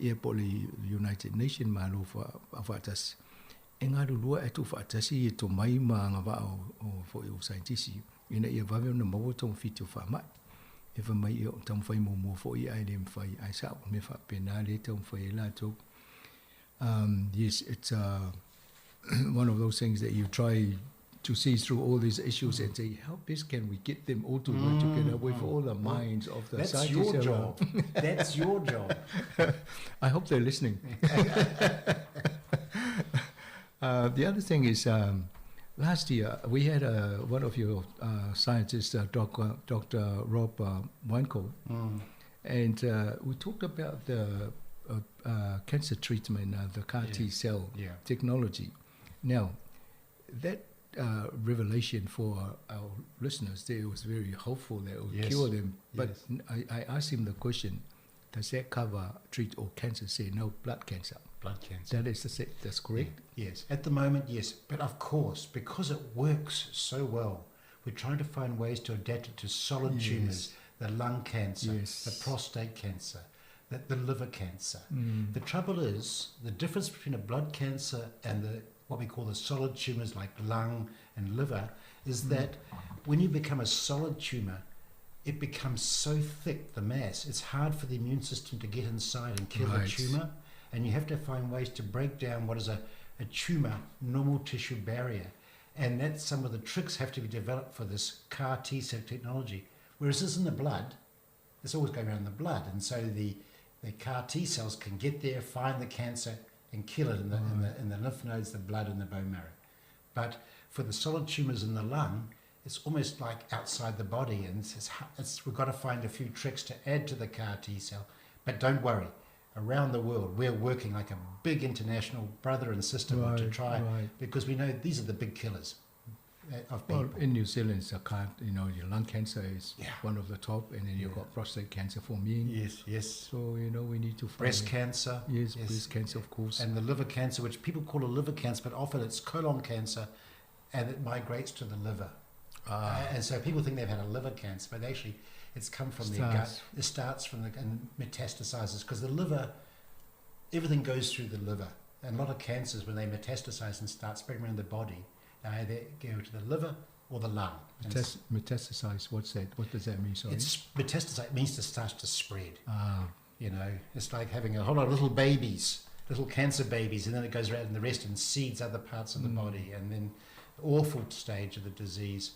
ia po o le United Nation, Malo Faatasi, e galulue ae tuufaatasi i tomai ma agavaa o foi o saienitisi ina ia vave ona maua togafiti o faamai. E fai mai ia o taumafai muamua foi ae le mafai, ae sa'o mea faapena lea e taumafai ai latou. Yes, it's one of those things that you try to see through all these issues and say, how best can we get them all to work together with all the minds of the That's scientists your around. job. That's your job. I hope they're listening. The other thing is, last year we had one of your scientists, Doctor Rob Weinkohl, and we talked about the cancer treatment, the CAR T cell technology. Now, that revelation for our listeners there was very hopeful that it would cure them. But I asked him the question, does that cover, treat all cancer? Say, no, blood cancer. Blood cancer. That is the same. That's correct? Yeah. Yes. At the moment, yes. But of course, because it works so well, we're trying to find ways to adapt it to solid tumours, the lung cancer, the prostate cancer, the liver cancer. The trouble is, the difference between a blood cancer and the what we call the solid tumours like lung and liver is that when you become a solid tumour, it becomes so thick, the mass, it's hard for the immune system to get inside and kill the tumour. And you have to find ways to break down what is a tumour normal tissue barrier. And that's some of the tricks have to be developed for this CAR T-cell technology. Whereas this in the blood, it's always going around in the blood. And so the CAR T-cells can get there, find the cancer, and kill it in the lymph nodes, the blood, and the bone marrow. But for the solid tumours in the lung, it's almost like outside the body, and we've got to find a few tricks to add to the CAR T-cell. But don't worry, around the world, we're working like a big international brother and sister to try, because we know these are the big killers of people. In New Zealand, it's a CAR, you know, your lung cancer is one of the top, and then you've got prostate cancer for men. Yes, yes. So, you know, we need to find Breast cancer. Yes, Yes. breast cancer, of course. And the liver cancer, which people call a liver cancer, but often it's colon cancer, and it migrates to the liver. And so people think they've had a liver cancer, but actually it's come from their gut. Starts. It starts from the, and metastasizes, because the liver, everything goes through the liver. And a lot of cancers, when they metastasize and start spreading around the body, they either go to the liver or the lung. And Metastasize, what's that? What does that mean? Sorry? It's metastasize, it means to start to spread. It's like having a whole lot of little babies, little cancer babies, and then it goes around in the rest and seeds other parts of the body, and then the awful stage of the disease.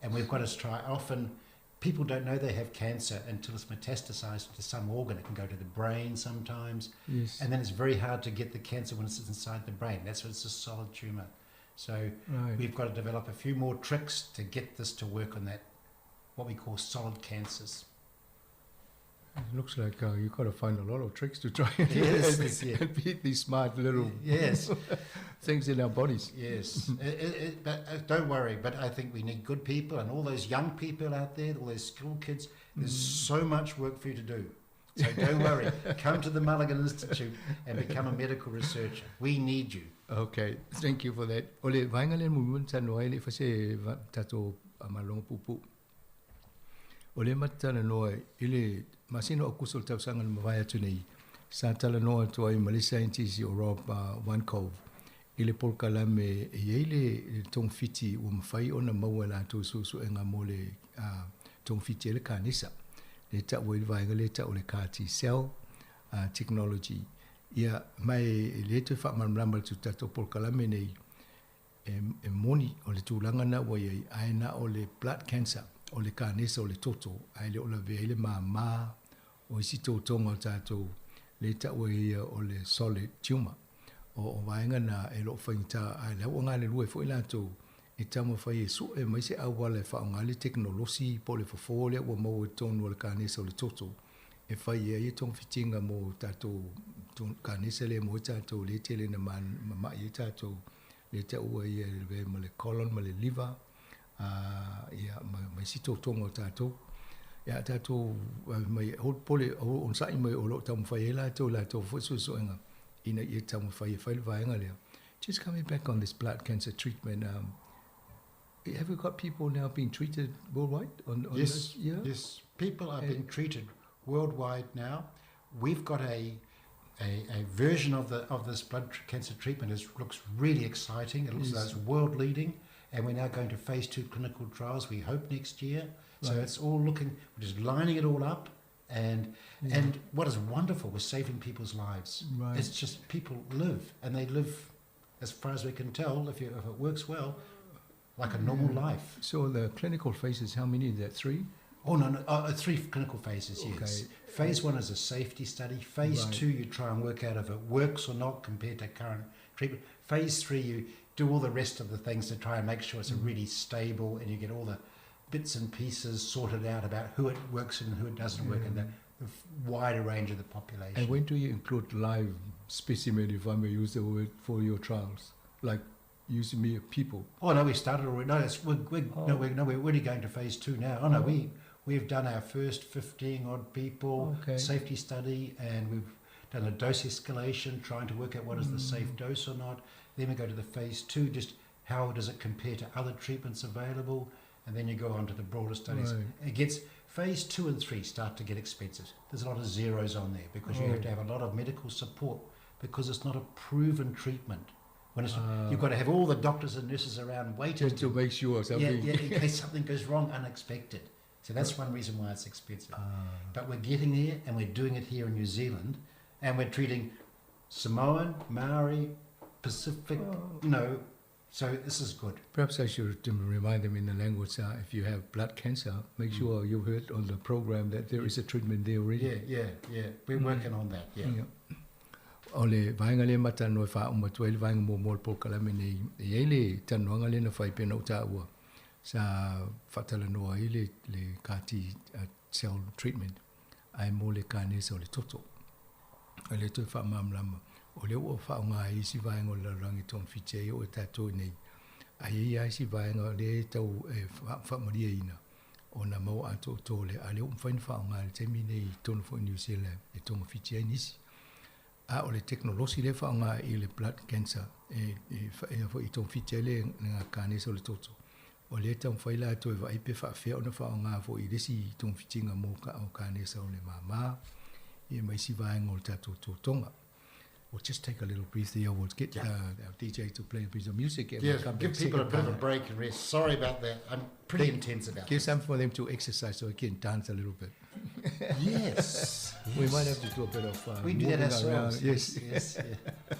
And we've got to try, often people don't know they have cancer until it's metastasized to some organ. It can go to the brain sometimes. And then it's very hard to get the cancer when it's inside the brain. That's when it's a solid tumor. So we've got to develop a few more tricks to get this to work on that, what we call solid cancers. It looks like you've got to find a lot of tricks to try and beat these smart little things in our bodies. Yes. But don't worry, but I think we need good people, and all those young people out there, all those school kids, there's so much work for you to do. So don't worry. Come to the Malaghan Institute and become a medical researcher. We need you. Okay, thank you for that. O le vaenga le mumun sa noa ele fase tato malongo pupu. O lea matou te talanoa i le masina o Akuso o le tausaga na mavae atu nei, sa talanoa atu ai ma le isi saienitisi o Rob Weinkove i le polokalame e i ai le togafiti ua mafai ona maua e latou i suesuega mo le togafiti ai le kanesa, lea e tau ai le vaega lea e tau o le CAR-T cell technology. Ia, ma e le toe faamalamalama atu i le tatou polokalame nei, e moni o le tulaga lena ua i ai, ae na o le blood cancer, o le kanesa o le toto, ae le o lavea ai le māmā o isi totoga o tatou, lea e taua e ia o le solid tumour. O vaega na e le o faigata, ae la ua galulue foi latou e taumafai e sue mai se auala e faaaoga ai le tekonolosi po o le fofo lea ua maua i totonu o le kanesa o le toto e fai ai togafitiga mo tatou kanesa lea e maua ai tatou lea e tele ina mamai ai tatou lea e taua ai e lavea ma le colon ma le liver ia ma isi totoga o tatou. Ia tatou mai pole onosai mai o lo o taumafai ai latou latou foi suesuega ina ia taumafai e fai le vaega lea. Just coming back on this blood cancer treatment, have we got people now being treated worldwide on Yes, this? Yeah? yes. People are being treated worldwide now. We've got a version of this blood cancer treatment that looks really exciting. It looks like it's world leading, and we're now going to phase 2 clinical trials, we hope next year. So it's all looking, we're just lining it all up, and and what is wonderful, we're saving people's lives. It's just people live, and they live, as far as we can tell, if it works well, like a normal life. So the clinical phases, how many is that, 3? Oh, no, no, 3 clinical phases, yes. Phase 1 is a safety study. Phase 2, you try and work out if it works or not compared to current treatment. Phase 3, you do all the rest of the things to try and make sure it's a really stable, and you get all the bits and pieces sorted out about who it works in and who it doesn't work in, the wider range of the population. And when do you include live specimen, if I may use the word, for your trials? Like using mere people? Oh, no, we started already. No, it's, we're, we're, no, we're, no, we're already going to phase 2 now. Oh, no, we've done our first 15-odd people safety study, and we've done a dose escalation, trying to work out what is the safe dose or not. Then we go to the phase 2, just how does it compare to other treatments available? And then you go on to the broader studies. It gets phase 2 and 3 start to get expensive. There's a lot of zeros on there because you have to have a lot of medical support because it's not a proven treatment. When it's, you've got to have all the doctors and nurses around waiting just to make sure something. Yeah, in case something goes wrong unexpected. So that's one reason why it's expensive. But we're getting there, and we're doing it here in New Zealand, and we're treating Samoan, Maori, Pacific, you know, so this is good. Perhaps I should remind them in the language, if you have blood cancer, make sure you heard on the program that there is a treatment there already. Yeah. We're working on that, yeah. O le vaega lea matalanoa e faauma atu ai le vaega muamua o le polokalame nei, e i ai le talanoaga lea na fai pea na ou taua sa faatalanoa ai le CAR-T cell treatment ae mo le kanesa o le toto. O le toe faamalamalama, o lea ua faaaoga ai isi vaega o le lalolagi togafiti ai o e tatou i nei, ae i ai isi vaega o lea e tau e faamaliaina ona maua atoatoa lea, a lea ua mafai ona faaaoga i le taimi nei i totonu foi o New Zealand e togafiti ai nisi. A o le tekonolosi lea faaaoga i le blood cancer e foi i togafiti ai le kanesa o le toto, o lea taumafai latou e vaai pe faafefea ona faaaoga foi i le isi togafitiga mo o kanesa o le māmā ia ma isi vaega o le tatou totoga. We'll just take a little breather here. We'll get our DJ to play a piece of music. And Yeah, we'll come give back people a second bit of a part. break and rest. Sorry about that. I'm pretty intense about Give this. some for them to exercise so they can dance a little bit. Yes. We might have to do a bit of We do that moving around. ourselves. Yes. Yes, yeah.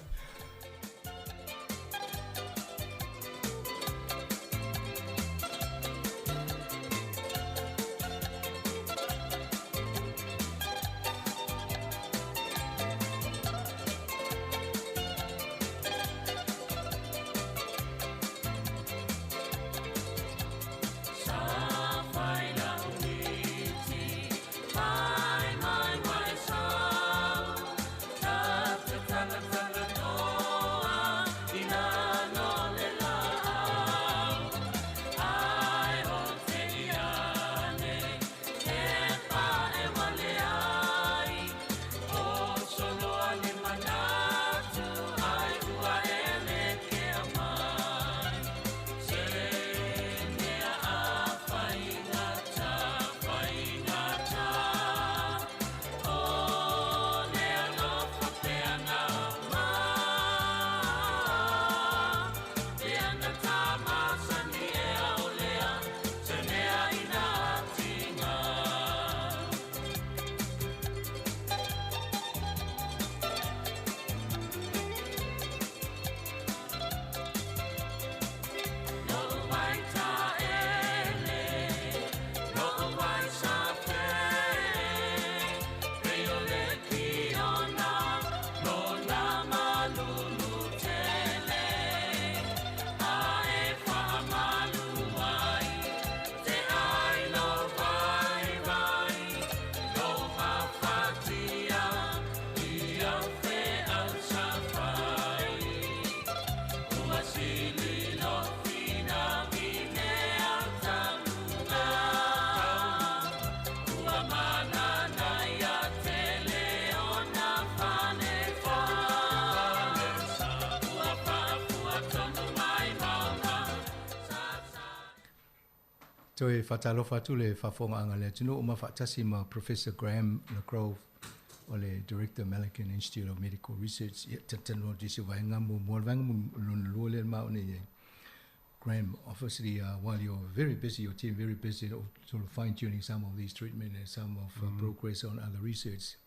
Toe faatalofa atu le faafofogaaga a le atunuu ma faatasi ma Professor Graeme Le Grove o le Director Malaghan Institute of Medical Research. Ia, talatalanoa atu i se vaega muamua, le vaega lona lua lea ma o nei ai. Graeme, obviously, while you're very busy, your team very busy, sort of fine-tuning some of these treatment and some of progress on other research,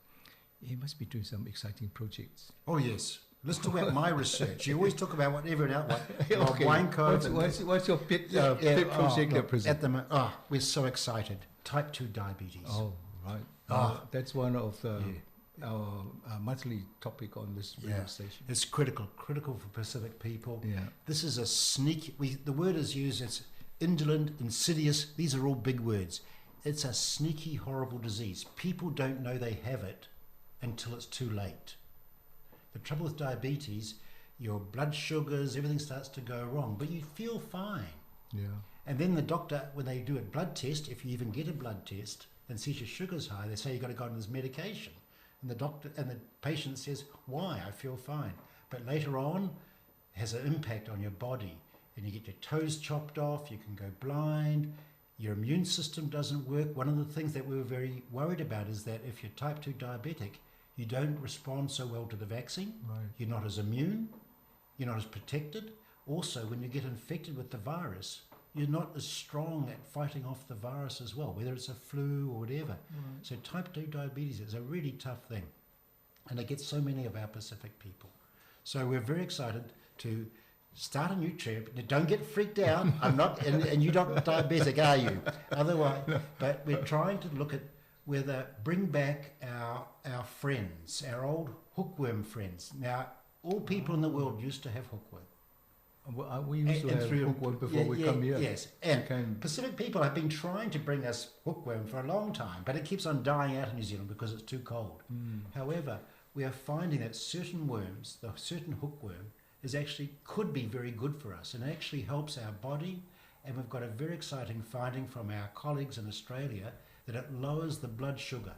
you must be doing some exciting projects. Oh, yes. Let's talk about my research. You always talk about what everyone else, what okay. Wine What's your pet project at present? At the oh, we're so excited. Type 2 diabetes. Oh, right. Oh. That's one of the our monthly topic on this radio station. It's critical for Pacific people. Yeah. This is a sneaky, the word is used, it's indolent, insidious. These are all big words. It's a sneaky, horrible disease. People don't know they have it until it's too late. The trouble with diabetes, your blood sugars, everything starts to go wrong, but you feel fine. Yeah. And then the doctor, when they do a blood test, if you even get a blood test and sees your sugars high, they say you've got to go on this medication. And the doctor and the patient says, why? I feel fine. But later on, it has an impact on your body. And you get your toes chopped off, you can go blind, your immune system doesn't work. One of the things that we were very worried about is that if you're type 2 diabetic, you don't respond so well to the vaccine. Right. You're not as immune, you're not as protected. Also, when you get infected with the virus, you're not as strong at fighting off the virus as well, whether it's a flu or whatever. Right. So type 2 diabetes is a really tough thing. And it gets so many of our Pacific people. So we're very excited to start a new trip. Now, don't get freaked out. I'm not, and you're not diabetic, are you? Otherwise, No. But we're trying to look at whether bring back our friends, our old hookworm friends. Now, all people in the world used to have hookworm. Well, we used to have hookworm before we come here. Yes, and Pacific people have been trying to bring us hookworm for a long time, but it keeps on dying out in New Zealand because it's too cold. However, we are finding that certain worms, the certain hookworm, is actually could be very good for us and actually helps our body. And we've got a very exciting finding from our colleagues in Australia that it lowers the blood sugar.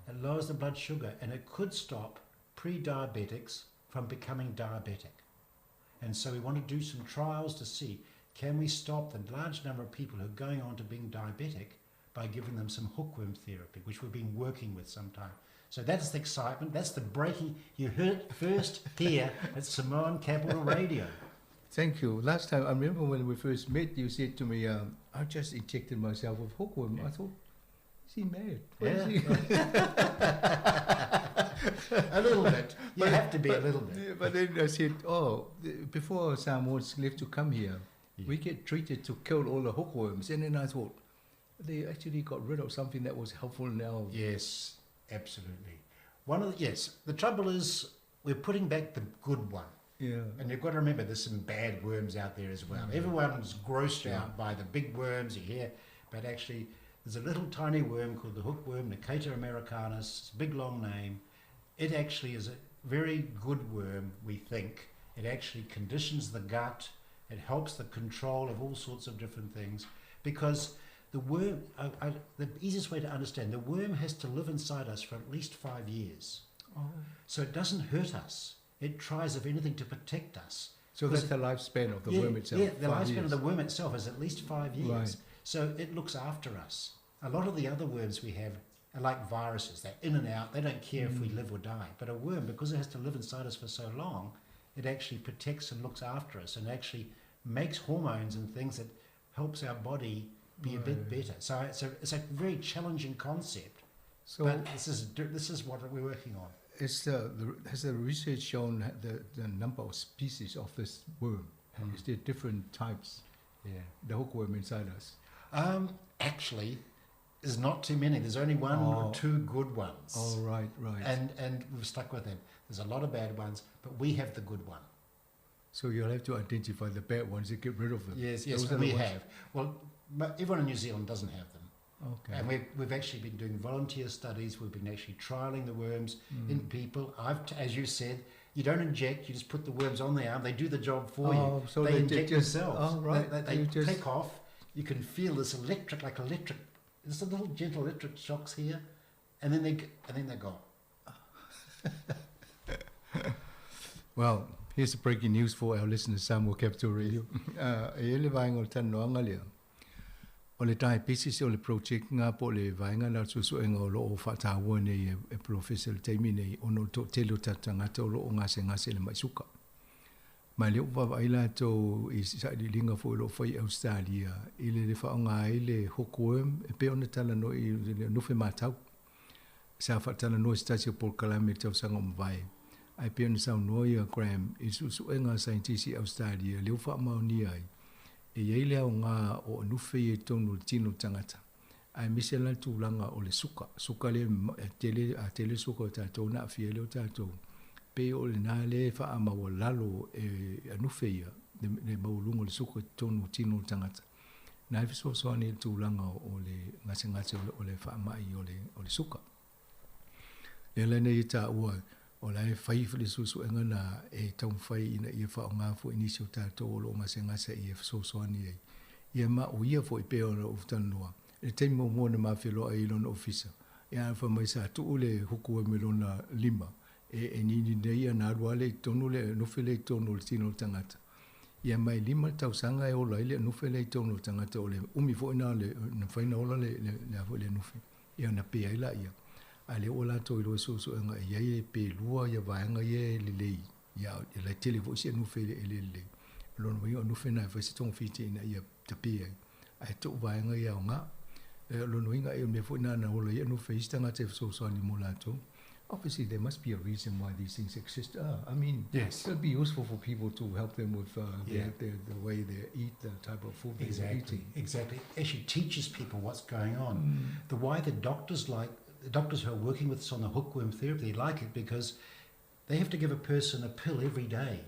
It lowers the blood sugar, and it could stop pre-diabetics from becoming diabetic. And so we want to do some trials to see, can we stop the large number of people who are going on to being diabetic by giving them some hookworm therapy, which we've been working with some time. So that's the excitement. That's the breaking. You heard it first here at Samoan Capital Radio. Thank you. Last time, I remember when we first met, you said to me, I just injected myself with hookworm. I thought, is he mad? What is he? A little bit. You have to be a little bit. But then I said, oh, before Samoans left to come here, we get treated to kill all the hookworms. And then I thought, they actually got rid of something that was helpful now. Yes, absolutely. Yes, the trouble is we're putting back the good one. And you've got to remember there's some bad worms out there as well. Everyone's grossed out by the big worms you hear, but actually there's a little tiny worm called the hookworm, Necator americanus. It's a big long name. It actually is a very good worm, we think. It actually conditions the gut. It helps the control of all sorts of different things because the worm, the easiest way to understand, the worm has to live inside us for at least 5 years. So it doesn't hurt us. It tries, if anything, to protect us. So that's the lifespan of the worm itself. Yeah, the 5 lifespan of years. the worm itself is at least 5 years. So it looks after us. A lot of the other worms we have are like viruses. They're in and out. They don't care if we live or die. But a worm, because it has to live inside us for so long, it actually protects and looks after us and actually makes hormones and things that helps our body be a bit better. So it's a very challenging concept. But this is what we're working on. Has the research shown the number of species of this worm? Is there different types? The hookworm inside us. Actually, there's not too many. There's only one or two good ones. Oh, right, right. And we've stuck with them. There's a lot of bad ones, but we have the good one. So you'll have to identify the bad ones and get rid of them. Yes, yes, Those are we the ones. have. Well, everyone in New Zealand doesn't have them. And we've actually been doing volunteer studies. We've been actually trialling the worms in people. As you said, you don't inject. You just put the worms on the arm. They do the job for you. Oh, so They they inject just, themselves. Oh, right. They You just take off. You can feel this electric, like electric. There's a little gentle electric shocks here, and then they're gone. Well, here's the breaking news for our listeners, Samoa Capital Radio. E le vaenga o le talanoaga lea. O le diabetes o le project nga po o le vaega lena o le suesuega o lo o faataua nei e, e Polofesa i le taimi nei ona o le toatele o tatou tagata o lo o gasegase i le mai suka. Ma e le o vaavaai latou i sailiiliga foi o lo o fai i Ausetalia i le le faaaoga ai le hookworm e pei ona talanoa i le nufe matau. Sa faatalanoa i se tasi o polokalame i le tausaga ua mavae, ae pei ona saunoa ia Graham i le suesuega a saienitisi i Ausetalia lea ua faamaonia ai, e i ai le aoga o anufe ia i totonu o le tino o le tagata, aemaise la le tulaga o le suka, suka lea e tele, a tele le suka o tatou ona aafia ai lea o tatou. Pei o lena lea e faamaualalo e anufe ia le maualuga o le suka i totonu o tino o le tagata. Na e fesoasoani i le tulaga o le gasegase o le faamai o le suka. Le ala nei e taua o la e fai le suesuega na e taumafai ina ia faaaoga foi nisi o tatou o lo o gasegase ia fesoasoani ai. Ia ma o ia foi pei ona ou talanoa, i le taimi muamua na ma feloai ai i lona ofisa, ia ana fai mai sa tuu le huku ai mai lona lima e nini nei ia na alu lava lea i totonu le nufe lea i totonu o le tino o le tagata. Ia ma e 5 tausaga e ola ai le anufe lea i totonu o le tagata, o le umi foi na le na mafai ona ola le le a foi le anufe, ia ona pe ai laia. A lea ua latou iloa i suesuega e i ai pe lua ia vaega ia e lelei, ia e lautele foi si anufe e le lelei. O lona uiga o anufe na e fai se togafiti ina ia tape ai, ae tuu vaega ia aoga. O lona uiga e o le mea foi na na ola ai anufe i isi tagata e fesoasoani mo latou. Obviously there must be a reason why these things exist. I mean, Yes. it'll be useful for people to help them with Yeah. the way they eat, the type of food they're eating. Exactly. Actually teaches people what's going on. The why the doctors like, the doctors who are working with us on the hookworm therapy, they like it because they have to give a person a pill every day.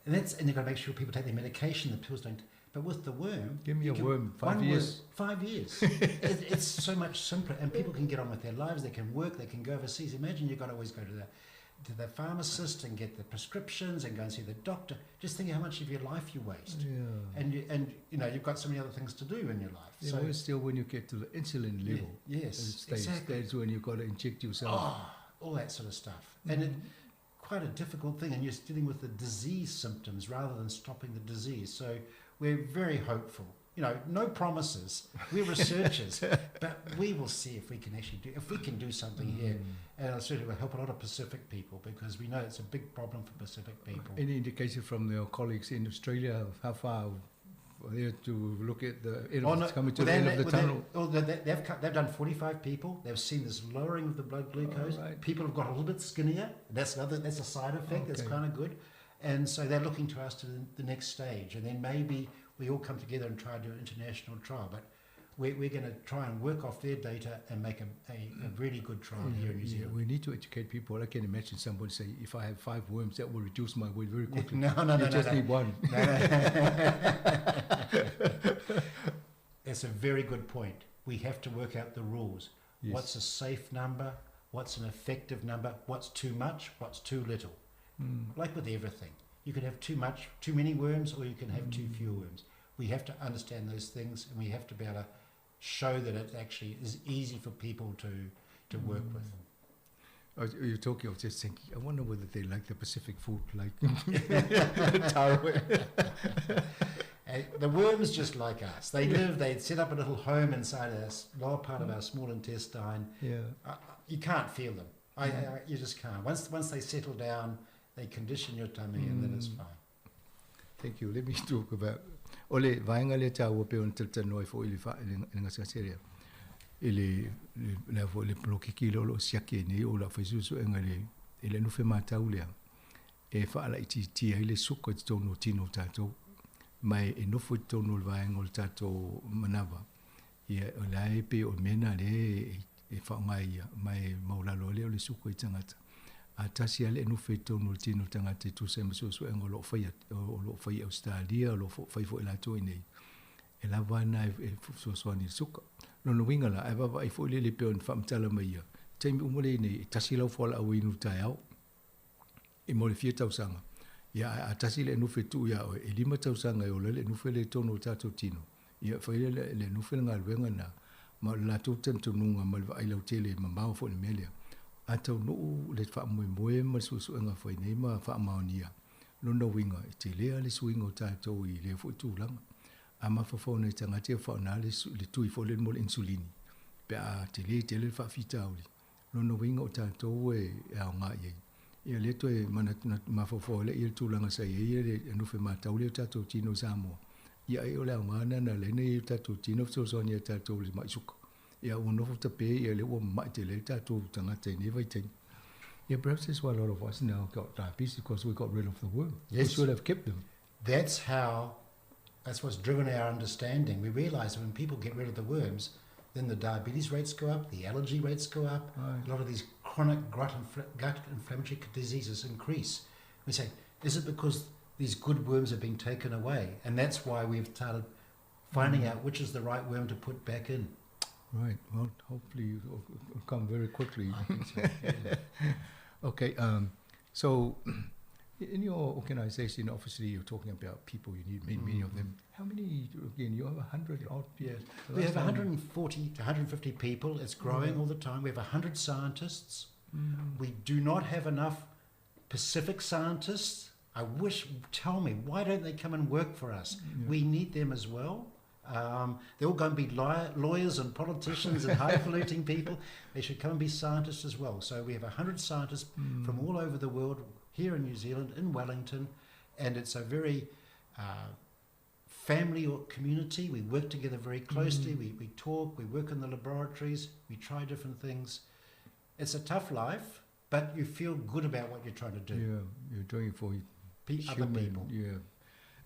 And they've got to make sure people take their medication, the pills don't. But with the worm... Give me you a can worm, 5 one worm, years. 5 years. It's so much simpler, and people can get on with their lives, they can work, they can go overseas. Imagine you've got to always go to the pharmacist and get the prescriptions and go and see the doctor. Just think how much of your life you waste. And you've got so many other things to do in your life. Yeah, worse still when you get to the insulin level. Yes, stage, exactly. That's when you've got to inject yourself. Oh, all that sort of stuff. And it, quite a difficult thing, and you're dealing with the disease symptoms rather than stopping the disease. So we're very hopeful. No promises. We're researchers, but we will see if we can actually do, if we can do something here. And it certainly will help a lot of Pacific people, because we know it's a big problem for Pacific people. Any indication from your colleagues in Australia of how far they're to look at the end of Oh, no, coming to well, the end they, of the well, they, tunnel? oh, they, they, they've, cut, they've done 45 people. They've seen this lowering of the blood glucose. Oh, right. People have got a little bit skinnier. That's another. That's a side effect. That's kind of good. And so they're looking to us to the next stage, and then maybe we all come together and try to do an international trial. But we're going to try and work off their data and make a really good trial here in New Zealand. We need to educate people. I can imagine somebody say, if I have 5 worms, that will reduce my weight very quickly. No, no, no, You no, just no. need one. No, no. That's a very good point. We have to work out the rules. What's a safe number? What's an effective number? What's too much? What's too little? Like with everything. You can have too much, too many worms, or you can have too few worms. We have to understand those things, and we have to be able to show that it actually is easy for people to work with. You're talking, I was just thinking, I wonder whether they like the Pacific food, like taro. The worms just like us. They live, they set up a little home inside our lower part of our small intestine. You can't feel them. You just can't. Once they settle down, they condition your tummy, and then it's fine. Thank you. Let me talk about... Ole, vaenga le tāua pe o na talanoa ai foi i le wha, i le, i le ngasegase lea. I le, le, le, le, le polokiki le o lo siaki e nei o la whai suesuega le, i le anufe mātau lea. E whaala i titi ai le suka i totonu o tino o tātou. Mai e nofo i totonu o le vaenga o le tātou manawa. Ia, o la e pe o mena le e whaongai ia, mai maulalo le o le suka i tangata. A tasi ale e nufe i totonu o le tino o tangata i tusa e masuesuega o lo o whai o lo o whai Australia, o lo o whai fo i lātou i nei. E lava ana e fesoasoani i le suka. Lona uiga la, ae vaavaai foi le le pea o ni faamatala mai ia. Taimi uma le nei, e tasi lau fualaau inu taeao, e mo le fia tausaga. Ia, a tasi le anufe tuu ia oe, e 5 tausaga e ola le anufe le totonu o tātou tino. Ia, whai le le anufe le galuega na, ma o le latou talitonuga ma le vaai lautele e mamao foi le mea lea. A taunuu le faamoemoe ma le suesuega fai nei ma faamaonia. Lona uiga, e telea le suiga o tātou i lea foi tulaga. A mafaufau nai tagata ia faaaoga le le tui foi lele mo le insulini pe a telē tele le faafitauli. O lona uiga o tatou e aoga i ai. Ia lea toe manatu mafaufau ai lea i le tulaga sa i ai le nufe matau lea o tatou tino i Samoa. Ia ai o le aoga lena na ala ai ona i ai o tatou tino fesoasoani ia tatou i le mai suka. Ia ua nofo tape ia lea ua mamai tele ai tatou tagata i nei vaitaimi. Yeah, perhaps that's why a lot of us now got diabetes, because we got rid of the worm. Yes. We should have kept them. That's how, that's what's driven our understanding. We realise that when people get rid of the worms, then the diabetes rates go up, the allergy rates go up, right. A lot of these chronic gut, gut inflammatory diseases increase. We say, is it because these good worms have been taken away? And that's why we've started finding out which is the right worm to put back in. Right. Well, hopefully it'll come very quickly. I think so. Yeah. Okay. So in your organization, obviously you're talking about people, you need many, many of them. How many, again, you have 100 odd? Yes. We have 140 to 150 people. It's growing all the time. We have 100 scientists. We do not have enough Pacific scientists. I wish, tell me, why don't they come and work for us? Yeah. We need them as well. They're all going to be lawyers and politicians and highfalutin people. They should come and be scientists as well. So we have 100 scientists from all over the world here in New Zealand, in Wellington, and it's a very family or community. We work together very closely. We talk, we work in the laboratories, we try different things. It's a tough life, but you feel good about what you're trying to do. Yeah, you're doing it for other people. Yeah.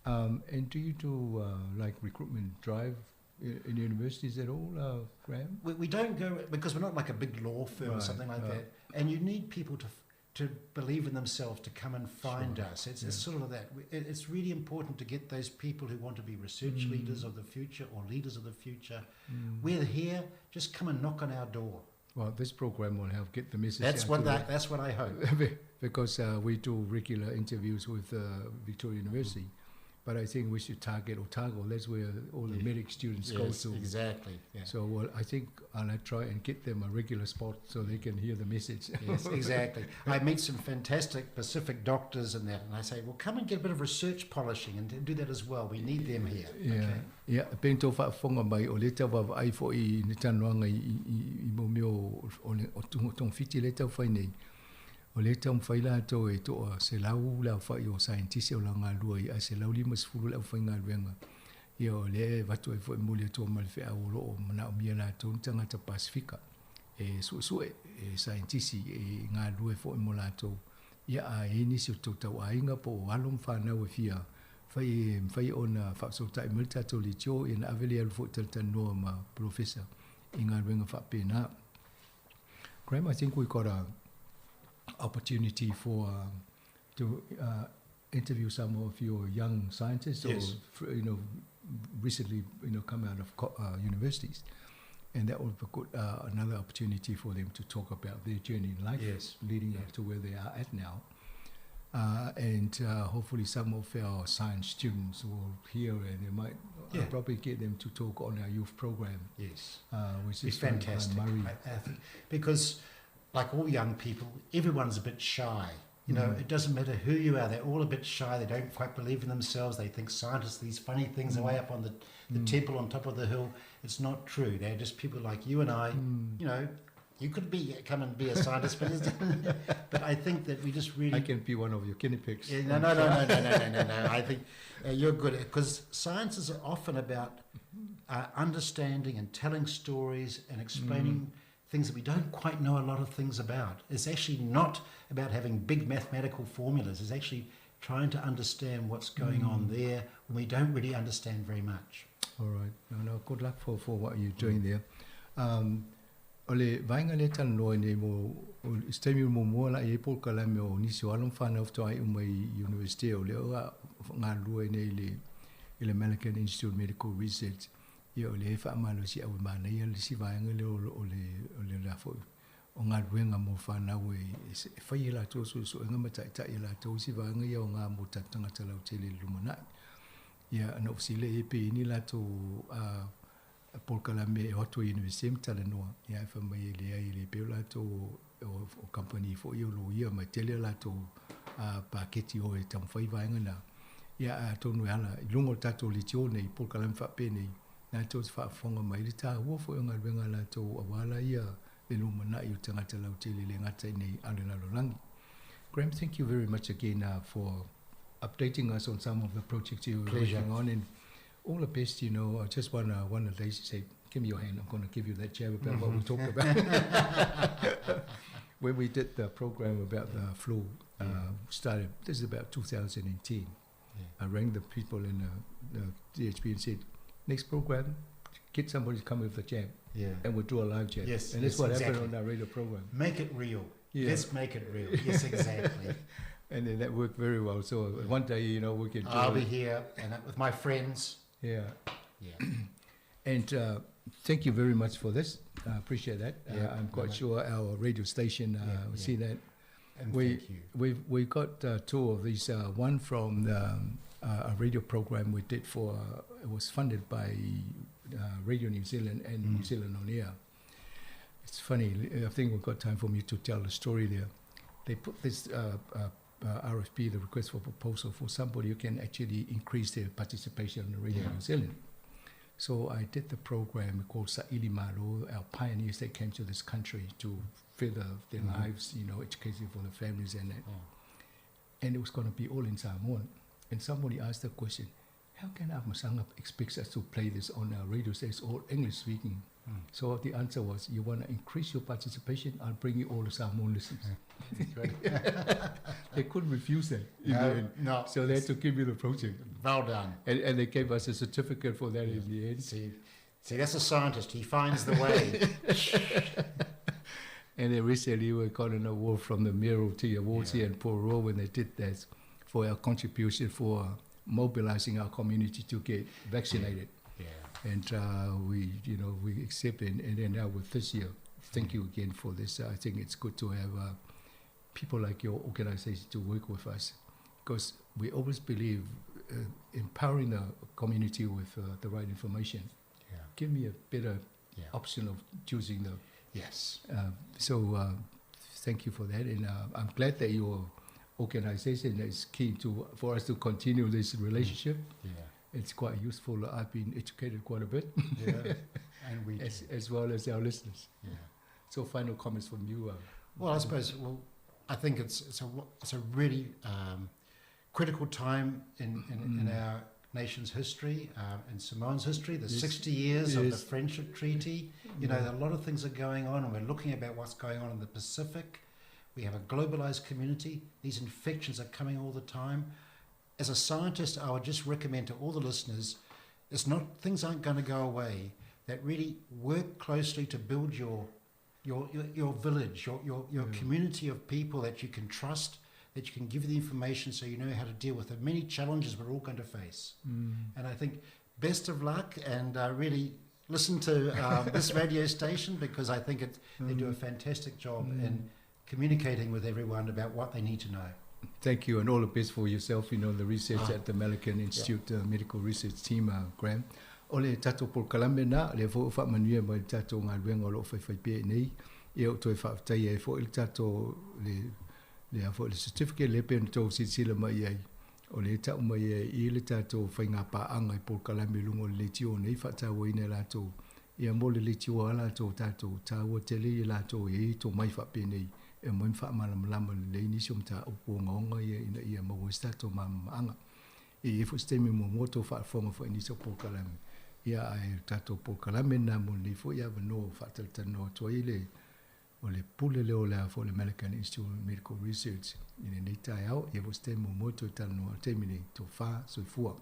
And do you do recruitment drive in universities at all, Graham? We don't go, because we're not like a big law firm or something like that. And you need people to believe in themselves to come and find us. It's sort of that. It's really important to get those people who want to be research leaders of the future or leaders of the future. We're here. Just come and knock on our door. Well, this program will help get the message That's out to the what I hope. Because we do regular interviews with Victoria University. But I think we should target Otago. That's where all the medic students go to. Exactly. Yeah. I think I'll try and get them a regular spot so they can hear the message. Yes, exactly. I meet some fantastic Pacific doctors and that, and I say, well, come and get a bit of research polishing and do that as well. We need them here. Yeah. Okay. Yeah. Pento fa'afofoga mai o le tauvaavaai fo'i i le talanoaga i mo mea o le o togafiti lea e taufai nei. O le taumafai latou e to'a 100 le aofa'i o scientist o lagalua i ae 150 le aufaigaluega. Ia o lea e avatu ai fo'i moli atua ma le fe'au o lo'o mana'omia latou ni tagata Pasifika e su'esu'e e scientist e galulue fo'i mo latou. Ia a i ai nisi o tautau'aiga po o alo ma fanau e fia fai e mafai ona fa'afeso'ota'i mai le tatou leitio ia na ave le alu fo'i talatalanoa ma professor i galuega fa'apena. Graham, I think we got a opportunity for to interview some of your young scientists or recently come out of universities, and that would be good, another opportunity for them to talk about their journey in life, leading up to where they are at now. And hopefully some of our science students will hear, and they might probably get them to talk on our youth program. Yes. Which Be is run by fantastic. Murray. I think, because like all young people, everyone's a bit shy. It doesn't matter who you are, they're all a bit shy. They don't quite believe in themselves. They think scientists are these funny things away up on the temple on top of the hill. It's not true. They're just people like you and I. You could come and be a scientist, but I think that we just really... I can be one of your guinea pigs. Yeah, no, no, no, no, no, no, no, no, no. I think you're good, because science is often about understanding and telling stories and explaining things that we don't quite know a lot of things about. It's actually not about having big mathematical formulas. It's actually trying to understand what's going on there when we don't really understand very much. All right. No, no, good luck for what you're doing there. O le vaega lea talanoa nei mo, o se taimi o muamua la i ai polokalame o nisi o alo ma fanau faatoa uma i university o lea o galulue nei i le American Institute of Medical Research. Ia o le fa'amalosi au e manaia le isi vaega lea o le la fo'i o galuega mo fanau e fai e latou su'esu'ega ma ta'ita'i e latou isi vaega ia o gā mo tatou tagata lautele i le lumana'i. Ia na ou fesili ai pe i ni latou polokalame e o atu ai university ma talanoa. Ia e fai mai e leai e le pei o latou o company fo'i o loia ma tele a latou paketi o e taumafai vaega na. Ia, atonu e ala i luga o le tatou leitio nei, polokalame faapenei, latou te faafofoga mai i le taua foi o galuega a latou aua la ia le lumanai o tagata lautele e le gata i inei a o le lalolagi. Graham, thank you very much again uh, for updating us on some of the projects you were working on and all the best, you know. I just want to, one of the days say, give me your hand, I'm going to give you that jab about what we talked about. when we did the program about the flu, uh, started, this is about 2010. Yeah. I rang the people in the, the DHB and said, next program, get somebody to come with the jab. Yeah. And we'll do a live jab. Yes. And that's yes, what exactly. happened on our radio program. Make it real. Yeah. Let's make it real. Yes, exactly. and then that worked very well. So one day, you know, we can do I'll it. be here and with my friends. Yeah. Yeah. and thank you very much for this. I appreciate that. Yeah, I'm quite no. sure our radio station Yeah, will yeah. see that. And we, thank you. We've, we got two of these. one from the, a radio program we did for, it was funded by Radio New Zealand and New Zealand On Air. It's funny, I think we've got time for me to tell the story there. They put this RFP, the request for proposal, for somebody who can actually increase their participation on the Radio Yeah. New Zealand. So I did the program called Sa'ili Malo, our pioneers that came to this country to further their Mhm. lives, you know, education for the families and that. And it was going to be all in Samoan. And somebody asked the question, how can Afamasaga expect us to play this on our radio station? It's all English speaking. So the answer was, you want to increase your participation, I'll bring you all the Samoan listeners. Good. they couldn't refuse that. in No, the end. no. So they had to give me the project. Well done. And, and they gave us a certificate for that in the end. See, see, that's a scientist. He finds the way. And then recently we got an award from the Mayoralty Awards here in Porirua when they did that for our contribution for mobilizing our community to get vaccinated. Yeah. And we, you know, we accept it. And then now with this year, thank you again for this. I think it's good to have people like your organization to work with us because we always believe empowering the community with the right information. Yeah. Give me a better Yeah. option of choosing the Yes. so thank you for that, and I'm glad that your organization is keen to for us to continue this relationship. Yeah. It's quite useful. I've been educated quite a bit. Yeah, and we as, as well as our listeners. Yeah. So final comments from you. Well, I suppose. Well, I think it's it's a it's a really critical time in, in, in our nation's history, in Samoan's history, the Yes. 60 years of the Yes. Friendship Treaty. You know, Yeah. a lot of things are going on, and we're looking about what's going on in the Pacific. We have a globalized community. These infections are coming all the time. As a scientist, I would just recommend to all the listeners, it's not things aren't going to go away. That really work closely to build your your your, your village, your your, your community of people that you can trust, that you can give the information so you know how to deal with the many challenges we're all going to face. And I think best of luck and really listen to this radio station because I think it, they do a fantastic job in communicating with everyone about what they need to know. Thank you, and all the best for yourself, you know, the research Ah. at the Melican Institute Medical Research Team, Graham. O le tatou polokalame na, le fo o whaamanuia mai le tatou galuega o loo faifai pea nei, ia o toe faafetaia ai foʻi le tatou le, le a foʻi le certificate le pe ona tou silasila mai ai. O le tau mai ai i le tatou faigapaaga i polokalame i luga o le leitio nei faatauaina e latou. Ia mo le leitio a latou tatou tāua tele ia latou e i tomai faapenei e moi ma faamalamalama lelei nisi o mataupu ogaoga ia ina ia maua ai se tatou malamalamaaga. E i ai foʻi se taimi muamua tou faafofoga foʻi i nisi o polokalame. Ia ae o tatou polokalame lena mo lenei foʻi avanoa faatalatalanoa atu ai le o le pule lea o le a foʻi le Millikan Institute of Medical Research i lenei taeao. Ia foʻi se taimi muamua toe talanoa le taimi nei tofa soifua.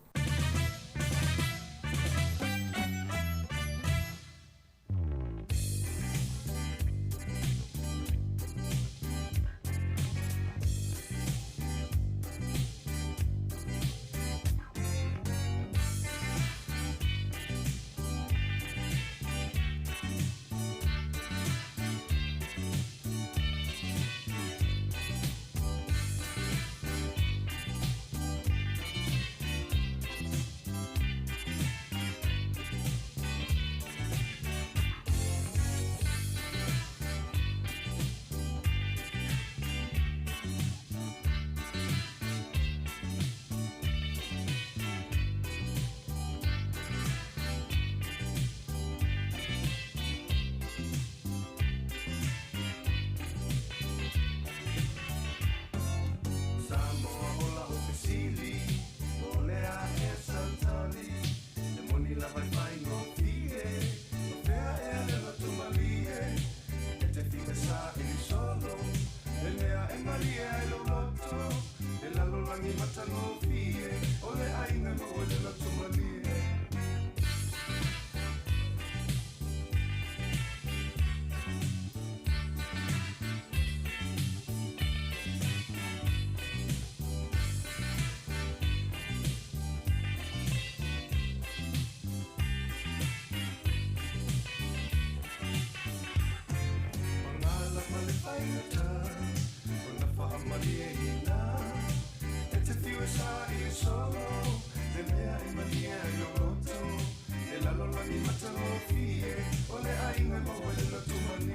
matagofie o le aiga maua le loto malie. Pagala ma le faigata ona faamalieina e te fiu e sa'i solo le mea e malie ai lou loto e lalolagi matagofie o le aiga e maua i le loto malie.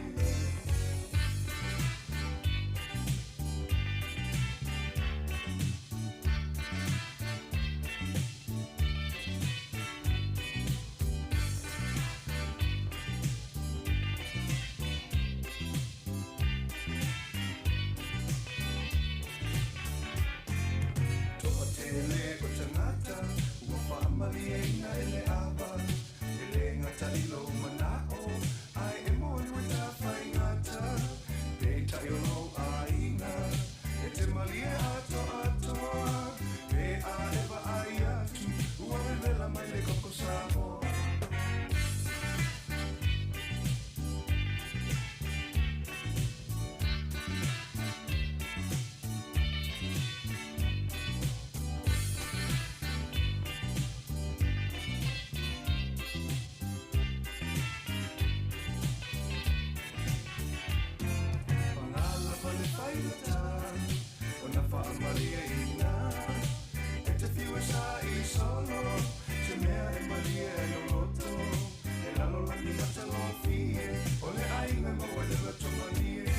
Toatele o tagata ua faamalieina e le ava e lē gata i lou manao ae e moni ua tafaigata peitai o lou aiga e te malie atoatoa pe a e vaai atu ua vevela mai le koko Samoa. Pagala ma le faigata ona faamalieina e te fiu e sa'i solo se mea e malie ai lou loto e lalolagi matagofie o le aiga e maua i le loto malie.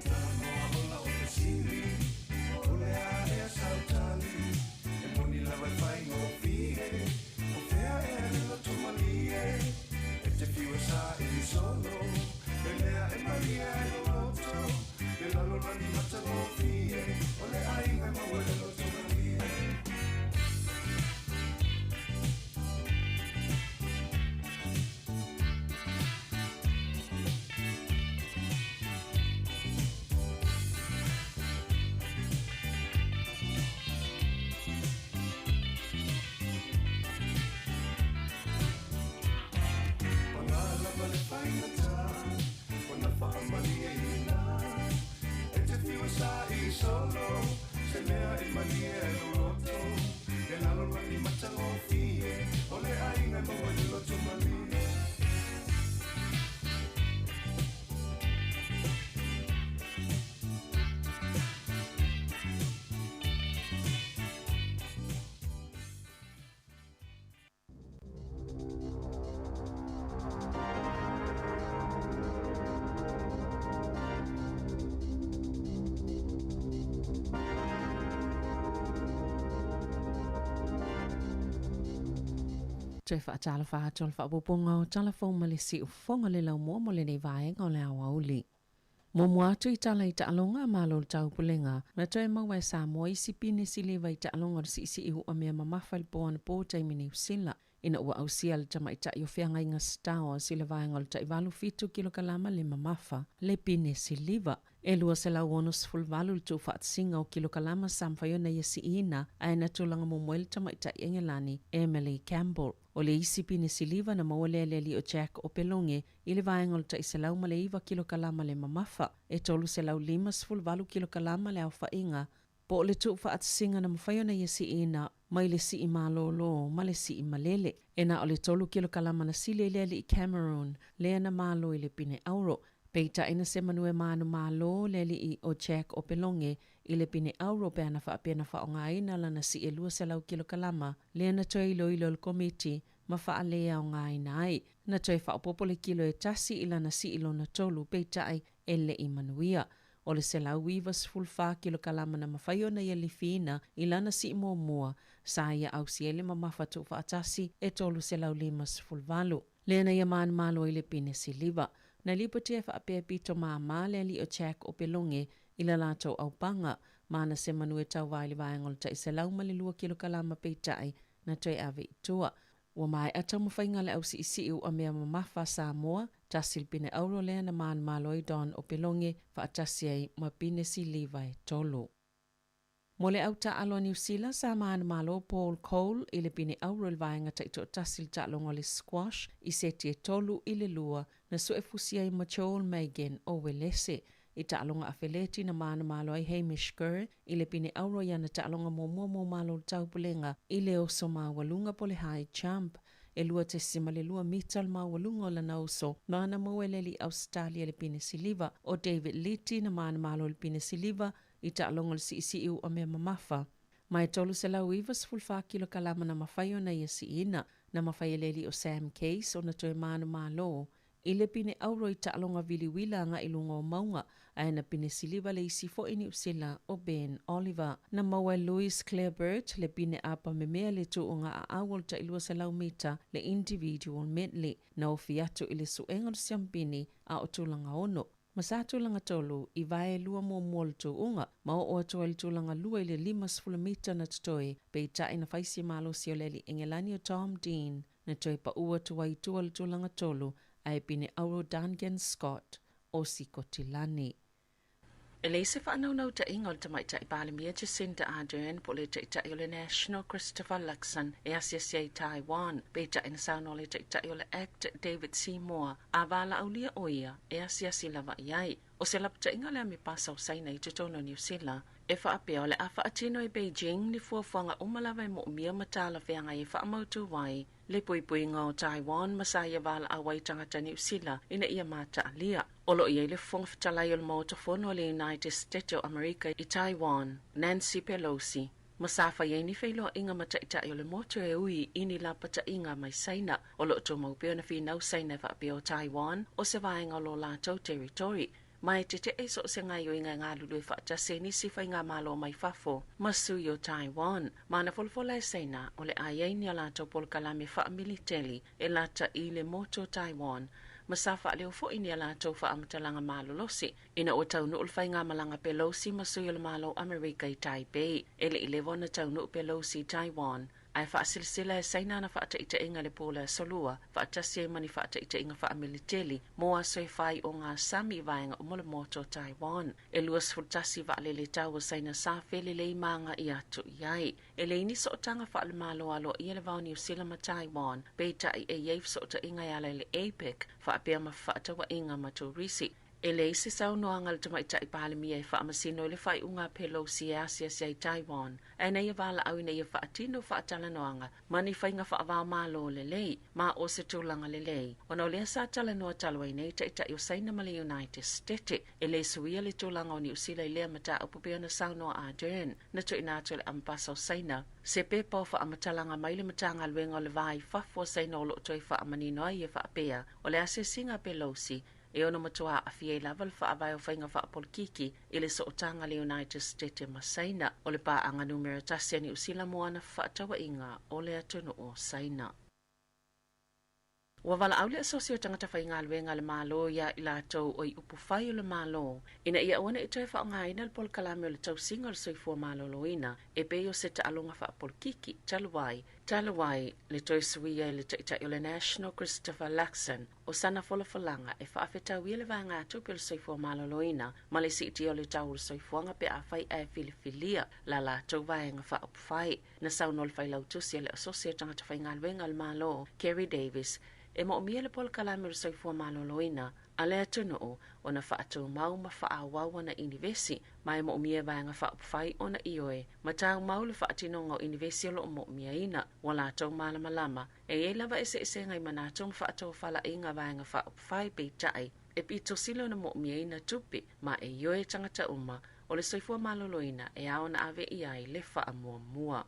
Samoa ola o fesili o le a ea sautali e moni lava e faigofie o fea ea le loto malie e te fiu e saili solo le mea e malie ai lou loto le lalolagi matagofie o le aiga e maua i le loto malie. Pagala ma le faigata ona faamalieina e te fiu e sa'i solo se mea e malie ai lou loto e lalolagi matagofie o le aiga e maua i le loto malie. Toe faatalofa atu o le faaopoopoga o Tala Fou ma le Siufofoga le laumua mo lenei vaega o le aoauli. Muamua atu i tala i taaloga a Malo o le Taupulega, na toe maua e Samoa isi pine siliva i taaloga o le siisii uamea mamafa i le po anapo taimi Niu Sila, ina ua ausia le tamaitai o feagaiga Stowers i le vaega o le taivalu fitu kilokalama le mamafa le pine siliva. E 268 le tuufaatasiga o kilokalama sa mafai ona ia siiina ae na tulaga muamua ai le tamaitai Engelani Emily Campbell. O le isi pine siliva na maua lea le alii o Jack Opeloge i le vaega o le 109 kilokalama le mamafa, e 358 kilokalama le aofaiga po o le tuufaatasiga na mafai ona ia siiina mai le sii malōlō ma le sii malele. E na o le 3 kilokalama na sili ai le alii Cameroon lea na malo i le pine auro. Peitai na se manu e manumalo le alii o Jack Opeloge i le pine auro pe ana faapea na faaaogaina lana sii e 200 kilokalama lea na toe iloilo e le komiti ma faaleaogaina ai. Na toe faaopoopo le kilo e tasi i lana sii lona tolu peitai e le'i manuia. O le 194 kilokalama na mafai ona ia lifiina i lana sii muamua sa ia ausia ai le mamafa tuufaatasi e 358. Lea na ia manumalo ai le pine siliva. Na lipotia e faapea pito māmā le alii o Jack Opeloge i le latou aupaga ma na semanu e tauva i le vaega o le 102 kilokalama peitai na toe ave i tua. Ua maea taumafaiga a le ausiisii uamea mamafa a Samoa, tasi le pine auro lea na manumalo ai Don Opeloge faatasi ai ma pine siliva e tolu. Mo le au taaalo a Niu Sila, sa manumalo Paul Cole i le pine auro i le vaega taitoatasi i le taaloga o le squash i seti e 3-2 na suefusi ai ma Joel Magan o Uelese. I taaloga afeleti na manumalo ai Hamish Kerr i le pine auro i ana taaloga muamua mo Malo o le Taupulega i le oso maualuga po o le high jump. E 2.2 mita le maualuga o lana oso ma na maua e le alii Ausetalia le pine siliva. O David Liti na manumalo i le pine siliva i taaloga o le siisii uamea mamafa. Ma e 394 kilokalama na mafai ona ia siina. Na mafai e le alii o Sam Case ona toe manumalo i le pine auro i taaloga viliuila agai i luga o mauga, ae na pine siliva le isi foi Niu Sila o Ben Oliver. Na maua e Louis Clareburt le pine apa memea le tuuga aau o le tai 200 mita le individual medley. Na ofi atu i le suega o le siampini a o tulaga ono. Ma sa tulaga tolu i vae lua muamua o le tuuga, ma oo atu ai le tulaga lua i le 50 mita na totoe, peitai na fai si malosi o le alii Engelani o Tom Dean na toe paʻu atu ai i tua le tulaga tolu ae pine auro Duncan Scott o Sikotilani. E leai se faanaunautai o le Tamaitai Palemia Jacinda Ardern po o le Taitai o le National Christopher Luxon e asiasi ai i Taiwan, peitai na saunoa le Taitai o le act David Seymour a valaaulia o ia e asiasi lava i ai. O se lapataiga lea me pasa o Saina i totonu o Niu Sila e faapea o le a faatino e Beijing ni fuafuaga uma lava e moomia ma talafeagai e faamautu ai le puipuiga o Taiwan ma sa ia valaau ai tagata Niu Sila ina ia mataalia. O lo o i ai le Fofoga Fetalai o le Maota Fono a le United States o Amerika i Taiwan, Nancy Pelosi, ma sa fai ai ni feiloaiga ma taitai o le motu e ui i ni lapataiga mai Saina. O lo o tumau pea ona finau Saina e faapea o Taiwan o se vaega o lo latou territory, ma e teteʻe so o se gaoioiga e galulue faatasi ai nisi faigamalo mai fafo ma sui o Taiwan. Ma na folafola e Saina o le a i ai ni a latou polokalame faamiliteli e lata i le motu o Taiwan ma sa faaleo foi ni a latou faamatalaga malolosi ina ua taunuu le faigamalaga Pelosi ma sui o le Malo Amerika i Taipei. E le i leva ona taunuu Pelosi i Taiwan, ae faasilasila e Saina ana faataitaiga i le po o le Aso Lua, faatasi ai ma ni faataitaiga faamiliteli mo aso e fai o ngā sami i vaega uma o le motu o Taiwan. E 21 vaalele tau o Saina sa felelei ma agai atu i ai. E leai ni sootaga faalemalo aloaia le va o Niu Sila ma Taiwan, peitai e i ai fesootaiga e ala i le APEC faapea ma fefaatauaiga ma turisi. E leai se saunoaga a le Tamaitai Palemia e faamasino i le faaiuga a Pelosi e asiasi ai i Taiwan, ae na ia valaau ina ia faatino faatalanoaga ma ni faiga faava-o-Malo lelei, ma o se tulaga lelei, ona o lea sa talanoa talu ai nei Taitai o Saina ma le United States. E le suia le tulaga o Niu Sila i lea mataupu pei ona saunoa Ardern, na tuuina atu e le Amepasa o Saina se pepa o faamatalaga mai le Matagaluega o le Va i Fafo a Saina o lo o toe faamanino ai e faapea o le asiasiga a Pelosi e ono matua aafia ai lava le faavae o faiga faapolokiki i le sootaga a le United States ma Saina, o le paaga numera tasi a Niu Sila mo ana fefaatauaiga o le atunuu o Saina. Ua valaau le Asosi o Tagata Faigaluega a le Malo iā i latou o i upufai o le Malo ina ia aua ne i toe faaaogaina le polokalame o le tausiga o le soifua maloloina e pei o se taaloga faapolokiki talu ai talu ai le toe suia e le Taitai o le National Christopher Luxon o sana folafolaga e faafetauia le vaegatupe o le soifua maloloina ma le siitia o le tau o le soifuaga pe afai ae filifilia la latou vaega faaupufai. Na saunoa le failautusi a le Asosi o Tagata Faigaluega a le Malo, Kerry Davis, e moomia le polokalame o le soifua maloloina a le atunuu ona faatumau ma faaauau ana inivesi, ma e moomia e vaega faaupufai ona ioe ma taumau le faatinoga o inivesi o lo o moomiaina. Ua latou malamalama e i ai lava eseesega i manatu ma faatofalaiga vaega faaupufai, peitai e pito sili ona moomiaina tupe ma e ioe tagata uma o le soifua maloloina e ao ona ave i ai le faamuamua.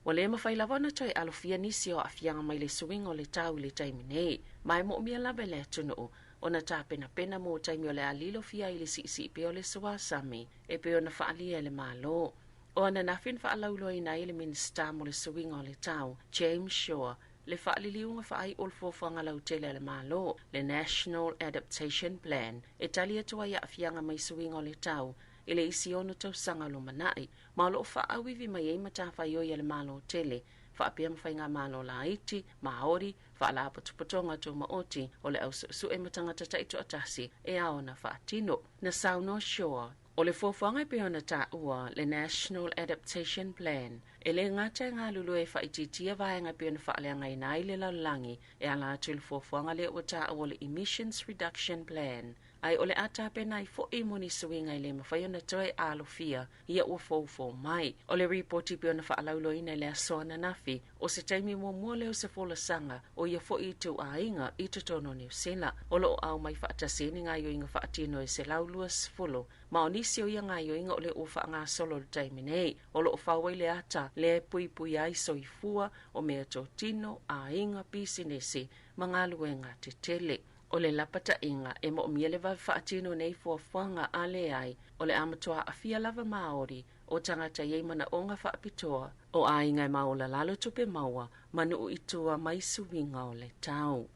Ua le mafai lava ona toe alofia nisi o aafiaga mai le suiga o le tau i le taimi nei, ma e moomia lava e le atunuu ona tapenapena mo taimi o le a lilofia ai le siisii pea o le suasami e pei ona faaalia e le Malo. O ananafi na faalauiloaina ai e le Minisita mo le Suiga o le Tau, James Shaw, le faaliliuga faai'u o le fuafuaga lautele a le Malo, le National Adaptation Plan, e tali atu ai aafiaga mai suiga o le tau i le isi ono tausaga lumanai, ma o loo faaauivi mai ai matafaioi a le Malo tele faapea ma faigamalo laiti, Maori, faalapotopotoga tumaoti o le ausuesue ma tagata taitoatasi e ao ona faatino. Na saunoa Shaw, o le fuafuaga e pei ona taua le National Adaptation Plan, e lē gata e galulue e faaitiitia vaega e pei ona faaleagaina ai le lalolagi e ala atu i le fuafuaga lea ua taua o le Emissions Reduction Plan, ae o le a tapena ai foʻi mo nisi uiga e lē mafai ona toe alofia ia ua foufou mai. O le ripoti pei ona faalauiloaina i le aso ananafi, o se taimi muamua lea o se folasaga o ia foʻi ituaiga i totonu o Niusila. O loo aumai faatasi ai ni gaoioiga faatino e 120, ma o nisi o ia gaoioiga o lea ua faagasolo i le taimi nei. O loo fau ai le ata lea e puipuia ai soifua o meatotino, aiga, pisinisi ma galuega tetele. O le lapataʻiga e moomia le vave faatino nei fuafuaga a leai, o le a matuā aafia lava Maori, o tagata i ai manaoga faapitoa, o aiga e maolalalo tupe maua ma nuu i tua mai suiga o le tau.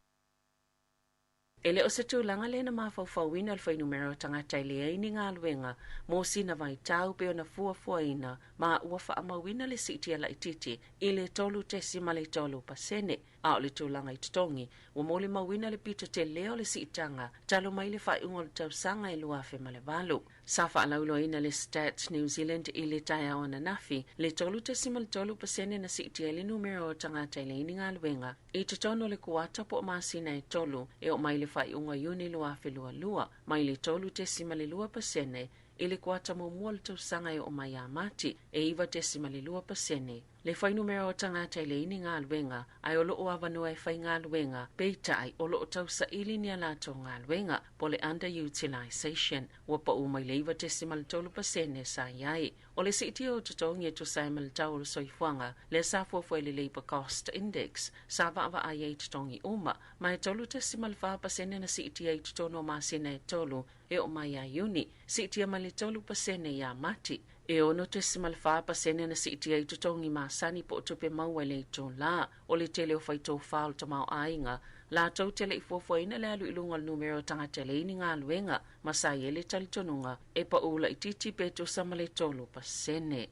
E le o se tulaga lea na mafaufauina le fuainumera o tagata e leai ni galuega mo sina vaitau pei ona fuafuaina, ma ua faamauina le siitia laitiiti i le 3.3%, a o le tulaga i totogi ua molimauina le pito telē o le siitaga talu mai le faaiuga o le tausaga e 2008. Sa faalauiloaina le Stats New Zealand i le taeao ananafi le 3.3% na siitia ai le numera o tagata e leai ni galuega i totonu o le kuata po o masina e tolu e oo mai le faaiuga o Iuni 2022, mai le 3.2% i le kuata muamua o le tausaga e oo mai ia Mati e 9.2%. Le fuainumera o tagata e leai ni galuega ae o loo avanoa e faigaluega, peitai o loo tausaili ni a latou galuega po le underutilization ua paū mai le 9.3% sa i ai. O le siitia o totogi e tusa ai ma le tau o le soifuaga lea sa fuafua i le Labour Cost Index sa vaavaai ai totogi uma, ma e 3.4% na siitia i totonu o masina e tolu e oo mai ia Iuni, siitia mai le 3% ia Mati. E 6.4% na siitia i totogi masani po o tupe maua i le itulā. O le tele o faitofā o le tamaoaiga latou te le i fuafuaina le alu i luga o le numera o tagata e leai ni galuega, ma sa i ai le talitonuga e paū laitiiti pe tusa ma le 3%.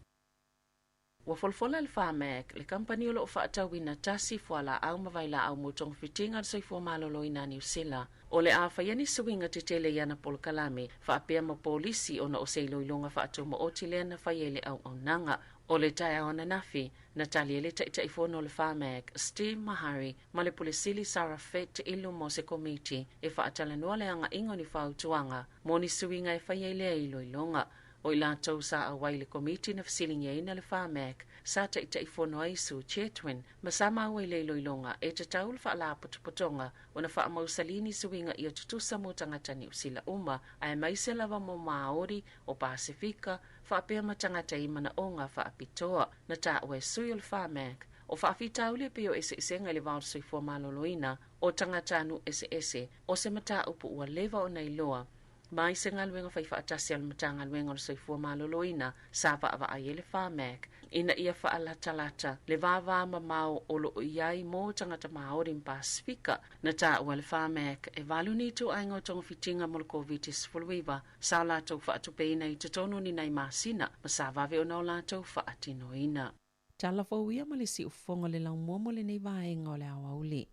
Ua folafola le Pharmac, le kamupani o loo faatauina tasi fualaau ma vailaau mo togafitiga a le soifua maloloina a Niusila, o le a faia ni suiga tetele i ana polokalame faapea ma polisi ona o se iloiloga faatumaoti lea na faia i le auaunaga. O le taeao ananafi, na tali ai le Taitaifono o le Pharmac, Steve Mahari, ma le Pule Sili Sarah Fett i luma o se komiti e faatalanoa le agaiga o ni fautuaga mo ni suiga e faia i lea iloiloga. O i latou sa auai i le komiti na fesiligiaina le Pharmac sa taitaifono ai Sue Chetwin, ma sa maua i le iloiloga e tatau le faalapotopotoga ona faamausalī ni suiga ia tutusa mo tagata Niusila uma, aemaise lava mo Maori o Pasefika faapea ma tagata i manaoga faapitoa. Na taua e sui o le Pharmac o faafitauli e pei o eseesega i le va o le soifua maloloina o tagatanuu eseese o se mataupu ua leva ona iloa mai se galuega faifaatasi a le Matagaluega o le Soifua Maloloina sa vaavaai ai le Pharmac ina ia faalatalata le vavamamao o loo i ai mo tagata Maori ma Pasefika. Na taua le Pharmac e valu ni ituaiga o togafitiga mo le Koviti-19 sa o latou faatupeina i totonu o ni nai masina ma sa vave ona o latou faatinoina. Tala fou ia ma le siufofoga o le laumua mo lenei vaega o le aoauli.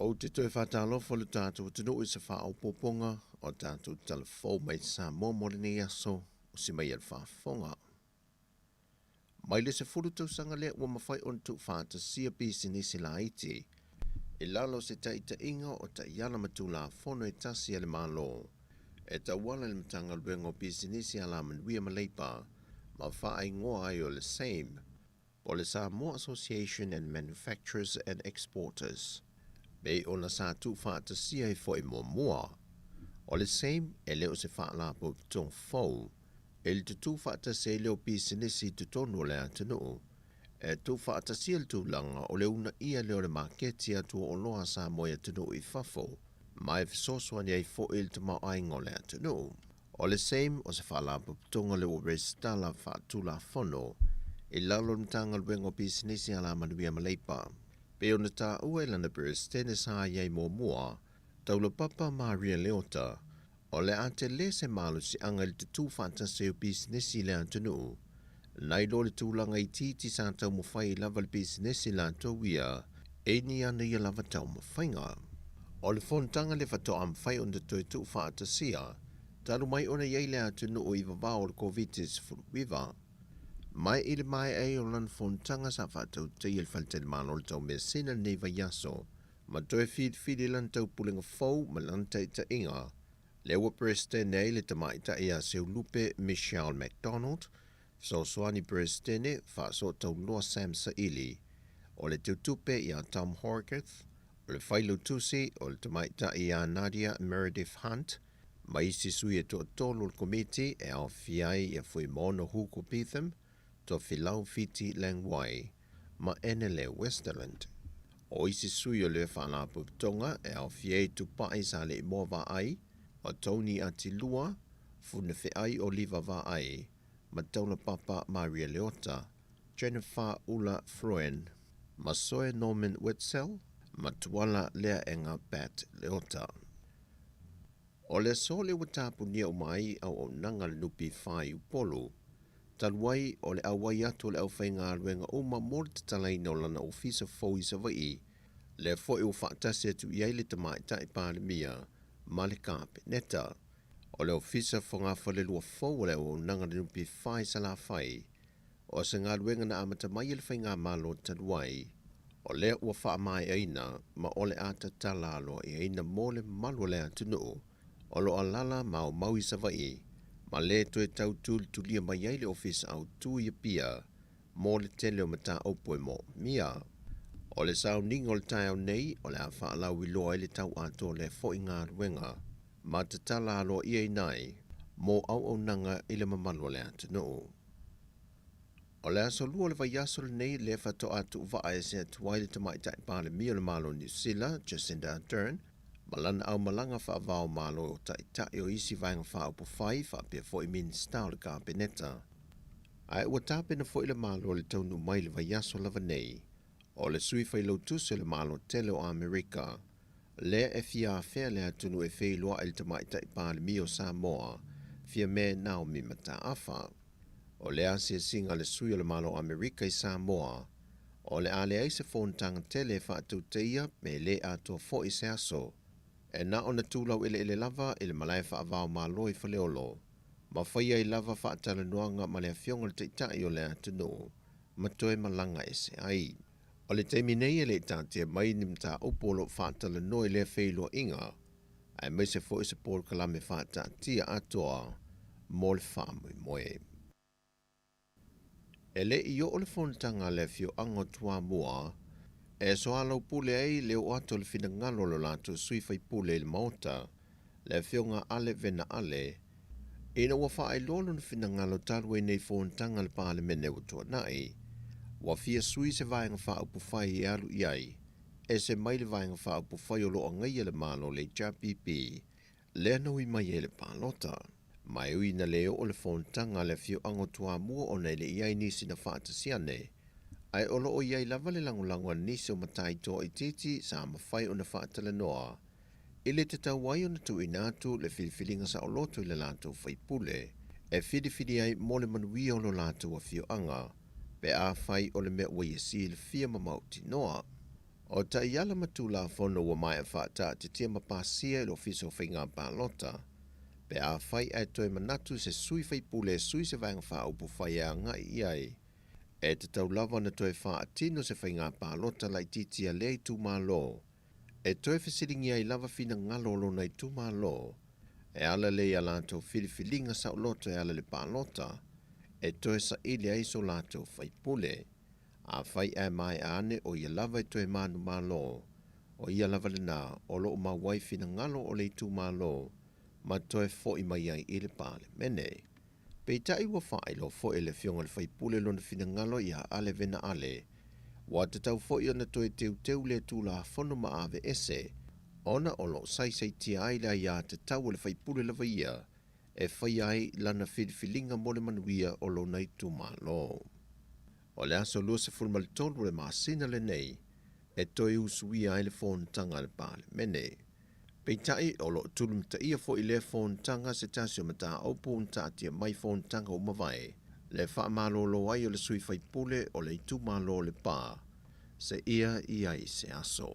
Ou te toe faatalofa i lo tatou atunuu i se faaopoopoga o tatou tala fou mai Samoa mo lenei aso o si mai e le faafofoga. Mai le 10 tausaga lea ua mafai ona tuufaatasia pisinisi laiti i lalo o se taitaiga o taiala ma tulafono e tasi a le Malo e tauala i le Matagaluega o Pisinisi Alamanuia ma Leipa ma faaigoa ai o le SAME po o le Samoa Association and Manufacturers and Exporters. Pei ona sa tuufaatasia ai foi muamua, o le SAME e le o se faalapotopotoga fou, I le tutū faatasi ai lea o pisinisi i totonu o le atunuu, e tuufaatasia le tulaga o le uunaia lea o le maketi atu o oloa a Samoa i atunuu i fafo, ma e fesoasoani ai foi i le tamaoaiga o le atunuu. O le same o se faalapotopotoga lea ua resitala faatulafono i lalo o le Matagaluega o Pisinisi Alamanuia ma Leipa. Pei ona taua e lana Peresetene sa i ai muamua, Taulapapa Maria Leota, o le a tele se malosiaga i le tutū faatasi ai o pisinisi i le atunuu, nai lo le tulaga itiiti sa taumafai ai lava le pisinisi latou ia e ni ana ia lava taumafaiga. O le fonotaga lea faatoa mafai ona toe tuufaatasia talu mai ona i ai le atunuu i vavao o le Koviti-19. Mai i le maea ai o lana fonotaga sa faatautaia i le faletalimalo o le Taumeasina lenei vaiaso, ma toe filifili lana taupulega fou ma lana taitaiga, lea ua Peresetene ai le tamaitai ia Seulupe Michelle McDonald, fesoasoani Peresetene faasootauloa Sam Saili, o le teutupe ia Tom Horgeth, o le failautusi o le tamaitai ia Nadia Meredith Hunt, ma isi sui e toatolu o le komiti e aofia ai ia Fuimaono Hugo Beetham, Tofilau Fiti Langwai, ma Enele Westerlund. O isi sui o le Faalapotopotoga e aofia ai Tupai Saleimoa Vaai, o Tony Atilua, Funefeai Oliva Vaai, ma Taulapapa Maria Leota, Jennifer Ula Froen, ma Soe Norman Wetzel, ma Tuala Leaega Pat Leota. O le aso lea ua tapunia uma ai auaunaga a le NPF i Upolu, talu ai o le auai atu o le aufaigaluega uma mo le tatalaina o lana ofisa fou i Savaii, lea foi ua faatasi atu i ai le Tamaitai Palemia ma le Kapeneta. O le ofisa fogafalelua fou o le auaunaga a le NPF i Salafai, o se galuega na amata mai e le Faigamalo talu ai, o lea ua faamaeaina ma o le a tatala aloaiaina mo le mamalu o le atunuu o lo o alaala ma aumau i Savaii, ma lē toe tau tulitulia mai ai le Ofisa Autu i Apia mo le tele o mataupu e moomia. O le sauniga o le taeao nei o le a faalauiloa ai le tau atoa o lea foi galuega ma tatala aloaiaina ai mo auaunaga i le mamalu o le atunuu. O le aso lua o le vaiaso lenei lea faatoa tuuvaa ese atu ai le Tamaitai Palemia o le Malo o Niu Sila, Jacinda Ardern, ma lana aumalaga faavao Malo o Taitai o isi Vaega Faaupufai faapea foi Minisita o le Kapeneta. Ae ua tapena foi le Malo i le taunuu mai i le vaiaso lava nei o le Sui Failautusi o le Malo tele o Amerika, lea e fia afea le atunuu e feiloai le Tamaitai Palemia o Samoa, Fiame Naomi Mataafa. O le asiasiga a le sui o le Malo o Amerika i Samoa, o le a leai se fonotaga tele e faatautaia pe le atoa foi se aso. E na ona tu laueleele lava i le malae faavao Malo i Faleolo, ma faia ai lava faatalanoaga ma le afioga i le Taitai o le atunuu ma toe malaga ese ai. O le taimi nei e le i taatia mai ni mataupu o lo o faatalanoa i lea feiloaiga, aemaise foi se polokalame faataatia atoa mo le faamoemoe. E le i oo le fonotaga a le afioaga o Toamua e soalaupule ai le oo atu o le finagalo o lo latou sui faipule i le Maota, le afioga Ale Vena Ale, ina ua faailoa lona finagalo talu ai nei fonotaga a le Palemene ua tuanai, ua fia sui se Vaega Faaupufai e alu i ai, ese mai le Vaega Faaupufai o lo o agaia le Malo le HRPP, lea na ui mai ai le palota. Ma e ui ina le oo le fonotaga a le afioaga o Toamua ona e le i ai nisi na faatasi ane, ae o lo o i ai lava le lagolago a nisi o matai toaitiiti sa mafai ona faatalanoa i le tatau ai ona tuuina atu le filifiliga saoloto i le latou faipule e filifili ai mo le manuia o lo latou afioaga pe afai o le mea ua ia silafia ma mautinoa. O taiala ma Tulafono ua maea faataatitia ma pasia e le Ofisa o Faiga Palota, pe afai ae toe manatu se sui faipule e sui se Vaega Faaupufai e agai i ai, e tatau lava ona toe faatino se faiga palota laitiiti a lea itumalo e toe fesiligia ai lava finagalo o lona itumalo e ala lea i a latou filifiliga saoloto e ala i le palota e toe saili ai so latou faipule. Afai ae maea ane o ia lava e toe manumalo, o ia lava lena o lo o mau ai finagalo o le itumalo ma toe foi mai ai i le Palemene. Peitai ua faailoa foi e le Afioga i le sui usufono lona finagalo ia Ale Vena Ale, ua tatau foi ona toe teuteu lea Tulafono ma aveese, ona o lo o saisaitia ai le aiatatau a le sui usufono lava ia e faia ai lana filifiliga mo le manuia o lona itumalo. O le aso 23 o le masina lenei e toe usuia ai le fonotaga a le Palemene. Peitai, o lo o tulimataia foi lea fonotaga se tasi o mataupu na taatia mai fonotaga ua mavae, le faamalolo ai o le sui faipule o le itumalo o Lepa, seia i ai se aso.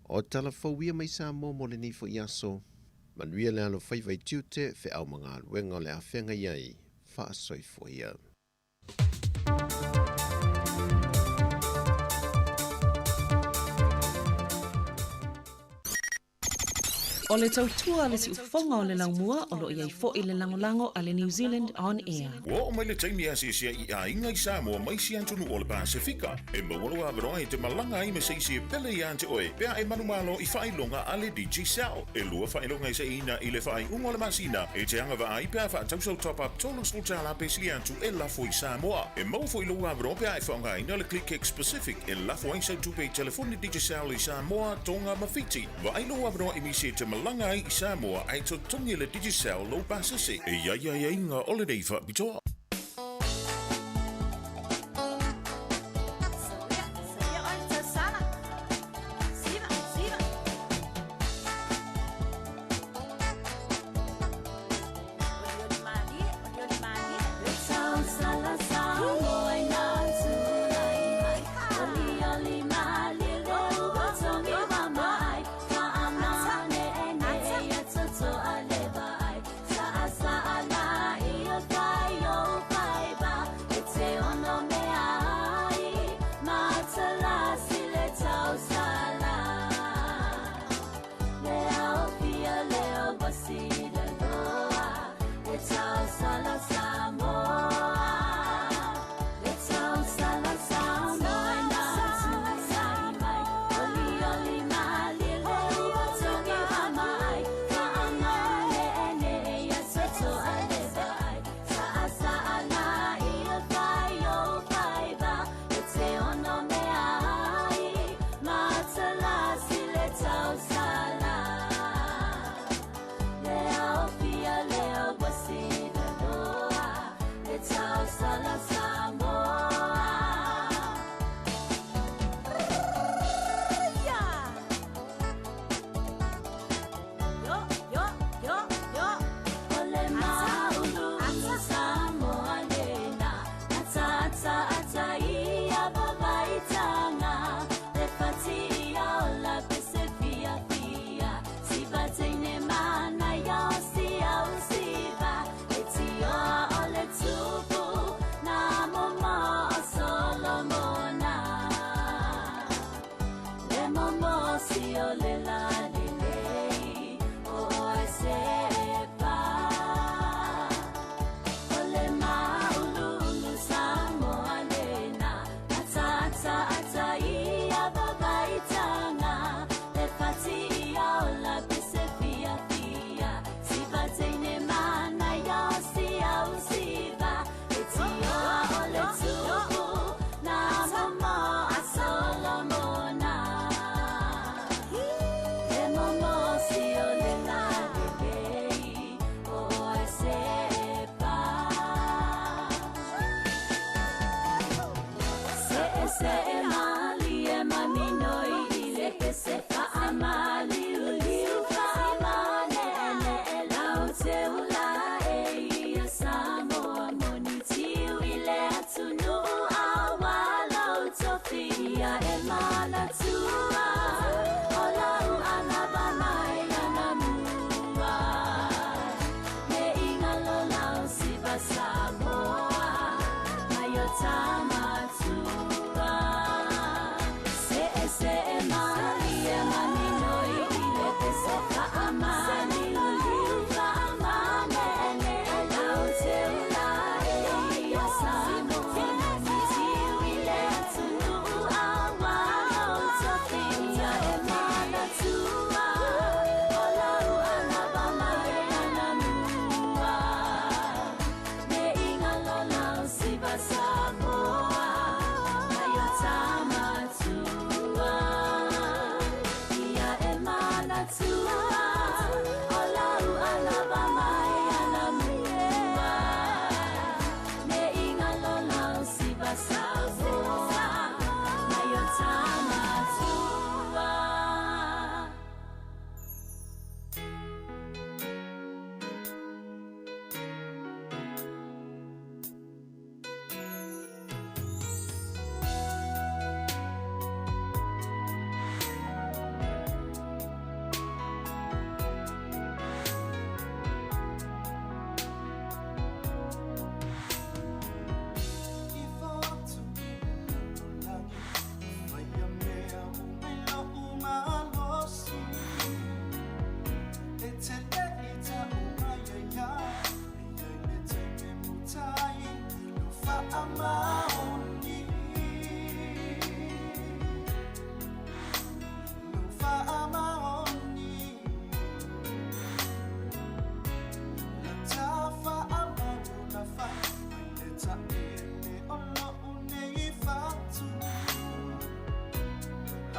O tala fou ia mai Samoa mo lenei foi aso, manuia le alofaiva i tiute, feau ma galuega o le a feagai ai, faasoifua ia. O le tautua a le siufofoga o le laumua o lo o i ai foi le lagolago a le New Zealand On Air. Ua oo mai le taimi e asiasi ai i aiga i Samoa ma isi atunuu o le Pasefika. E maua lou avanoa e te malaga ai me se isi e pele ia te oe pe a e manumalo i faailoga a le Digicel. E lua faailoga e saina i le faaiuga o le masina e te agavaa ai pe a faatau sau top-up $30 pe sili atu e lafo i Samoa. E maua foi lou avanoa pe a e faaaogaina le ClickX Pacific e lafo ai sau tupe i telefoni Digicel i Samoa, Tonga ma Fiti. Vaai lou avanoa e misi e te malaga ai i Samoa ae totogi e le Digicel lou pasese. E i ai aiaiga o lenei faapitoa. faamaoni. Lou faamaoni. La tafaamau la fai mai le taele o lo'u nei fatu.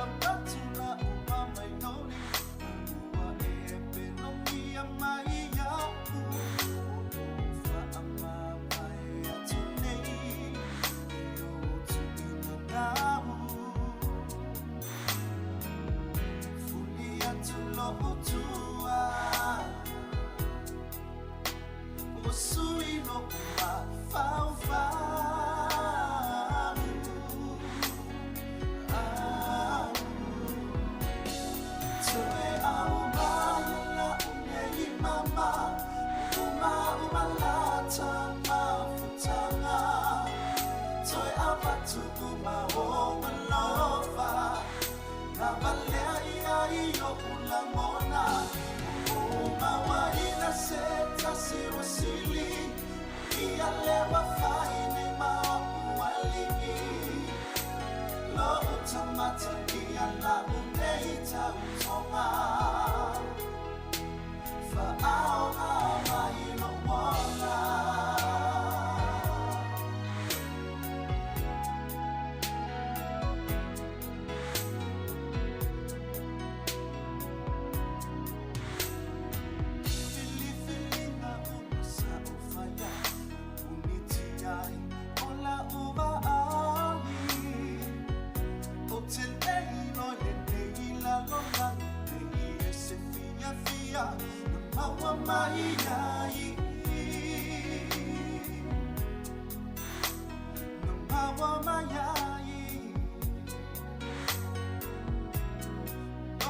Avatu la'u mai lou lima ua e pelogia mai ia'u. O lou faamavae atu nei i ou tuuina nau. Fuli atu lo'u tua. Ua sui lo'u mafaufau. Au. Toe aumai la'u nei mama, umauma lata mafutaga. Toe avatu uma ou alofa. Lavalea ia i o'u lagona. Ua ou mauaina se tasi ua sili. Ia lea ua fai nei ma o'u alii. Lo'u tamatagia la'u nei tautoga. Faaoga mai lo'u ola. Filifiliga uma sa ou faia, punitia ai o la'u vaai. Ou te le iloa i lenei lalolagi nei e se fiafia na maua mai ai. Na maua mai ai.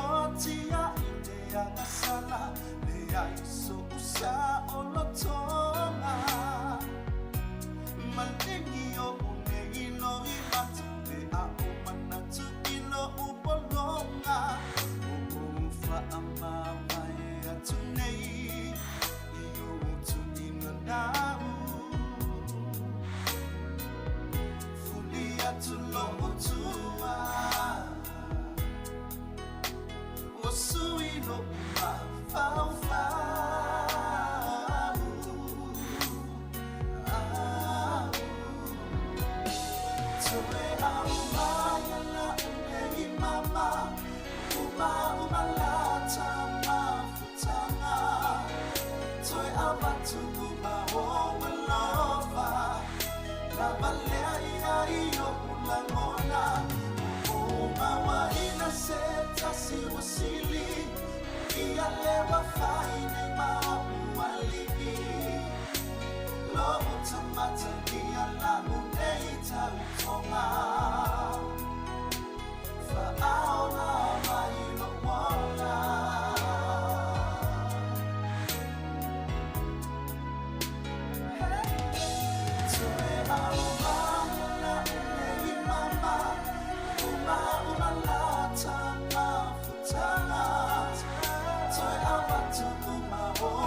Otia i te agasala, leai so'u saolotoga. Maligi o'u nei loimata pe a ou manatu i lo'u pologa. O ou faamavae atu nei i ou tuuina nau. Fuli atu lo'u tua. Ua sui lo'u mafaufau. Au. Toe aumai la'u nei mama, umauma lata mafutaga. Toe avatu uma ou alofa. Lavalea ia i o'u lagona. Ua ou mauaina se tasi ua sili. Ia lea ua fai nei ma o'u alii. Lo'u tamatagia la'u nei tautoga. Faaoga mai lo'u ola. Toe aumai la'u nei mama, umauma lata mafutaga. Toe avatu uma ou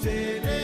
Te